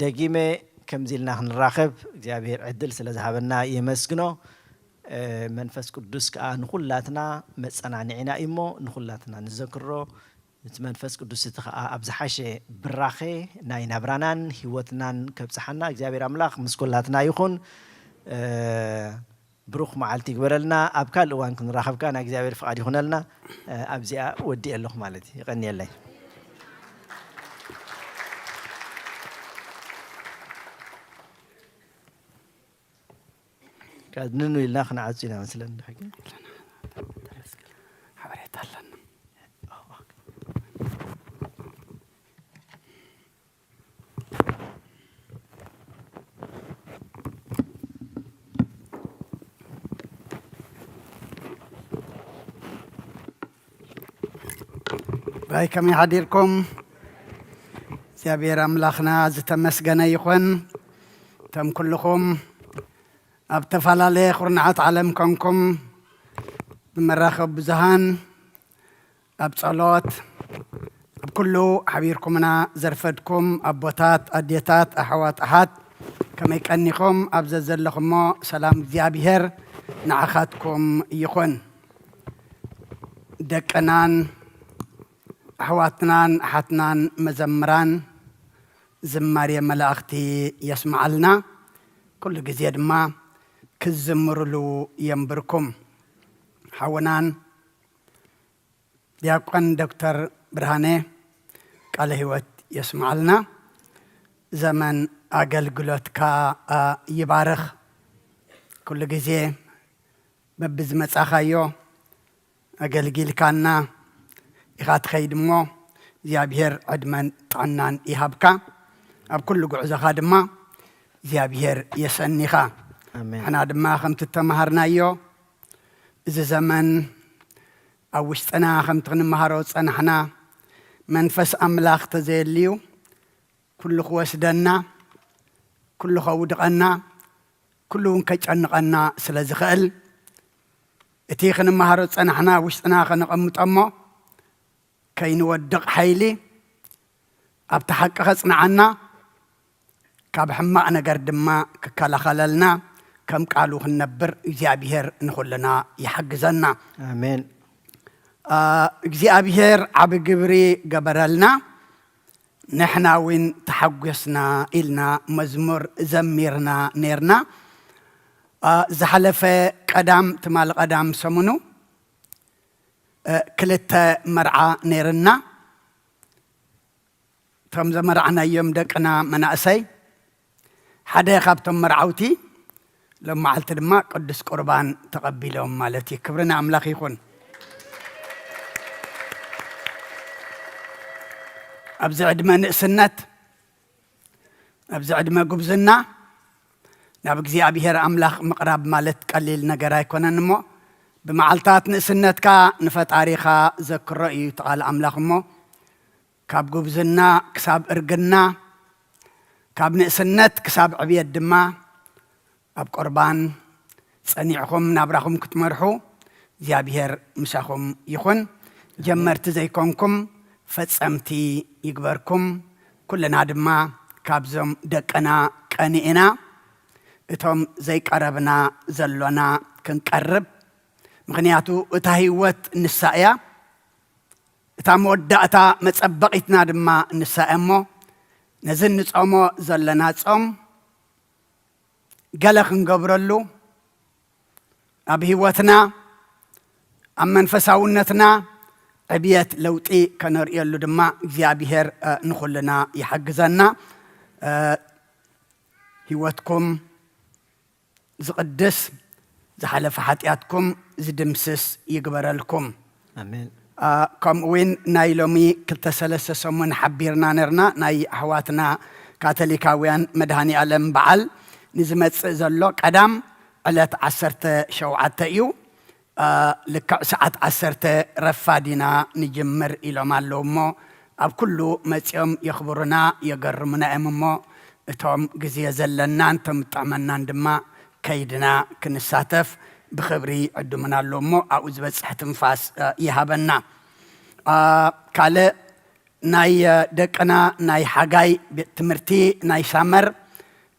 ደጊመ ከምዚ ኢልና ክንራኸብ እግዚኣብሔር ዕድል ስለ ዝሃበና የመስግኖ። መንፈስ ቅዱስ ከዓ ንኹላትና መጸናንዒና እዩ እሞ ንኹላትና ንዘክሮ። እቲ መንፈስ ቅዱስ እቲ ከዓ ኣብ ዝሓሸ ብራኸ ናይ ናብራናን ህይወትናን ከብጽሓና እግዚኣብሔር ኣምላኽ ምስ ኩላትና ይኹን። ብሩኽ መዓልቲ ይግበረልና። ኣብ ካልእ እዋን ክንራኸብካ ናይ እግዚኣብሔር ፍቓድ ይኹነልና። ኣብዚኣ ወዲእ ኣለኹ ማለት እዩ። ይቐንየለይ። ንኑ ኢልና ክንዓጹ ኢና መስለኒ። ሓበሬታ ኣለና። ባይ ከመይ ሓዲርኩም? እግዚኣብሔር ኣምላኽና ዝተመስገነ ይኹን። እቶም ኩልኹም ኣብ ዝተፈላለየ ኩርናዓት ዓለም ኮንኩም ብመራኸብ ብዙሃን ኣብ ጸሎት ኣብ ኩሉ ሓቢርኩምና ዘርፈድኩም ኣቦታት፣ ኣዴታት፣ ኣሕዋት፣ ኣሓት ከመይ ቀኒኹም? ኣብ ዘዘለኹሞ ሰላም እግዚኣብሔር ንዓኻትኩም ይኹን። ደቅናን ኣሕዋትናን ኣሓትናን መዘምራን ዝማሬ መላእኽቲ የስምዓልና። ኩሉ ግዜ ድማ ክዝምሩሉ የንብርኩም። ሓውናን ዲያቆን ዶክተር ብርሃነ ቃለ ህይወት የስምዓልና። ዘመን ኣገልግሎትካ ይባርኽ። ኩሉ ግዜ በብዝመጻኻዮ ኣገልጊልካና ኢኻ ትኸይድ እሞ እግዚኣብሔር ዕድመን ጥዕናን ይሃብካ። ኣብ ኩሉ ጉዕዞኻ ድማ እግዚኣብሔር የሰኒኻ። ኣሜን። ንሕና ድማ ከምቲ እተማሃርናዮ እዚ ዘመን ኣብ ውሽጥና ከምቲ ክንመሃሮ ዝጸናሕና መንፈስ ኣምላኽ ተዘየልዩ ኩሉ ክወስደና፣ ኩሉ ከውድቐና፣ ኩሉ እውን ከጨንቐና ስለ ዝኽእል እቲ ክንመሃሮ ዝጸናሕና ኣብ ውሽጥና ከነቐምጦ እሞ ከይንወድቕ ሓይሊ ኣብቲ ሓቂ ከጽንዓና ካብ ሕማቕ ነገር ድማ ክከላኸለልና ከም ቃሉ ክንነብር እግዚኣብሔር ንኹልና ይሓግዘና። ኣሜን። እግዚኣብሔር ዓቢ ግብሪ ገበረልና። ንሕና እውን ተሓጒስና ኢልና መዝሙር ዘሚርና ነርና። ዝሓለፈ ቀዳም ትማል ቀዳም ሰሙኑ ክልተ መርዓ ነርና። እቶም ዘመርዓናዮም ደቅና መናእሰይ ሓደ ካብቶም መርዓውቲ ሎም መዓልቲ ድማ ቅዱስ ቁርባን ተቐቢሎም ማለት እዩ። ክብሪ ንኣምላኽ ይኹን። ኣብዚ ዕድመ ንእስነት ኣብዚ ዕድመ ጉብዝና ናብ እግዚኣብሔር ኣምላኽ ምቕራብ ማለት ቀሊል ነገር ኣይኮነን እሞ ብመዓልታት ንእስነትካ ንፈጣሪኻ ዘክሮ እዩ እቲ ቃል ኣምላኽ እሞ ካብ ጉብዝና ክሳብ እርግና ካብ ንእስነት ክሳብ ዕብየት ድማ ኣብ ቁርባን ጸኒዕኹም ናብራኹም ክትመርሑ እግዚኣብሔር ምሳኹም ይኹን። ጀመርቲ ዘይኮንኩም ፈጸምቲ ይግበርኩም። ኩልና ድማ ካብዞም ደቅና ቀኒእና እቶም ዘይቀረብና ዘሎና ክንቀርብ ምኽንያቱ እታ ህይወት ንሳ እያ፣ እታ መወዳእታ መጸበቒትና ድማ ንሳ እያ። እሞ ነዚ እንጾሞ ዘለና ጾም ገለ ክንገብረሉ፣ ኣብ ህይወትና፣ ኣብ መንፈሳውነትና ዕብየት ለውጢ ከነርእየሉ ድማ እግዚኣብሔር፣ እ፣ ንኹልና ይሓግዘና። እ፣ ህይወትኩም ዝቕድስ፣ ዝሓለፈ ሓጢኣትኩም ዝድምስስ ይግበረልኩም። ኣሜን። አ፣ ከምኡ እውን ናይ ሎሚ ክልተ ሰለስተ ሰሙን ሓቢርና ነርና፣ ናይ ኣሕዋትና ካቶሊካውያን መድኃኔ ዓለም በዓል ንዝመጽእ ዘሎ ቀዳም ዕለት ዓሰርተ ሸውዓተ እዩ። አ፣ ልክዕ ሰዓት ዓሰርተ ረፋድ ኢና ንጅምር ኢሎም ኣለዉ እሞ፣ ኣብ ኩሉ መጺኦም የኽብሩና፣ የገርሙና እዮም እሞ፣ እቶም ግዜ ዘለናን እቶም እጥዕመናን ድማ ከይድና ክንሳተፍ ብኽብሪ ዕዱምና ኣሎ እሞ፣ ኣብኡ ዝበጽሕ ትንፋስ፣ እ፣ ይሃበና። አ፣ ካልእ ናይ፣ እ፣ ደቅና ናይ ሓጋይ ቤት ትምህርቲ ናይ ሳመር፣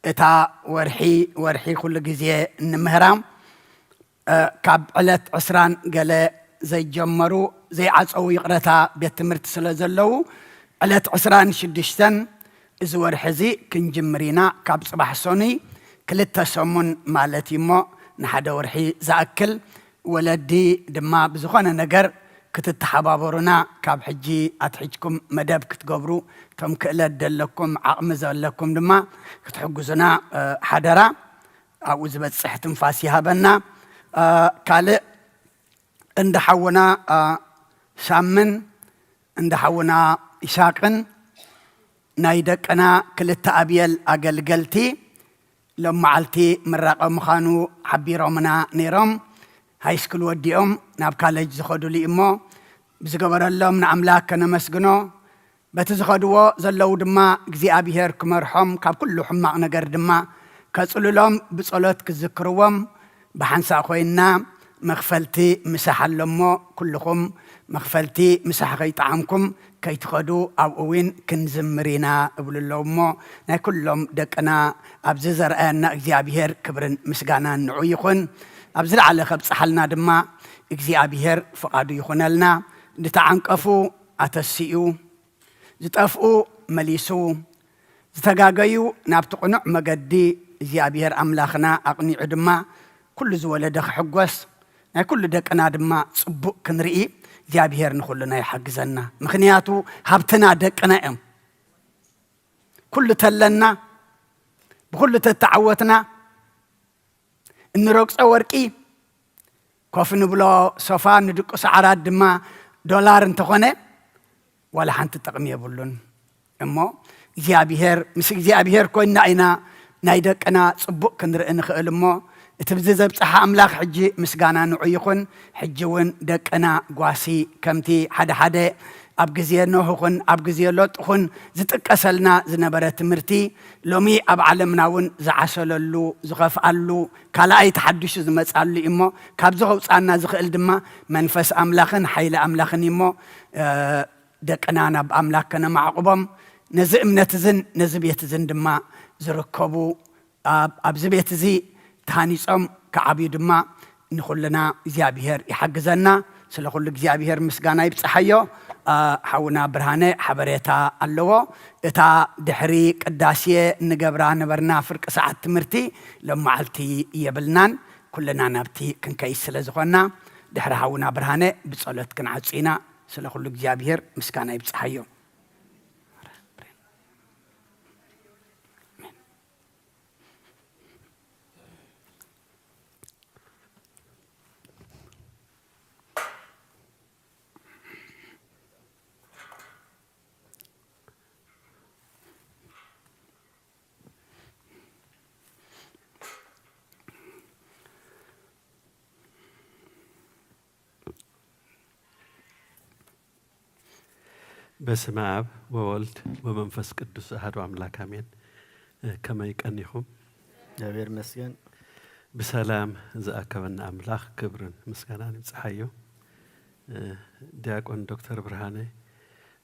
እታ ወርሒ፣ ወርሒ ኩሉ ግዜ እንምህራ፣ እ፣ ካብ ዕለት ዕስራን ገለ ዘይጀመሩ፣ ዘይዓጸዉ፣ ይቕረታ፣ ቤት ትምህርቲ ስለ ዘለዉ፣ ዕለት ዕስራን ሽዱሽተን እዚ ወርሒ እዚ ክንጅምር ኢና። ካብ ጽባሕ ሰኑይ ክልተ ሰሙን ማለት እዩ እሞ፣ ንሓደ ወርሒ ዝኣክል ወለዲ ድማ ብዝኾነ ነገር ክትተሓባበሩና፣ ካብ ሕጂ ኣትሒዝኩም መደብ ክትገብሩ፣ እቶም ክእለት ዘለኩም፣ ዓቕሚ ዘለኩም ድማ ክትሕግዙና፣ እ፣ ሓደራ። ኣብኡ ዝበጽሕ ትንፋስ ይሃበና። እ፣ ካልእ እንዳ ሓውና፣ እ፣ ሳምን፣ እንዳ ሓውና ይስሃቅን ናይ ደቅና ክልተ ኣብየል ኣገልገልቲ ሎም መዓልቲ ምራቐ ምዃኑ ሓቢሮምና ነይሮም። ሃይስኩል ወዲኦም ናብ ካለጅ ዝኸዱሉ እሞ ብዝገበረሎም ንኣምላክ ከነመስግኖ፣ በቲ ዝኸድዎ ዘለዉ ድማ እግዚኣብሔር ክመርሖም፣ ካብ ኩሉ ሕማቕ ነገር ድማ ከጽልሎም፣ ብጸሎት ክዝክርዎም ብሓንሳእ ኮይንና፣ መኽፈልቲ ምሳሕ ኣሎ እሞ፣ ኩልኹም መኽፈልቲ ምሳሕ ከይጠዓምኩም ከይትኸዱ፣ ኣብኡ እውን ክንዝምር ኢና እብሉ ኣለዉ እሞ፣ ናይ ኩሎም ደቅና ኣብዚ ዘርኣየና እግዚኣብሔር ክብርን ምስጋናን ንዑ ይኹን። ኣብ ዝለዓለ ከብጽሓልና ድማ እግዚኣብሔር ፍቓዱ ይኹነልና። ዝተዓንቀፉ ኣተሲኡ፣ ዝጠፍኡ መሊሱ፣ ዝተጋገዩ ናብቲ ቅኑዕ መገዲ እግዚኣብሔር ኣምላኽና ኣቕኒዑ ድማ፣ ኩሉ ዝወለደ ክሕጎስ፣ ናይ ኩሉ ደቅና ድማ ጽቡቕ ክንርኢ እግዚኣብሔር ንኹልና ይሓግዘና። ምኽንያቱ ሃብትና ደቅና እዮም። ኩሉ ተለና፣ ብኹሉ ተተዓወትና፣ እንረግጾ ወርቂ፣ ኮፍ ንብሎ ሶፋ፣ ንድቅሶ ዓራት ድማ ዶላር እንተኾነ፣ ዋላ ሓንቲ ጥቕሚ የብሉን። እሞ እግዚኣብሔር፣ ምስ እግዚኣብሔር ኮይንና ኢና ናይ ደቅና ጽቡቕ ክንርኢ ንኽእል እሞ፣ እቲ ብዚ ዘብጽሓ ኣምላኽ ሕጂ ምስጋና ንዑ ይኹን። ሕጂ እውን ደቅና ጓሲ፣ ከምቲ ሓደ ሓደ ኣብ ግዜ ኖህ ኹን ኣብ ግዜ ሎጥ ኹን ዝጥቀሰልና ዝነበረ ትምህርቲ፣ ሎሚ ኣብ ዓለምና እውን ዝዓሰለሉ፣ ዝኸፍኣሉ፣ ካልኣይ ተሓዲሱ ዝመጻሉ እዩ እሞ፣ ካብዚ ከውጽኣና ዝኽእል ድማ መንፈስ ኣምላኽን ሓይሊ ኣምላኽን እዩ እሞ፣ እ፣ ደቅና ናብ ኣምላኽ ከነማዕቁቦም፣ ነዚ እምነት እዝን ነዚ ቤት እዝን ድማ ዝርከቡ፣ ኣብ፣ ኣብዚ ቤት እዚ ተሃኒጾም ክዓብዩ ድማ ንኹልና እግዚኣብሔር ይሓግዘና። ስለ ኩሉ እግዚኣብሔር ምስጋና ይብጽሓዮ። ኣ፣ ሓውና ብርሃነ ሓበሬታ ኣለዎ። እታ ድሕሪ ቅዳሴ ንገብራ ነበርና ፍርቂ ሰዓት ትምህርቲ፣ ሎም መዓልቲ የብልናን። ኩልና ናብቲ ክንከይድ ስለ ዝኾንና፣ ድሕሪ ሓውና ብርሃነ ብጸሎት ክንዓጹ ኢና። ስለ ኩሉ እግዚኣብሔር ምስጋና ይብጽሓዮ። በስመ አብ ወወልድ ወመንፈስ ቅዱስ አሐዱ አምላክ አሜን። እ፣ ከመይ ቀኒኹም? እግዚኣብሔር ይመስገን። ብሰላም ዝኣከበና ኣምላኽ ክብርን ምስጋናን ይብጽሓዮ። እ፣ ዲያቆን ዶክተር ብርሃነ፣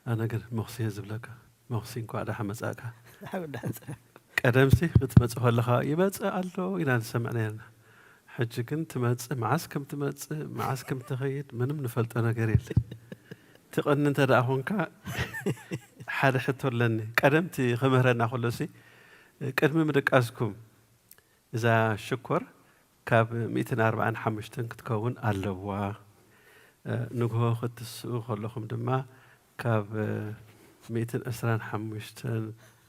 ኣነ ግን መኹሲ እየ ዝብለካ። መኹሲ፣ እንኳዕ ደሓን መጻእካ። ደሓን ደሓን ጸ- ቀደምሲ ክትመጽእ ከለኻ፣ "ይመጽእ ኣሎ" ኢና ንሰምዕ ነርና። ሕጂ ግን ትመጽእ፣ መዓስ ከም ትመጽእ፣ መዓስ ከም ትኸይድ ምንም ንፈልጦ ነገር የለን። ትቐኒ እንተ ደኣ ኾንካ፣ ሓደ ሕቶ ኣለኒ። ቀደምቲ ክምህረና ከሎሲ፣ ቅድሚ ምድቃስኩም፣ እዛ ሽኮር ካብ ሚእትን ኣርባዓን ሓሙሽተን ክትከውን ኣለዋ። ንግሆ ክትስኡ ከለኹም ድማ ካብ ሚእትን ዕስራን ሓሙሽተን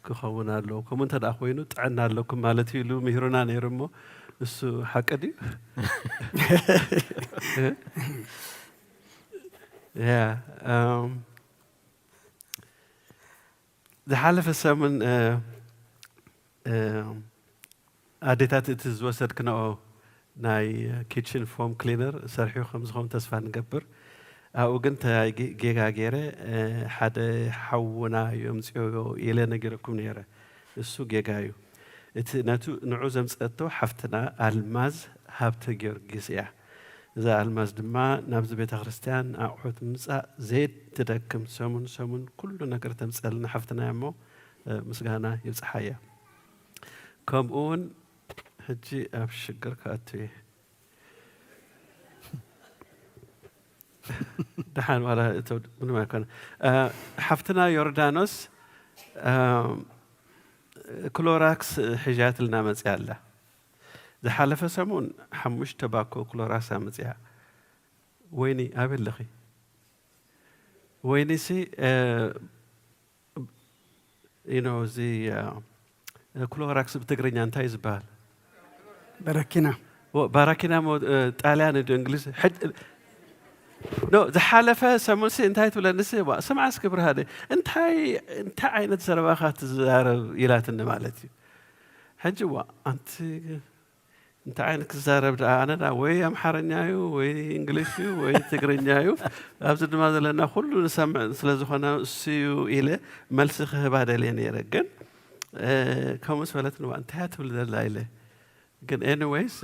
ክኸውን ኣለዎ። ከምኡ እንተ ደኣ ኮይኑ ጥዕና ኣለኩም ማለት እዩ ኢሉ ምሂሩና ነይሩ እሞ፣ እሱ ሓቂ ድዩ? ያ፣ እም፣ ዝሓለፈ ሰሙን፣ እ፣ እ፣ ኣዴታት እቲ ዝወሰድክንኦ ናይ ኪችን ፎም ክሊነር ሰርሑ ከም ዝኸውን ተስፋ ንገብር። ኣብኡ ግን እንታይ ጌ-፣ ጌጋ ገይረ፣ እ፣ ሓደ ሓውና እዩ ኣምጽኦዮ ኢለ ነጊረኩም ነይረ። እሱ ጌጋ እዩ። እቲ ነቱ ንዑ ዘምጸአቶ ሓፍትና ኣልማዝ ሃብተ ጊዮርጊስ እያ። እዛ ኣልማዝ ድማ ናብዚ ቤተ ክርስቲያን ኣቑሑት ምምጻእ ዘይትደክም፣ ሰሙን ሰሙን ኩሉ ነገር ተምጸልና ሓፍትና እያ እሞ፣ እ፣ ምስጋና ይብጽሓያ። ከምኡ እውን ሕጂ ኣብ ሽግር ክኣቱ እየ። ደሓን ዋላ እቶ ምንም ኣይኮነ። እ፣ ሓፍትና ዮርዳኖስ፣ እ፣ ክሎራክስ ሒዛትልና መጽያ ኣላ። ዝሓለፈ ሰሙን ሓሙሽተ ባኮ ክሎራክስ ኣመጽያ። ወይኒ፣ ኣበይ ኣለኺ? ወይኒሲ፣ እ፣ you know፣ እዚ፣ እ፣ ክሎራክስ ብትግርኛ እንታይ እዩ ዝበሃል? በረኪና። ዎ፣ ባራኪና ሞ፣ እ፣ ጣልያን ዶ እንግሊዝ? ሕድ-፣ ኖ፣ ዝሓለፈ ሰሙንሲ እንታይ ትብለንሲ? ዋ፣ ስምዓ እስኪ ብርሃነ፣ እንታይ፣ እንታይ ዓይነት ዘረባኻ ትዛረብ ኢላትኒ ማለት እዩ። ሕጂ ዋ፣ ኣንቲ እንታይ ዓይነት ክዛረብ ደኣ? ኣነ ደኣ ወይ ኣምሓርኛ እዩ፣ ወይ እንግሊሽ እዩ፣ ወይ ትግርኛ እዩ። ኣብዚ ድማ ዘለና ኩሉ ንሰምዕ ስለ ዝኾነ እሱ እዩ ኢለ መልሲ ክህባ ደልየ ነይረ። ግን፣ እ፣ ከምኡ ምስ በለትኒ፣ ዋ፣ እንታይ እያ ትብል ዘላ ኢለ። ግን ኤኒዌይስ፣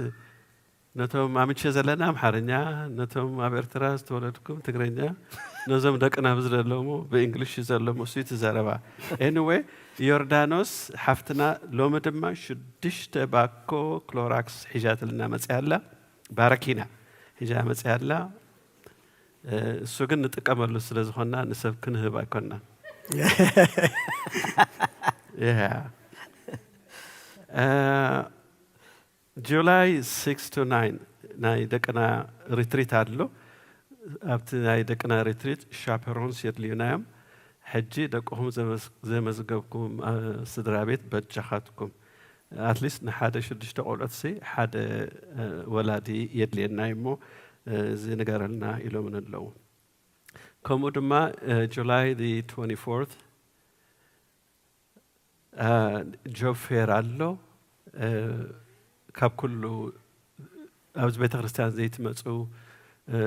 ነቶም ኣምቼ ዘለና ኣምሓርኛ፣ ነቶም ኣብ ኤርትራ ዝተወለድኩም ትግርኛ፣ ነዞም ደቅና ኣብዚ ዘለሙ ብእንግሊሽ እዩ ዘሎ፣ እሱ እዩ እቲ ዘረባ። ኤኒዌይ፣ ዮርዳኖስ ሓፍትና ሎሚ ድማ ሽዱሽተ ባኮ ክሎራክስ ሒዛትልና መጽያ ኣላ። ባረኪና ሒዛ መጽያ ኣላ። እ፣ እሱ ግን ንጥቀመሉ ስለ ዝኾንና ንሰብ ክንህብ ኣይኮንናን። ያ። እ፣ ጁላይ ሲክስ ቱ ናይን ናይ ደቅና ሪትሪት ኣሎ። ኣብቲ ናይ ደቅና ሪትሪት ሻፐሮንስ የድልዩና እዮም። ሕጂ ደቅኹም ዘመዝ-፣ ዘመዝገብኩም፣ እ፣ ስድራ ቤት በጃኻትኩም። ኣትሊስት ንሓደ ሽዱሽተ ቆልዑትሲ ሓደ፣ እ፣ ወላዲ የድልየና እዩ እሞ፣ እ፣ እዚ ንገረልና ኢሎምን ኣለዉ። ከምኡ ድማ፣ እ፣ ጁላይ the twenty-fourth፣ እ፣ ጆብ ፌር ኣሎ። እ፣ ካብ ኩሉ ኣብዚ ቤተ ክርስቲያን ዘይትመጹ፣ እ፣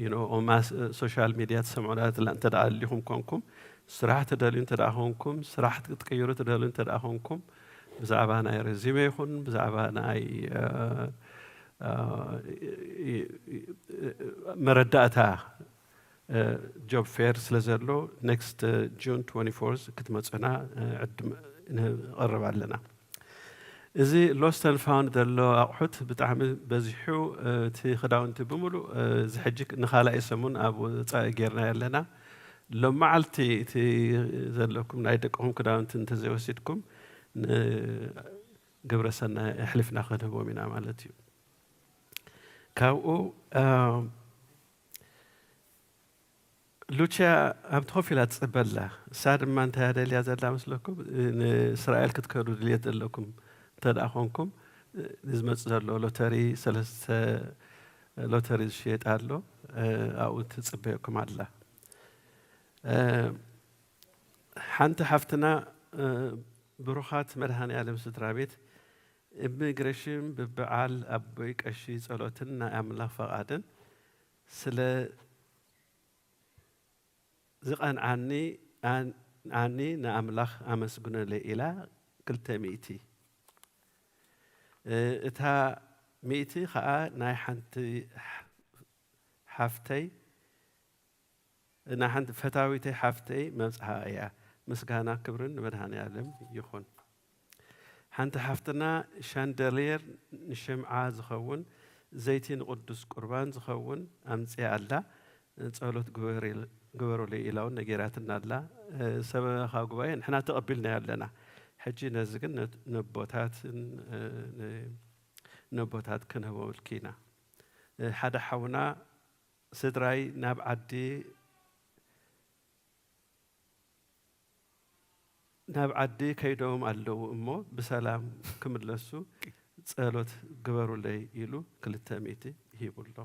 you know፣ ኦማስ-፣ እ፣ ሶሻል ሚድያ ትሰምዑና እንተ ደኣ ኣሊኹም ኮንኩም፣ ስራሕ ትደልዩ እንተ ደኣ ኮንኩም፣ ስራሕ ክትቅይሩ ትደልዩ እንተ ደኣ ኮንኩም፣ ብዛዕባ ናይ ሬዚሜ ይኹን፣ ብዛዕባ ናይ፣ እ፣ እ፣ እ፣ እ፣ መረዳእታ፣ እ፣ ጆብ ፌር ስለ ዘሎ፣ ኔክስት፣ እ፣ ጁን ትወንቲ ፎርዝ ክትመጹና፣ እ፣ ዕድም ንቐርብ ኣለና። እዚ ሎስት ኤንድ ፋውንድ ዘሎ ኣቑሑት ብጣዕሚ በዚሑ፣ እ፣ እቲ ክዳውንቲ ብምሉእ፣ እ፣ እዚ ሕጂ ንኻልኣይ ሰሙን ኣብ ወጻኢ ጌርናዮ ኣለና። ሎም መዓልቲ እቲ ዘለኩም ናይ ደቅኹም ክዳውንቲ እንተዘይወሲድኩም፣ ንግብረ ሰናይ ኣሕሊፍና ክንህቦም ኢና ማለት እዩ። ካብኡ፣ እ፣ ሉቺያ ኣብቲ ኮፍ ኢላ ትጽበ ኣላ። እሳ ድማ እንታይ እያ ደልያ ዘላ መስለኩም? ንእስራኤል ክትከዱ ድልየት ዘለኩም እንተ ደኣ ኾንኩም፣ ንዝመጽእ ዘሎ ሎተሪ፣ ሰለስተ ሎተሪ ዝሽየጥ ኣሎ፣ ኣብኡ ትጽበየኩም ኣላ። ሓንቲ ሓፍትና፣ ብሩኻት መድሃኔ ዓለም ስድራ ቤት፣ ኢሚግሬሽን ብበዓል ኣቦይ ቀሺ ጸሎትን ናይ ኣምላኽ ፈቓድን ስለ ዝቐንዓኒ፣ ኣን-፣ ኣኒ ንኣምላኽ ኣመስግነለይ ኢላ ክልተ ሚእቲ፣ እ፣ እታ ሚእቲ ኸኣ ናይ ሓንቲ ሓ-፣ ሓፍተይ፣ ናይ ሓንቲ ፈታዊተይ ሓፍተይ መብጽዓ እያ። ምስጋና ክብርን ንመድሃኔ ዓለም ይኹን። ሓንቲ ሓፍትና ሻንደልየር ንሽምዓ ዝኸውን፣ ዘይቲ ንቅዱስ ቁርባን ዝኸውን ኣምጺኣ ኣላ። ጸሎት ግበሪ-፣ ግበሩለይ ኢላ እውን ነጊራትና ኣላ። እ፣ ሰበኻ ጉባኤ ንሕና ተቐቢልናዮ ኣለና። ሕጂ ነዚ ግን ነ-፣ ነቦታትን፣ እ፣ ን-፣ ነቦታት ክንህበልኪ ኢና። እ፣ ሓደ ሓውና፣ ስድራይ ናብ ዓዲ ናብ ዓዲ ከይዶም ኣለዉ እሞ ብሰላም ክምለሱ ጸሎት ግበሩለይ ኢሉ ክልተ ሚእቲ ሂቡ ኣሎ።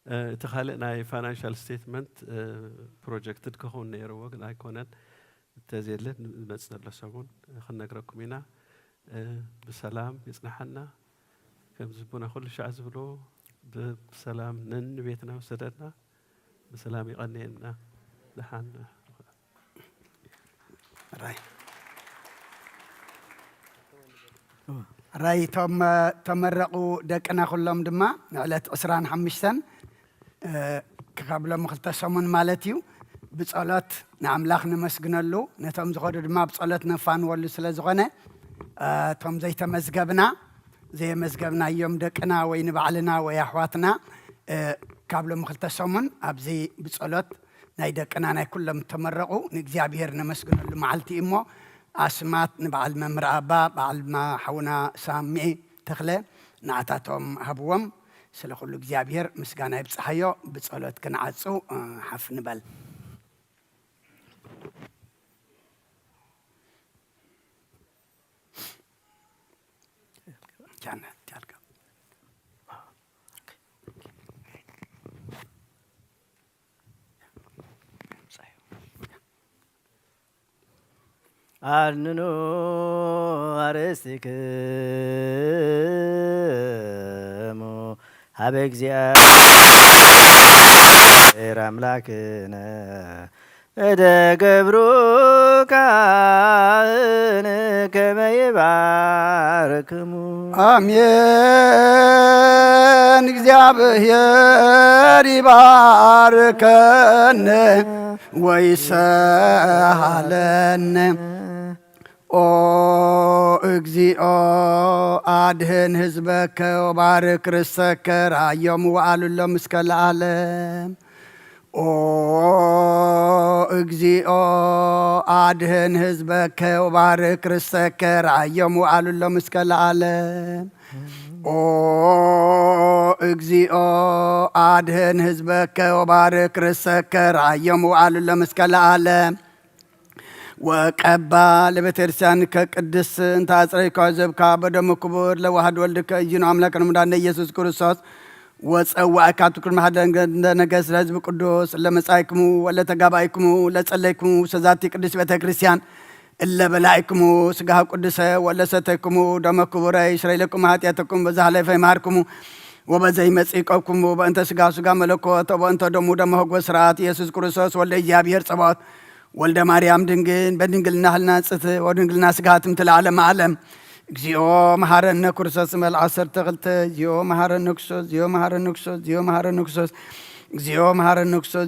እ፣ እቲ ካልእ ናይ ፋይናንሻል ስቴትመንት፣ እ፣ ፕሮጀክትድ ክኸውን ነይርዎ፣ ግን ኣይኮነን። እንተዘየለ ዝመጽእ ዘሎ ሰሙን ክንነግረኩም ኢና። እ፣ ብሰላም ይጽናሓና። ከምዚ ቡና ኩሉ ሻዕ ዝብሎ፣ ብ-፣ ብሰላም ነንቤትና ውሰደና። ብሰላም ይቐንየና። ደሓን። ራይ። ራይ፣ እቶም፣ እ፣ ተመረቑ ደቅና ኩሎም ድማ ንዕለት ዕስራን ሓሙሽተን፣ እ፣ ካብ ሎሚ ክልተ ሰሙን ማለት እዩ፣ ብጸሎት ንኣምላኽ ነመስግነሉ፣ ነቶም ዝኸዱ ድማ ብጸሎት ነፋንወሉ ስለ ዝኾነ፣ እ፣ እቶም ዘይተመዝገብና፣ ዘየመዝገብናዮም ደቅና ወይ ንባዕልና ወይ ኣሕዋትና፣ እ፣ ካብ ሎሚ ክልተ ሰሙን ኣብዚ ብጸሎት ናይ ደቅና ናይ ኩሎም ተመረቑ ንእግዚኣብሔር ነመስግነሉ መዓልቲ እዩ እሞ፣ ኣስማት ንበዓል መምህር ኣባ፣ በዓል ማ-፣ ሓውና ሳሚ ተኽለ፣ ንዓታቶም ሃብዎም። ስለ ኩሉ እግዚኣብሔር ምስጋና ይብጽሓዮ። ብጸሎት ክንዓጹ፣ እ፣ ሓፍ ንበል። ጃና፣ ጃልካ። ኣድንኑ ኣርእስቲክሙ ሀበ እግዚአብሔር አምላክነ እደ ገብሩ ካህን ከመ ይባርክሙ። አሜን። እግዚአብሔር ይባርከን ወይሰሃለን። ኦ እግዚኦ አድህን ህዝበከ ወባርክ ርሰከ ራዮም ወአሉሎም እስከ ለዓለም። ኦ እግዚኦ አድህን ህዝበከ ወባርክ ርሰከ ራዮም ወአሉሎም እስከ ለዓለም። ኦ እግዚኦ አድህን ህዝበከ ወባርክ ርሰከ ራዮም ወአሉሎም እስከ ለዓለም። ወቀባ ለቤተክርስቲያን ከቅድስ እንተ አጽረይካ ዘብካ በደሙ ክቡር ለዋህድ ወልድከ እይኑ አምላክ ንምዳነ ኢየሱስ ክርስቶስ ወጸዋእካ ትኩር ማህደን እንደ ነገስ ለህዝብ ቅዱስ ለመጻይክሙ ወለ ተጋባይክሙ ለጸለይክሙ ሰዛቲ ቅድስ ቤተክርስቲያን እለ በላይክሙ ስጋሁ ቅዱሰ ወለ ሰተይክሙ ደመ ክቡረ ይስረይለኩም ኃጢአተኩም በዛ ሐለፈ ይማርክሙ ወበዘ ይመጽእ ይቀብክሙ በእንተ ስጋ ስጋ መለኮት ወበእንተ ደሙ ደመ ህጎ ስርዓት ኢየሱስ ክርስቶስ ወልደ እግዚኣብሔር ጸባኦት ወልደ ማርያም ድንግል በድንግልና ህልና ጽት ወድንግልና ስጋ ትምትል ዓለም ዓለም። እግዚኦ መሐረነ ክርስቶስ መል ዓሰርተ ክልተ። እግዚኦ መሐረነ ክርስቶስ፣ እግዚኦ መሐረነ ክርስቶስ፣ እግዚኦ መሐረነ ክርስቶስ፣ እግዚኦ መሐረነ ክርስቶስ፣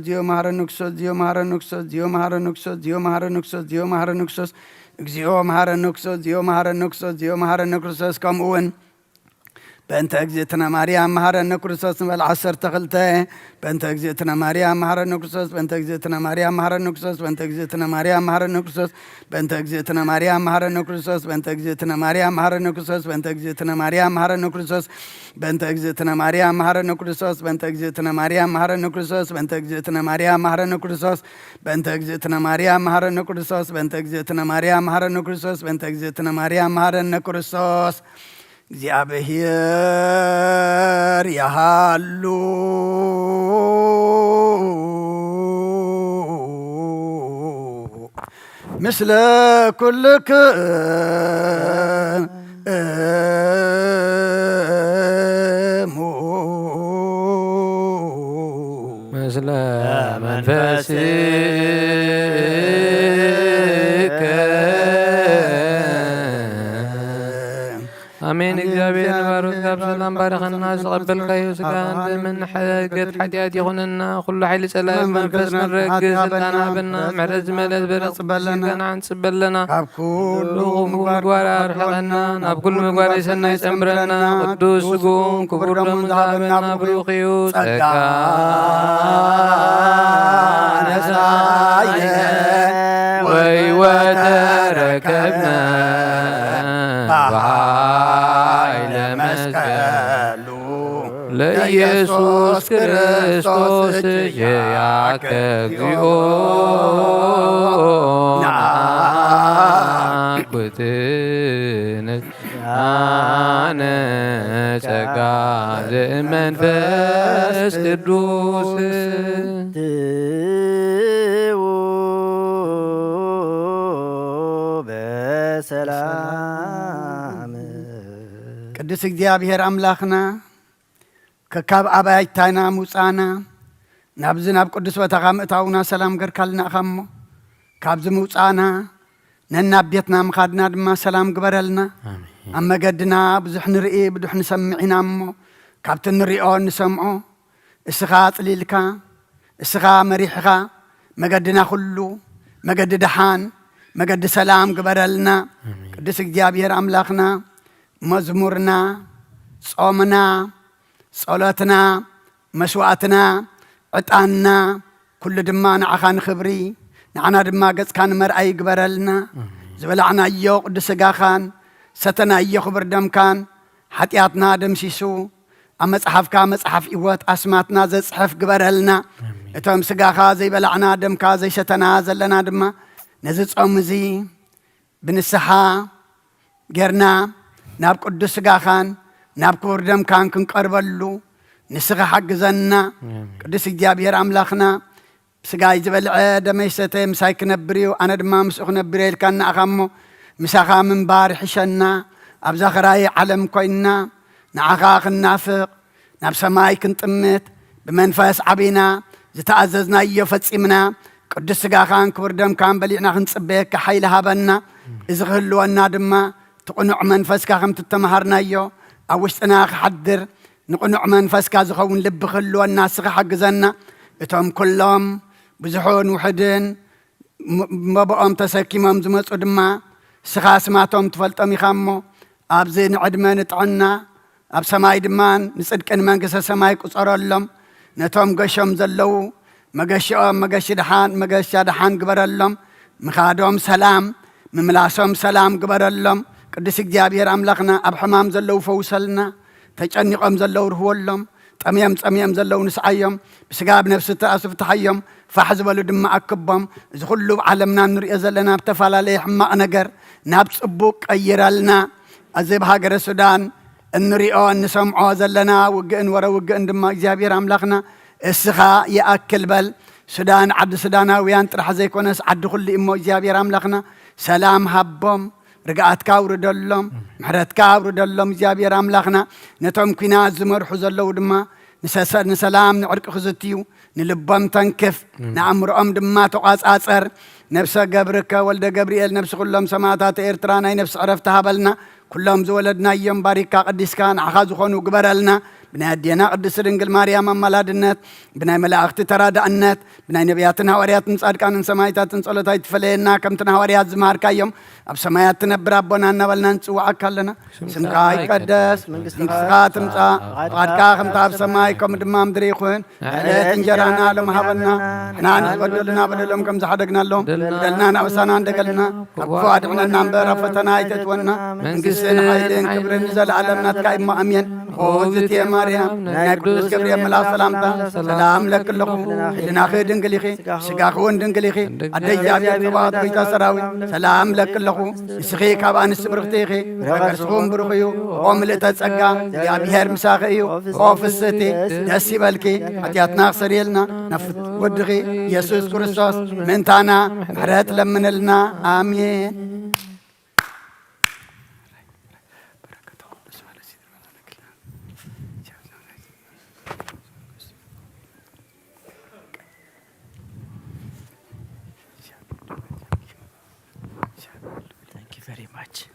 እግዚኦ መሐረነ ክርስቶስ፣ እግዚኦ መሐረነ ክርስቶስ፣ እግዚኦ መሐረነ ክርስቶስ፣ እግዚኦ መሐረነ ክርስቶስ፣ እግዚኦ መሐረነ ክርስቶስ፣ እግዚኦ መሐረነ ክርስቶስ፣ እግዚኦ መሐረነ ክርስቶስ፣ ከምኡ እውን በእንተ እግዝእትነ ማርያም መሐረነ ክርስቶስ ንበል ዓሰርተ ክልተ። በእንተ እግዝእትነ ማርያም መሐረነ ክርስቶስ፣ በእንተ እግዝእትነ ማርያም መሐረነ ክርስቶስ፣ በእንተ እግዝእትነ ማርያም መሐረነ ክርስቶስ፣ በእንተ እግዝእትነ ማርያም መሐረነ ክርስቶስ፣ በእንተ እግዝእትነ ማርያም መሐረነ ክርስቶስ፣ በእንተ እግዝእትነ ማርያም መሐረነ ክርስቶስ፣ በእንተ እግዝእትነ ማርያም መሐረነ ክርስቶስ፣ በእንተ እግዝእትነ ማርያም መሐረነ ክርስቶስ፣ በእንተ እግዝእትነ ማርያም መሐረነ ክርስቶስ፣ በእንተ እግዝእትነ ማርያም መሐረነ ክርስቶስ፣ በእንተ እግዝእትነ ማርያም መሐረነ ክርስቶስ፣ በእንተ እግዝእትነ ማርያም መሐረነ ክርስቶስ። እግዚኣብሔር ያሃሉ ምስለ ኩልክሙ ምስለ መንፈስከ ኣሜን። እግዚኣብሔር ንባሮትካ ብሰላም ባርኸና፣ ዝተቐበልካዮ ስጋን ደምን ሕደገት ሓጢኣት ይኹንና፣ ኩሉ ሓይሊ ጸላኢ መንፈስ ንረግጽ፣ ስልጣን ሃበና፣ ምሕረት ዝመልአት በረኸት ጸጋ ንዓንጽበለና፣ ካብ ኩሉ ክፉእ ምግባር ኣርሕቐና፣ ናብ ኩሉ ምግባር ሰናይ ጸምብረና፣ ቅዱስ ስግኡን ክቡር ደሙን ዝሃበና ብሩኽ እዩ። ጸጋ ነሳየ ወይወተ ረከብነ በኃይለ መስቀሉ ለኢየሱስ ክርስቶስ እየያከ እግዚኦ ናኩትነ ኣነ ጸጋ ዘመንፈስ ቅዱስ። ትዉ በሰላም። ቅዱስ እግዚኣብሔር ኣምላኽና፣ ከካብ ኣባይታና ምውጻእና፣ ናብዚ ናብ ቅዱስ ቦታኻ ምእታውና ሰላም ገርካልና ኢኻ እሞ፣ ካብዚ ምውጻእና ነናብ ቤትና ምኻድና ድማ ሰላም ግበረልና። ኣሜን። ኣብ መገድና ብዙሕ ንርኢ፣ ብዙሕ ንሰምዕ ኢና እሞ፣ ካብቲ ንሪኦ ንሰምዖ እስኻ ኣጽሊልካ፣ እስኻ መሪሕኻ፣ መገድና ኩሉ መገዲ ደሓን፣ መገዲ ሰላም ግበረልና። ኣሜን። ቅዱስ እግዚኣብሔር ኣምላኽና፣ መዝሙርና፣ ጾምና፣ ጸሎትና፣ መስዋእትና፣ ዕጣንና፣ ኩሉ ድማ ንዓኻ ንኽብሪ፣ ንዓና ድማ ገጽካ ንመርኣይ ይግበረልና። ኣሜን። ዝበላዕናዮ ቅዱስ ስጋኻን ሰተናዮ ክቡር ደምካን ሓጢኣትና ደምሲሱ፣ ኣብ መጽሓፍካ መጽሓፍ ህይወት ኣስማትና ዘጽሕፍ ግበረልና። ኣሜን። እቶም ስጋኻ ዘይበላዕና፣ ደምካ ዘይሰተና ዘለና ድማ፣ ነዚ ጾም እዚ ብንስሓ ጌርና ናብ ቅዱስ ስጋኻን ናብ ክቡር ደምካን ክንቀርበሉ ንስኻ ሓግዘና። ኣሜን። ቅዱስ እግዚኣብሔር ኣምላኽና፣ ስጋይ ዝበልዐ ደመይ ዝሰተ ምሳይ ክነብር እዩ፣ ኣነ ድማ ምስኡ ክነብር እየ ኢልካና ኢኻ እሞ፣ ምሳኻ ምንባር ይሕሸና። ኣብዛ ኸራይ ዓለም ኮይንና ንዓኻ ክንናፍቕ፣ ናብ ሰማይ ክንጥምት፣ ብመንፈስ ዓቢና፣ ዝተኣዘዝናዮ ፈጺምና፣ ቅዱስ ስጋኻን ክቡር ደምካን በሊዕና ክንጽበየካ ሓይሊ ሃበና። እዚ ክህልወና ድማ፣ እቲ ቅኑዕ መንፈስካ ከምቲ እተመሃርናዮ ኣብ ውሽጥና ክሓድር፣ ንቕኑዕ መንፈስካ ዝኸውን ልቢ ክህልወና እስኻ ሓግዘና። እቶም ኩሎም ብዙሑን ውሑድን ም-፣ መቦኦም ተሰኪሞም ዝመጹ ድማ፣ እስኻ ኣስማቶም ትፈልጦም ኢኻ እሞ፣ ኣብዚ ንዕድመ ንጥዕና፣ ኣብ ሰማይ ድማ ንጽድቂ ንመንግስተ ሰማይ ቁጸረሎም። ነቶም ገሾም ዘለዉ፣ መገሽኦም መገሺ ደሓን፣ መገሻ ደሓን ግበረሎም። ምኻዶም ሰላም፣ ምምላሶም ሰላም ግበረሎም። ቅዱስ እግዚኣብሔር ኣምላኽና፣ ኣብ ሕማም ዘለዉ ፈውሰልና። ተጨኒቖም ዘለዉ ርህወሎም። ጠምዮም ጸሚኦም ዘለዉ ንስዓዮም። ብስጋ ብነፍሲ ተኣሱ ፍትሓዮም። ፋሕ ዝበሉ ድማ ኣክቦም። እዚ ኩሉ ኣብ ዓለምና እንሪኦ ዘለና ብተፈላለየ ሕማቕ ነገር ናብ ጽቡቕ ቀይረልና። እዚ ኣብ ሃገረ ሱዳን እንሪኦ እንሰምዖ ዘለና ውግእን ወረ ውግእን ድማ እግዚኣብሔር ኣምላኽና እስኻ ይኣክል በል። ሱዳን ዓዲ ሱዳናውያን ጥራሕ ዘይኮነስ ዓዲ ኩሉ እሞ እግዚኣብሔር ኣምላኽና ሰላም ሃቦም፣ ርግኣትካ ኣውርደሎም፣ ምሕረትካ ኣውርደሎም እግዚኣብሔር ኣምላኽና። ነቶም ኲናት ዝመርሑ ዘለዉ ድማ ንሰሰ-፣ ንሰላም ንዕርቂ ክዝትዩ ንልቦም ተንክፍ፣ ኣሜን። ንኣእምሮኦም ድማ ተቋጻጸር። ነብሰ ገብርከ ወልደ ገብርኤል፣ ነብሲ ኩሎም ሰማእታት ኤርትራ ናይ ነብሲ ዕረፍቲ ሃበልና። ኩሎም ዝወለድናዮም ባሪካ ቀዲስካ ንዓኻ ዝኾኑ ግበረልና። ብናይ ኣዴና ቅድስቲ ድንግል ማርያም ኣማላድነት፣ ብናይ መላእኽቲ ተራዳእነት፣ ብናይ ነቢያትን ሃዋርያትን ጻድቃንን ሰማዕታትን ጸሎት ኣይትፈለየና። ከምቲ ንሃዋርያት ዝመሃርካዮም፣ ኣብ ሰማያት ትነብር ኣቦና እናበልና ንጽውዓካ ኣለና። ስምካ ይቀደስ፣ መንግስትኻ ትምጻእ፣ ፍቓድካ ከምቲ ኣብ ሰማይ ከምኡ ድማ ኣብ ምድሪ ይኹን። ዕለት እንጀራና ሎም ሃበና። ንሕና ንዝበደሉና በደሎም ከም ዝሓደግናሎም፣ በደልናን ኣበሳናን ደገልና፣ ካብ ክፉ ኣድሕነና እምበር ኣብ ፈተና ኣይተእትወና። መንግስትን ሓይልን ክብርን ንዘለኣለም ናትካ እሞ ኣሜን። ኦ እግዝእትየ ማርያም፣ ናይ ቅዱስ ገብርኤል መልኣክ ሰላምታ፣ ሰላም ለኪ ኣለኹ። ህልናኺ ድንግል ኢኺ፣ ስጋኺ እውን ድንግል ኢኺ። ኣደ እግዚኣብሔር፣ ጸባኦት፣ ጎይታ ሰራዊት፣ ሰላም ለኪ ኣለኹ። ንስኺ ካብ ኣንስቲ ብርኽቲ ኢኺ፣ ፍረ ከርስኺ እውን ብሩኽ እዩ። ኦ ምልእተ ጸጋ፣ እግዚኣብሔር ምሳኺ እዩ። ኦ ፍስህቲ፣ ደስ ይበልኪ። ሓጢኣትና ክሰርየልና፣ ናብ ፍት-፣ ወድኺ ኢየሱስ ክርስቶስ ምእንታና ምሕረት ለምንልና። ኣሜን። Thank you very much.